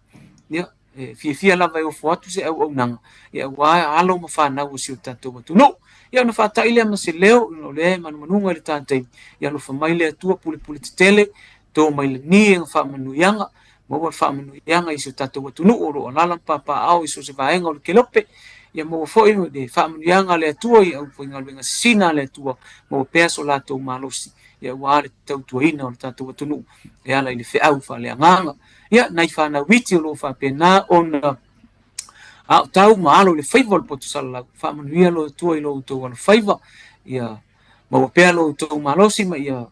Ia, e fiafia lava e ofo atu se auaunaga, ia aua alo ma fanau o si o tatou atunuu. Ia ona faatai lea ma se leo, ona o lea e manumanuga i le ta taimi, ia alofa mai le Atua pulepule tetele, to mai lagi e na faamanuiaga, maua le faamanuiaga i si o tatou atunuu o lo o alaala ma papaaao i so o se vaega o le kelope, ia maua foi le faamanuiaga a le Atua i aufaigaluega sisina a le Atua, maua pea so latou malosi, ia aua le tautuaina o le tatou atunuu e ala i le feau faaleagaga. Ia, nai fanau iti o lo o faapena ona aotau ma alo i le faiva o le poto salalau, faamanuia lo Atua i lo outou alofaiva, ia maua pea lo outou malosi ma ia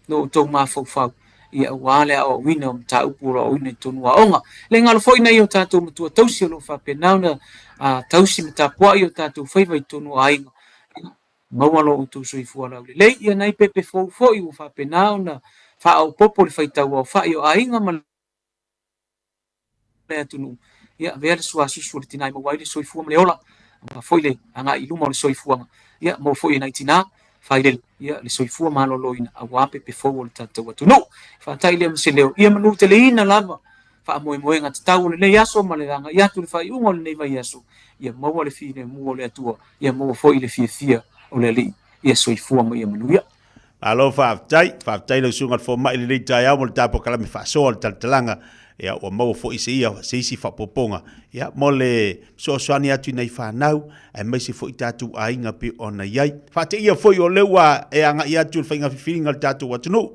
lo outou mafaufau, ia aua le aoaoina o mataupu o lo o aoaoina i totonu o aoga. Le galo foi nai o tatou matua tausi o lo o faapena ona tausi ma tapuai o tatou faiva i totonu o aiga, Maua lo outou soifua laulelei. Ia nai pepe fou foi ua faapena ona faaopoopo le faitau aofai o aiga ma le atunuu. Ia avea le suasusu o le tina e maua ai le soifua ma le ola, aua foi le agai i luma o le soifuaga. Ia maua foi e nai tina failele ia le soifua maloloina aua pepe fou o le tatou atunuu. Faata'i lea ma se leo, ia manuteleina lava faamoemoega tatau o lenei aso ma le agai atu i le faaiuga o lenei vaiaso, ia maua le filemu o le Atua, ia maua foi le fiafia o le Alii, ia soifua ma ia manuia. Malo faafetai, faafetai lau susuga i le fomai i lenei taeao mo le ta polokalame faasoa o le talatalaga, ia ua maua foi se ia se isi faaopoopoga ia mo le fesoasoani atu i nai fanau aemaise foi tatou aiga pei ona i ai. Faateia foi o lea ua e agai atu i le faiga filifiliga a le tatou atunuu.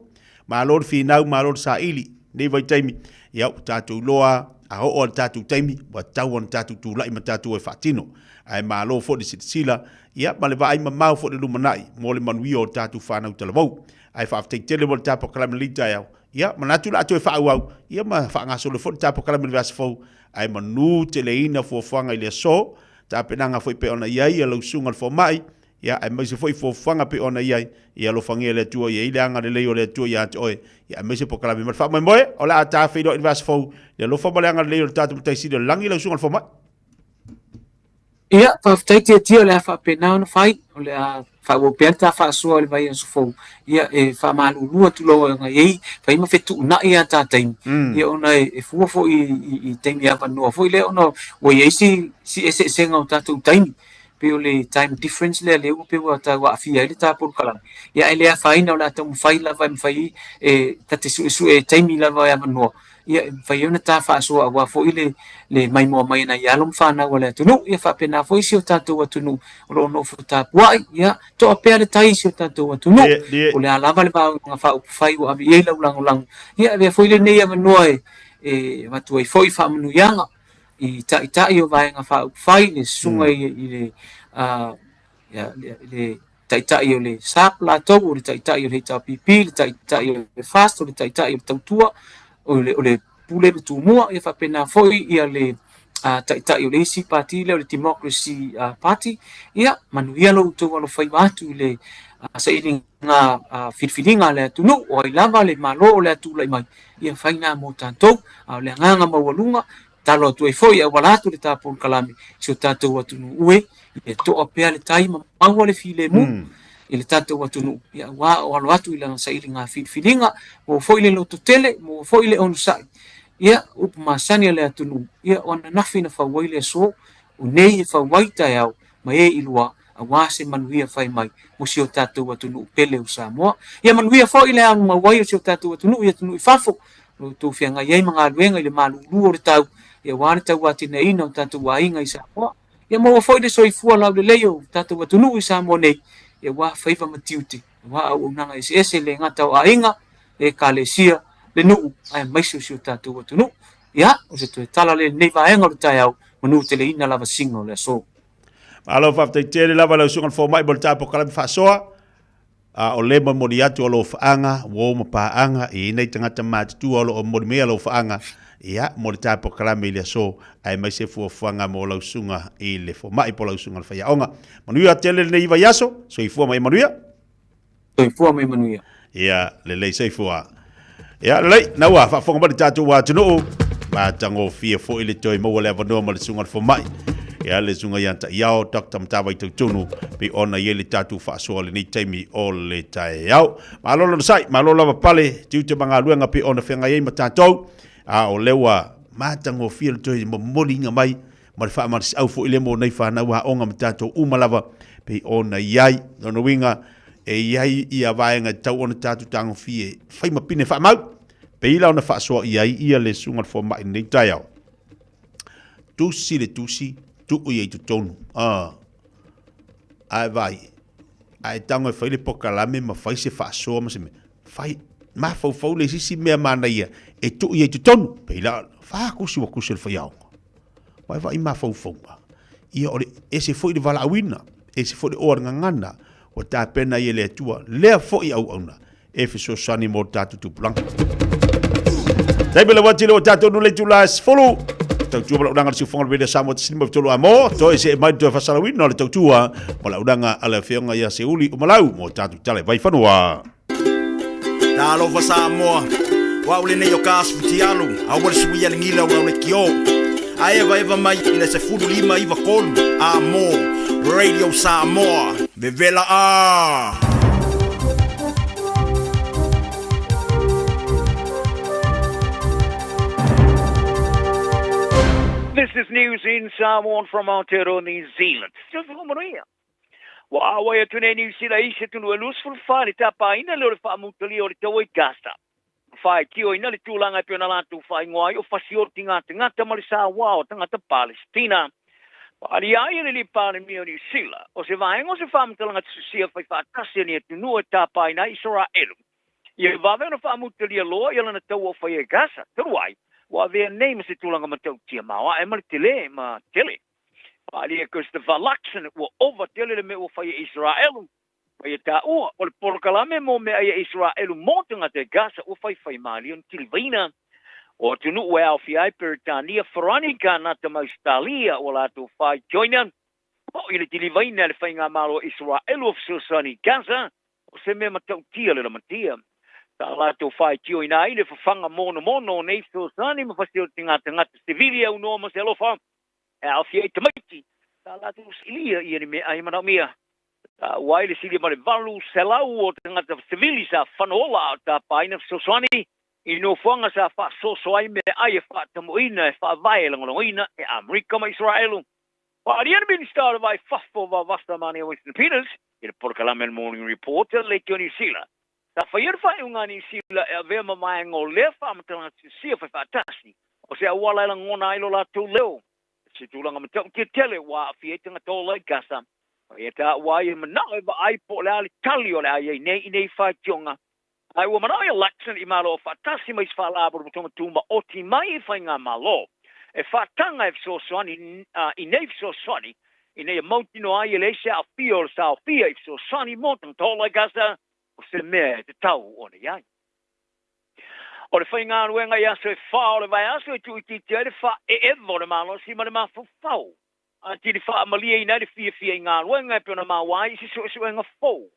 Malo le finau, malo le saili. Nei vaitaimi, ia, ua tatou iloa, a oo lava i le tatou taimi, ua tatau ona tatou tulai ma tatou e faatino. Ae malo foi le silasila, ia, ma le vaai mamao foi i le lumanai mo le manuia o tatou fanau talavou. Ae faafetai tele mo le ta polokalame i lenei taeao. Ia, manatu o le a toe faaauau, ia ma faagasolo foi le ta polokalame i le vaiaso fou, ae manu teleina fuafuaga i le aso, tapenaga foi pei ona i ai lau susuga i le fomai, ia, aemaise foi fuafuaga pei ona i ai, ia alofagia e le Atua, ia i ai le agalelei o le Atua ia te oe, ia aemaise polokalame ma le faamoemoe, o le a ta feiloai i le vaiaso fou, le alofa ma le agalelei o le tatou Matai Sili o le Lagi, lau susuga i le fomai. Ia, faafetai Tiatia, o le a faapena ona fai, o le a faaauau pea le ta faasoa i le vaiaso fou, ia e faamalulu atu lau Afioga i ai, fai ma fetuunai a ta taimi, ia ona e fua foi i taimi avanoa foi lea ona ua i ai si eseesega o tatou taimi, pei o le time difference lea lea ua pei ua tau aafia ai le ta polokalame, ia ae le afaina o le a taumafai lava e mafai e ta te suesue taimi lava e avanoa, ia e mafai ai ona ta faasoa aua foi le le maimoa mai a nai alo ma fanau a le atunuu, ia faapena foi si o tatou atunuu o lo o nofo tapuai, ia toa pea le tai i si o tatou atunuu, o le a lava le vaega faaupufai ua ave i ai lau lagolago, ia avea foi lenei avanoa e e avatu ai foi faamanuiaga i taitai o Vaega Faaupufai, le susuga i le le taitai o le SAP latou, o le taitai o le HRPP, le taitai o le FAST, o le taitai o le Tautua, o le, o le Pule ma Tumua, ia faapena foi ia le taitai o le isi pati lea o le Democracy Party. Ia manuia lo outou alofaiva atu i le sailiga filifiliga a le atunuu, o ai lava le Malo o le a tulai mai, ia fai na mo tatou. A o le agaga maualuga, Tatalo atu ai foi e auala atu le ta polokalame i si o tatou atunuu e, ia toa pea le tai ma maua le filemu i le tatou atunuu, ia aua o alo atu i lana sailiga filifiliga, maua foi le lototele, maua foi le onosai. Ia, upu masani a le atunuu, ia o ananafi na fau ai le aso, o nei e fau ai taeao ma e i lua, aua se manuia fai mai mo si o tatou atunuu pele o Samoa. Ia manuia foi le alu mau ai o si o tatou atunuu i atunuu i fafo, o lo o outou feagai ai ma galuega i le malulu o le tau, ia aua le tauatiaeina o tatou aiga i Samoa. Ia maua foi le soifua laulelei o tatou atunuu i Samoa nei, ia aua faiva ma tiute, aua auaunaga eseese e le gata o aiga, le ekalesia, le nuu, aemaise o si o tatou atunuu. Ia, o se toe tala lea i lenei vaega o le taeao, manuteleina lava sina o le aso. Malo faafetai tele lava lau susuga i le fomai mo le ta polokalame faasoa. A o le momoli atu o alofaaga, uo ma paaga i nei tagata matutua o lo o momoli mai alofaaga, ia, mo le ta polokalame i le aso, aemaise fuafuaga mo lau susuga i le fomai po o lau susuga i le faiaoga. Manuia tele lenei vaiaso, soifua ma ia manuia. Soifua ma ia manuia. Ia, lelei soifua. Ia, lelei, na ua faafofoga mai le tatou atunuu, matagofie foi le toe maua le avanoa ma le susuga i le fomai. Ia, le susuga ia Ta'iao, Dr. Matavai Tautonu, pei ona i ai le tatou faasoa i lenei taimi o le taeao. Malo lona sai, malo lava pale, tiute ma galuega pei ona feagai ai ma tatou, a o lea ua matagofie le toe momoliina mai ma le faamalosiau foi lea mo nei fanau aoga ma tatou uma lava pei ona i ai. Lona uiga, e i ai ia vaega e tatau ona tatou tagofie fai ma pine faamau, pei la ona faasoa i ai ia le susuga i le fomai i lenei taeao. Tusi le tusi, tuu ia i totonu. Ae vaai, a e tago e fai le polokalame ma fai se faasoa ma se mea, fai, mafaufau le isi mea manaia e tuu ia i totonu. Pei la, fa kusi ua kusi o le faiaoga. Vaai vaai mafaufauga. Ia o le ese foi le valaauina, ese foi le oa le gagana ua tapena ai e le Atua lea foi auauna e fesoasoani mo le tatou tupulaga. Taimi le wati le o tatou nule itula e 10. Tautua ma launaga le siufoga le Radio Samoa te silima tolu a mo. Toe se mai toe fasalauina o le tautua ma launaga a le afioga ia Seuli Umalau mo tatou tala i Vaifanua. Talofa Samoa, o au lenei o ka asufutialu, aua le suia le gila o lau lekiō. A evaeva mai i le 15 93 a mo Radio Samoa. Vevela a! This is news in Samoan from Aotearoa, New Zealand. Ua āwai atu nei Niu Sila i isi atunuu e 24 i le tāpaina lea o le faamutalia o le taua i Gaza. Ua faitioina le tulaga e pei ona latou faaigoa ai o fasioti gatagata ma le saoa o tagata Palesitina. Faaalia ai e le Alii Palemia o Niu Sila, o se vaega o se faamatalaga tususia faifaatasi a ni atunuu e tāpaina ai Isaraelu. Ia vave ona faamutalia loa ia lana taua o faia i Gasa, talu ai, ua avea nei ma se tulaga matautia maoae ma le telē ma tele. Faaalia e Christopher Luxon ua ova tele le mea ua faia e Iseraelu. Ma ia taua, o le polokalame mo meaai a Iseraelu mo tagata i Gasa ua faifaimalie ona kilivaina. O atunuu e aofia ai Peretania, Farani, Kanata ma Ausetalia ua latou faitioina foi le kilivaina e le Faigamalo a Iseraelu o fesoasoani i Gaza, o se mea matautia le lamatia. Sa latou faitioina ai le fafaga monomono o nei fesoasoani ma fasiotiga tagata sivili e aunoa ma se alofa e aofia ai tamaiti sa latou sailia ia ni meaai manaomia. Taua ai le silia ma le 800 o tagata sivili sa fano ola a o tapaina fesoasoani i nofoaga sa faasoasoa ai meaai e faatamoina e faavae e lagolagoina e Amerika ma Iseraelu. Faaalia le Minisita o le Va i Fafo Vavasa Mania Winston Peters i le polokalame a le Morning Report a le Leitio Niu Sila. Sa faia le faaiuga a Niu Sila e avea ma vaega o lea faamatalaga siasia faifaatasi o se auala e lagona ai lo latou leo i se tulaga matautia tele ua aafia ai tagata ola i Gasa. Ma ia taua ai e manao e vaai po o le a le tali o le a i ai nei i nei faitioga. Ae ua manao ia Luxon i Malo Faatasi ma isi faalapotopotoga tumaoti mai i faigamalo e faataga e fesoasoani i nei fesoasoani ina ia mautinoa ai e leai se aafia o le saofia i fesoasoani mo tagata ola i Gaza o se mea e tatau ona i ai. O le faigaluega i aso e fa o le vaiaso e tuuitiitia ai le faaeeva o le malosi ma le mafaufau, atili faamalieina ai le fiafia i galuega e pei ona maua ai i se suesuega fou.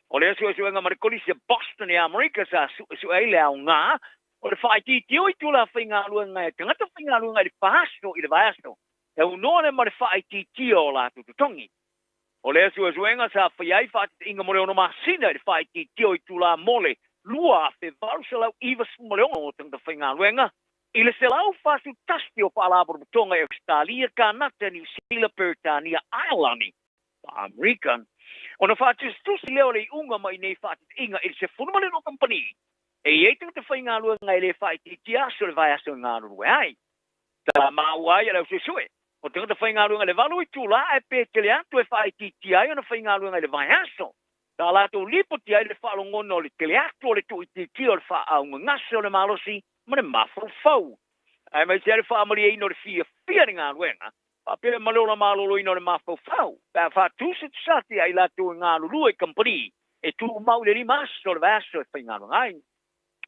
O lea suesuega ma le Kolisi o Boston i Amerika sa suesue ai le aoga o le faaitiitia o itula faigaluega e tagata faigaluega i le fa aso i le vaiaso e aunoa lea ma le faaitiitia o latou totogi. O lea suesuega sa faia ai faateteiga mo le ono masina i le faaitiitia o itula mo le 2,896 o tagata faigaluega i le 141 o faalapotopotoga i Ausetalia, Kanata, Niu Sila, Peretania, Aelani ma Amerika. Ona faatusitusi lea o le iuga mai nei faateteiga i le 12 kamupani e i ai tagata faigaluega e le faaitiitia aso o le vaiaso e galulue ai. Sa maua ai e le au suesue o tagata faigaluega i le valu itula ae pe tele atu e faaitiitia ai ona faigaluega i le vaiaso. Sa latou lipoti ai le faalogona o le tele atu o le tuuitiitia o le faaaugagase o le malosi ma le mafaufau, aemaise ai le faamalieina o le fiafia i le galuega faapea ma le ola maloloina o le mafaufau pe a faatusatusa atu ia i latou e galulue i kamupani e tumau i le lima aso o le vaiaso e faigaluega ai.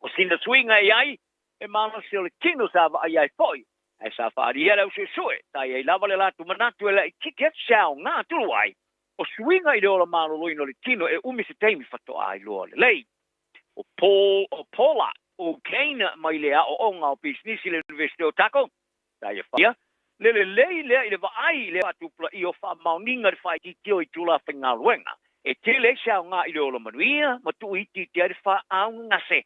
O sina suiga e i ai, e malosi o le tino sa vaaia ai foi, ae sa faaalia e le au suesue, sa i ai lava le latou manatu e laitiiti atu se aoga tulu ai o suiga i le ola maloloina o le tino e umi se taimi faatoa iloa lelei. O Paul, o Paula O'Kane mai le Aoaoga o Pisinisi i le Iunivesite o Otago, Sa ia faia le lelei lea i le vaai i le faatupulaia o faamaoniga i le faaitiitia o itula faigaluega e tele ai se aoga i le ola manuia ma tuuitiitia ai le faaaugagase.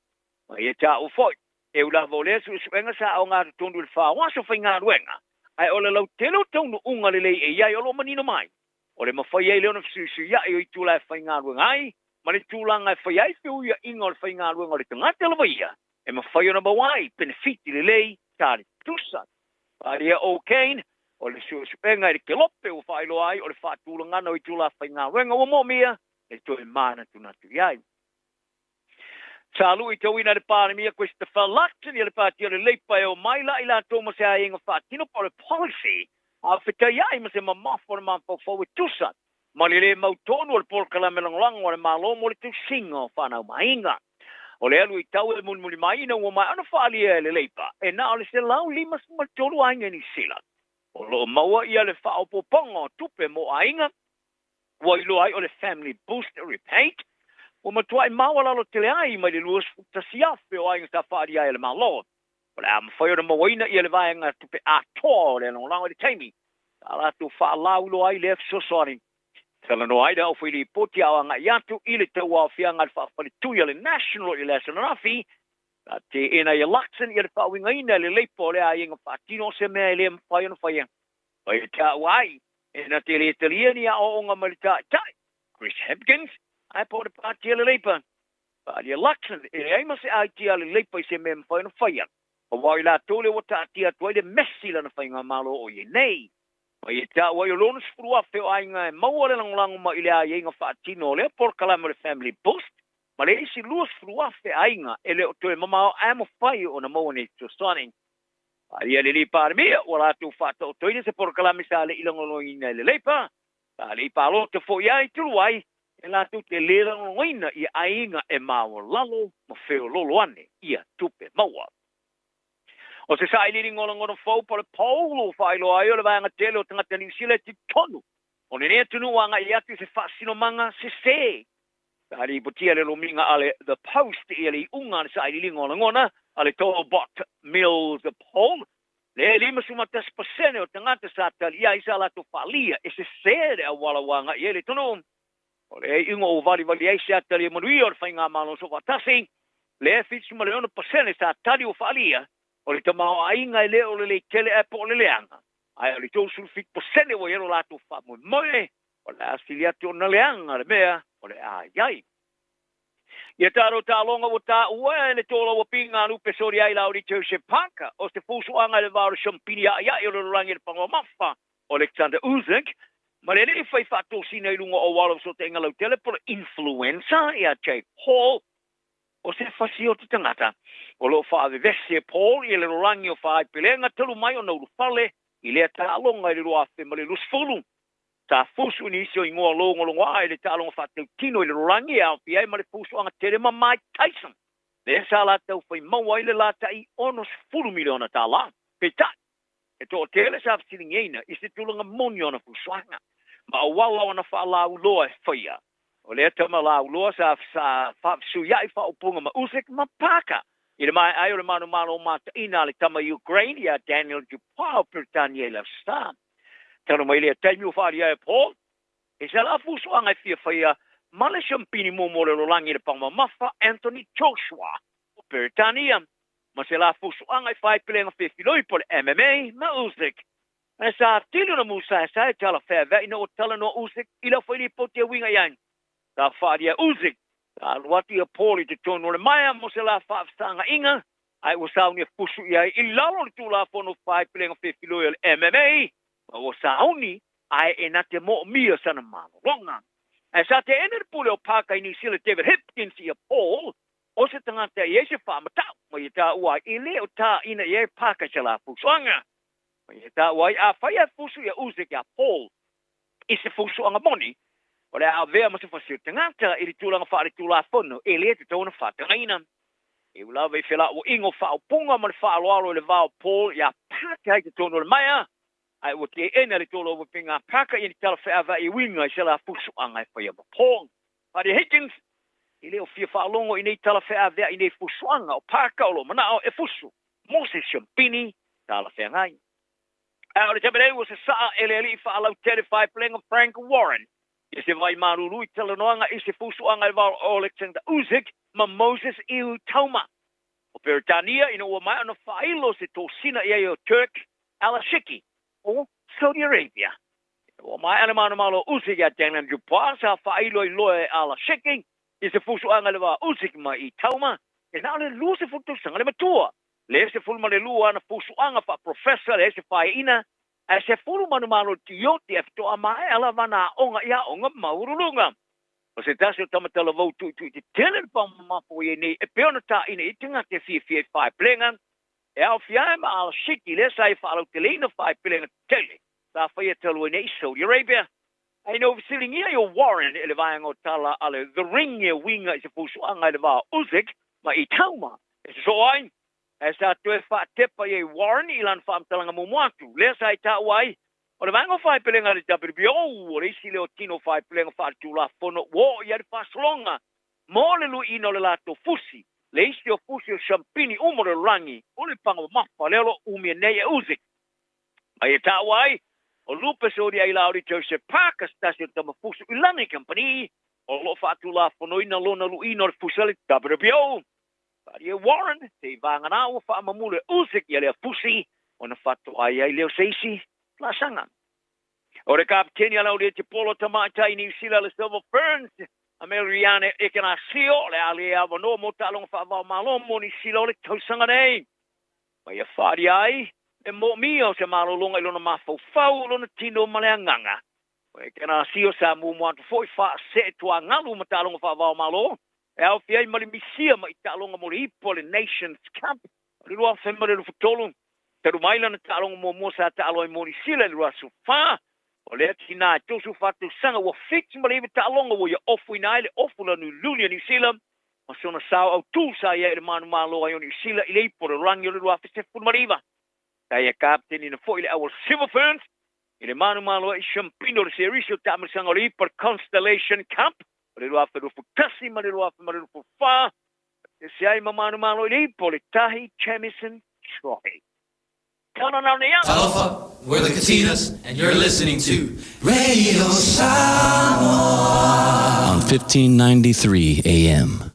Ma ia taua foi, e ui lava o lea suesuega sa aoga totonu i le fa aso faigaluega, ae o le lautele o taunuuga lelei e i ai o lo o manino mai, o le mafai ai lea ona fesuisuiai o itula e faigaluega ai ma le tulaga e fai ai feuiaiga o le faigaluega o le tagata lava ia e mafai ona maua ai penefiti lelei tali tusa. Faaalia O'Kane, o le suesuega i le kelope ua faailoa ai o le faatulagana o itula faigaluega ua moomia e toe manatunatu i ai. Sa luitauina e le Palemia Christopher Luxon ia le Pati o le Leipa e omai la i latou ma se aiaiga faatino po o le policy a fetaiai ma se mamafa o le mafaufau e tusa ma le le mautonu o le polokalame lagolago a le Malo mo le tausiga o fanau ma aiga. O le alu i tau e mulimuli mai ina ua maea ona faaalia e le Leipa e na o le 153 aiga i Niu Sila o lo o maua ia le faaopoopoga o tupe mo aiga ua iloa ai o le Family Boost Rebate, ua matuai maualalo tele ai mai le 21,000 o aiga sa faaalia ai e le Malo. O le a mafai ona mauaina ia le vaega tupe atoa o le lagolago i le taimi sa latou faalauiloa ai lea fesoasoani. Talanoa ai le aufai-lipoti a o agai atu i le tauaofiaga a le faafaletui a le National i le aso ananafi, sa teena ia Luxon ia le faauigaina e le Leipa o le aiaiga faatino o se mea e le mafai ona faia. Mai e taua ai, e na te le talia ni aoaoga mai le Taitai, Chris Hipkins, ae po o le Pati a le Leipa. Faaalia Luxon, e leai ma se aitia a le Leipa i se mea e mafai ona faia, aua o i latou lea ua taatia atu ai le mesi i lana faigamalo o i ai nei. Mai e taua ai o le 60,000 o aiga e maua le lagolago mai i le aiaiga faatino o lea polokalame o le Family Boost. ma le isi 20,000 aiga e le o toe mamao ae mafai ona maua nei fesoasoani. Faaalia e le alii Palemia ua latou faataotoina se polokalame sa le i lagolagoina e le Leipa, sa le i palota foi ai talu ai e latou te le lagolagoina i aiga e maualalo ma feololo ane ia tupe maua. O se sailiiliga o lagona fou po o le poll ua faailoa ai o le vaega tele o tagata Niu Sila e talitonu o lenei atunuu ua agai atu i se faasinomaga sese. Sa lipotia le lomiga a le The Post i le iuga a le sailiiliga o lagona a le Talbot Mills Poll, le 51% o tagata sa tali ai sa latou faaalia e sese le auala ua agai i ai le atunuu. O le iuga ua valivali ai se ata le manuia o le Faigamalo Soofaatasi, le 76% sa tali ua faaalia o le tamaoaiga e le o lelei tele ae po o le leaga, ae o le 37% ua i ai lo latou faamoemoe o le a sili atu ona leaga le mea o le a i ai. Ia tatou taaloga ua taua e le tolauapiga a lupe soli ai la o Joseph Parker o se fusuaga i le va o le siampini a'ia'i o le lalolagi i le pagoamafa o Alexander Usyk ma le alii fai faatosina i luga o auala o fesootaiga lautele po o le influencer ia Jake Paul. O se fasi o te tagata o lo o faavevesi e Paul i le lalolagi o faaipelega talu mai ona ulufale i lea taaloga i le 2020. Sa fusu i nisi o igoa logologoa i le taaloga faatautino i le lalolagi e aofia ai ma le fusuaga tele ma Mike Tyson, lea sa latou fai maua ai le lata'i $60 miliona tālā. Peitai, e toatele sa fesiligiaina i se tulaga moni o ana fusuaga ma auala o ana faalauiloa e faia. O lea tama lauiloa sa faafesuia'i faaupuga ma Usyk ma Parker i le maea ai o le manumalo mataina a le tama Ukraine ia Daniel Dubois o Peretania i le Aso Sa. Talu mai lea taimi ua faaalia ai e Paul i se la fusuaga e fia faia ma le siampini muamua o le lalolagi i le paga mamafa Anthony Joshua o Peretania ma se la fusuaga i faaipelega fefiloi po o le MMA ma Usyk. Ae sa tili ona musaesae tala feaveai ina ua talanoa Usyk i lau failipoti e uiga i ai. Sa faaalia e Usyk sa alu atu ia Paul i totonu o le maea mo se la faafesaga'iga ae ua sauni e fusu i ai i lalo o le Tulafono Faaipelega Fefiloi o le MMA ma ua sauni ae e na te mo'omia sana malologa. Ae sa te'ena le pule o Parker i Niu Sila David Hipkins ia Paul o se tagata e i ai se faamata'u ma ia taua ai e le o tā'ina i ai Parker i se la fusuaga. Ma ia taua ai afai ae fusu ia Usyk iā Paul i se fusuaga moni o le a avea ma se fasi o tagata i le tulaga faaletulafono e lē tatau ona faatagaina. E ui lava i fela'ua'iga o faaupuga ma le faaaloalo i le va o Paul iā Parker i totonu o le maea, ae ua te'ena le tolauapiga a Parker i ni tala feava'i e uiga i se la fusuaga e faia ma Paul. Faaalia Higgins e le o fia faalogo i nei tala feavea'i nei fusuaga o Parker o lo o mana'o e fusu mo se siampini talafeagai. Ae o le taimi nei ua sasaa e le alii faalautele faaipelega Frank Warren i se vai malulu i talanoaga i se fusuaga i le va o Alexander Usyk ma Moses Itauma o Peretania ina ua maea ona faailo se tosina i ai o Turk Alashiki o Saudi Arabia. Ina ua maea le manumalo o Usyk ia Daniel Dubois sa faailo ai loa e Alashiki i se fusuaga i le va o Usyk ma Itauma e na o le 20 tausaga le matua. Le 12 ana fusuaga faaprofesa leai se faeaina ae 10 manumalo tioti ae faatoa maea lava ana aoga i aoga maualuluga. O se tasi o tama talavou tu'itu'i tetele le paumamafa ua i ai nei e pei ona tā'ina i ai tagata e fiafia i faepelega e aofia ai ma Alashiki lea sa ia faalauteleina faepelega tetele sa faia talu ai nei i Saudi Arabia. Ae ina ua fesiligia i o Warren e le vaega o tala a le The Ring e uiga i se fusuaga i le va o Usyk ma Itauma e sosoo ai, ae sa toe faatepa i ai Warren i lana faamatalaga muamua atu lea sa i taua ai o le vaega o faepelega a le WBO o le isi lea o tino faepelega faaletulafono ua oo i ai le faasologa mo le luiina o le latou fusi, le isi o fusi o siampini uma o le lalolagi o le paga mamafa lea o lo o umia nei e Usyk. Ma ia taua ai o lupe soli ai la o le Joseph Parker se tasi o tama fusu i lana kamupani o lo o faatulafonoina lona luiina o le fusi a le WBO. Faaalia Warren se i vagana ua faamamulo e Usyk ia lea fusi ona faatoa ai lea o se isi laasaga. O le kapeteni a le aulieti polo tamaitai Niu Sila le Silver Ferns a Mariana Ekenasio o le a le avanoa mo taaloga faava-o-Malo mo Niu Sila o le tausaga nei. Ma ia faaalia ai le mo'omia o se malologa i lona mafaufau, lona tino ma le agaga. O Ekenasio sa muamua atu foi faasee tuagalu ma taaloga faava-o-Malo E aofia ai ma le misia ma i taaloga mo le ipu a le Nations Cup o le 2023. Talu mai lana taaloga muamua sa taalo ai mo Niu Sila i le 2004, o lea tinā e 34 tausaga ua 79 taaloga ua ia ofuina ai le ofu lanuiluli a Niu Sila ma sona sao autū sa i ai i le manumalo ai o Niu Sila i le ipu o le lalolagi o le 2019. Sa ia kapeteniina foi le auala Silver Ferns i le manumalo ai i Siampino o le Serisi o Taamilosaga o le Ipu o le Constellation Cup o le 2021 ma le 2024, ese ai ma manumalo i le ipu o le Tahi Jamieson Trophy. Talofa, we're the Katinas, and you're listening to Radio Samoa on 1593 AM.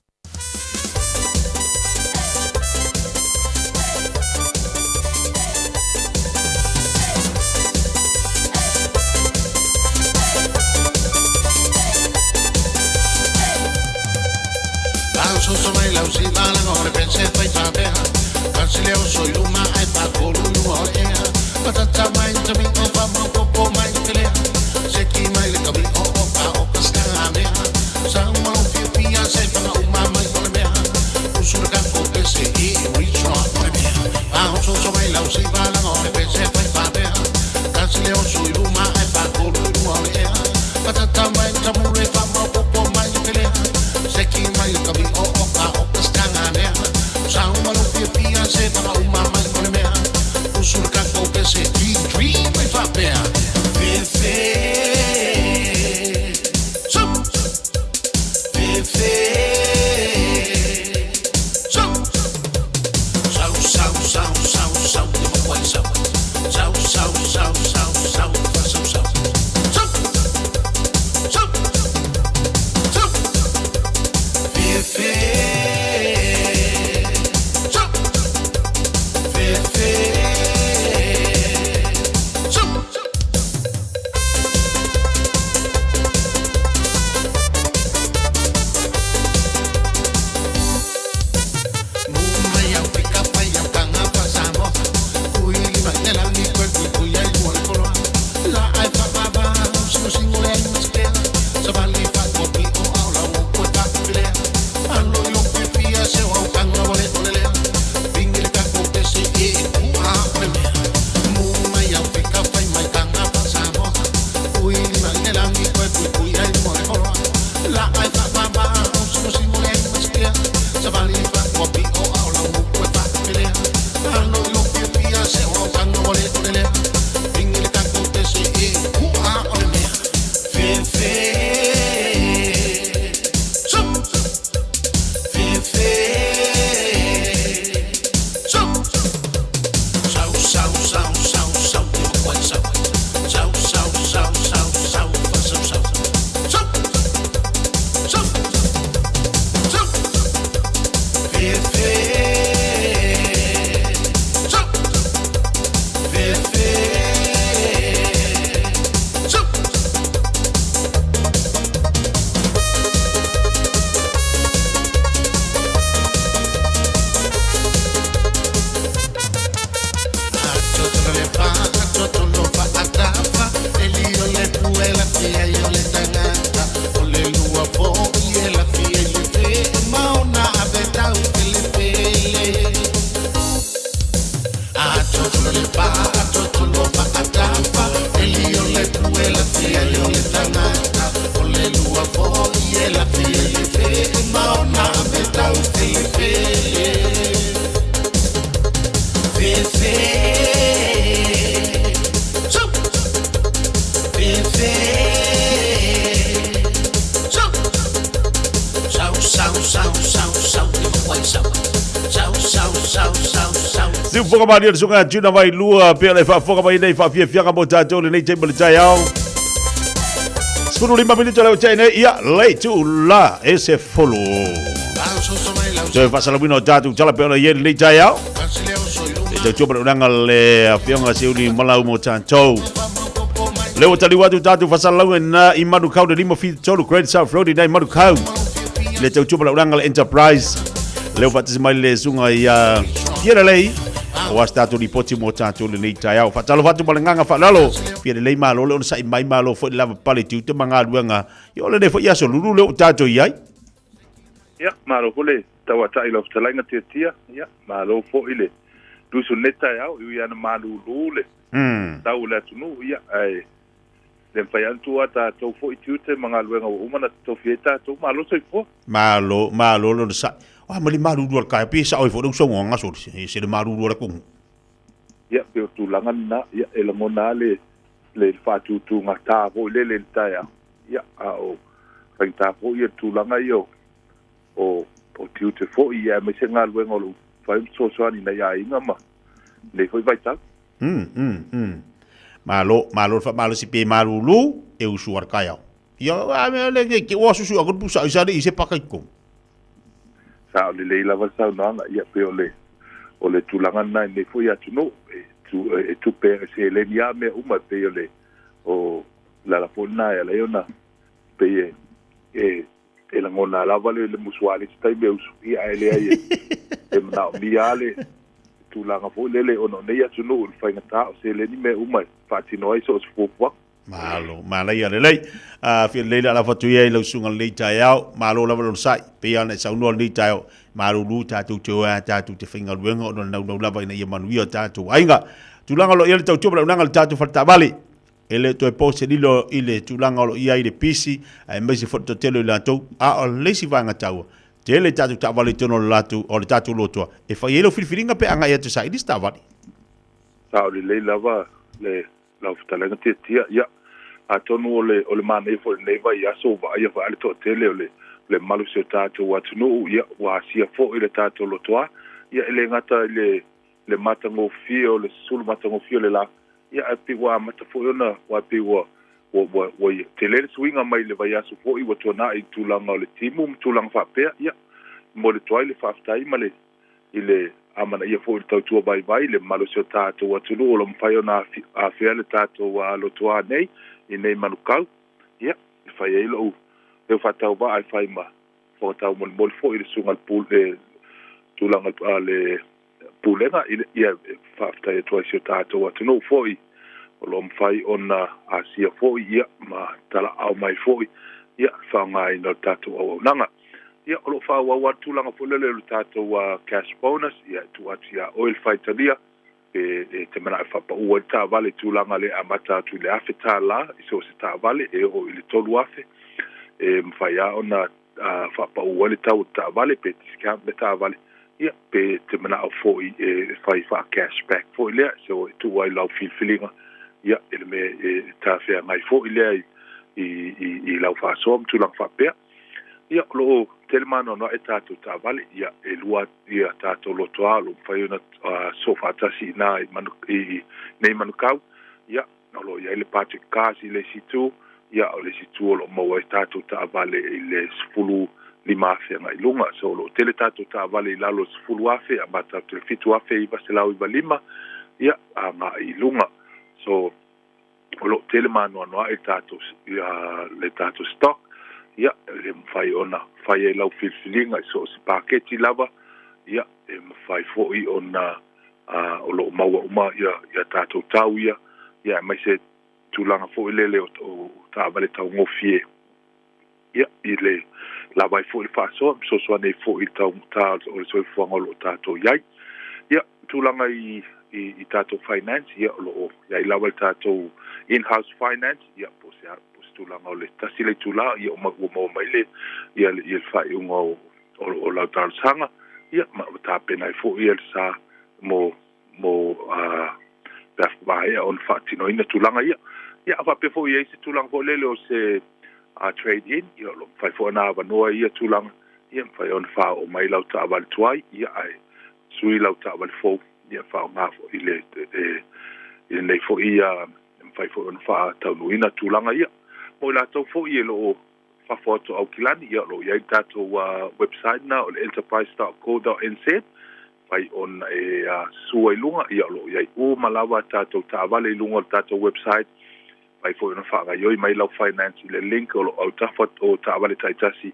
Siufoga malia le susuga ia Juna Vailua pea le faafofoga mai nei faafiafiaga mo tatou lenei taimi o le taeao. 15 minute leo tea nei ia le itula e se folo. Toe faasalamauina o tatou tala pea ona i ai lenei taeao. E tautua manaonaga le afioga Siuli Malau mo tatou. Lea ua taliu atu tatou faasalalauga na i Manukau le 53 Great South Road i Manukau. Le tautua manaonaga le Enterprise. Lea ua faatasi mai le susuga ia Fia Lelei aua se tatou lipoti mo tatou lenei taeao. Faatalofa atu ma le agaga faaaloalo. Fia Lelei malo le onosai mai, malo foi le lavapapale i tiute ma galuega. Ia o lenei foi aso lulu lea ua tatou i ai. Ia, malo foi le tauata'i i lau fetalaiga Tiatia, ia, malo foi le lusu i lenei taeao, e ui lava ina malūlū le tau o le atunuu, ia, ae le mafai lava ona tuu a tatou foi tiute ma galuega ua uma ona totofi ai tatou. Malo le soifua. Malo, malo le onosai. Oa ma le malūlū a le taeao, pei e sao ai foi le usoga soli, e ese le malūlū a le atunuu. Ia, pei o tulaga lena, ia, e lagona lava le, le faatutugata foi lele i le taeao, ia, a o faigata foi ia tulaga ia o, o, o tiute foi, ia, aemaise galuega o lo o fai ma fesoasoani i nai aiga ma lenei foi vaitau. Mm, mm, mm. Malo, malo le faamalosi pe malūlū, e usu a le taeao. Ia, a mea le nei, ke ua susu aku le pusa i sa le i se paka i totonu. Sao lelei lava le saunoaga, ia pei o le, o le tulaga lena i lenei foi atunuu, e, tu, e tupe e seleni lava mea uma, e pei o le, o le ala foi lena e ala ai ona pei e, e, e lagona lava le, le musuali i se taimi e usu, ia ae leai e, e manaomia lava le tulaga foi lele ona o nei atunuu i le faigata o seleni mea uma e faatino ai so o se fuafuaga. Malo, manaia lelei. A fia lelei le ala fatu ia i lau susuga lenei taeao. Malo lava le onosai. Pei lava ona e saunoa lenei taeao, malulu tatou te o ai tatou te faigaluega ona o le naunau lava ina ia manuia o tatou aiga. Tulaga o lo o i ai le tautua ma le auaunaga i le tatou faletaavale. E le o toe po se lilo i le tulaga o lo o i ai le pisi, aemaise foi le toatele o i latou, a o le isi vaega taua, tele tatou taavale i totonu o le latou, o le tatou lotoa, e fai ai lau filifiliga pe agai atu e saili se taavale. Sao lelei lava le lau fetalaiga Tiatia, ia, atonu o le, o le manaia foi o lenei vaiaso ua vaaia foi lava le toatele o le, le mamalu o si o tatou atunuu, ia, ua asia foi le tatou lotoa, ia, e le gata i le, le matagofie o le sulu matagofie o le la, ia, ae pei ua amata foi ona, aua pei ua, ua, ua, ua tele le suiga mai le vaiaso foi ua tuanai i tulaga o le timu ma tulaga faapea, ia, momoli atu ai le faafetai ma le i le amanaia foi o le tautua vaivai i le mamalu o si o tatou atunuu o lo o mafai ona afea le tatou lotoa nei i nei manukau. Ia, e fai ai lou leo faatauvaa e fai ma fofoga taumolimoli foi i le susuga i le tulaga a le Pulega, ia, e faafetai atu ai i si o tatou atunuu foi o lo o mafai ona asia foi, ia, ma talaau mai foi, ia, le faaaogaina o le tatou auaunaga. Ia, o lo o faaauau lava le tulaga foi lele o le tatou cash bonus, ia, e tuu atu ia oe le faitalia pe e te manao e faapauu ai le taavale i tulaga lea e amata atu i le $1,000 i so o se taavale e oo i le $3,000, e mafai lava ona faapauu ai le tau o le taavale pe discount le taavale, ia, pe te manao foi e fai faa-cash back foi lea, so e tuu ai lau filifiliga, ia, i le mea e talafeagai foi lea i lau faasoa ma tulaga faapea. Ia, o lo o tele maanoanoaʻe tatou taavale, ia, e lua ia tatou lotoa o lo o mafai ona sosoo faatasi i ina i manu, i nei manukau, ia, o lo o i ai le Patrick Cars i le isi itu, ia, o le isi itu o lo o maua ai tatou taavale i le $15,000 agai i luga. So, o lo o tele tatou taavale i lalo o le $10,000, amata atu i le $7,995, ia, agai i luga. So, o lo o tele maanoanoaʻe tatou, le tatou stock, ia, e le mafai ona fai ai lau filifiliga i so o se paketi lava, ia, e mafai foi ona o lo o maua uma ia, ia tatou tau ia, ia, aemaise tulaga foi lele o, o taavale taugofie, ia, i le lava ai foi le faasoa, ma fesoasoani ai foi i le taugata o le soifuaga o lo o tatou i ai. Ia, tulaga i, i, i tatou finance, ia, o lo o i ai lava le tatou in-house finance, ia, po o se, po o se tulaga o le tasi le itula, ia, ua maua mai le, ia, le, ia le faaiuga o, o, o lau talosaga, ia, ma ua tapena ai foi ia le sa mo, mo, pe a maea ona faatinoina tulaga ia. Ia, a faapea foi e i ai se tulaga foi lele o se trade in, ia, o lo o mafai foi ona avanoa ia tulaga, ia, mafai ona faaoo mai lau taavale tuai, ia, ae sui lau taavale fou, ia, faaaoga foi i le, i lenei foi, ia, mafai foi ona faataunuuina tulaga ia. Mo i latou foi e lo o fafo atu o Aukilani, ia, o lo o i ai le tatou website lena o le enterprise.co.nz, mafai ona e sua i luga, ia, o lo o i ai uma lava tatou taavale i luga o le tatou website, mafai foi ona faagaoioi mai lau finance i le link o lo o autafa o taavale taitasi,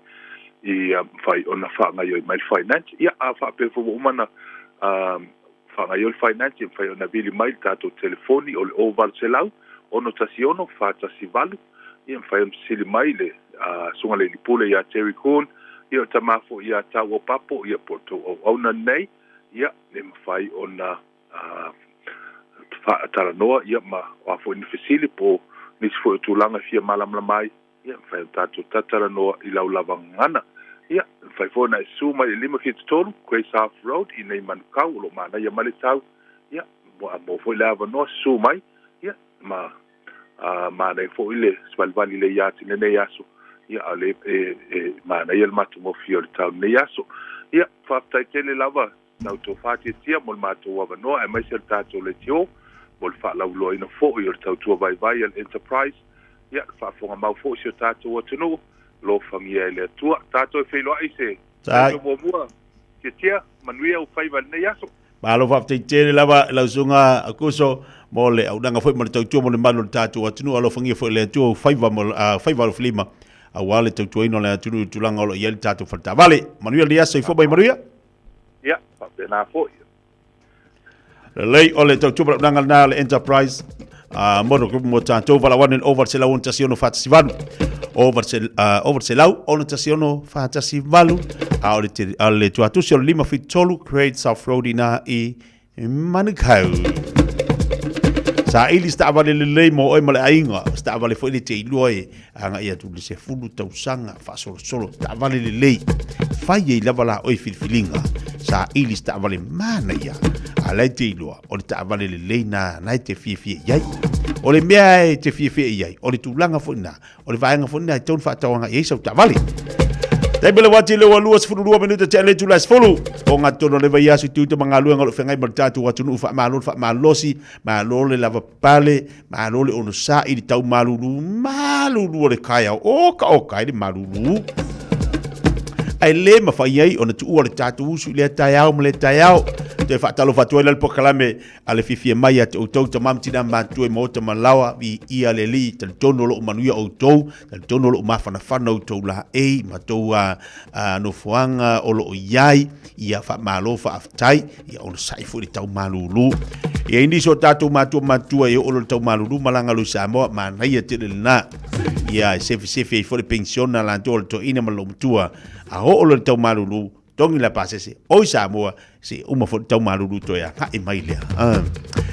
ia mafai ona faagaoioi mai le finance. Ia, a faapea foi ua uma ona faagaoioi le finance, ia mafai ona vili mai le tatou telefoni o le 0800 616 418, ia mafai ona fesili mai le Susuga i le Alii Pule ia Terry Kuhn, Ia, o tama foi ia tau o Papo, ia po o tou auauna nei, ia, e mafai ona faatalanoa, ia, ma o a foi ni fesili po o nisi foi o tulaga e fia malamalama ai, ia, e mafai ona tatou tatalanoa i lau lava gagana. Ia, e mafai foi ona e susu mai i le 573 Grey South Road i nei Manukau, o lo o manaia mai le tau, ia, a maua foi le avanoa, susu mai, ia, ma manaia foi le savalivali lelei atu i lenei aso, ia, a o le e, e manaia le matagofie o le tau i lenei aso. Ia, faafetai tele lava la outou faatiatia mo le matou avanoa aemaise o le tatou leitio mo le faalauiloaina foi o le tautua vaivai a le Enterprise. Ia, le faafofoga mau foi si o tatou atunuu, alofagia e le Atua. Tatou e feiloai i se taimi o muamua. Tiatia, manuia ou faiva i lenei aso. Malo faafetai tele lava i lau susuga Kuso mo le auaunaga foi ma le tautua mo le malu o le tatou atunuu. Alofagia foi e le Atua ou faiva mo faiva alofilima aua le tautuaina o le atunuu i le tulaga o lo o i ai le tatou faletaavale. Manuia lenei aso, soifua ma ia manuia. Ia, faapena foi. Lelei o le tautua ma le auaunaga lena a le Enterprise Motor Group mo tatou valaau ane i le 0 1 6 4 1 8. Over 106 4 1 8 a o le, a o le tuatusi o le 5 7 3 Great South Road ina i Manukau. Saili se taavale lelei mo oe ma le aiga, se taavale foi le te iloa e agai atu i le 10 tausaga faasolosolo, taavale lelei. Fai ai lava la oe filifiliga, saili se taavale manaia, a la e te iloa, o le taavale lelei na, na e te fiafia i ai. O le mea e te fiafia i ai, o le tulaga foi na, O le vaega foi lena e tatau ona faatauaga i ai sau taavale. Taimi le wati le ua 22 minuta te ale tula 10. O ngā tonu le vai aso i te uta ma ngā luenga o lo whengai ma le tātou atunuu whaamalo le whaamalosi, malo le lava pale, malo le ono sa i le tau malulu, malulu o le kaea o ka o kai le malulu. Ai le mawhai ai ona tuua le tātou usu i lea taeao ma lea taeao. Toe whaatalofa atu ai la le pokalame A le fiafia mai ia te outou tama ma tina matutua i maota ma laoa, viia le Alii, talitonu o loo manuia outou, talitonu o loo mafanafana outou laei ma tou nofoaga o loo iai, ia faamalo faafetai, ia onosai foi le tau malulu. E iai nisi o tatou matua matutua e oo loa le tau malulu malaga loa i Samoa, manaia tele lena. Ia e sefesefe ai foi le penisiona a latou o le toeaina ma le loomatua, a oo loa le tau malulu, Togi la pasese oi Samoa se uma foi tau malulu toe agai mai lea.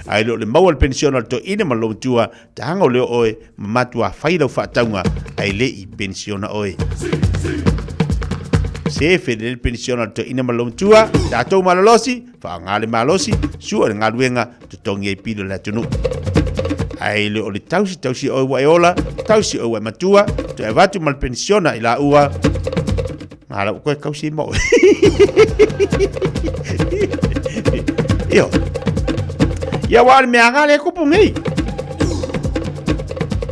Ai le o le maua le penisiona o le toeaina ma le loomatua, taga o lea oe ma matua fai lau faatauga ae le i penisiona oe. Sefe le penisiona o le toeaina ma le loomatua, tatou malolosi, faaaoga le malosi, sua le galuega, totogi ai pili o le atunuu. Ae le o le tausi, tausi oe ua e ola, tausi oe ua e matua, toe avatu ma le penisiona i laua, Ngā lau koe kausi mo. Io. Ia wa le mea ngā le kupu nei.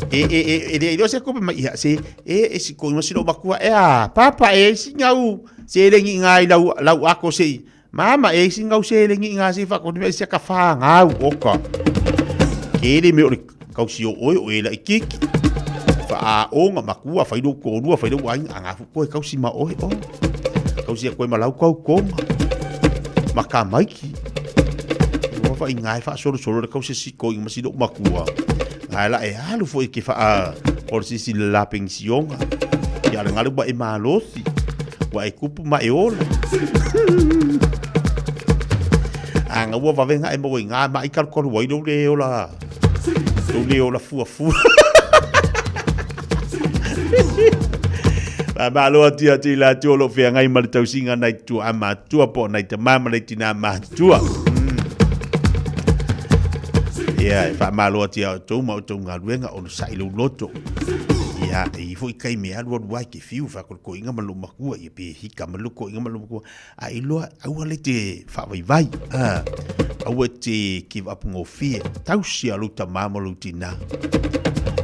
E e e e le ilo se kupu mai ia se e e si ko si lo makua e a papa e si ngau se le ngi ngai lau lau ako se mama e si ngau se le ngi ngā se fa ko ni se ka fa ngau oka. Ke le me o le kausi o oe o e la ikiki. Fa a onga makua fai lo ko lua fai lo ai anga fu koe kausi ma oe o. Kausi a koe ma lau kau koma. Ma ka maiki. Ua fa inga e fa solo solo le kausi si ko inga si lo makua. Ngai la e alu fo i ke fa a o si si la pensionga. Ia le ngalu ba e malosi. Wa e kupu ma e ola. Anga ua vavenga e mo i ngā mai karu wai lo le ola. Lo le ola fua fua. Malo atu ia te ila atu o lo whea ngai ma le tausinga nei tua a matua po nei te mama nei tina matua. Ia, e whaamalo atu ia o tō ma o tō ngaluenga o no sai lo loto. Ia, e ifo i kai me alu alu ai ke fiu wha ko inga ma lo makua, ia pe hika ma lo ko inga ma lo makua. A iloa, aua le te whaavaivai. Aua te give up ngofie. Tausia lou tamā ma lou tinā.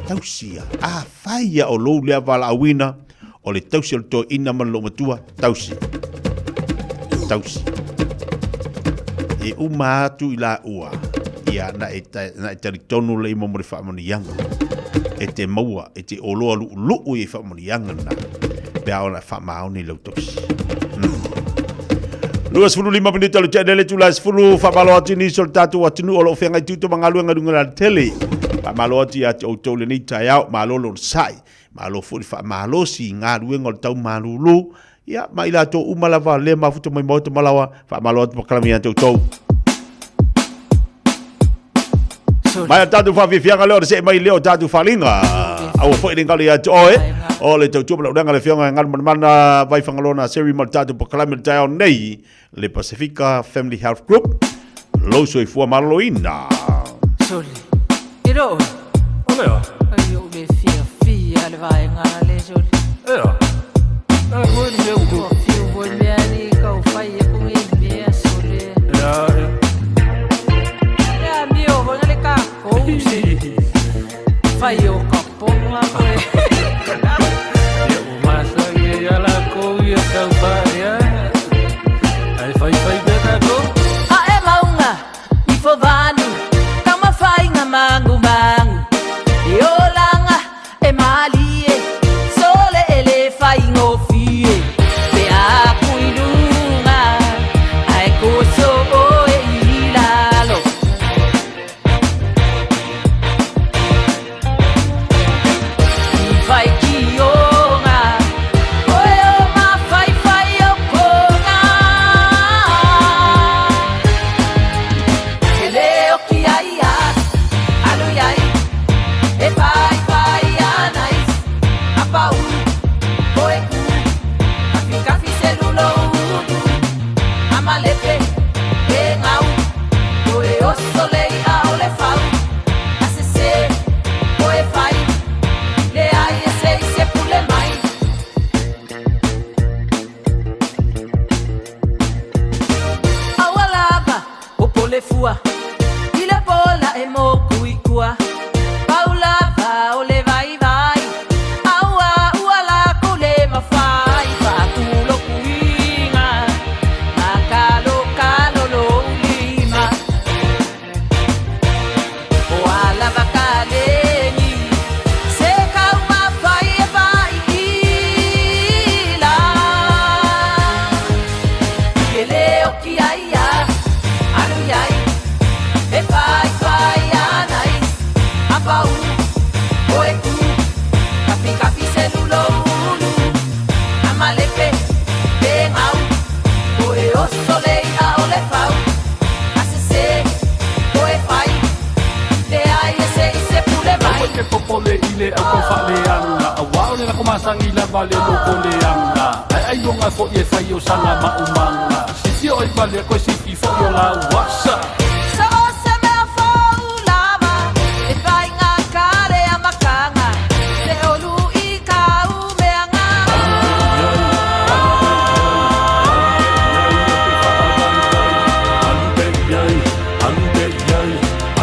Tausia. A whai ia o lou lea valaauina, o le tausi o le toeaina ma le loomatua, tausi. Tausi. E uma atu i la ua, ia na e, na e talitonu le imo mo le faamanuiaga. E te maua, e te oloa lu'ulu'u i faamanuiaga na, pe a ona faamaoni lau tausi. 25 minute o le tele le tula 10 whamalo atu ni so le tātou atunuu o lo o whengai tū tō mangaluenga runga la tele. Whamalo atu ia te outou lenei taeao, malo lona sai. Malo foi le faamalosi i galuega o le tau malūlū, ia, ma i latou uma lava lea mafuta mai maota ma laoa, faamalo atu pakalame ia te outou. Mai o tatou faafiafiaga lea o le see mai lea o tatou faaaliga. Aua foi ne i galo ia te oe, o le tautua ma le auaunaga a le Afioga ia Galumalemana Vaifagaloa Naseri ma le tatou pakalame i le taeao nei, le Pasifika Family Health Group, lou soifua maloloina. Sole, e loo. O lea. Ai ou le fiafia le vaega le sole. Ea. E foi le mea ua. Fiu foi mea ni kau fai e kungi mea sole. Ea, ea. Ea mio foi le ka kou se. Fai o ka ponga koe. Ia ua masagi ai a lakou ia tau faaea. Ae faifai pea tatou. Ae maunga i fovanu, taumafaiga magumagu. E olaga e malie, sole e le faigofie. Pe a ku i luga, ae koso oe i lalo. Faitioga, oe o mafaifai o koga. Ke le oki ai a, alu iai, e faifai ana isi, apaulu, oe ku, kafikafi selulo ulu, amalepe, e gau, oe oso le i'a o le fau, asese, oe fai, leai e se i se pule mai. Aua lava o polefua, i le pola e moku i tua. Pau lava o le vaivai, aua ua lakou le mafai. Faakulokuiga, makalokalo lou lima. O alava kaleni, se kaumafai e faailila. Ke le oki ai a, alu iai, e faifai ana isi, apaulu, oe ku, kafikafi selulo ulu, amalepe, pe gau, oe oso le i'a o le fau, asese, oe fai, leai e se i se pule mai. Aua e te popole i le au tau faaleaga, auā o le lako masani lava le loko leaga. Ae ailoga foi e fai o sana maumaga, sifia oi ma le koe sifi foi o lau asa. So o se mea fou lava, e faiga kale a makanga, se olu i kau meanga. Alu pe i ai, alu pe i ai,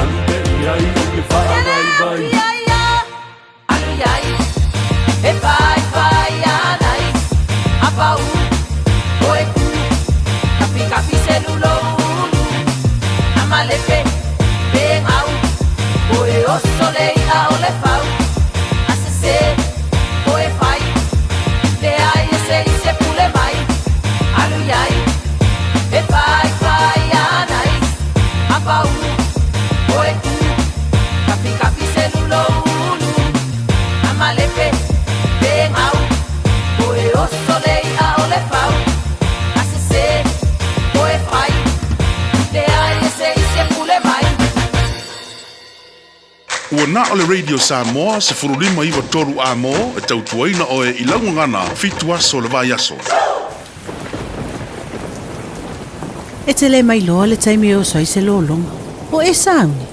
alu pe i ai, o ke faavaivai. Ia ia, alu iai, e faifai ana isi, apaulu, oe ku, kafikafi selulo ulu, amalepe, pe gau, oe oso le i'a o le fau, asese, oe fai, leai e se i se pule mai, alu iai, e faifai ana isi, apaulu, oe ku, kafikafi selulo ulu, amalepe, pe gau, oe oso le i'a o le fau, asese, oe fai, leai e se i se pule mai. Ua na o le Radio Samoa 1593 amo e tautuaina oe i lau gagana 7 aso o le vaiaso. E te le mailoa le taimi e oso ai se lologa. O e sauni?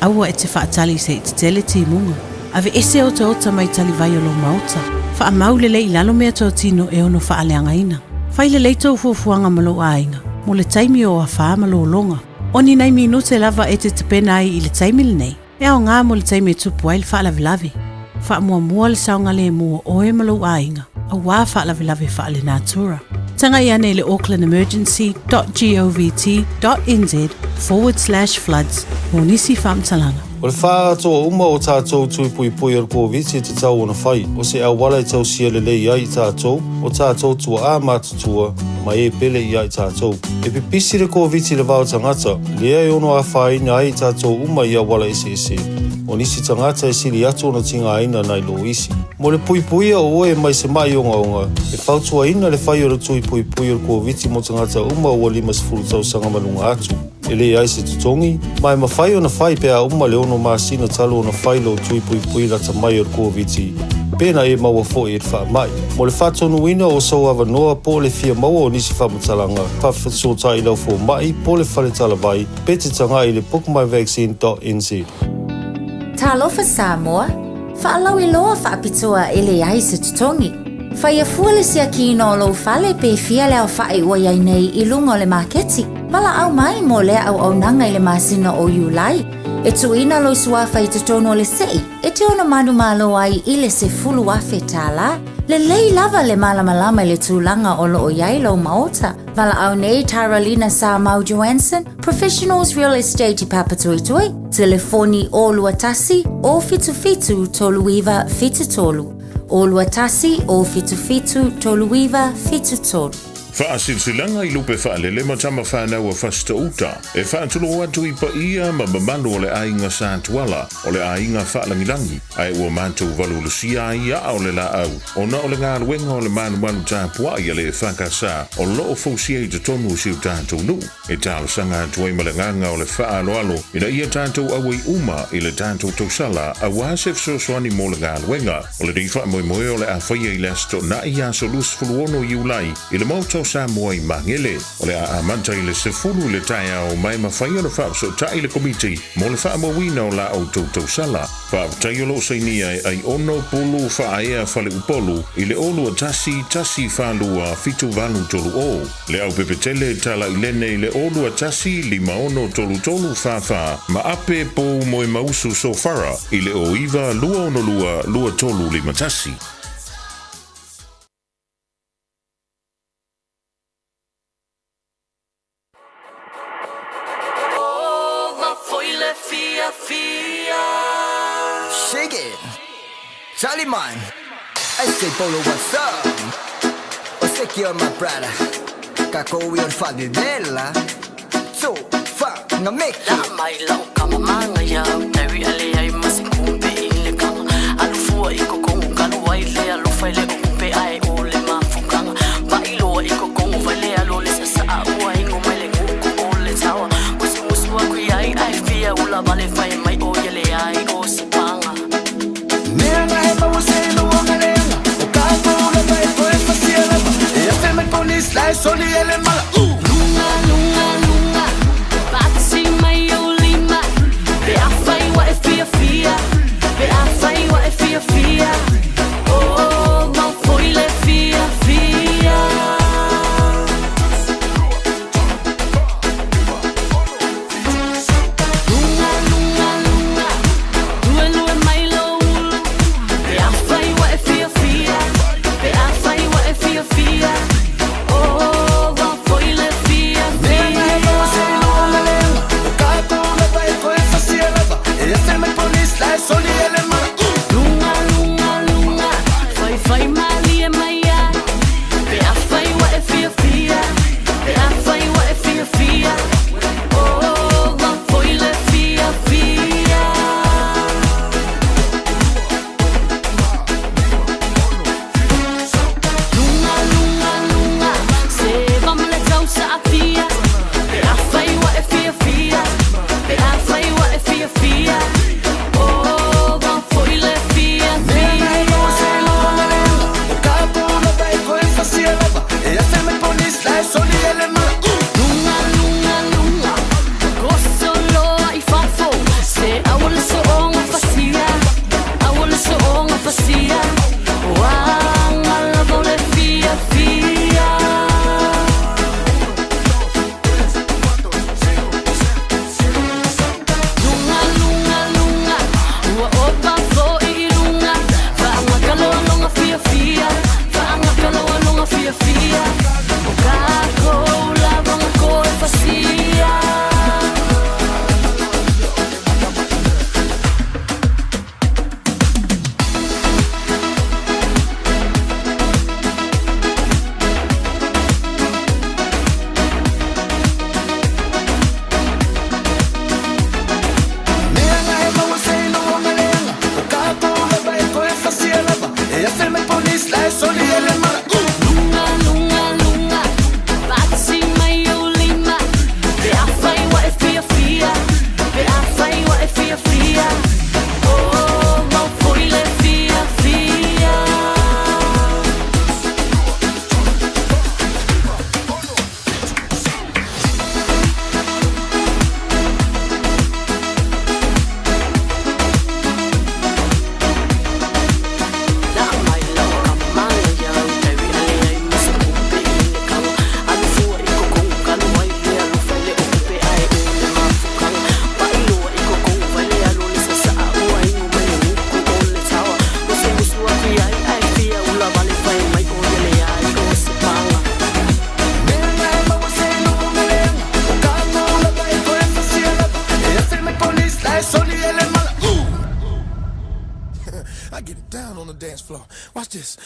Aua e te faatali se i tetele timuga. Aveese otaota mai talivai o lou maota. Faamau lelei i lalo meatotino e ono faaleagaina. Fai lelei tou fuafuaga ma lou aiga mo le taimi o afa ma lologa. O ni nai minute lava e te tapena ai i le taimi lenei, e aoga mo le taimi e tupu ai le faalavelave. Faamuamua le saogalemu o oe ma lou aiga, auā faalavelave faalenatura. Tagai ane i le aucklandemergency.govt.nz/floods mo nisi faamatalaga. O le faaatoa uma o tatou tui puipui o le Koviti e tatau ona fai, o se auala e tausia lelei ai i tatou, o tatou tuaa matutua, ma e pele i a i tatou. E pipisi le Koviti i le va o tagata, lea e ono afaina ai i tatou uma i auala eseese. O nisi tagata e sili atu ona tigaina nai lo isi. Mo le puipuia o oe mai se ma'i ogaoga, e fautuaina le fai o le tui puipui o le Koviti mo tagata uma ua 50 tausaga ma luga atu. E leai se totogi, ma e mafai ona fai pe a uma le 6 masina talu ona fai lou tui puipui lata mai o le Koviti, pe na e maua foi i le faamai. Mo le faatonuina o sou avanoa po o le fia maua o nisi faamatalaga, faafesootai i lau fomai po o le fale talavai pe te tagai i le bookmyvaccine.nz. Talofa Samoa, faalauiloa faapitoa e leai se totogi. Faia fua le siakiina o lou fale pe fia le aofa'i ua i ai nei i luga o le maketi. Valaau mai mo lea auaunaga i le masina o Iulai. E tuuina lou suafa i totonu o le se'i e te ono manumalo ai i le $10,000 tālā. Lelei lava le malamalama i le tulaga o lo o i ai lou maota. Valaau nei Taralina Samau Joanson, Professionals Real Estate i Papatoetoe, telefoni 021 077 3973. 021 077 3973. Faasilasilaga i Lupe Faalele ma tama fanau a Fasitoo-uta, e faatulou atu i paia ma mamalu o le aiga Sa Tuala, o le aiga faalagilagi, ae ua matou valuvalusia ai aa o le laau, ona o le galuega o le malumalu tapuai a le EFKS o lo o fausia i totonu o si o tatou nuu. E talosaga atu ai ma le agaga o le faaaloalo ina ia tatou auai uma i le tatou tausala aua se fesoasoani mo le galuega. O lenei faamoemoe o le a faia i le Aso Toonai aso 26 Iulai i le Maota o Samoa i Magele. O le a amata i le 10 i le taeao ma e mafai ona faafesootai le Komiti mo le faamauina o la outou tausala. Faafetai o lo o sainia e Aiono Pulu Faaea Faleupolu i le 0 21 42 78 30. Le Aupepetele Talailene i le 0 21 56 33 44 ma Ape Pou Moemausu Sofara i le 09 262 23 51. Shake it. Charlie man. I say Polo, what's up? O secure my brother. Kako we on Fadidela. So, fa, nga make La mai lau kama manga ya Tawi ale ai masi kumpe i le kanga Alu fua i kokongo kalu ai le alofa i le okumpe ai o le mafukanga Vailoa i kokongo vai le alo le sasaa ua ingo mai le nguku o le tawa Musu musu aku i ai ai fia ula vale fai mai o ia le ai o se panga Mea nga he maua se lo nga lenga O ka kula mai koe fasia lava E afe mai polis la e soli ele mala Lunga, lunga, lunga Patsi mai o lima Pe a fai wa e fia fia Pe a fai wa e fia fia Oh, mau foi le fia fia Lunga, lunga, lunga Lue, lue mai lo ulu Pe a fai wa e fia fia Pe a fai wa e fia fia Oh, mau floor. Watch this.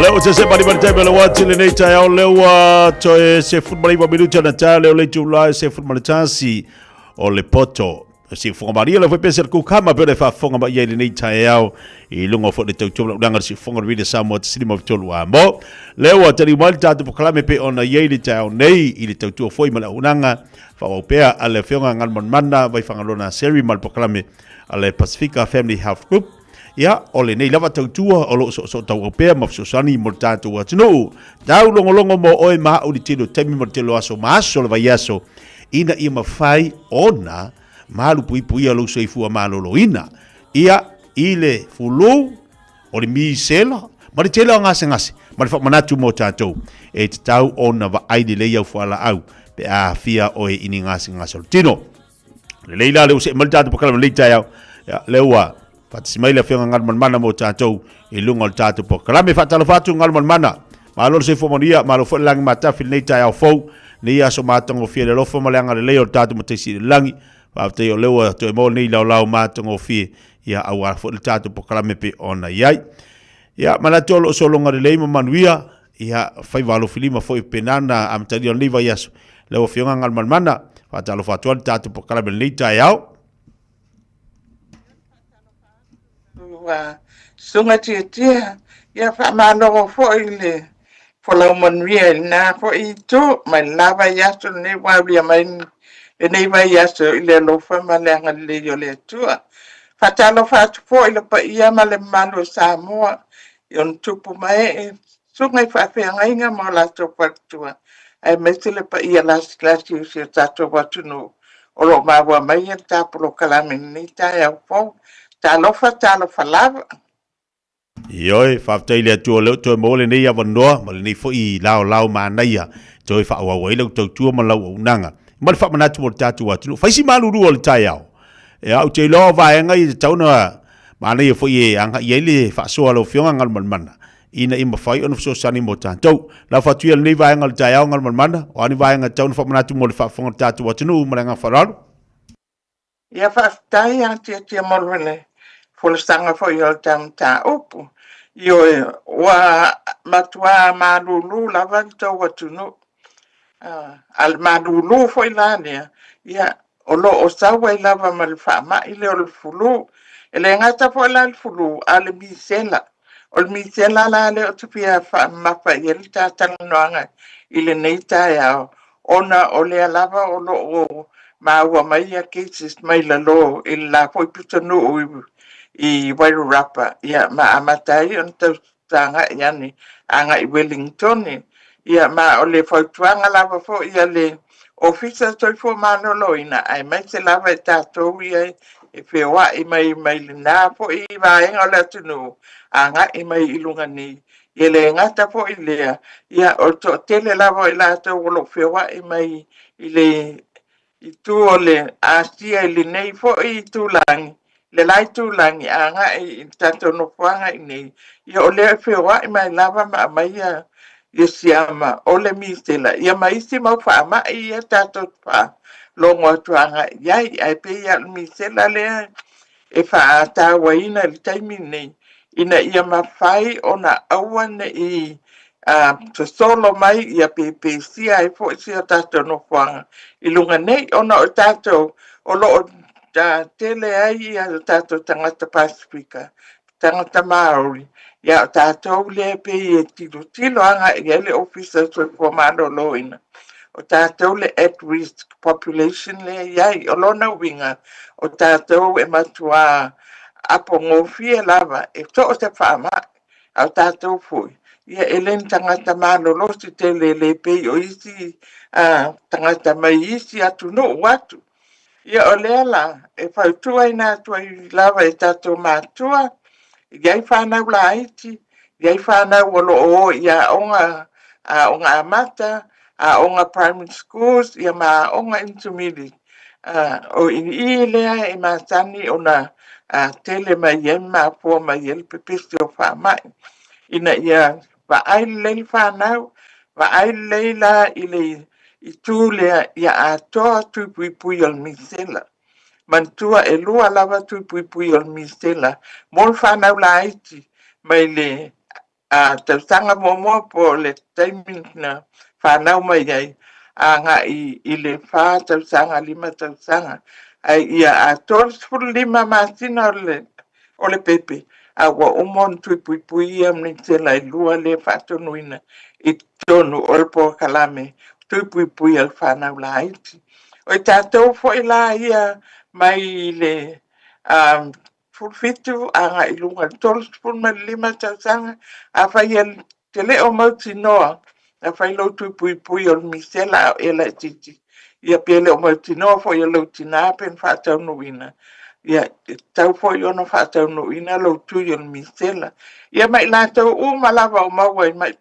O lea ua sese mani mani taimi o le wati lenei taeao lea ua toe 19 minuti ona taeao lea o le itula e 11 o le poto. Siufofoga malie le foi pese le kukama pe le faafofoga mai ai lenei taeao i luga foi le tautua laulaga le siufofoga le Radio Samoa te silima tolu a mo. Lea ua taliu mai le tatou polokalame pe ona i ai le taeao nei i le tautua foi ma le auaunaga faaauau pea a le Afioga Galumalemana Vaifagaloa Seri ma le polokalame a le Pasifika Family Health Group. Ia, o lenei lava tautua o lo o soosootauau pea ma fesoasoani mo le tatou atunuu. Tau logologo mo oe ma au i le tele o taimi ma le tele o aso ma aso o le vaiaso, ina ia mafai ona malupuipuia lou soifua maloloina. Ia, i le fulu, o le misela, ma le tele o gasegase, ma le faamanatu mo tatou, e tatau ona vaai lelei au fualaau pe a aafia oe i ni gasegase o le tino. Lelei la, lea ua see mai le tatou polokalame i lenei taeao. Ia, lea ua faatasi mai le Afioga Galumalemana mo tatou i luga o le tatou polokalame. Faatalofa atu Galumalemana. Malo le soifua manuia, malo foi le lagi matafi i lenei taeao fou, lenei aso matagofie le alofa ma le agalelei o le tatou Mataisi i le lagi. Faafetai o lea ua toe maua lenei laolao matagofie, ia, aua foi le tatou polokalame pei ona i ai. Ia, manatu o lo o sologa lelei ma manuia, ia, faiva alofilima foi pena na amatalia o lenei vaiaso. Lau Afioga Galumalemana, faatalofa atu ai le tatou polokalame i lenei taeao. Ua susuga Tiatia, ia faamalo foi i le folau manuia i lena foi itu mai le la vaiaso lenei ua aulia mai lenei vaiaso i le alofa ma le agalelei o le Atua. Faatalofa atu foi i le paia ma le mamalu o Samoa i ona tupu ma ee, susuga i faafeagaiga ma o latou faletua, aemaise le paia lasilasi o si o tatou atunuu o lo o maua mai le ta polokalame i lenei taeao fou. Talofa, talofa lava. Ioe, faafetai i le Atua o lea ua toe maua lenei avanoa ma lenei foi laolao manaia e toe faaauau ai lau tautua ma lau auaunaga ma le faamanatu mo le tatou atunuu. Fai si malulu o le taeao. Ia, ou te iloa o vaega ia e tatau ona manaia foi e agai ai le faasoa a lau Afioga Galumalemana ina ia mafai ona fesoasoani mo tatou. Lau faatu ia lenei vaega o le taeao Galumalemana, o a ni vaega e tatau ona faamanatu mo le faafofoga o le tatou atunuu ma le agaga faaaloalo? Ia faafetai a Tiatia mo le folasaga foi o le ta mataupu. Ioe, ua matua malulu lava le tou atunuu. A o le malulu foi la lea, ia, o lo o sau ai lava ma le faamai lea o le flu. E le gata foi la i le flu, a o le misela. O le misela la lea ou te fia faamamafa i ai le ta talanoaga i lenei taeao, ona o lea lava o lo o maua mai ia cases mai lalo i le la foi pitonuu i Wairarapa, ia ma amata ai ona tau agai ane agai i Wellingtone. Ia ma o le fautuaga lava foi a le Ofisa Soifua Maloloina, aemaise lava i tatou ia e feoai mai mai lena foi vaega o le atunuu agai mai i luga nei. E le gata foi i lea, ia o le toatele lava o i latou o lo o feoai mai i le itu o le Asia i lenei foi itulagi, le la itulagi agai i le tatou nofoaga i inei, ia o lea e feoai mai lava ma aumai ia siama o le misela, ia ma isi mau faamai ia tatou te faalogo atu agai i ai. Ae pei lava o le misela lea e faatauaina i le taimi lenei, ina ia mafai ona aua ne i sosolo mai ia pe pesia ai foi si o tatou nofoaga i luga nei, ona o tatou o lo o tele ai ia tatou tagata Pasefika, tagata Māori, ia o tatou lea e pei e tilotilo agai i ai le Ofisa o le Soifua Maloloina, o tatou le at risk population lea e i ai. O lona uiga, o tatou e matua apogofie lava e soo se faamai, a o tatou foi, ia e le ni tagata malolosi tele e le pei o isi tagata mai isi atunuu atu. Ia o lea la e fautuaina atu ai lava i tatou matua, i ai fanau laiti, i ai fanau o lo o o i aoga, aoga amata, aoga primary schools, ia ma aoga intermediate. O i lea e masani ona tele mai ai ma mafua mai ai le pepesi o faamai, ina ia vaai lelei le fanau, vaai lelei la i le itu lea ia atoa tui puipui o le misela. Manatua e lua lava tui puipui o le misela mo le fanau laiti mai le tausaga muamua po o le taimi na fanau mai ai agai i le 4 tausaga, 5 tausaga, ae ia atoa le 15 masina o le pepe, a ua uma ona tui puipui ia misela e 2 lea e faatonuina i totonu o le polokalame tui puipui a le fanau laiti. O i tatou foi la ia mai le 17 agai i luga i le 35 tausaga, afai e te le o mautinoa na fai lou tui puipui o le misela a o e laitiiti, ia pe le o mautinoa foi e lou tina pe na faataunuuina, ia e tatau foi ona faataunuuina lou tui o le misela. Ia ma i latou uma lava o maua i mai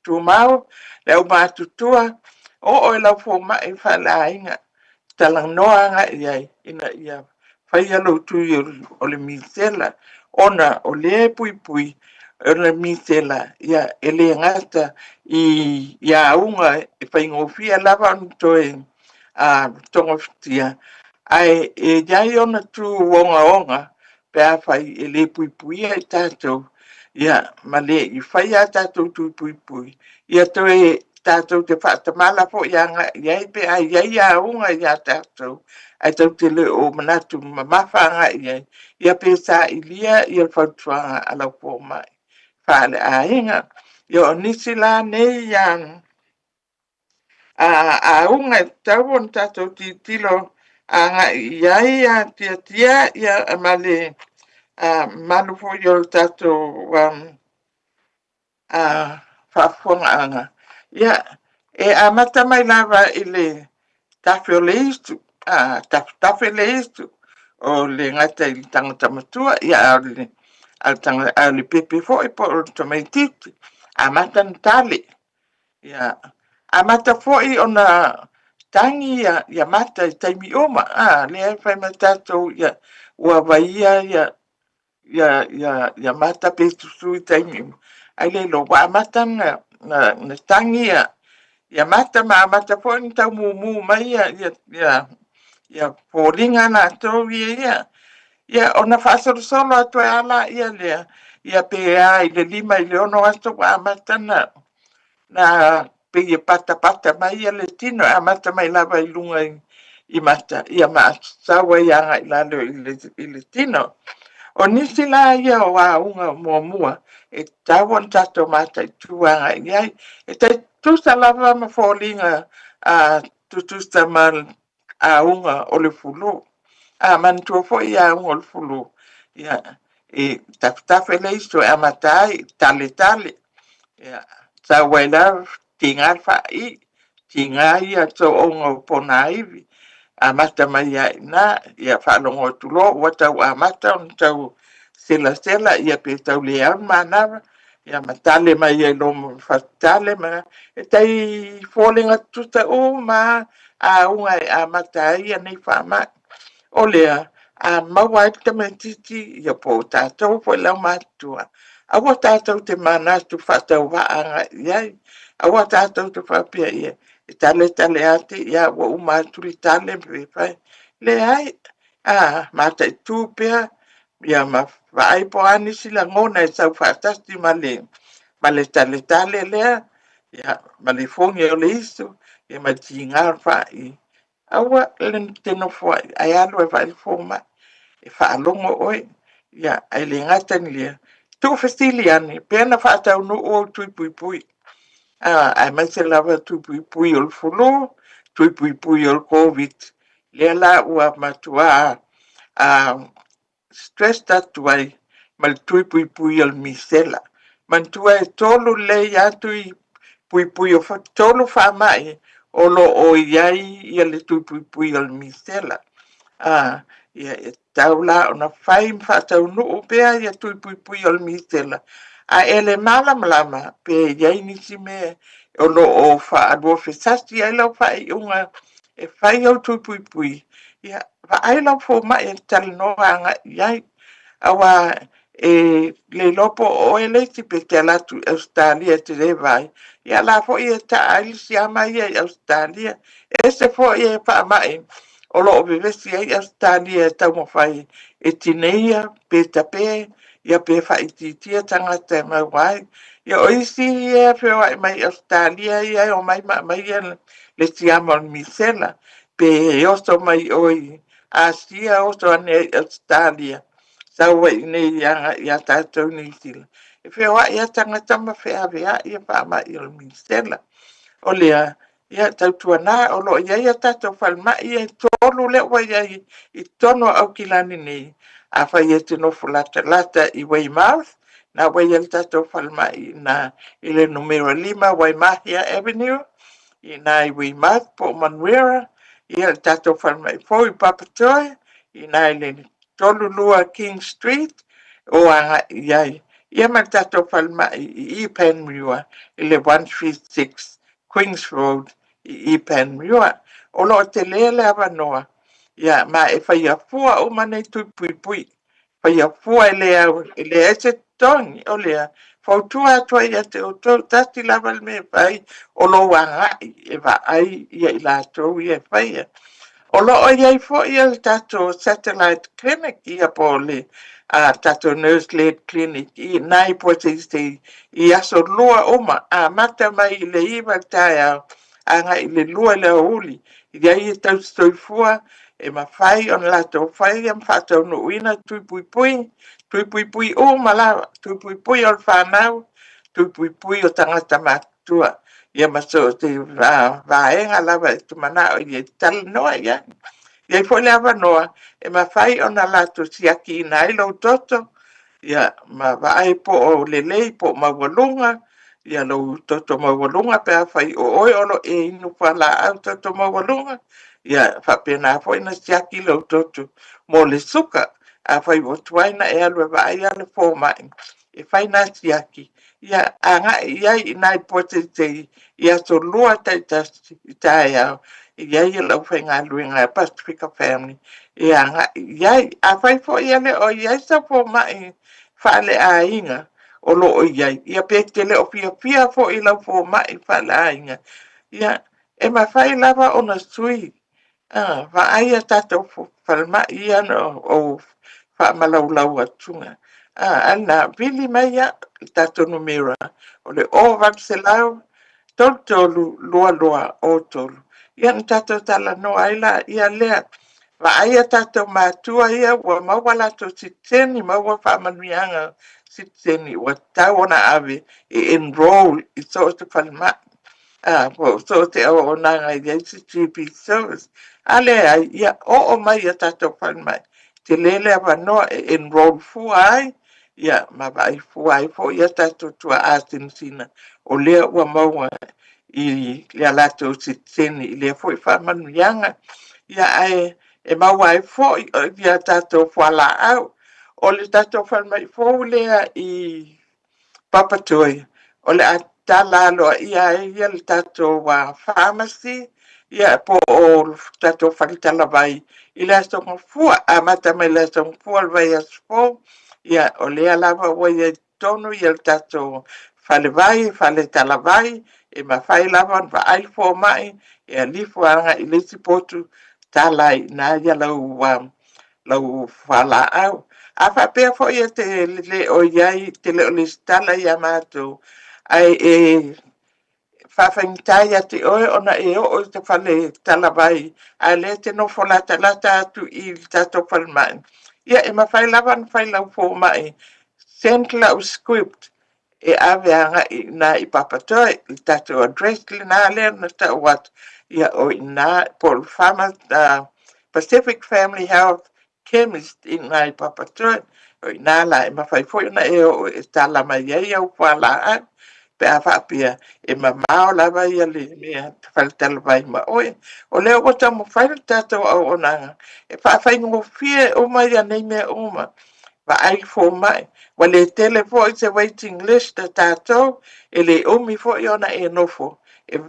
tumau, le aumatutua, oo i lau fomai faaleaiga, talanoa agai i ai ina ia faia lou tui o le misela, ona o lea e puipui o le misela, ia e le gata i auga e faigofie lava ona toe togafitia, ae e i ai ona tu ogaoga pe afai e le puipuia i tatou, ia ma le i faia a tatou tui puipui, ia toe tatou te faatamala foi agai i ai pe a i ai auga ia tatou ae tatou te le o manatu mamafa agai i ai, ia pe sailia le fautuaga a lau fomai faaleaiga. Ia o nisi la nei auga e tatau ona tatou tilotilo agai i ai, Tiatia ma le mamalu foi o le tatou faafofogaaga, ia, e amata mai lava i le tafe o le isu, tafetafe le isu, o le gata i le tagata matua, a o le pepe foi po o le tamaitiiti. Amata ona tale, ia, amata foi ona tagi ia mata i taimi uma. Lea e fai mai tatou, ia, ua vaia ia mata pe susu i taimi uma, ae le iloa ua amata ona tagi ia mata ma amata foi ona tau mumu mai ia foliga latou ia. Ia ona faasolosolo atu ai lava lea, ia pe a i le 5 i le 6 aso ua amata ona pei e patapata mai le tino, e amata mai lava i luga i mata, ia ma sau ai agai i lalo i le tino. O nisi la ia o auga muamua e tatau ona tatou mataitu agai i ai. E tai tutusa lava ma foliga tutusa ma auga o le fulu. A manatua foi auga o le fulu, ia, e tafetafe le isu e amata ai, tale tale, ia, sau ai lava, tiga le faai, tiga ia soouga o ponaivi, amata mai lava i ina, ia faalogo atu loa ua tau amata ona tau selasela, ia pe tau le ao le manava, ia ma tale mai ai loa ma fatutale. E tai foliga tutusa uma lava auga e amata ai nei faamai. O lea, a maua ai le tamaitiiti ia po o tatou foi le aumatutua, aua tatou te manatu faatauvaa agai i ai. Aua tatou te faapea, ia, e tale tale lava te i ua uma atu le tale pe fai. Leai, a mataitu pea ia ma vaai po o a nisi lagona e sau faatasi ma le taletale lea, ia, ma le fogi o le isu, ia ma le tiga o le faai. Aua te nofo ai, ae alu e vaai le fomai, e faalogo oe. Ia, ae le gata i lea, tuufesili ane pe na faataunuu ou tui puipui, aemaise lava tui puipui o le fulu, tui puipui o le Koviti, lea la ua matua stress atu ai ma le tui puipui o le misela. Manatua e 3 lelei lava tui puipui o 3 faamai o lo o i ai ia le tui puipui o le misela. Ia e tatau la ona fai ma faataunuu pea ia tui puipui o le misela, a e le malamalama pe i ai nisi mea o lo o faaluafesasi ai lau faaiuga e fai au tui puipui, ia vaai lau fomai e talanoa agai i ai. Aua e le iloa po o oe le isi pe te alu atu i Ausetalia e te le vaai, ia o la foi e taa ai le siama ia i Ausetalia. E ese foi e faamai o lo o vevesi ai Ausetalia e taumafai e tineia pe tape. Ia pe faaitiitia tagata e maua ai. Ia o isi ia e feoai mai i Ausetalia ia e omai ma aumai le siama o le misela, pe oso mai o i Asia oso ane ai i Ausetalia, sau ai i inei agai ia tatou i Niu Sila. E feoai lava tagata ma feaveai faamai o le misela. O lea, Ia, tautuana, o lo o i ai a tatou falemai ia e 3 lea ua i ai i totonu o Aukilani nei. Afai e te nofo latalata i Weymouth, na ua i ai le tatou falemai i ina i le numera 5 Waimahia Avenue, i ina i Weymouth po o Manuera, ia le tatou falemai fou i Papatoe, i ina i le 32 King Street, o agai i ai. Ia ma le tatou falemai i i Panmure i le 136 Queens Road i i Panmure. O lo o tele le avanoa, ia, ma e faia fua uma nei tui puipui. Faia fua e le au, e leai se totogi, o lea, fautua atu ai ia te outou, tasi lava le mea e fai, o lou agai e vaai ia i latou ia e faia. O lo o i ai foi le tatou satellite clinic, ia po o le tatou nurse-led clinic i nai Poiseisei i aso lua uma, amata mai i le 9 i le taeao agai i le 2 i le aoauli. E i ai tausi soifua e mafai ona latou faia ma faataunuuina tui puipui, tui puipui uma lava, tui puipui o le fanau, tui puipui o tagata matutua. Ia ma so o se vaega lava e te manao i ai, talanoa i ai. E i ai foi le avanoa e mafai ona latou siakiina ai lou toto, ia, ma vaai po o lelei po o maualuga lou toto maualuga pe afai o oe o lo o e inu fualaau toto maualuga, ia e faapena foi ona siaki lou toto mo le suka. Afai ua tuai ona e alu e vaai le fomai e fai na siaki, ia agai i ai i nai Poiseisei i aso Lua taitasi i taeao, e i ai le aufaigaluega a Pasefika Family e agai i ai. Afai foi e le o i ai sau fomai faaleaiga o lo o i ai, ia pe te le o fiafia foi i lau fomai faaleaiga, ia e mafai lava ona sui. Vaai a tatou falemai ia na ou faamalaulau atuga. A lena, vili mai au i le tatou numera o le 0800 33 22 03. Ia ona tatou talanoa ai laia lea. Vaai a tatou matua ia ua maua latou sitiseni, maua faamanuiaga sitiseni, ua tatau ona ave e enroll i so o se falemai. Po o so o se auaunaga e i ai se GP service. A leai, ia oo mai i a tatou falemai, tele le avanoa e enroll fua ai, ia ma vaai fua ai foi a tatou tuaa sinasina o lea ua maua i le latou sitiseni i lea foi faamanuiaga. Ia ae e maua ai foi ia tatou fualaau. O le tatou falemai fou lea i Papatoe, o le a tatala aloaia ai le tatou pharmacy ia po o le tatou fale talavai i le Aso Gafua, amata mai le Aso Gafua o le vaiaso fou. Ia, o lea lava ua i ai i totonu le tatou falevai, fale talavai, e mafai lava ona vaai le fomai e alifu agai i le isi potu tala ai i ina lau lau fualaau. A faapea foi e te le o i ai, e te le o resitala ia matou, ae e faafaigata ia te oe ona e oo i se fale talavai, a o lea e te nofo latalata atu i le tatou falemai, ia e mafai lava ona fai lau fomai, send lau script e ave agai i ina i Papatoe, i le tatou address lena lea na tau atu, ia o i ina po o le Pacific Family Health Chemist i ina i Papatoe. O i ina la e mafai foi ona e oo e tala mai ai au fualaau pe a faapea e mamao lava ia le mea faletalavai ma oe. O lea ua taumafai le tatou auaunaga e faafaigofie uma ia nei mea uma. Vaai le fomai, ua le tele foi se waiting list a tatou, e le umi foi ona e nofo e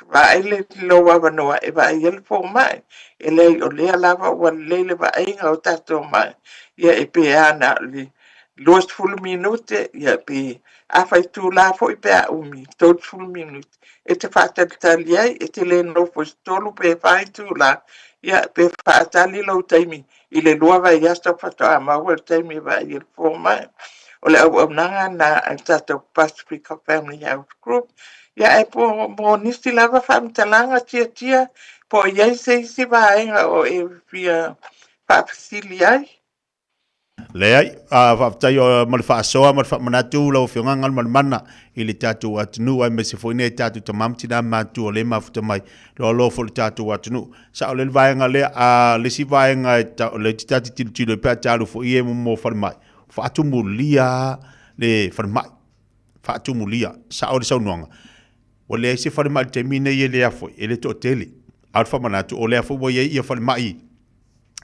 vaai lou avanoa e vaai ai le fomai. E leai, o lea lava ua lelei le vaaiga o tatou mai, ia e pe a na o le 20 minute, ia pe afa itula foi pe a umi, 30 minute, e te faatalitali ai, e te le nofo i se 3 pe 4 itula, ia pe faatali lou taimi. i le 2 vaiaso faatoa maua le taimi e vaai ai le fomai. O le auaunaga lena a le tatou Pasifika Family Health Group. Ia ae po mo nisi lava faamatalaga Tiatia, po o i ai se isi vaega o e fia faafesili ai? Leai, a faafetai mo le faasoa ma le faamanatu lau Afioga Galumalemana i le tatou atunuu aemaise foi nei tatou tama ma tina matutua o lea e mafuta mai loaloa foi le tatou atunuu. Sao lelei le vaega lea, a le isi vaega e o lea ta te tilotilo ai pe a ta alu foi e mo falemai, faatumulia le falemai, faatumulia, sao le saunoaga. Ua leai se falemai i le taimi nei e le a foi, e le toatele. A o le faamanatu, o lea foi ua i ai ia falemai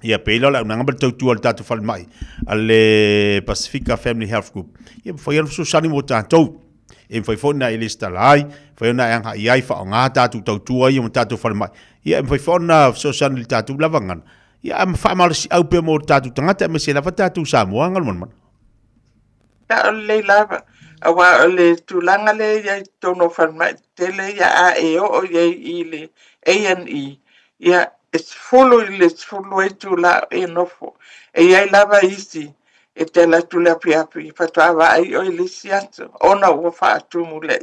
Ia pei la o le auaunaga ma le tautua a le tatou falemai a le Pasifika Family Health Group, ia mafai ona fesoasoani mo tatou. E mafai foi ona e lesitala ai, mafai ona e agai ai, faaaoga tatou tautua ia ma tatou falemai. Ia e mafai foi ona fesoasoani i le tatou lava gagana. Ia ae faamalosiau pea mo tatou tagata aemaise lava tatou Samoa Galumalemana. Sao lelei lava, aua o le tulaga lea e i ai i totonu o falemai tetele ia, a e oo i ai i le A&E, ia e 10 i le 12 itula o e nofo. E i ai lava isi e te alu atu i le afiafi faatoa vaai oe i le isi aso, ona ua faatumulia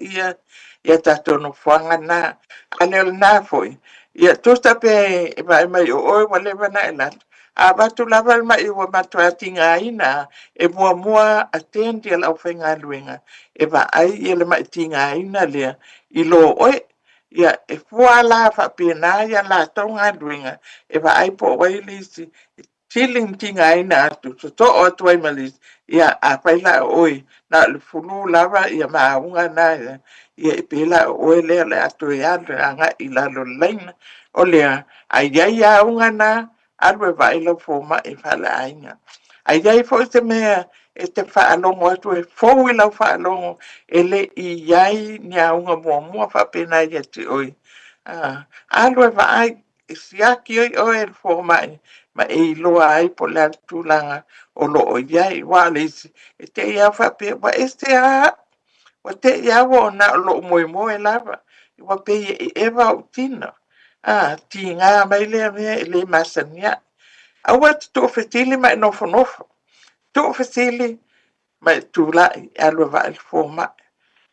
ia tatou nofoaga na. A le o lena foi, ia tusa pe vaai mai o oe ua leva ona e alu atu, A avatu lava le mai ua matua tigaina, e muamua attend le aufaigaluega e vaai ia le mai tigaina lea i lo oe. Ia, e fua la faapena ia latou galuega e vaai po o ai le isi sili ona tigaina atu, sosoo atu ai ma le isi. Ia, afai la o oe na o le flu lava ia ma auga na ia, ia e pei la o oe lea o le a toe alu agai i lalo o le laina. O lea, a i ai auga na, alu e vaai lau fomai faaleaiga. A i ai foi se mea e te faalogo atu e fou i lau faalogo e le i i ai ni auga muamua faapena ia te oe, alu e vaai, e siaki ai oe e le fomai ma e iloa ai po o le a le tulaga o lo o i ai. Aua o le isi, e te i lava faapea, ua ese lava au, ua te i lava ua na o lou moemoe lava, ua pei e eva ou tino. A, tiga mai lea mea e le masani ai. Aua e te tuufesili ma e nofonofo. Tuufesili ma e tulai e alu e vaai le fomai.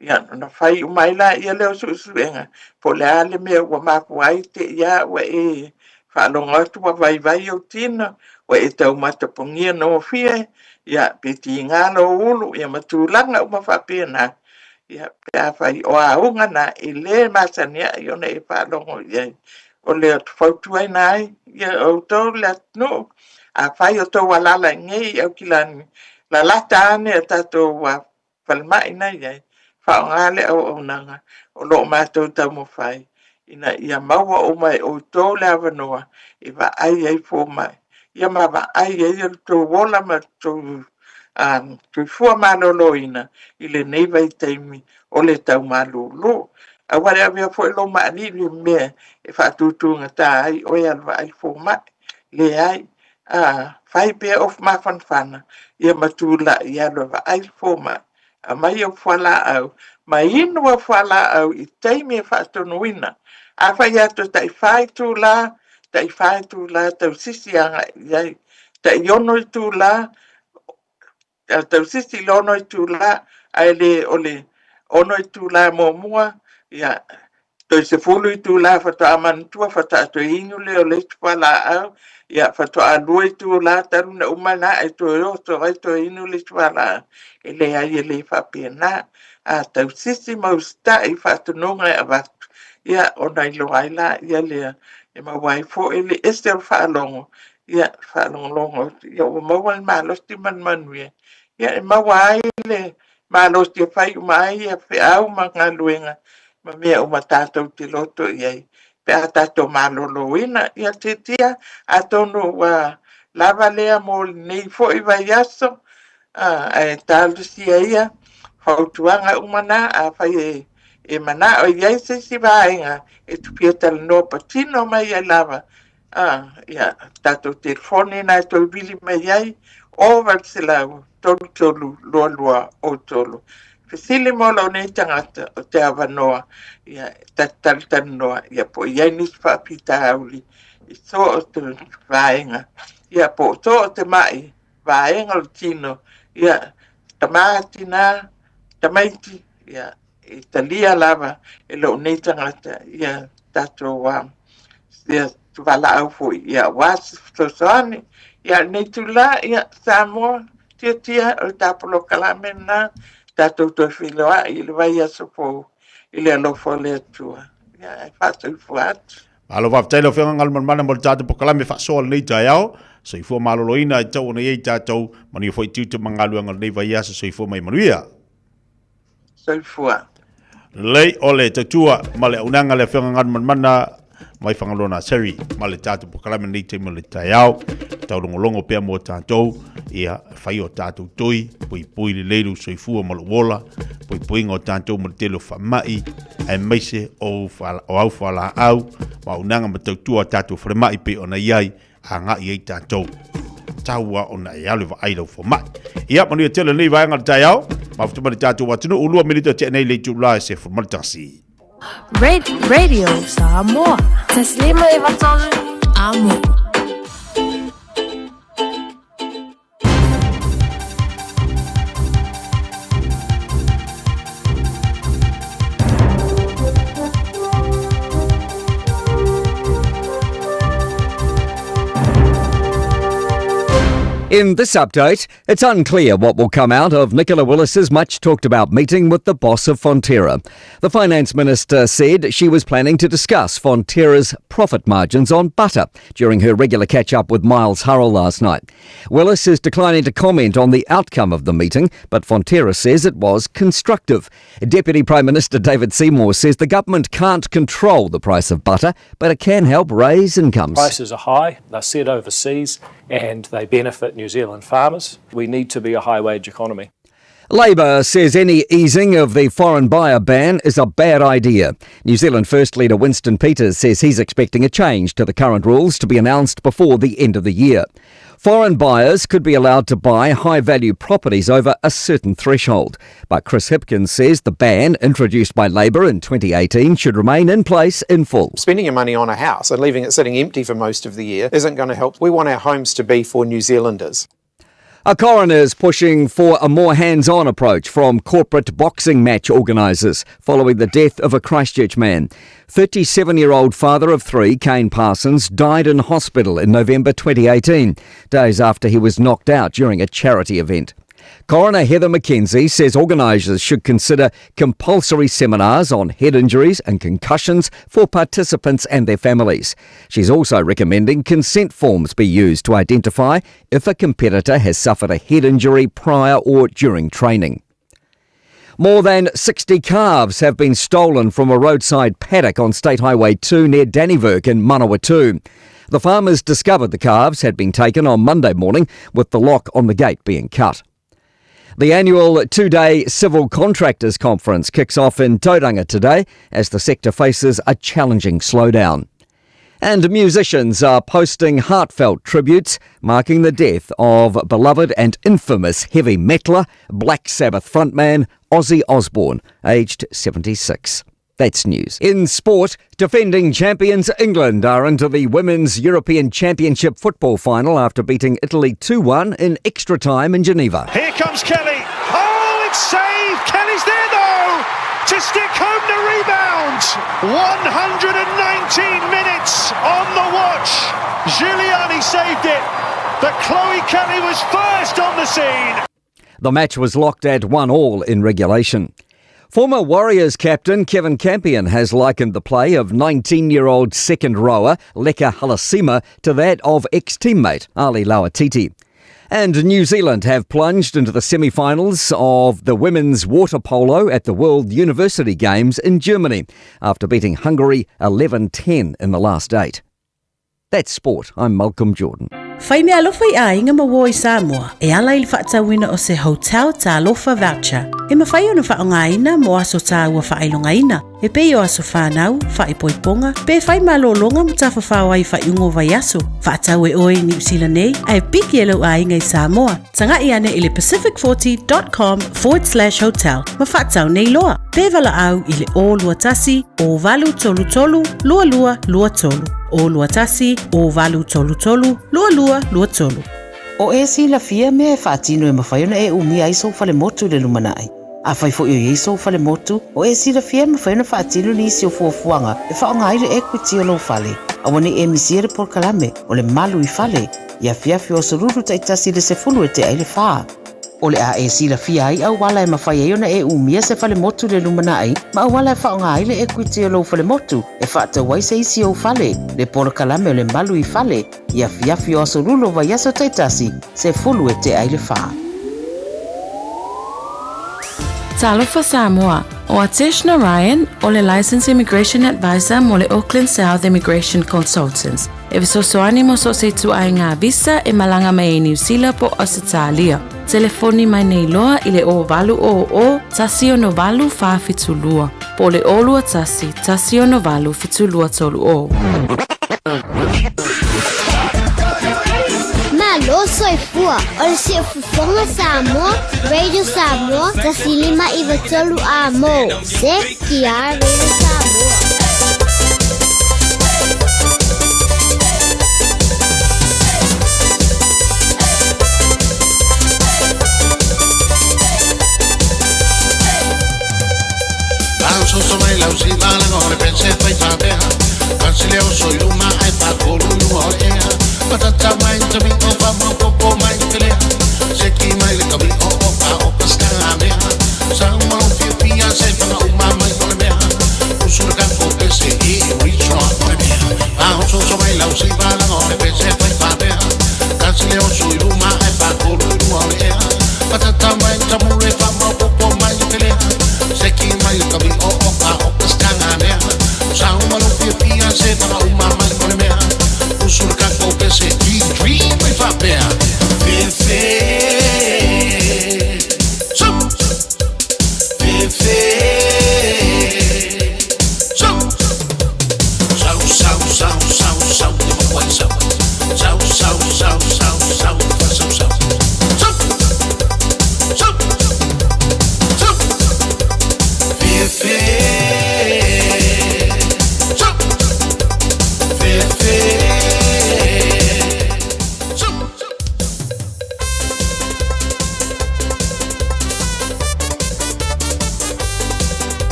Ia, ona fai uma ai laia lea o suesuega, po o le a le mea ua mafua ai te i a ua e faalogo atu ua vaivai ou tino, ua e tau matapogia gofie, ia, pe tiga lou ulu, ia ma tulaga uma faapena. Ia, pe afai o auga na e le masani ai ona e faalogo i ai. O le fautuaina ai ia outou le atunuu, afai o outou alaala i inei i Aukilani, lalata ane a tatou falemai na e i ai, faaaoga le auaunaga o lo o matou taumafai ina ia maua uma e outou le avanoa e vaai ai fomai, ia ma vaai ai lo outou ola ma lo outou soifua maloloina i lenei vaitaimi o le tau malulu. Aua le avea foi lou maaliili i mea e faatutugata ai oe e alu vaai le fomai. Leai, fai pea ou mafanafana ia ma tulai e alu e vaai le fomai. Aumai au fualaau ma inu au fualaau i taimi e faatonuina. Afai atu e tai 4 itula, tai 4 itula tausisi agai i ai. Tai 6 itula, tausisi i le 6 itula, ae le o le 6 itula muamua, ia, toe 10 itula faatoa manatua faatoa toe inu lea o le isi fualaau, ia faatoa 2 itula talu ona uma lena ae toe oso ai toe inu le isi fualaau. E leai, e le faapena. A tausisi ma usitai i faatonuga e avatu, ia ona iloa ai laia lea e maua ai foi le ese o le faalogo, ia faalogologo atu, ia ua maua le malosi ma le manuia, ia e maua ai le malosi e fai uma ai feau ma galuega ma mea uma tatou te loto i ai pe a tatou maloloina. Ia Tiatia, atonu ua lava lea mo lenei foi vaiaso, ae talosia ia fautuaga uma na, afai e manao e i ai se isi vaega e te fia talanoa patino mai ai lava, ia, tatou telefoni na e toe vili mai ai, o 800 33 22 03. Fesili mo lou nei tagata o te avanoa, ia, ta te talatalanoa, ia, po o i ai nisi faafitauli i so o se vaega. Ia, po o toa te ma'i, vaega o le tino, ia, tamā, tinā, tamaiti, ia, e talia lava e lou nei tagata, ia, tatou, ia, valaau foi, ia, aua se fesoasoani. Ia, lenei itulā, ia, Samoa, tiatia, o le ta polokalame lena, tatou toe feiloai i le vaiaso fou i le alofa o le Atua. Ia, ae faasoifua atu. Malo faafetai lau Afioga Galumalemana mo le tatou polokalame faasoa lenei taeao. Soifua maloloina e tatau ona i ai tatou. Manuia foi tiute ma galuega o lenei vaiaso. Soifua ma ia manuia. Soifua. Lelei o le tautua ma le auaunaga le Afioga Galumalemana mai Fagaloa Nursery ma le tatou polokalame lenei taimi o le taeao. Taulogologo pea mo tatou, ia fai o tatou toi, puipui lelei lou soifua ma lou ola, puipuiga o tatou ma le tele o faamai, aemaise o o au fualaau ma auaunaga ma tautua a tatou falemai pei ona i ai agai ai tatou. Tau lava ona e alu e vaai lau fomai. Ia, manuia tele lenei vaega o le taeao. Mafuta mai le tatou atunuu, 2 minute o tea nei le itula e 11. Radio Samoa. Taslima e vatolu. Amo. In this update, it's unclear what will come out of Nicola Willis's much talked about meeting with the boss of Fonterra. The finance minister said she was planning to discuss Fonterra's profit margins on butter during her regular catch up with Miles Hurrell last night. Willis is declining to comment on the outcome of the meeting, but Fonterra says it was constructive. Deputy Prime Minister David Seymour says the government can't control the price of butter, but it can help raise incomes. Prices are high, they're set overseas, and they benefit New Zealand farmers. We need to be a high wage economy. Labour says any easing of the foreign buyer ban is a bad idea. New Zealand First Leader Winston Peters says he's expecting a change to the current rules to be announced before the end of the year. Foreign buyers could be allowed to buy high value properties over a certain threshold. But Chris Hipkins says the ban, introduced by Labour in 2018, should remain in place in full. Spending your money on a house and leaving it sitting empty for most of the year isn't going to help. We want our homes to be for New Zealanders. A coroner is pushing for a more hands-on approach from corporate boxing match organisers following the death of a Christchurch man. 37-year-old father of three, Kane Parsons, died in hospital in November 2018, days after he was knocked out during a charity event. Coroner Heather McKenzie says organisers should consider compulsory seminars on head injuries and concussions for participants and their families. She's also recommending consent forms be used to identify if a competitor has suffered a head injury prior or during training. More than 60 calves have been stolen from a roadside paddock on State Highway 2 near Dannevirke in Manawatu. The farmers discovered the calves had been taken on Monday morning, with the lock on the gate being cut. The annual two-day Civil Contractors Conference kicks off in Tauranga today as the sector faces a challenging slowdown. And musicians are posting heartfelt tributes marking the death of beloved and infamous heavy metaler, Black Sabbath frontman Ozzy Osbourne, aged 76. That's news. In sport, defending champions England are into the Women's European Championship football final after beating Italy 2-1 in extra time in Geneva. Here comes Kelly. Oh, it's saved! Kelly's there though to stick home the rebound. 119 minutes on the watch. Giuliani saved it, but Chloe Kelly was first on the scene. The match was locked at 1-all in regulation. Former Warriors captain Kevin Campion has likened the play of 19-year-old second rower Leka Halasima to that of ex-teammate Ali Lauitiiti. And New Zealand have plunged into the semi-finals of the women's water polo at the World University Games in Germany after beating Hungary 11-10 in the last eight. That's sport. I'm Malcolm Jordan. Fai mea alofa i aiga ma uo i Samoa e ala i le faatauina o se Hotel Talofa Voucher e mafai ona faaaogaina mo aso tāua faailogaina e pei o aso whānau, faaipoipoga, pe fai malōlōga ma tafafao ai i faaiuga o vaiaso. Faatau e oe i Niu Sila nei ae piki e lou aiga i Samoa. Taga'i ane i le pacific40.com/hotel ma faatau nei loa. Pe valaau i le 021 0833 2223. 021 0833 2223. O e silafia mea e faatino e mafai ona e umia ai sou falemotu i le lumanai. Afai foi o i ai sou falemotu, o e silafia e mafai ona faatino nisi o fuafuaga e faaaoga ai le equity o lou fale. Aua ne i e misia le polokalame o le Malu i Fale i afiafi o Aso Lulu taitasi i le 10 e tea ai le fa. O le a e silafia ai auala e mafai ai ona e umia se falemotu i le lumanai ma auala e faaaoga ai le equity o lou falemotu e faatau ai se isi ou fale, le polokalame o le Malu i Fale i afiafi o Aso Lulu o vaiaso taitasi, 10 e tea ai le fa. Talofa Samoa, ʻO Atesh Narayan, ʻo le Licensed Immigration Advisor mo le Auckland South Immigration Consultants, e fesoasoani mo so o se ituaiga visa e malaga mai ai Niu Sila po o Ausetalia. Telefoni mai nei loa i le 0800 168 472 po o le 021 168 7230. Malo soifua, o le Siufofoga Samoa, Radio Samoa, 105 9 3 a mo. CTR Radio Samoa.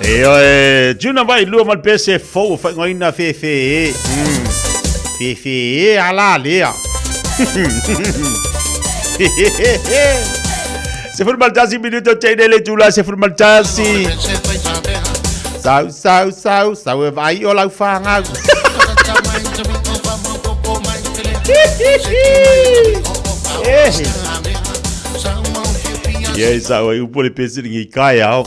Ioe, Juna vai lua ma le pese fou o whaingoina fe fe e. Fefe e ala lea. 11 minuto teine le tula 11. Sau, sau, sau, sau e vai o lau whangau. Ia e sao ai upo le pese ngi kai ao.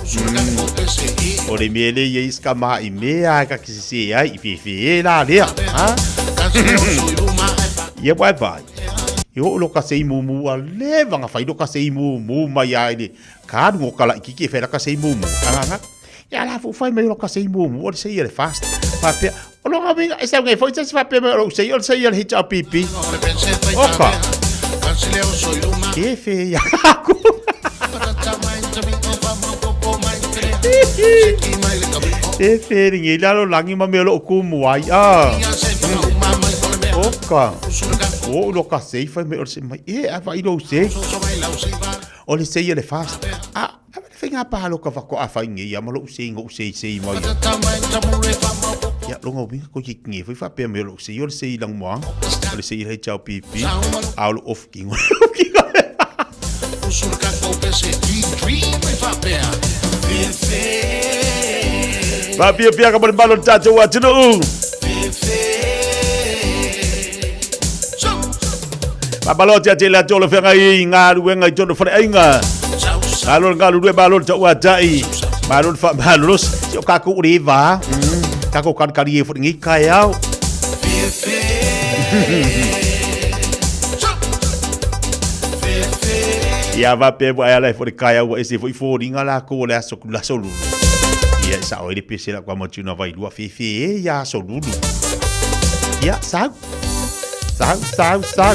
O le mea le ia iska ma i mea ka kisisi ai i fefe e la lea. Ha? Ia wai vai. I o lo ka sei mumu a leva nga fai lo ka sei mumu mai ai le ka ngo kala iki ki fela ka sei mumu. Anga Ia la fu fai mai lo ka sei mumu o le sei le fast. Fa pe o lo nga e sa ngai foi se fa pe o sei o le sei le HRPP. Oka. E fe ia ku. E fe ringi la lo langi ma me lo ku mu ai a. Oka. O lo ka sei fai me o se mai e a vai lo sei. O le sei le fast. A a le fai ngā pālo ka whako a whai ngi ia ma lou sei ngou sei sei mai. Ia longa winga ko ki ngi fai whapea me lou sei o le sei lang moa. O le sei hei chao pipi. A o lo off ki ngoi. Whapia pia ka mare malo tātou atunuu. Whamalo tia te la tolo whenga i ngā ruenga i tolo whare ainga. Malo ngā rurue malo ta ua tai. Malo wha malo los. Si o kako uri wā. Kako kan kari e whare ngi kai au. Ia va pe wa ala e whare kai au e se fo i fōringa la ko le aso la solulu. Ia sa o ele pese la kwa matuna vai lua fefe e ia solulu. Ia sau. Sau, sau, sau.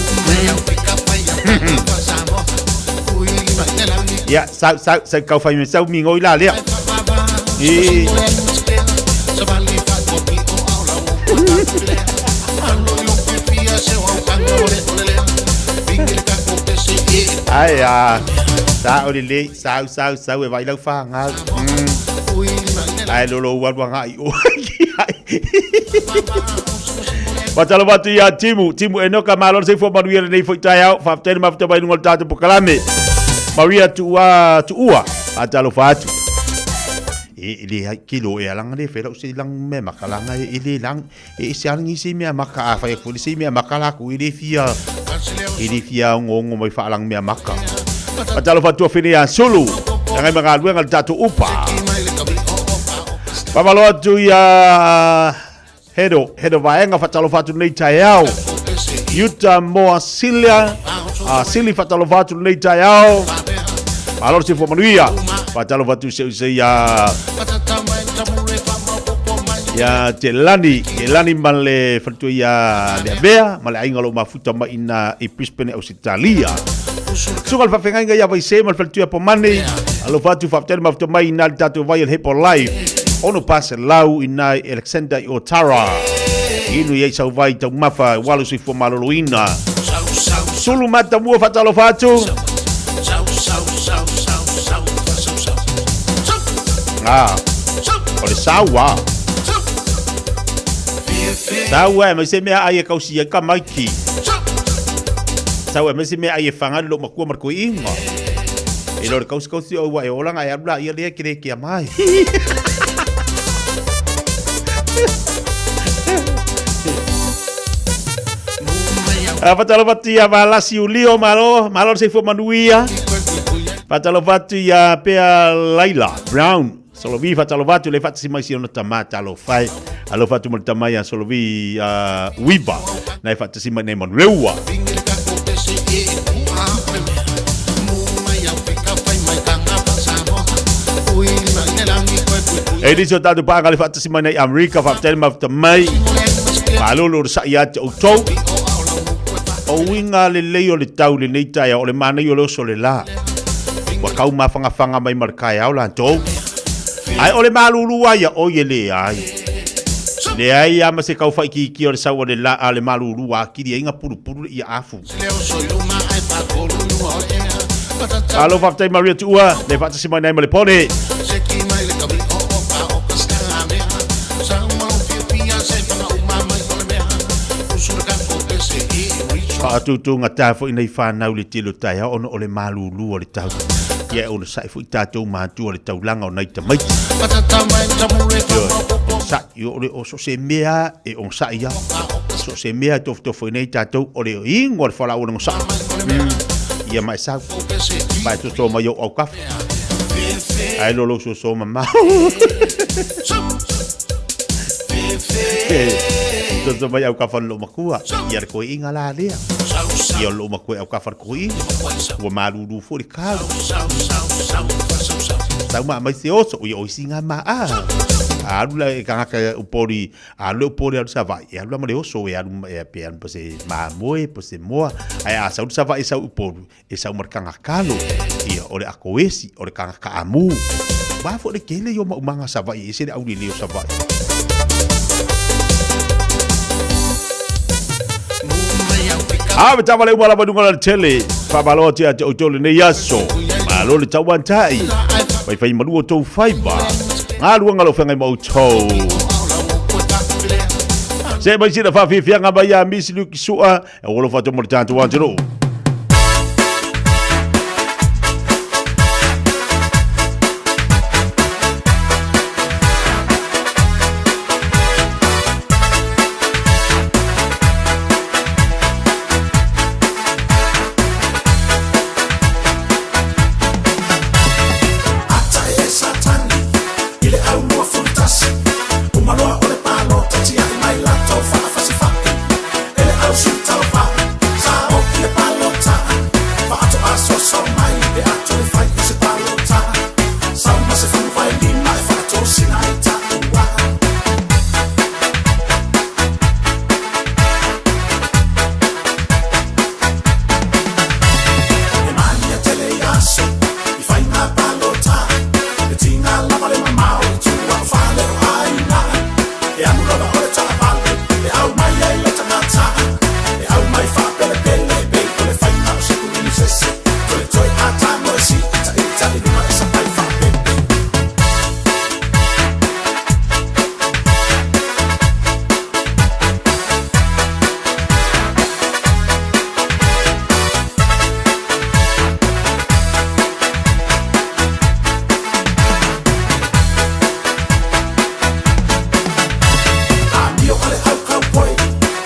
Ia, sau, sau, sau, kau whai me sau mi ngoi la lea. E. Ai a, sa o le le, sau, sau, sau e vai lau wha ngau. Ai lolo ualua ngai o. Whatalo watu ia Timu, Timu Enoka malo se fo manuia lenei foi taeao, faafetai le mafuta mai luga o le tatou pokalame. Maria Tuua Tuua, faatalofa atu. E le ai kilo e alanga le fela se lang me makalanga e le lang e se alangi se mea maka a fai fo se mea makala ku e le fia e le fia ngongo mai fa alang mea maka. Faatalofa atu a fene ia Sulu, ngai magaluega le tatou upa. Faamalo atu ia Hedo, hedo vaega whatalofa atu nei taeao. Utah Moa Silia, a Sili whatalofa atu nei taeao. Malo se fo manuia. Whatalofa atu se se ia ia te lani, te lani ma le whatua ia le avea, ma le ainga lo mafuta mai ina i Brisbane Ausitalia. Suka le whawhengainga ia vaise ma le whatua pomani. Alofa atu whaptele mafuta mai ina le tātou vai el Hepo Life. Ono pase lau ina i Alexander i Otara. Inu iai sau vai tau mafa walu soifua maloloina. Sulu mata mua whatalofa atu. Ah, o le saua. Saua e mai se mea ai e kausi ai ka maiki. Saua e mai se mea ai e whangari lo makua mar koe inga. E lo le kausi kausi o ua e olanga e aru la ia lea kere kia mai. Whatalofa atu ia Valasi Ulio, malo, malo se fua manuia. Whatalofa atu ia Pea Laila Brown. Solovi whatalofa atu le whatasi mai si ona tama talofai. Alofa atu mo le tama ia Solovi Uiva. Nei whatasi mai nei Manueua. E nisi o tātou pānga le whaatasi mai nei Amerika, whaaptele mafuta mai. Malolo le sai ate o tou. O uiga lelei o le tau lenei taeao, o le manaia o le oso o le la. Ua kau mafangafanga mai ma le kaeao latou. Ae o le malulu ai ia oi e leai. Leai a ma se kau whaikiiki o le sau o le la a le malulu a kiri ai nga purupuru le ia afu. Alo whaftai Maria Tuua, le whaatasi mai nei ma le pone. Faatutugatā foi nei whānau le tele o taeao ona o le malūlū o le tau. Ia e onosai foi tātou mātua le taulaga o nai tamaiti. Ioe, onosai, o le o so se mea e onosai lava. So se mea e tofotofo ai nei tātou o le ingo o le fualaau o le onosai. Ia ma e sau. Ma e soso mai ou aukafa. Ae lo lou soso mamao. Soso mai aukafa o le loomatua. Ia le koiiga la lea. Ia o le loomatua e aukafa le koiiga. Ua malūlū foi le kau. Sau ma aumai se oso, ia o isi ga ma a. A alu la e tagata Upolu, a alu le Upolu e alu i Savaii, e alu la ma le oso e alu e pe alu po se mamoe po se moa. Ae a sau le Savaii sau i Upolu, e sau ma le tagakalo, ia o le akoesi, o le tagata amu. Aua foi le tele ia o maumaga a Savaii, e ese le aulelei o Savaii. A tava le uma lava i luga o le alatele. Faamalo atu ia te outou lenei aso. Malo le tauantai. Faifai malu o tou faiva. Galuega lo feagai ma outou. Se mai sina faafiafiaga mai ia Miss Luke Sua. E ua alofa atu mo le tatou atunuu. Ata e Satani i le au 21, Umaloa o le palota tiai mai latou faafasifai e le au sui tauva sa o i le palota faatoa soso mai pe a toe fai i se palota sau ma se 15 e faatosina ai taua. E mania tele i aso i faiga palota e tiga lava le mamao i tua o fale o aiga e alu lava o le taavale e au mai ai le tagata e au mai faapelepele e pei o le faiga o se kulinisese toetoe a tago e siitaita i luga e sapai faapepe. Amio a le au cowboy,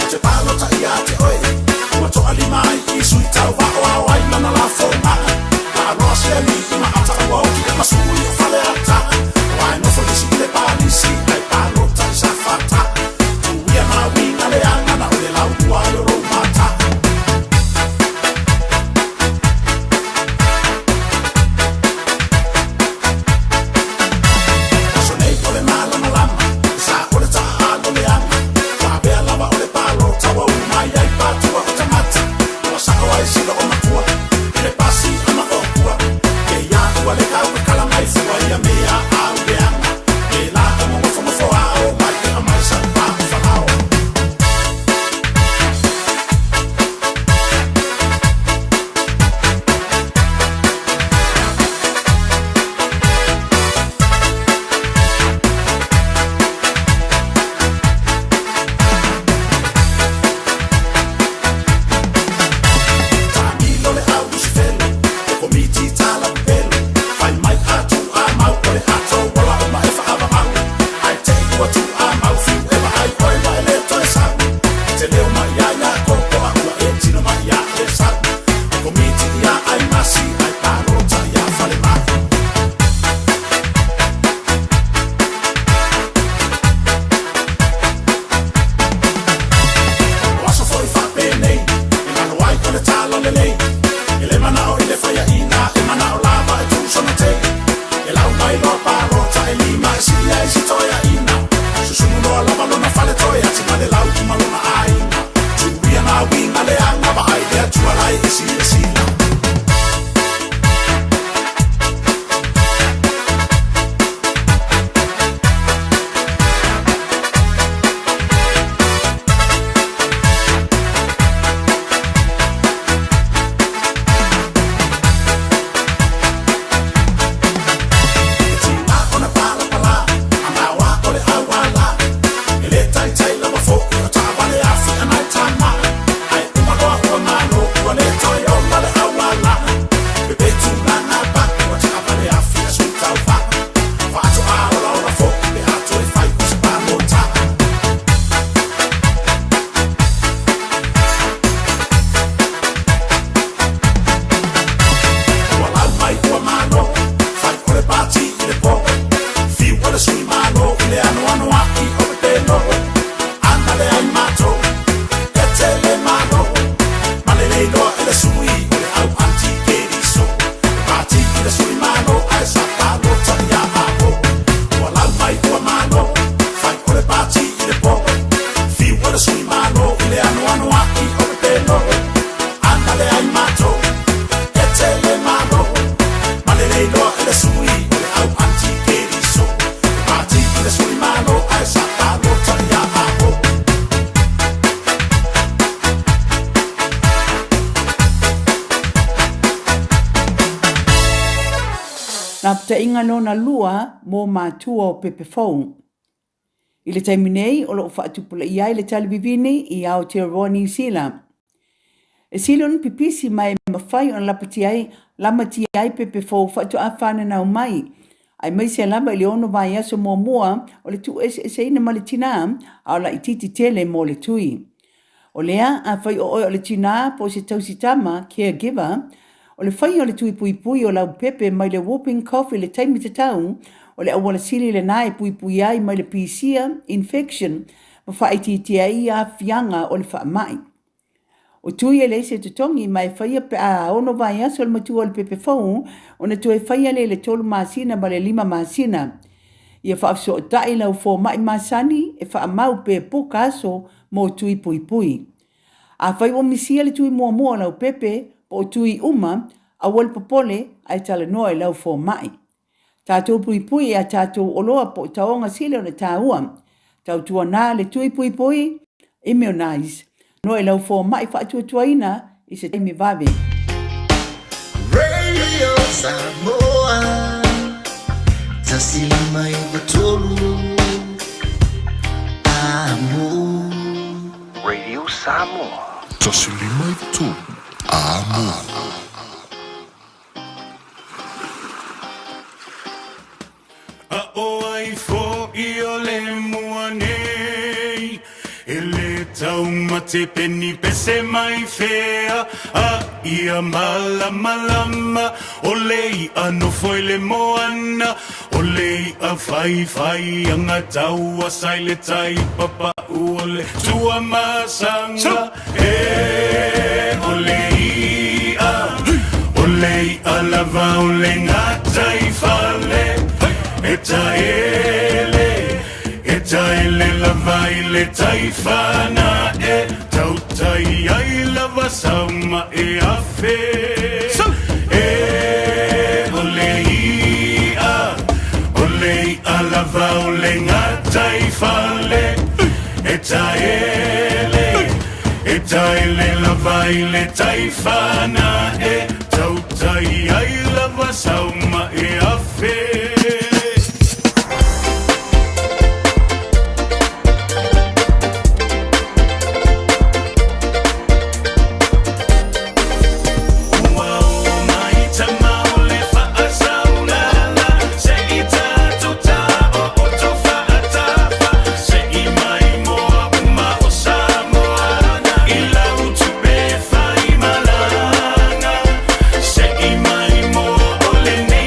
ou te palota ia te oe. Ua toalima ai i sui tauva o ao ai lana lafoga. Laaloa se alii ma ata ua oki e masui o Faleata. Ua e nofo lisi i le palisi ae palota i Safata. Tuia nā uiga leaga na o le laulua ai o lou mata. Aso nei o le malamalama, e sa o le taaalo leaga. Ua avea lava o le palota ua ulu mai ai patua o tagata. Ua sao ai si loomatua i le pasi a maotua. Ke ia ua le kau e kala mai fua ia mea au leaga. Ke la o ngofongofo ao mai e amai sa pa o falao. Taamilo le au Lusifelo, le komiti talapelo, fai mai a tuuamau o le ato ola uma e faavavau. Ae te i ua tuuamau fiu e vaai oe ua e le toe sau. I te leo mai ia Iakopo a ua e tino mai ia Esau. E komiti ia Aimasi ae palota ia Falemai. O aso foi faapenei, e galo ai o le talalelei. E le manao i le faiaina, e manao lava e tuusona tei. E lau mai loa palota e lima e sili ai si toeaina. Susunu loa lava lona faletoe ati ma le lau ma lona aiga. Tuia nā uiga leaga vaai le Atua la e silasila. E tiga ona palapala, a maoa o le auala. E le taitai lava foi Faataitaiga lona lua mo matua o pepe fou. I le taimi nei o lo o faatupulaia ai le tali vivini i Aotearoa Niu Sila. E sili ona pipisi ma e mafai ona lapatia ai, lamatia ai pepe fou faatoa fananau mai, aemaise lava i le ono vaiaso muamua o le tuueseeseina ma le tinā, a o laitiiti tele mo le tui. O lea, afai o oe o le tinā po o se tausi tama, caregiver, o le faia o le tui puipui o lau pepe mai le whooping cough i le taimi tatau, o le auala sili lenā e puipuia ai mai le pisia, infection, ma faaitiitia ai aafiaga o le faamai. O tui e leai se totogi ma e faia pe a ono vaiaso le matua o le pepe fou ona toe faia lea i le tolu masina ma le lima masina. Ia faafesootai lau fomai masani e faamau pe puka aso mo tui puipui. Afai ua misia le tui muamua o lau pepe po o tui uma, aua le popole ae talanoa i lau fomai. Tatou puipui i a tatou oloa po o taoga sili ona taua. Tautuana le tui puipui, immunize, noa i lau fomai faatuatuaina i se taimi vave. Radio Samoa 153 Amo. Radio Samoa. 153 Amo. A ʻo ai foʻi o le mua nei E le taumate peni pese mai fea A ia malamalama O le iʻa nofo i le moana O le iʻa faifai aga tauasa i le tai Papaʻu o le Tuamasaga E o le iʻa O le iʻa lava o le gataifale E taele E taele lava i le tai fanaʻe Tautai ai lava sau maʻe afe E o le iʻa O le iʻa lava o le gataifale E taele E taele lava i le tai fanaʻe Tautai ai lava sau maʻe afe. Ua oo mai tama o le faasaulala Se i tatou taooto faatafa Se i mai moa uma o Samoa I lau tupe fai malaga Se i mai moa o lenei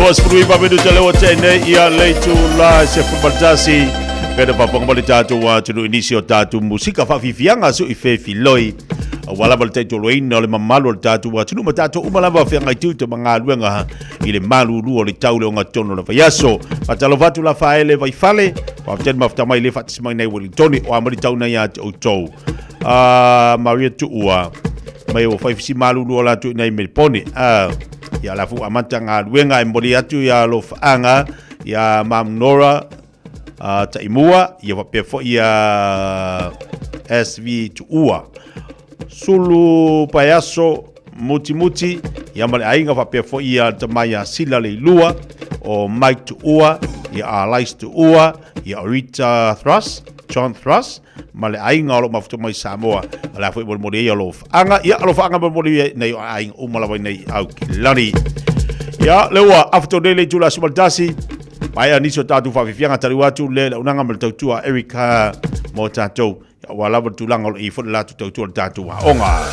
Lua 19 minute leo te nei ia leitu la se fumatasi. Pena paponga mo le tātou atunuu i nisi o tātou musika whawhiwhianga su i whewhiloi. Ua lava le taitoloina o le mamalu o le tātou atunuu ma tātou uma lava whengai tū te mangaluenga i le malulu o le tau le ogatonu o le vaiaso. Faatalofa atu la Faaele Vaifale, faafetai le mafuta mai le faatasi mai nei Wellingtoni o a mai le tau nei ia te outou. Maria Tuua, mai ua fai fisi malulu o latou i nei Melipone. Ia la fu amata galuega e momoli atu ia alofaanga ia Mam Nora Taimua, ia faapea foi ia SV Tuua. Sulu Paeaso Mutimuti, ia ma le aiga faapea foi ia le tama ia Sila Leilua, o Mike Tuua, ia Alais Tuua, ia Rita Thruss, John Thruss, ma le aiga o lo o mafuta mai Samoa. O le a foi molimoli ai alofaaga, ia alofaaga molimoli ai nei o aiga uma lava i nei Aukilani. Ia, le ua afa nei le itula 11, Maea nisi o tātou whawhiwhianga taliu atu le launaga ma le tautua Erica mō tātou. Ua lava le tulaga o lo i foi le latou tautua le tātou aoga.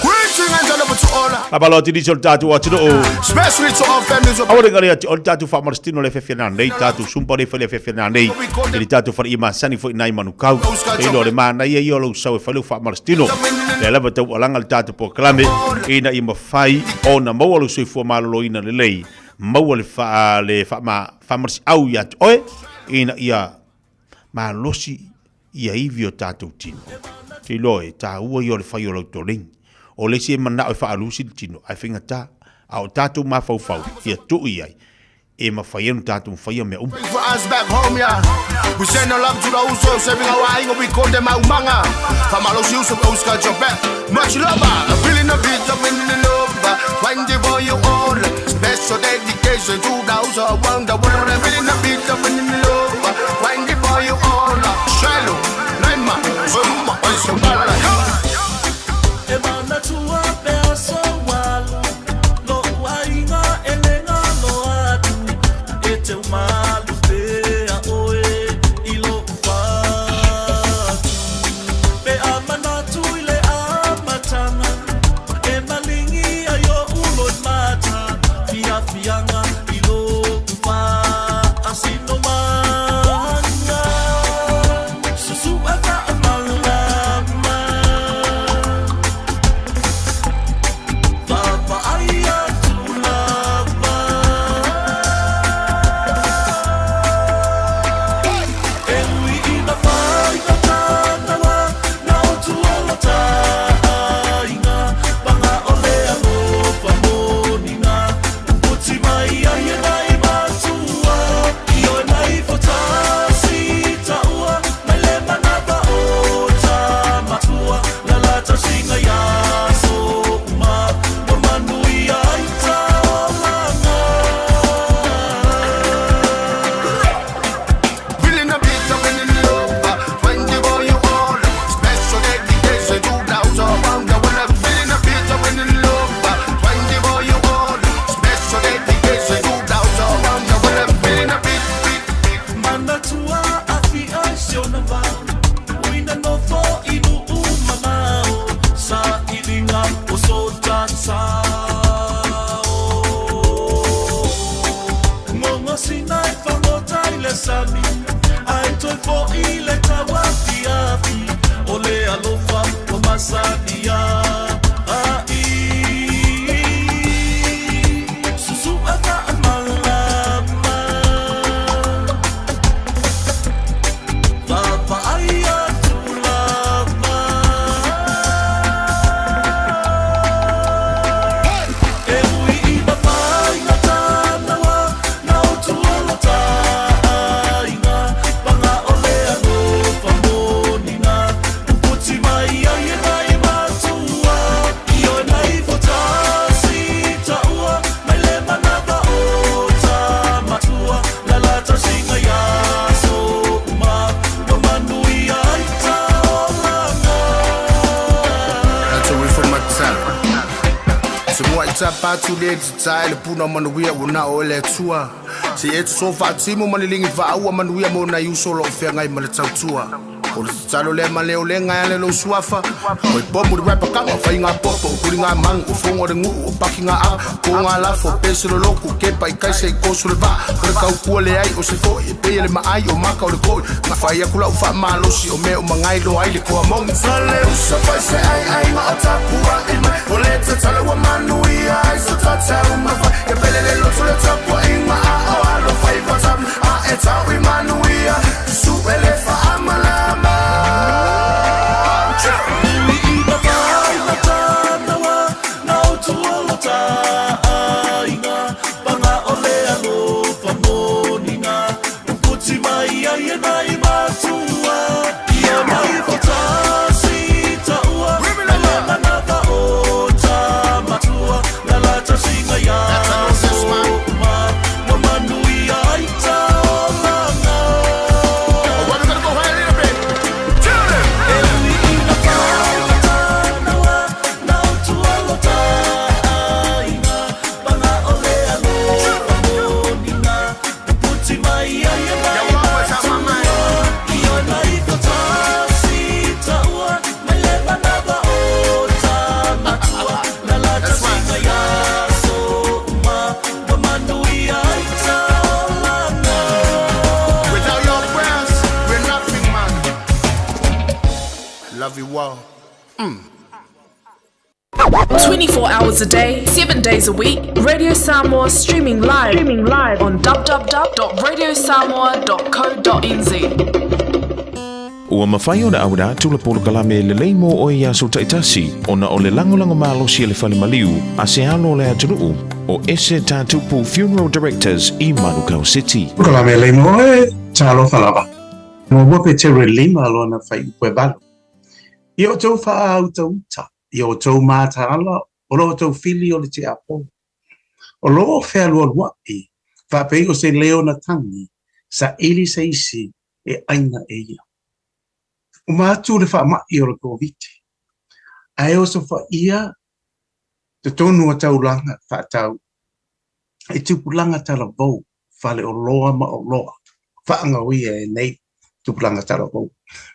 Faamalolo atu nisi o le tātou atunuu. Especially to our families. Aua ne i galo ia te oe le tātou faamalositino le fefe nei, tātou sumpa le fale fefe nei, i le tātou fale i masani foi nai Manukau. E iloa le manaia ia o lou sau e fai lou faamalositino. Lea lava taualaga le tātou polokalame ina ia mafai ona maua lou soifua maloloina lelei maua le fa le faama faamalosiau ia te oe ina ia malosi ia ivi o tatou tino. Te iloa e taua ia o le fai o lau toleni. O le isi e manao e faalusi le tino, ae faigata. A o tatou mafaufau ia tuu i ai, e mafai ai ona tatou faia mea uma. For us back home, yeah. We send our love to the Uso, saving our aiga, we call them aumaga. Famalosi uso, always got your back. Much love, I'm feeling the beat, I'm feeling the love. 24 year old, special dedication to those who around the world. I'm feeling the beat, I'm feeling the love. 24 year old, Shiloh, Naima, Zuma, Sobala. E manatua pe aso walu, lo'u aiga e le galo atu, e teumalu pea oe i lo'u fatu. Pe a manatu i le amataga, e maligi ai o'u loimata, fiafiaga i lo'u faasinomaga. Susu'a fa'amalama, vaavaai atu lava. E ui ina faigata nawa, na o tuolo aiga, paga o le alofa moniga, puputi mai ai e nai matua, i oe mai fotasi taua, mai le manava o tamatua, la la tausiga ia so uma, ua manuia ai taolaga. Feeling the beat, I'm feeling the love. 24 year old, special dedication to those around the world. I'm feeling the beat, I'm feeling the love. 24 year old, special dedication to those around the world. I'm feeling the beat, beat, beat. Manatua afia i si ona vao, uina nofo i nuu mamao, sailiga o so tatao. Gogosina e fagota i le sami, ae toe fo'i le tauafiafi, o le alofa ua masani ai. Susu'a fa'amalama, vaavaai atu lava. E ui ina faigata nawa, na o tuolo aiga, paga o le alofa moniga, puputi mai ai e nai matua, i oe nai fotasi taua, mai le manava o tamatua, la la tausiga ia so uma, ua manuia ai taolaga. That's away from my town. Se mua i tapa atu le te le puna manuia ua na o le Atua. Se e soso faatimu ma le ligi faaua manuia mo nai uso o lo o feagai ma le tautua. O le tatalo lea ma le olega e ala i lou suafa. Oi pomu le rapper kanga, fai ngā popo, kuli ngā mangu, o fonga o le nguu, o paki ngā ava, ko ngā lafo, pese le loku, kepa i kaisa i koso le vaa, o le kaukua leai o se fo'i, e pei e le maai o maka o le koi, nga fai aku lau faamalosi o mea uma ngai loa ai le koa moni. Faleusa fai se aiaiga o tapua'i mai, o le tatalo ua manuia ai so tatau mafai, e pele le loto le tapuaiga a o alo faiva tam, a e tau i manuia, su'e le faamalama. Without your prayers, we're nothing, man. Love you all. 24 hours a day, 7 days a week, Radio Samoa streaming live, streaming live on www.radiosamoa.co.nz. Ua mafai ona auina atu le polokalame lelei mo oe i aso taitasi ona o le lagolago malosi a le fale maliu a se alo o le atunuu o Ese Tatupu Funeral Directors i Manukau City. Polokalame lelei mo oe, talofa lava. Muamua Petero e lima lona fuaiupu e valu. Ia outou faautauta, ia outou mataala o lo outou fili o le tiapolo. O lo o fealualuaʻi, faapei o se leo na tagi, saili se isi e ʻaina e ia. Uma atu le faamaʻi o le Koviti, ae osofaia totonu o taulaga faatau i tupulaga talavou, faleoloa ma oloa faagaoia e nei tupulaga talavou.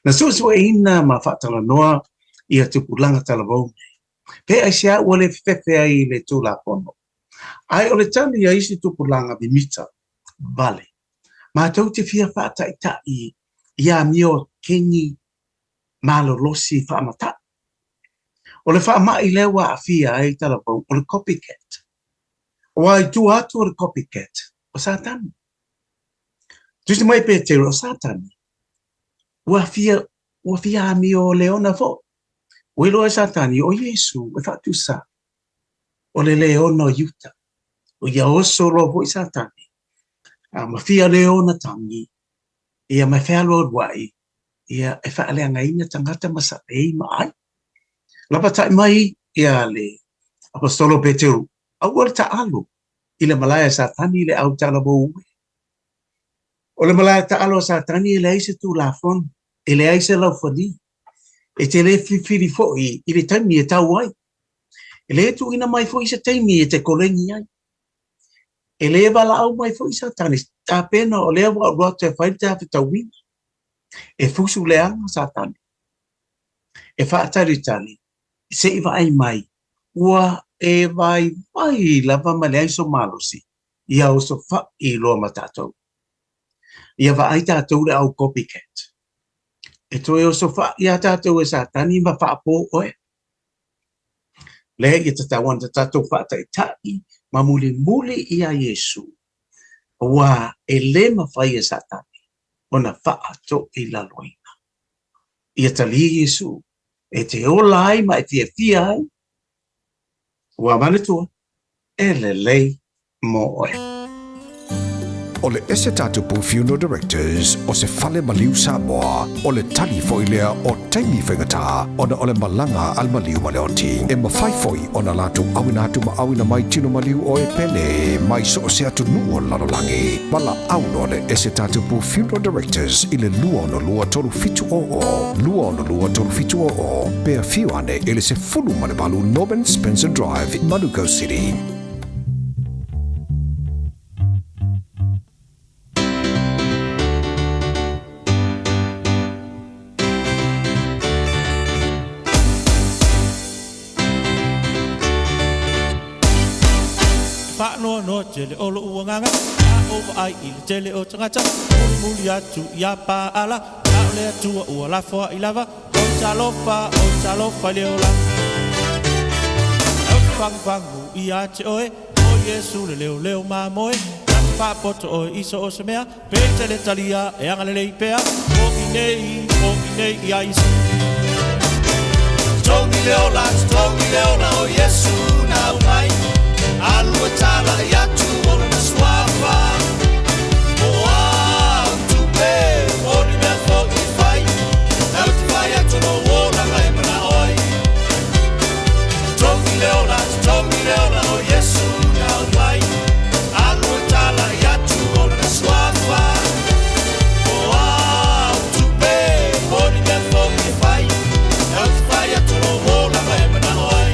Na suesueina ma faatalanoa ia tupulaga talavou nei Pe aisea ua le fefefe ai i le Tulafono? Ae o le tali a isi tupulaga mimita vale, matou te fia faataʻitaʻi i amio keni malolosi faamataʻi. O le faamaʻi lea ua aafia ai talavou o le copycat. Aua i tua atu o le copycat, o Satani. Tusi mai Petero, o Satani, ua fia, ua fia amio leona foi. Ua iloa e Satani ʻo Iesū e faatusa o le leona o Iuta. ʻO ia oso loa foi Satani, a ma fia leona tagi, ia ma e fealualuaʻi, ia e faaleagaina tagata ma saʻei ma ʻai. Lapataʻi mai ia le Aposetolo Peteru, aua le taʻalo i le malae a Satani i le ʻau talavou ue. O le malae taʻalo a Satani e leai se Tulafono, e leai se laufali, E te le filifili foi i le taimi e tau ai. E le tuuina mai foi se taimi e te koleni ai. E le valaau mai foi Satani, tapena o lea ua alu atu e fai le tafetauina. E fusu leaga Satani. E faatalitali se i vaai mai ua e vaivai lava ma leai so malosi ia osofaʻi loa ma tatou. Ia vaai tatou le au copycat. E toe osofaʻi iā tatou e Satani ma faapō oe. Lea ia tatau ana ta tatou faataʻitaʻi ma mulimuli iā Iesū, auā e lē mafai e Satani ona faatoilaloina. Ia talia Iesū e te ola ai ma e fiafia ai, ua manatua e lelei mo oe. O le Ese Tatupu Funeral Directors o se fale maliu Samoa, o le tali foi lea o taimi faigata ona o le malaga a le maliu ma le oti. E mafai foi ona latou auina atu ma auina mai tino maliu o e pele mai so o se atunuu o le lalolagi. Valaau loa le Ese Tatupu Funeral Directors i le 262 370 262 370 pe afio ane i le 18 Norman Spencer Drive, Manukau City. Faanoanoa tele o loʻu agaga, A ou vaai i le tele o tagata, Mulimuli atu ia Paala, Na o le Atua ua lafoai lava, Oi talofa, oi talofa i le ola. E ou te fagufagu ia te oe, O Iesu le leoleo mamoe, Na te faapoto oe i so o se mea, Pe te le talia e agalelei pea, Fo'i nei, fo'i nei ia Iesu. Totogi le ola, totogi le ola o Iesu nau mai, Alu e talai atu o lona suafa. O au tupe, o ni mea fo'i e fai, E ou te fai atu lou olaga e mana'o ai. Totogi le ola, totogi le ola o Iesu nau mai, Alu e talai atu o lona suafa. O au tupe, o ni mea fo'i e fai, E ou te fai atu lou olaga e mana'o ai.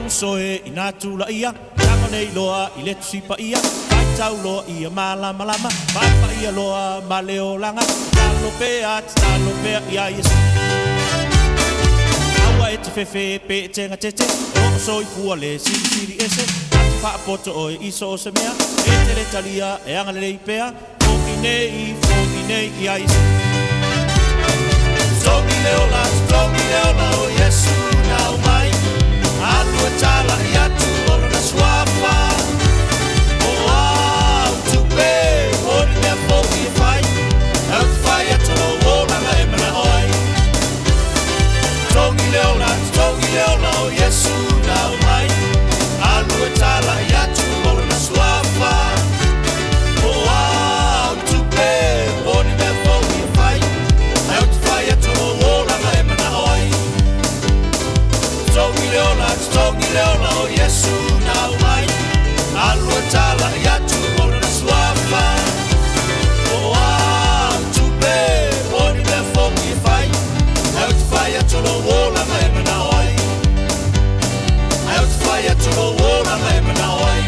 Uso e ina tulaia, tago nei loa i le Tusi Paia, faitau loa ia malamalama, paepaia loa ma le olaga, tatalo pea, tatalo pea iā Iesu. Aua e te fefe pe e te gatete, o loo soifua le Silisili Ese, na te faapoto oe i so o se mea, e te le talia e agalelei pea, fo'i nei, fo'i nei iā Iesu. Totogi le ola, totogi le ola o Iesu nau mai, alu e talai atu o lona suafa. O au tupe, o ni mea fo'i e fai, e ou te fai atu lou olaga e mana'o ai. Totogi le ola, totogi le ola o Iesu nau mai, alu e talai atu o lona suafa. O au tupe, o ni mea fo'i e fai, e ou te fai atu lou olaga e mana'o ai. Totogi le ola, totogi le ola o Iesu nau mai, alu e talai atu o lona suafa. O au tupe, o ni mea fo'i e fai, e ou te fai atu lou olaga e mana'o ai. E ou te fai atu lou olaga e mana'o ai.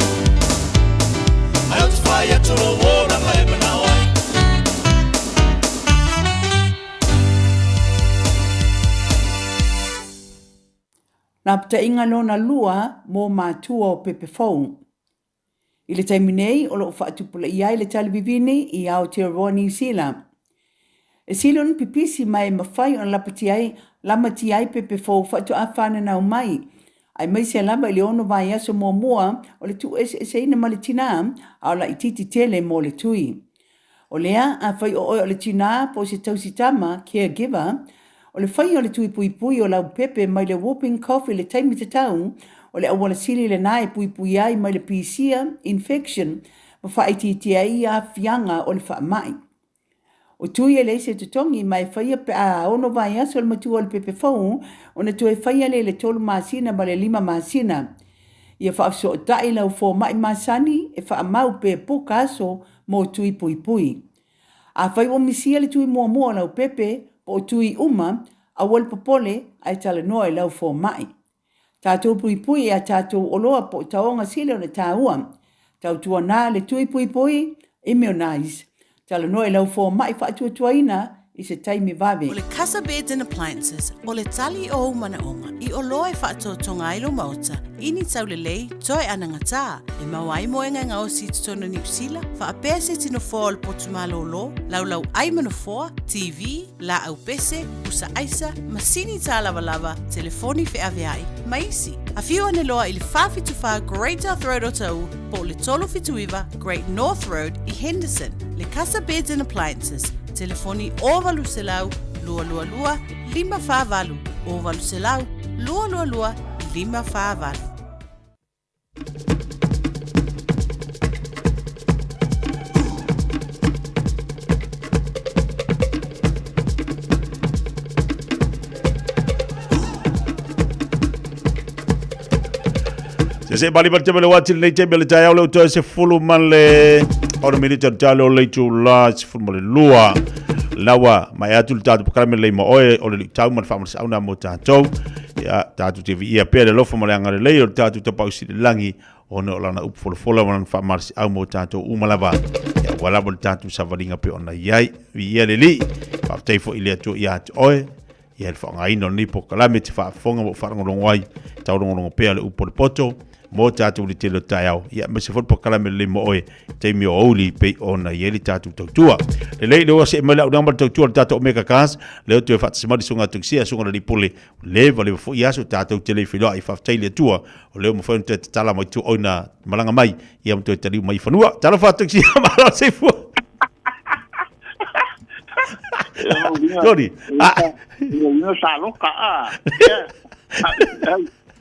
E ou te fai atu lou olaga e mana'o ai. Lapataiga lona lua mo matua o pepe fou. I le taimi nei o lo o faatupulaia ai le talivivini i Aotearoa Niu Sila. E sili ona pipisi ma e mafai ona lapatia ai, lamatia ai pepe fou faatoa fananau mai, aemaise lava i le ono vaiaso muamua o le tuueseeseina ma le tinā, a o laitiiti tele mo le tui. O lea, afai o oe o le tinā po o se tausi tama, caregiver, o le faia o le tui puipui o lau pepe mai le whooping cough i le taimi tatau, o le auala sili lenā e puipui ai mai le pisia, infection, ma faaitiitia ai aafiaga o le faamai. O tui e leai se totogi ma e faia pe a ono vaiaso le matua o le pepe fou ona toe faia lea i le tolu masina ma le lima masina. Ia faafesootai lau fomai masani e faamau pe puka aso mo tui puipui. Afai ua misia le tui muamua o lau pepe po o tui uma, aua le popole ae talanoa i lau fomai. Tatou puipui i a tatou oloa po o taoga sili ona taua. Tautuana le tui puipui, immunize. Talanoa i lau fomai faatuatuaina i se taimi vave. O le Casa Beds and Appliances, o le tali o ou manaoga i oloa e faatotoga ai lou maota i ni taulelei toe anagatā e maua ai moega e gaosi i totonu o Niu Sila, faapea se tino foa o le potu malōlō, laulau ai ma nofoa, TV, laau pese, pusa aisa, masini tālavalava, telefoni feaveai, ma isi. Afio ane loa i le 474 Great South Road o Taʻu po o le 379 Great North Road i Henderson, le Casa Beds and Appliances, telefoni 0800 222 548, 0800 222 548. Se se bali bali teme le wati le teme le taeao le utoe se fulu ma le Ona minute le tale o le itula 12. Lawa, mai atu le tatou polokalame lelei ma oe, o le luitau ma le faamalosiau mo tatou. Ia, tatou te viia pea le alofa ma le agalelei o le tatou Tapaau Sili i le Lagi, ona o lana upu folafola ma lana faamalosiau mo tatou uma lava. Ia, ua lava le tatou savaliga pei ona i ai. Viia le Alii. Faafetai foi i le Atua ia te oe. Ia le faaaogaina o lenei polokalame e te faafofoga ma ou faalogologo ai, taulogologo pea le upu o le poto mo tatou i le tele o taeao, ia aemaise foi le polokalame lelei mo oe i taimi o aoauli pei ona i ai le tatou tautua. Lelei, lea ua see mai le au ma le tautua o le tatou Omega Cars, lea ua toe faatasi mai le susuga a Tungisia, susuga i le Alii Pule, leva leva foi aso tatou te le feiloai, faafetai i le Atua, o lea ua mafai ona toe tatala mai tua oi na malaga mai, ia ma toe taliu mai i fanua. Talofa Tungisia, malo soifua. Sorry. Ah. Ina sa loka a.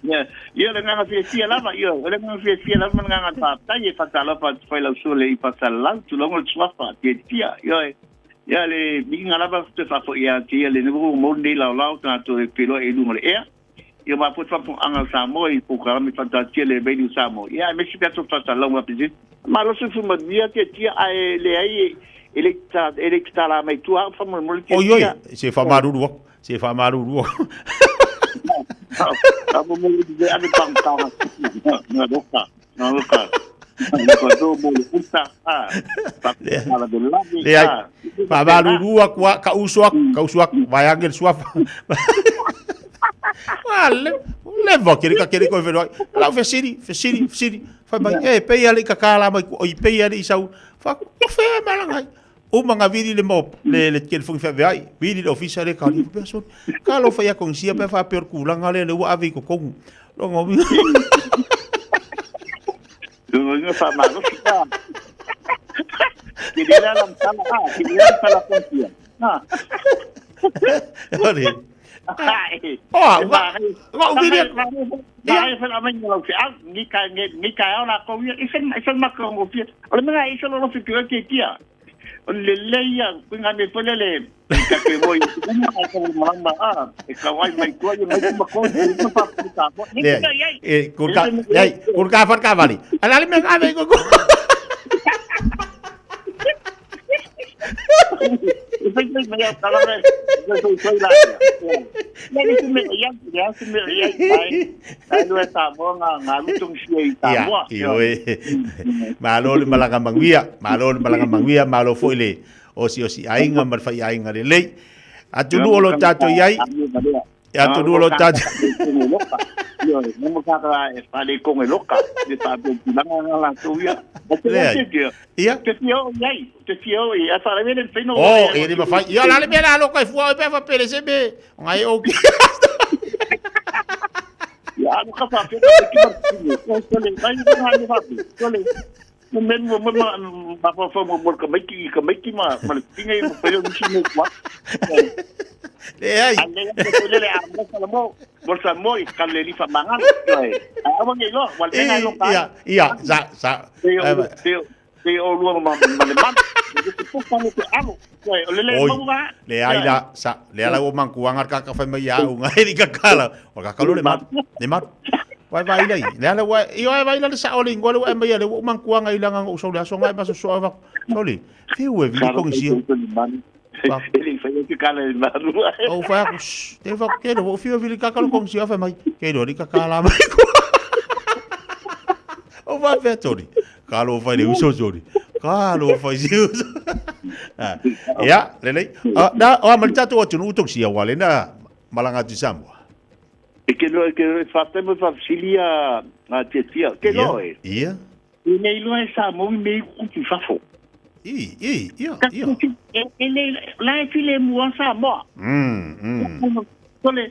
Ia le nganga fiafia lava, ia le nganga fiafia lava ma le nganga faafetai e faatalofa atu foi lau sua le i faasalalau, tulongo le suafa tiatia, ia ia le viiga lava toe faafoi ia te ia le nuu mo nei laolao tatou e feiloai i luga o le ea. Ia ma foi faafofoga a Samoa i polokalame faataatia le Radio Samoa. Ia aemaise pe aso faasalalauga a Peseta. Malo soifua manuia tiatia ae leai e le e le tatala mai tua au faamolemole tiatia. Oi oi, se faamalulu aku, se faamalulu aku. Faamolemole te ave pangapanga. Na loka, na loka. Leai, faamalulu aku a, ka uso aku, ka uso aku, vaeane le suafa. Ah, le, leva kere ka kere koe whenua. Lau fesili, fesili, fesili. Whai mai, e, pei ale i ka kālā mai, oi, pei ale i sau. Wha, ko whea malanga ai. Uma nga vili le mo, le, le telefoni wha veai. Vili le ofisa le ka li, pea son. Ka lo whai akong sia pea wha peo kulanga le, le ua ave i kokongu. Longo mi. Longo mi wha malosi ka. Ki le la lam sala, ah, ki le la sala konsia. Ah. Ore. Oh, wa, wa uviri. Ia fa mai lau fe au ni ka ni ka au la ko ia ise ise ma ko ngo fia. O le mea ise lo fi pio ke kia. O le le ia ku nga me pole le ka ke mo i ku ma ka mo ma a e ka wai mai ko ia mai ma ko ni pa pa ka mo. Ni ka ia. E ku ka ia ku ka fa ka vali. Ala le me ka ve ko. Malo le malaga manuia, malo le malaga manuia, malo foi le osiosiaiga ma le faiaiga lelei. Atunuu o lo tatou i ai, atunuu o lo tatou Ia. Te fia o iai, te fia o i, a wharawe le whaino o e le mawhai. Ia la le mea la aloka i fua o pea whapere se me, o ngai o ki. Ia anu ka whapere, ka ki ma tine, ko le mai mo ha ni whape, ko le mo me mo mo ma ma fa fa mo mo ka mai ki ka mai ki ma ma le tinga i mo pere ni si mo kwa. Le ai. Ale le le le a mo sa mo mo sa mo i ka le li fa mangana. A awa ngai lo, wal tenga lo ka. Ia, ia, sa sa. Te te o lua ma ma le ma. Te puka le te alo. O le le mau ga. Le ai la sa le ala o mankuanga ka ka fai mai au ngai ri ka kala. O ka kalo le ma le ma. Vai vai lai. Le ala wa i ai vai la le sa o le ngole wa mai le o mankuanga i langa o so le aso ngai ma so so va. Soli. Te ue vi ko ngi Ele fai te kala i marua. O fai aku, te fa ke lo fio vili ka kalo kong sia fai mai. Ke lo ri ka kala mai ko. O fa fe tori. Ka lo fai le uso tori. Ka lo fai si uso. Ya, lelei. Na o ma tatou atunuu tok sia wale na malanga atu Samoa. E ke lo ke fa te mo fa silia a te tia. Ke lo e. Ia. E nei loa e Samoa i mea i kupu i fafo. I, i, ia, ia. E, e nei, la e file mua Samoa. Tole,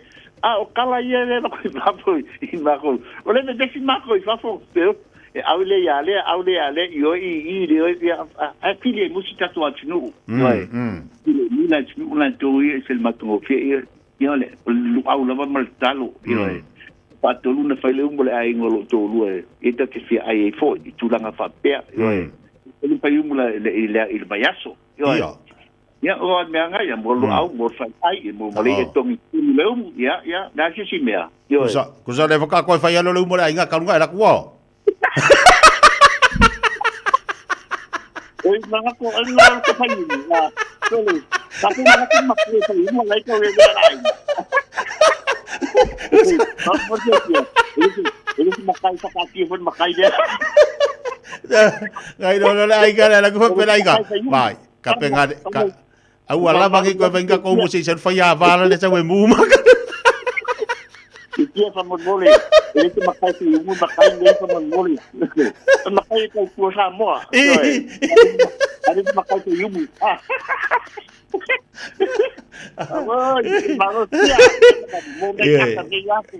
a o kala ia le lako i fafo i mako. O le me desi mako i fafo, te e au le ia le, au le ia le, i o i, i le o i, a, a file e musi tatu atunuu. File mu la atunuu la tō ia i se le matungo fia ia, ia le, o le luau lava ma le talo, ia e. Faatolu na fai le umu le aiga o loo toalua e e ta te fia ai ai foi i tulaga faapea ioe. E le fai umu la le i le i le vaiaso ioe. Ia. Ia o a mea ngai ia mo luau mo fai ai mo mo le e tongi tunu le umu ia ia le a se si mea ioe. Kusa kusa le whakaako e whai alo le umu le aiga ka runga e raku ao. Mga ko ang mga ko pa yun. Sorry. Kasi mga ko makuha sa iyo, wala ikaw yung nalain. Makai sa kakifon, makai niya. Ngai no le aiga le la ko pe aiga. Vai, ka pe nga ka au ala bangi ko venga ko mo se sen fa ya vala le sa we mu ma. Itia fa mo mole. Ele te makai te umu makai le fa mo mole. Makai ko ko sa mo. Ari te makai te umu.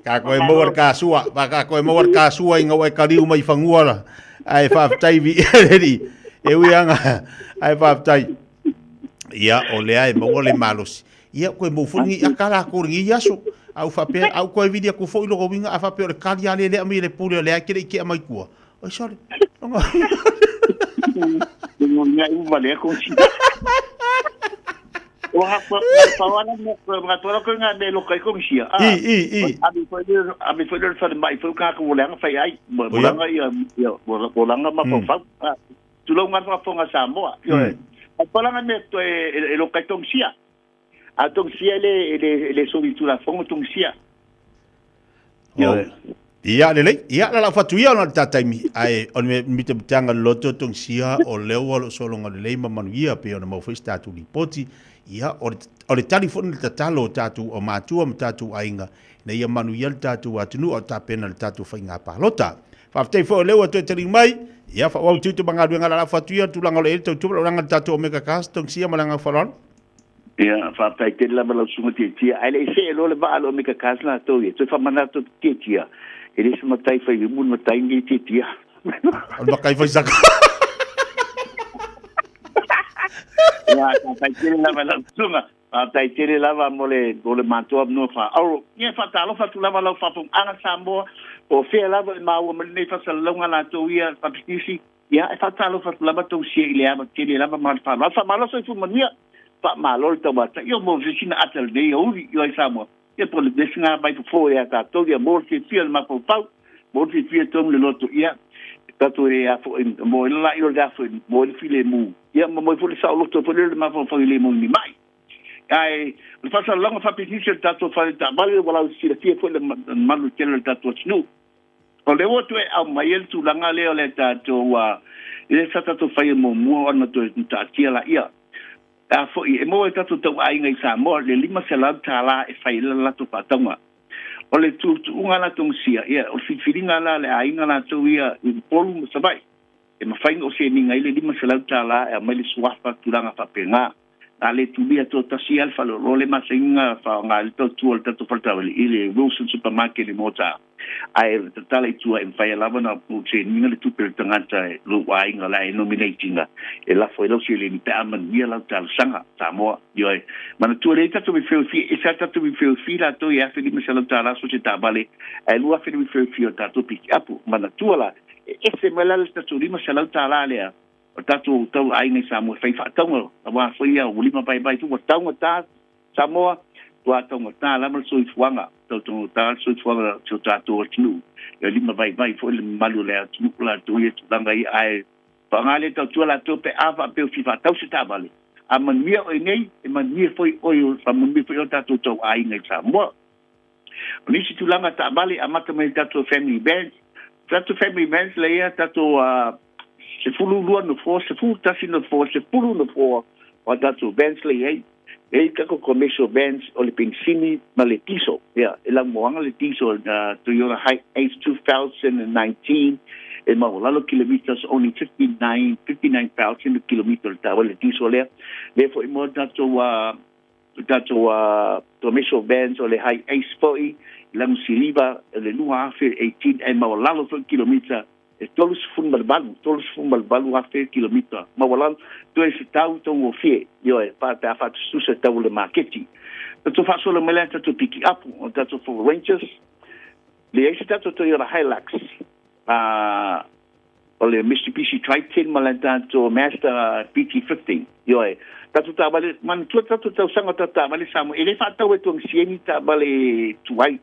Ka koe maua ka sua, ka koe maua ka sua i ngau e kariu mai whangua la. Ai whaaftai vi reri. E ui anga, ai whaaftai. Ia, o lea e maua le malosi. Ia, koe mau fo ngi a kala ko ngi aso. Au whapea, au koe vidi aku fo i loko winga, a whapea o le kari ale lea mai le pule o lea kere i ke amai kua. Oi, sorry. I, i, i. A me foi le whare mai foi ka ko le fai ai. Mo ia ia mo langa ma fa. Tu lo ngā whafonga Samoa. A palanga me to e lo kai tong sia. A tong sia le le so tu la fongo tong sia. Ia le lei, ia la la fatu ia ona ta taimi. Ai o me mi te tanga loto tong sia o leo o solo ngā lei ma manu ia pe ona mau foi statu ripoti. Ia o le tali fo ni tatalo o tātou o mātua ma tātou ainga. Na ia manu ia le tātou atunu o tāpena le tātou whainga pālota. Whafetei fo o leo a toe tari mai. Ia wha wau tūtu mga ruenga la la fatu ia tūlanga o le tau tūpala o ranga le tātou Omega Cast tong sia malanga whalon. Ia, whātai te lava lau sunga tia tia. Ai le ise e lo le vaa lo Omega Cast la tau ia. Toi whamanato tia tia. E le se matai whai umu matai ngi tia tia. O le makai whai saka. Ia, whātai te lava lau sunga. Whātai te lava mo le mātua mnoa wha. Auro, ia whātalo whatu lava lau whapung anga Samoa. O whea lava e maua ma nei whasalonga la tau ia whapitisi. Ia, e whātalo whatu lava tau sia i le ama tele lava ma wha. Wha malo sa ifu manuia. Wha malo le tau mata. Ia mo fisina atal nei uri i ai Samoa. Ia po le desinga mai fo ia tātou ia mo te fia le mapau pau. Mo te fia tomu le loto ia. Tātou e afo mo i la i le afo mo le file mu. Ia mo mo fo le sa loto fo le mapau pau le mo ni mai. Ai, le whasalonga whapitisi le tātou whare tā mali wala u sila fia fo le malu tele le tātou atunu. O le o toe au mai ele tūlanga leo le tātou le sa tātou whai mo mua ona toe tātia la ia. A fo i e mo e tātou tau ainga i Samoa le $500 e whai le lato whātaunga. O le tū unga la tong sia, ia, o le whiringa la le ainga la tau ia i polu ma sabai. E mawhainga o se ninga i le $500 e a mai le suafa tūlanga whapenga. A le tulia tō tasi alfa lo le masainga fa ngā le tau tua le tato whaltawali i le Wilson Supermarket i Mota. Ai le tatala i tua e mwhai lava na pō te ninga le tupe le tangata e lo wainga la e nominatinga. E lafo e lausi le ni pe aman mia lau tala sanga, Samoa. Ioi. Mana tua le tato mi whio e sa tato mi whio la tō i awhi lima sa lau tala so te tābale. E lua awhi mi whio o tātou piki apu. Mana tua la, e ese mai la le tato lima sa lau tala lea. O tātou tau ainga i Samoa whai whaataunga, a wā whaia o lima pai pai tu, wa taunga tā Samoa, tua taunga tā lama le soifuaga, tau taunga tā le soifuaga si o tātou atunuu, e lima pai pai foi le mamalu o le atunuu latou ia tulaga ia, ae faaaogā lea tautua latou pe a faapea o fia faatau se taavale. A manuia oe nei, e manuia foi oe, faamanuia foi o tātou tau aiga i Samoa. O nisi tulaga taavale, amata mai le tatou family bands, tatou family bands leia tatou 12 nofoa, 11 nofoa, 10 nofoa o tatou vans le iai. E i kako commercial vans o le pensini ma le diesel. Ia, e lamoaga le diesel Toyota Hi-Ace 2019 e maualalo kilometers, only 59 59,000 kilometers le taua le diesel lea. Lea foi mo tatou commercial vans o le Hi-Ace foi, lagu siliva le 2018 e maualalo foi kilometer e 38, 38,000 kilomita. Maualalo, toe se tau tau o fie, ioe, pa pe a faatususa tau le maketi. Tatou faasola mai lea tatou piki apu, o tatou Ford Rangers, le ai se tatou Toyota Hilux, o le Mitsubishi Triton ma le tatou Mazda BT15, ioe. Tatou taavale, manatua tatou tausaga o tatou taavale Samoa, e lē faatau e tuagisieni taavale tuai,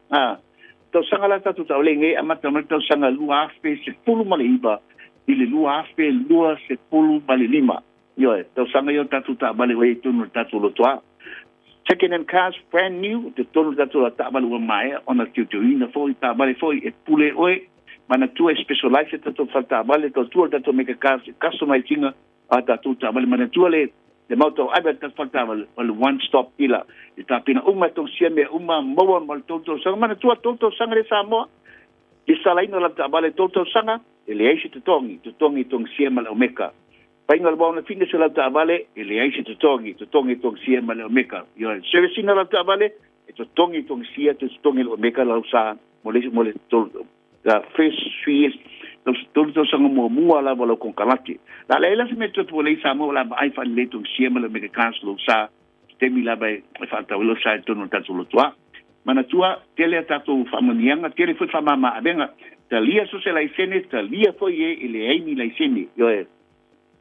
tausaga la tatou taavale gei amata mai le tausaga 2019 i le 2025. Ioe, tausaga ia o tatou taavale ua i ai totonu o le tatou lotoa. Second hand cars, brand new, totonu o le tatou taavale ua maea ona teuteuina foi, taavale foi e pule oe, manatua e specialize le tatou fale taavale, tautua le tatou Mega Cars i customize ina a tatou taavale. Manatua le le maota o ave a le tatou fale taavale, o le one stop dealer. E tapena uma e togasia mea uma, maua ma le tou tausaga. Manatua tou tausaga le Samoa, lesitalaina o lau taavale tou tausaga, e leai se totogi, totogi e togasia ma le Omega. Faiga o le Waona Fitness o lau taavale, e leai se totogi, totogi e togisia ma le Omega. Ioe, service ina lau taavale, e totogi e togisia, toe totogi e le Omega lau sa mo le mo le the first 3 years, tolu tausaga muamua lava o lau konekarate. La leai la se mea toe pua lei Samoa o le a vaai faalelei togisia ma le Omega Cars lou sa i taimi lava e faatau ai lou sa i totonu o le tatou lotoa. Manatua, tele a tatou faamanuiaga, tele foi faamama avega. Talia so se laisene, talia foi e e leai ni laisene. Ioe.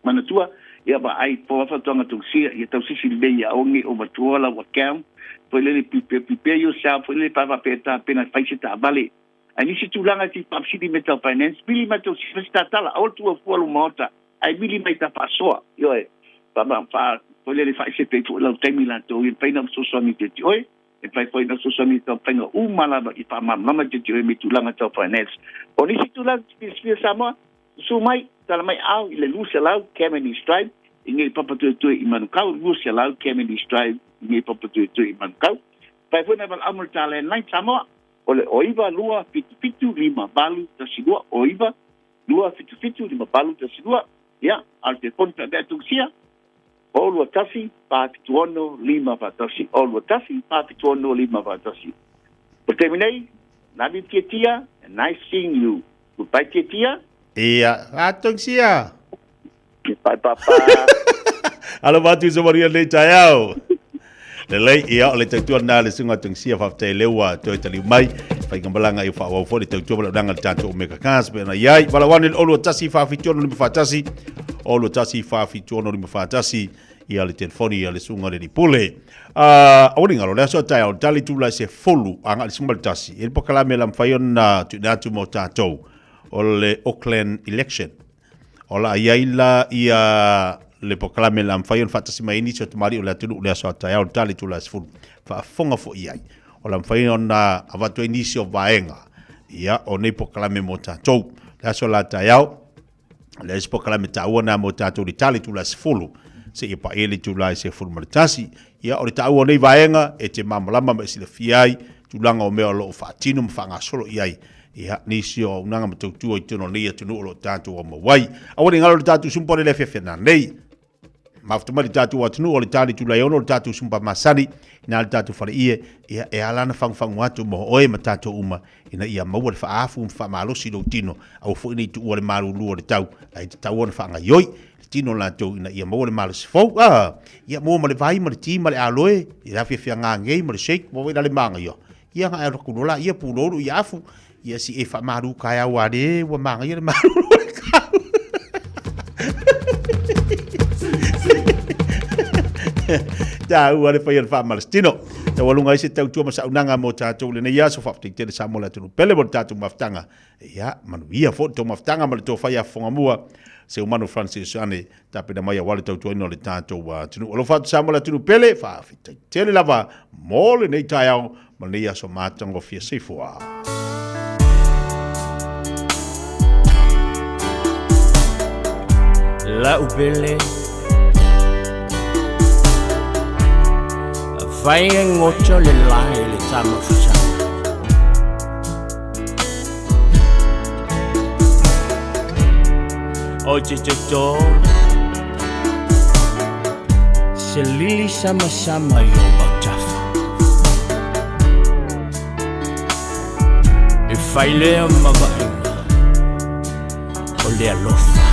Manatua, ia vaai po a fautuaga tausia, ia tausisi lelei ia aua ne i overdraw lau account, foi lele prepare, prepare yourself, foi lele pe a faapea e tapena e fai se taavale. Ae nisi tulaga e fia faafesili mea tau finance, vili mai tau sisi fai se tatala, aua le tuua fua lou maota, ae vili mai ta faasoa, ioe, fa, fa, foi lele faaesepe ai foi lau taimi latou, ia mafai ona fesoasoani atu ia te oe. E whai whai na fesoasoani i tau whainga uma lava i whaamalamalama te te me tulaga tau finance. O nisi tulaga te silafia Samoa, susu mai, tala mai au i le 200 Cavendish Drive i ngei papa tuetue i Manukau, 200 Cavendish Drive i ngei papa tuetue i Manukau. Whai foi na walaau mo le ta landline Samoa, o le 09 277 58 12, 09 277 58 12, ia, a o le telefoni pe avea tuusia, O 21 476 541, O 21 476 541. O le taimi nei, love you Tiatia and nice seeing you. Goodbye Tiatia. Ia, atongsia. Goodbye Papa. Alofa atu i se manuia lenei taeao. Lelei, ia, o le tautua lena a le susuga Tongisia, faafetai lea ua toe taliu mai. Whaigamalaga i whaawau foi le tautua valaunanga le tatou Omega Cars pe ona iai. Valaau ane le 0 21 476 541, 0 21 476 541, ia le telefoni ia le susuga le Pule. Aua ne i galo, le aso a taeao, le tali tula i se folu agai i le 11. E le polokalame la mafai ona tuuina atu mo tatou o le Auckland Election. O la i ai la ia le polokalame la mafai ona faatasi mai ai nisi o tamalii o le atunuu i le aso a taeao le tali tula i le 10. Faafofoga foi i ai. O la mafai ona avatu ai nisi o vaega ia o nei polokalame mo tatou. Le aso la taeao, le isi polokalame taua na mo tatou le tali tula i le 10 seia paia le itula i se 11. Ia o le taua o nei vaega e te malamalama ma e silafia ai tulaga o mea o lo o faatino ma faagasolo i ai ia nisi o auaunaga ma tautua i totonu o lenei atunuu o lo o tatou aumau ai. Aua ne i galo le tatou sumpa o le afiafi nanei. Mafuta mai le tatou atunuu o le tali itula e ono le tatou sumpa masani ina le tatou faleie ia e ala ona fagufagu atu mo oe ma tatou uma ina ia maua le faaafu ma faamalosi i lou tino. Aua foi ne i tuua le malulu o le tau ae tatau ona faagaioi le tino latou ina ia maua le malosi fou. Ia mua ma le vai ma le ti ma le aloe i le afiafiaga nei ma le shake ua foi la le magaia. Ia na alu atu loa laia pulou ia afu. Ia si e faamalu taeao a le ua magaia le malulu o le tau. Taua le whai o le whaamalastino. Taualuga ai se tautua ma saunaga mo tatou i lenei aso. Faafetai tele Samoa le atunuu pele mo le tatou mafutaga. Ia, manuia foi le tou mafutaga ma le tou fai afofoga mua. Seumanu Francis Ane, tapena mai aua le tautuaina o le tatou atunuu. Alofa atu Samoa le atunuu pele, faafetai tele lava mo lenei taeao ma lenei aso matagofie. Soifua. La'u pele Fai e goto le lae le tama fusanga O te toto Se lili sama sama i o autafa E fai lea ma vaaiga o le alofa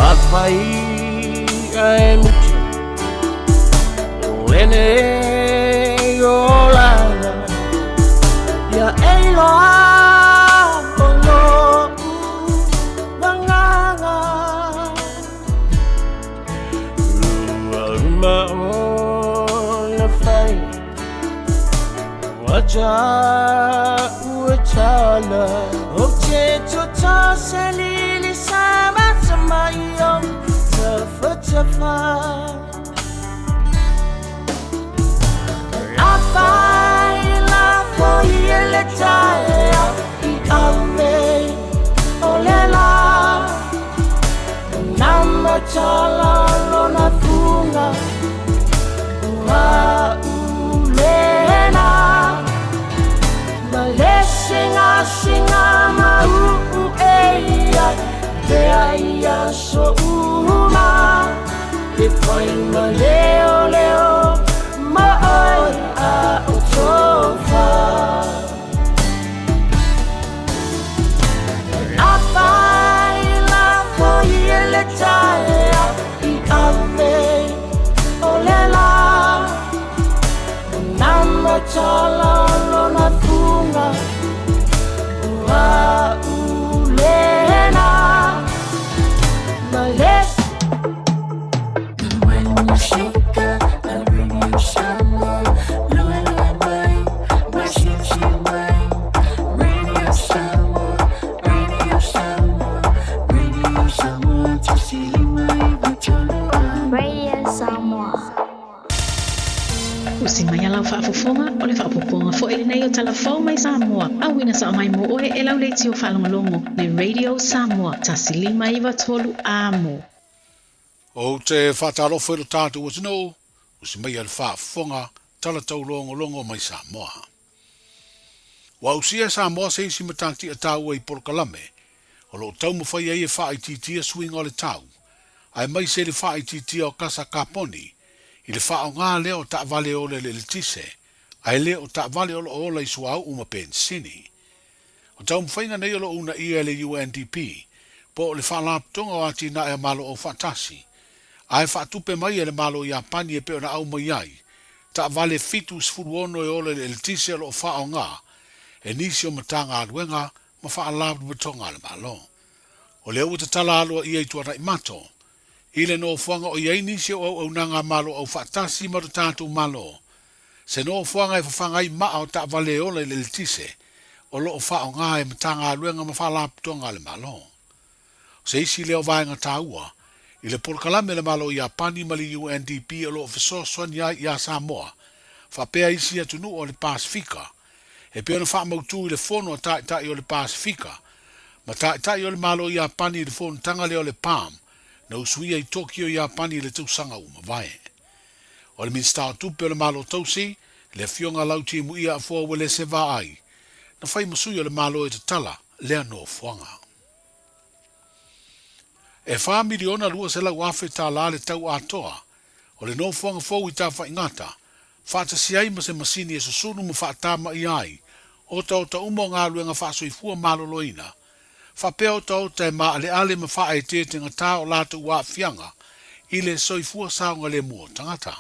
Afai ae muta O lenei olaga Ia e iloa o lo'u agaga Ua uma ona fai Ua ta'u e tala Ou te toto se lili sama sama i o. tafa. Afai lafo i ele taeao i ave o le la. Na matala lona fuga ua ulena. Ma le singasinga ma uu e ia te ai aso uma. E fai ma leo leo ma oi a o tofa. Afai lafo i ele taeao i ave o le la. Na matala lona fuga ua ulena. Ma le When you shake a radio Samoa, lue lue mai, mai si mai. Radio Samoa, Radio Samoa, Radio Samoa, 159 a. Radio Samoa. Usi mai a lau faafofoga o le faaopoopoga foi lenei o Tala Fou mai Samoa. Auina sao mai mo oe e lau leitio faalogologo le Radio Samoa 159 Amo. Ou te faatalofa i lo tatou atunuu, usi mai a le faafofoga tala taulogologo mai Samoa. Ua ausia e Samoa se isi matatia taua i polokalame o lo o taumafai ai e faaitiitia suiga o le tau, aemaise i le faaitiitia o kasa kaponi i le faaaoga lea o taavale e ola i le eletise, ae le o taavale o lo o ola i suauu ma penisini. O taumafaiga nei o lo o uunaia e le UNDP, po o le Faalapotopotoga o Atinae a Malo Aufaatasi, ae faatupe mai e le Malo o Iapani e pei ona aumai ai taavale 76 e ola i le eletise o lo o faaaoga e nisi o Matagaluega ma Faalapotopotoga a le Malo. O lea ua tatala aloaia i Tuanaimato, i le nofoaga o i ai nisi o auaunaga a Malo Aufaatasi ma lo tatou Malo, se nofoaga e fafaga ai maa o taavale e ola i le eletise o lo o faaaoga e Matagaluega ma Faalapotopotoga a le Malo. O se isi lea o vaega taua i le polokalame a le Malo o Iapani ma le UNDP o lo o fesoasoani ai iā Samoa faapea isi atunuu o le Pasefika e pei ona faamautū i le Fono a Taitai o le Pasefika ma Taitai o le Malo o Iapani i le fonotaga lea o le PALM na usuia i Tokyo, Iapani i le tausaga ua mavae. O le Minisita o Tupe o le Malo Tausi, le Afioga Lautimuia Afoa Uelese Vaai, na fai ma sui o le Malo e tatala lea nofoaga. E $4,200,000 tala le tau atoa o le nofoaga fou i Tafaigata, faatasi ai ma se masini e susunu ma faatamaia ai otaota uma o galuega faasoifua maloloina, faapea otaota e maaleale ma faaeteetegatā o latou aafiaga i le soifua saogalemu o tagata.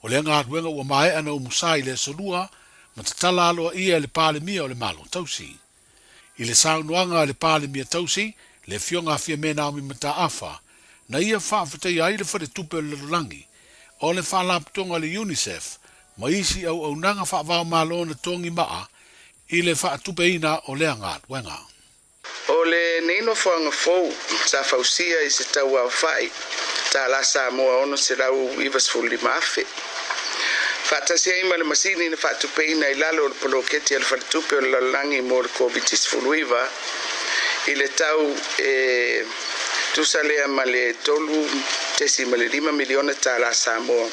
O lea galuega ua maea na umusa i le Aso Lua ma tatala aloaia e le Palemia o le Malo Tausi. I le saunoaga a le Palemia Tausi, le Afioga a Fiame Naomi Mataafa, na ia faafetaia ai le Faletupe o le Lalolagi, o le Faalapotopotoga a le UNICEF ma isi auaunaga faava-o-Malo na togi maa i le faatupeina o lea galuega. O lenei nofoaga fou sa fausia i se tau aofai tala Samoa 695,000. Faatasi ai ma le masini na faatupeina i lalo o le poloketi a le Faletupe o le Lalolagi mo le Koviti-19 i le tau e tusa lea ma le 3.5 miliona tala Samoa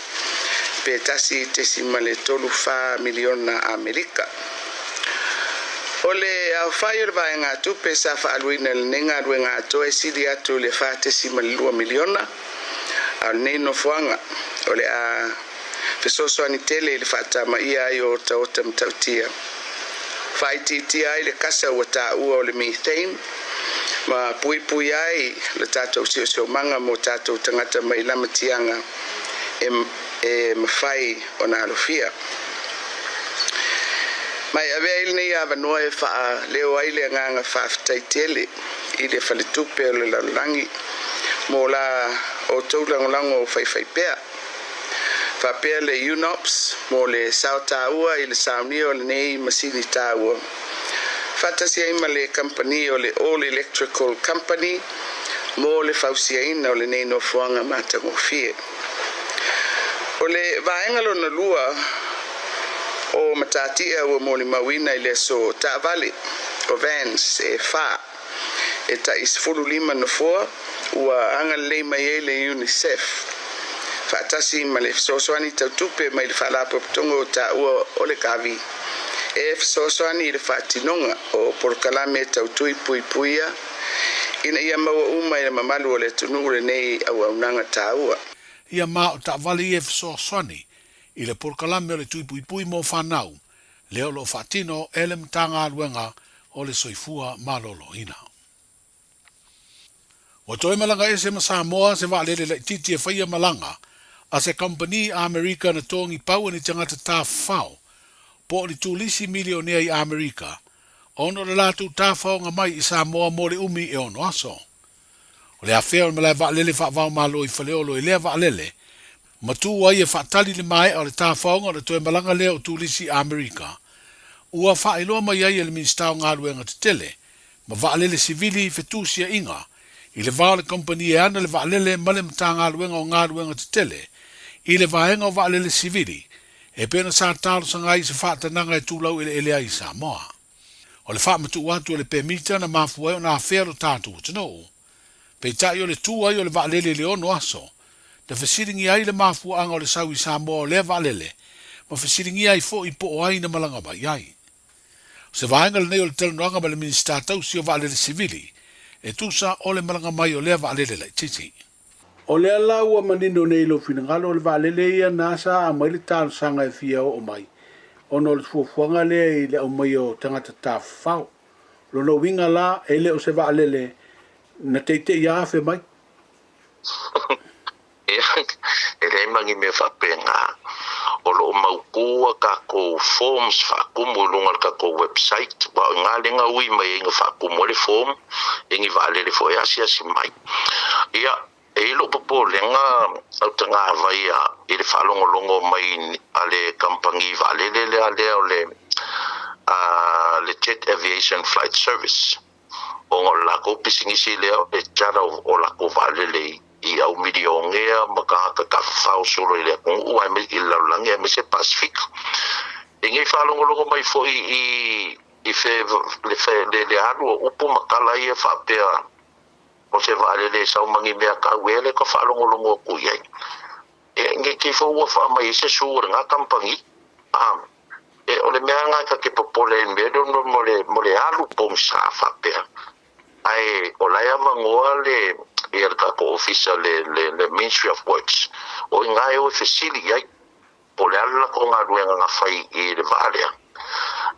pe 1.34 miliona Amerika. O le aofai o le vaegatupe sa faaluina i lenei galuega atoa e sili atu i le 4.2 miliona, a o lenei nofoaga o le a fesoasoani tele i le faatamaia ai o otaota matautia, faaitiitia ai le kasa ua taua o le methane, ma puipui ai le tatou siosiomaga mo tatou tagata mai lamatiaga e mafai ona alofia. Ma e avea ai lenei avanoa e faaleo ai le agaga faafetai tele i le Faletupe o le Lalolagi mo la outou lagolago faifaipea, faapea le UNOPS mo le sao taua i le saunia o lenei masini taua, faatasi ai ma le kamupani o le All Electrical Company mo le fausiaina o lenei nofoaga matagofie. O le vaega lona lua o matatia ua molimauina i le aso taavale o vans e 4 e tai 15 nofoa ua agalelei mai ai le UNICEF faatasi ma le fesoasoani tautupe mai le Faalapotopotoga o taua o le Gavi e fesoasoani i le faatinoga o polokalame tautui puipuia ina ia maua uma i le mamalu o le atunuu lenei auaunaga taua. Ia ma o taavale ia e fesoasoani i le polokalame o le tui puipui mo fanau, lea o lo o faatino e le Matagaluega o le Soifua Maloloina. Ua toe malaga ese ma Samoa se vaalele laitiiti e faia malaga a se kamupani Amerika na togi pau e ni tagata tafafao po o ni tulisi milionea i Amerika ona o le latou tafaoga mai i Samoa mo le umi e ono aso. O le afea o le malae vaalele faava-o-Malo i Faleolo i lea vaalele ma tu ai e faatali le maea o le tafaoga o le toe malaga lea o turisi i Amerika, ua faailoa mai ai e le Minisita o Galuega Tetele ma Vaalele Sivili fetusiaiga i le va o le kamupani e ana le vaalele ma le Matagaluega o Galuega Tetele i le vaega o vaalele sivili e pei ona sa talosaga ai i se faatanaga e tulau eleele ai i Samoa. O le faamatuu atu o le pemita na mafua ai ona afea lo tatou atunuu. Peitai o le tu ai o le vaalele i le ono aso, na fesiligia ai le mafuaaga o le sau i Samoa o lea vaalele, ma fesiligia ai foi po o ai na malaga mai ai. O se vaega lenei o le talanoaga ma le Minisita tausi o Vaalele Sivili, e tusa o le malaga mai o lea vaalele laitiiti. O lea la ua manino nei i lou finagalo, o le vaalele ia na sa aumai le talosaga e fia oo mai, ona o le fuafuaga lea i le aumaia o tagata tafafao. O lona uiga la, e le o se vaalele na teitei afe mai. Ia, e leai ma ni mea faapena. O lo o mautu a tatou forms faatumu i luga o le tatou website, aua o i ina lea na ui mai ai na faatumu ai le form i ni vaalele foi e asiasi mai. Ia, e i ai lou popolega autagavaia i le faalogologo mai a le kamupani vaalele lea lea o le le Jet Aviation Flight Service, ona o le latou pisinisi lea o le charter o latou vaalele i au milionea ma tagata tafafao solo i le atunuu aemaise i le lalolagi aemaise Pasefika. I nei faalogologo mai foi i i fe le fe le le alu o upu ma tala ia faapea o se vaalele e sau ma ni mea tau ea lea ka faalogologo atu i ai. E nei te ifo ua faamai ai se su o lena kamupani. A e o le mea lena ta te popole ai i le mea lea mo le mo le alu pogisa faapea. Ae o la e avanoa le ia le tatou ofisa le le le Ministry of Works o i ina e o e fesili i ai po o le a le latou galuega na fai i le vaa lea.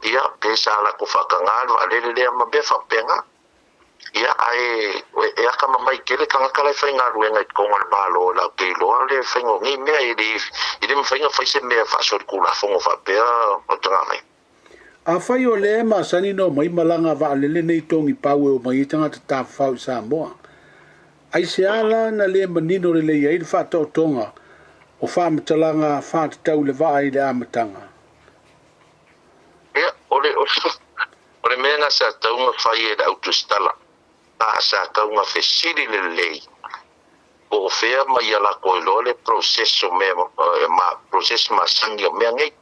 Ia pe sa latou faatagā le vaalele lea ma mea faapena. Ia ae e atamamai tele tagata la e faigaluega i totonu o le Malo latou te iloa le faiga o nei mea e le e le mafai ona fai se mea faasolitulafono faapea o le tagata. Afai o lea e masani ona omai malaga vaalele nei togi pau e omai ai tagata tafafao i Samoa, aisea la na le manino lelei ai le faataotoga o faamatalaga faatatau i le vaa i le amataga? Ia, o le, o le mea na sa tatau ona fai e le autusitala, a sa tatau ona fesili lelei po o fea mai ia latou iloa le process o mea, ma, process masani o mea nei.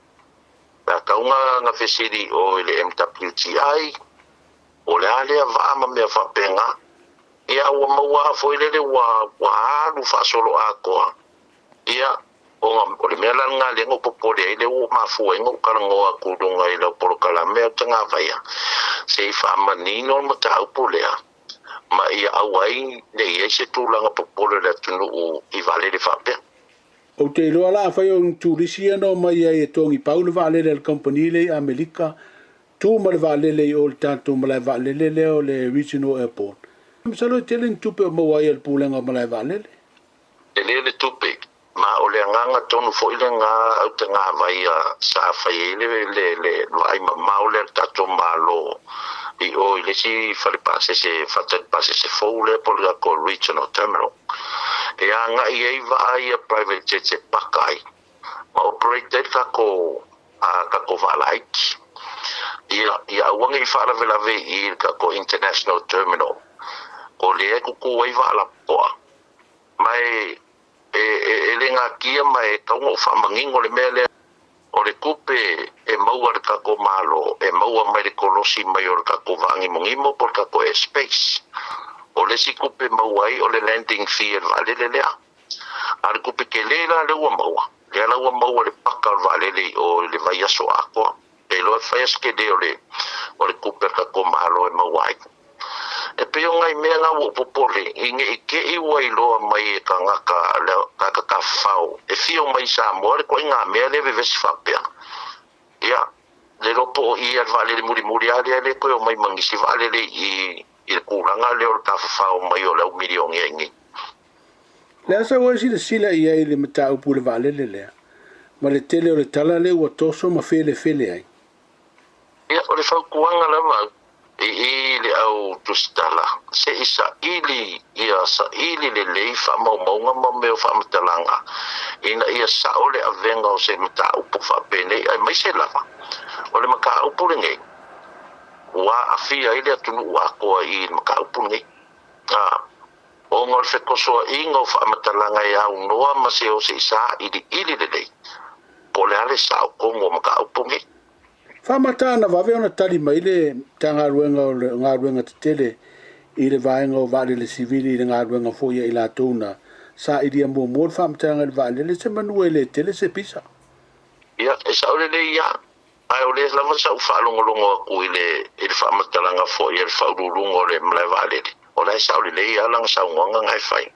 Sa tatau ona fesili i o i le MWTI, po o le a lea vaa ma mea faapena. Ia, ua maua lava foi lele ua, ua alu faasoloatoa. Ia, ona o le mea la lena lea na ou popole ai, lea ua mafua ai ona ou talanoa atu i luga i lau polokalame a o Tagavaia, se i faamanino le mataupu lea, ma ia aua ai ne i ai se tulaga popole o le atunuu i vaalele faapea. Ou te iloa la afai o ni turisi ia na omai ai e togi pau le vaalele a le kamupani lea i Amerika, tu ma le vaalele i o i le tatou malae vaalele lea o le Regional Airport. Masalo e tele ni tupe o maua ai e le Pulega o Malae Vaalele. Tele le tupe, ma o le agaga tonu foi lena autagavaia sa fai ai le le le vaai mamao lea a le tatou Malo i o i le isi fale pasese, faatali pasese fou lea po o le tatou Regional Terminal. E agai ai vaa ia private jets e paka ai ma operate ai le tatou tatou vaa laiti. Ia, ia aua ne i faalavelave i le tatou International Terminal. O lea e kukū ai vaa lapopoa. Ma e, e, e, e le gatia ma e tatau ona ou faamanino le mea lea. O le tupe e maua e le tatou Malo, e maua mai le kolosi mai o le tatou vaagimonimo po o le tatou airspace. O le isi tupe e maua ai o le landing fee a le vaalele lea. A o le tupe tele la lea ua maua, lea la ua maua le paka o le vaalele i o i le vaiaso atoa. E iloa e fai a se tele o le o le tupe a le tatou Malo e maua ai. E pei o nai mea na ua ou popole i ne i te i ua iloa mai e tagata tagata tafafao e fia o mai i Samoa le ituaiga mea lea e vevesi faapea. Ia, le iloa po o i a le vaalele mulimuli lava lea le toe omai ma nisi vaalele i i le tulaga lea o le tafafao mai o le au milionea i inei. Le a sau ai silasila i ai i le mataupu i le vaalele lea, ma le tele o le tala lea ua toso ma felefele ai? Ia, o le fautuaga lava i i le au tusitala, se i saili ia saili lelei faamaumauga ma mea o faamatalaga, ina ia sao le avega o se mataupu faapenei, aemaise lava o le mataupu lenei ua aafia ai le atunuu atoa i le mataupu lenei. Ā, ona o le fetosoaʻiga o faamatalaga e aunoa ma se o se i sailiili lelei, po o le a le sao tonu o mataupu nei. Faamata ana vave ona tali mai le Matagaluega o Galuega Tetele i le vaega o vaalele sivili i le galuega foi a i latou na sailia muamua le faamatalaga i le vaalele semanu e le tele se pisa. Ia, e sao lelei ia, ae o lea lava sa ou faalogologo atu i le i le faamatalaga foi a le Faauluuluga o le Malae Vaalele, o la e sao lelei lava lana saunoaga na e fai.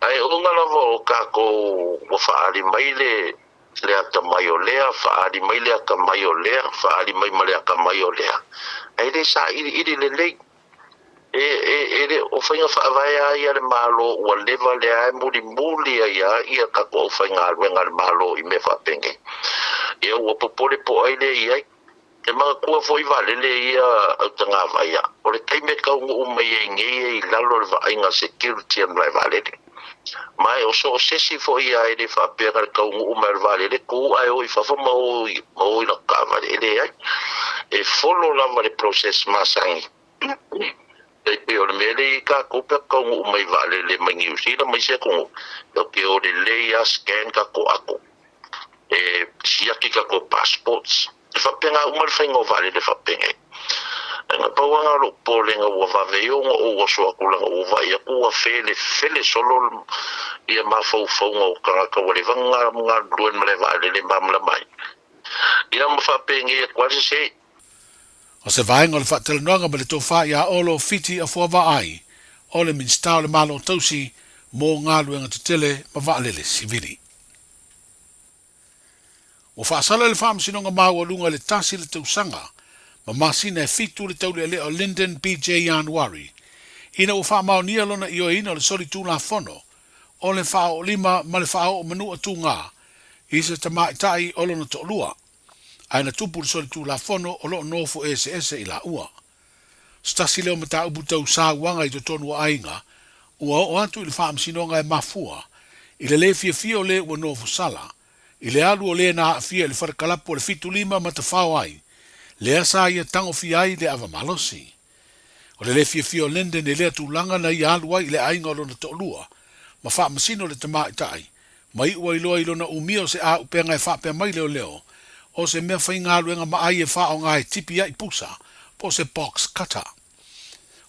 Ae ona lava o tatou ua faaali mai le le atamai o lea, faaali mai le atamai o lea, faaali mai ma le atamai o lea, ae le sailiili lelei. E, e, e le o faiga faavae lava ia a le Malo ua leva lea e mulimuli ai lava ia tatou aufaigaluega a le Malo i mea faapenei. Ia ua popole po o ai lea e i ai. E manatua foi vaalele ia autagavaia, o le taimi e taunuu mai ai nei e i lalo o le vaaiga security a le malae vaalele. Ma e o so o sesi foi ia e le faapea na le taunuu mai o le vaalele tu ae o i fafo ma o ma o i lata taavale, e leai. E follow lava le process masani. E pei o le mea lea i ai tatou pe a taunuu mai vaalele mai Niu Sila ma isi atunuu, tatou te o lelei lava scan tatou ato. E siaki tatou passports. E faapena uma le faiga o vaalele faapenei. Ae na pau lava na o lou popolega ua vave ai ona ou oso atu leaga ua vaai atu ua felefele solo ia mafaufauga o tagata ua leva ona galulue i le malae vaalele e malamalama ai. Ia ma faapenei atu lava se se. O se vaega o le faatalanoaga ma le tofa ia Olo Fiti Afuavaai, o le Minisita o le Malo Tausi mo Galuega Tetele ma Vaalele Sivili. Ua faasala e le Faamasinoga Maualuga i le tasi le tausaga ma masina e fitu le taulealea o Lyndon BJ Ianuari ina ua faamaonia lona ioeina o le solitulafono o le faaoolima ma le faaoo manua tugā i se tamaitai o lona toalua, ae na tupu le solitulafono o lo o nofo eseese i laua. Se tasi lea o mataupu tau sauaga i totonu o aiga ua oo atu i le faamasinoga e mafua i le lē fiafia o lē ua nofo sala i le alu o lē na aafia i le fale kalapu o le 75 ma tafao ai lea sa ia tagofia ai le ava malosi. O le lē fiafia o Lyndon i lea tulaga na ia alu ai i le aiga o lona toalua ma faamasino le tamaitai ma iu ai loa i lona umia o se auupega e faapea mai leoleo o se mea faigaluega maai e faaaoga e tipi ai pusa po o se box cutter.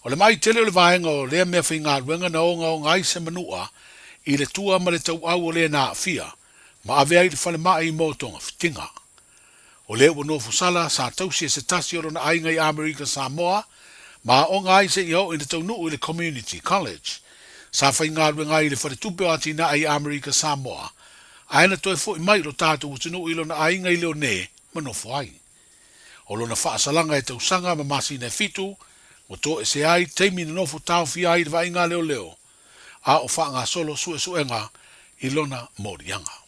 O le maai tele o le vaega o lea mea faigaluega na ogaoga ai se manua i le tua ma le tauau o le na aafia ma ave ai i le falemai mo togafitiga. O lea ua nofo sala sa tausi e se tasi o lona aiga i Amerika Samoa ma aoga ai seia oo ina taunuu i le Community College. Sa faigaluega ai i le Faletupe o Atinae i Amerika Samoa, ae na toe foi mai i lo tatou atunuu i lona aiga i Leone ma nofo ai. O lona faasalaga e tausaga ma masina e fitu, ua toesea ai taimi na nofo taofia ai i le vaaiga a leoleo, a o faagasolo suesuega i lona moliaga.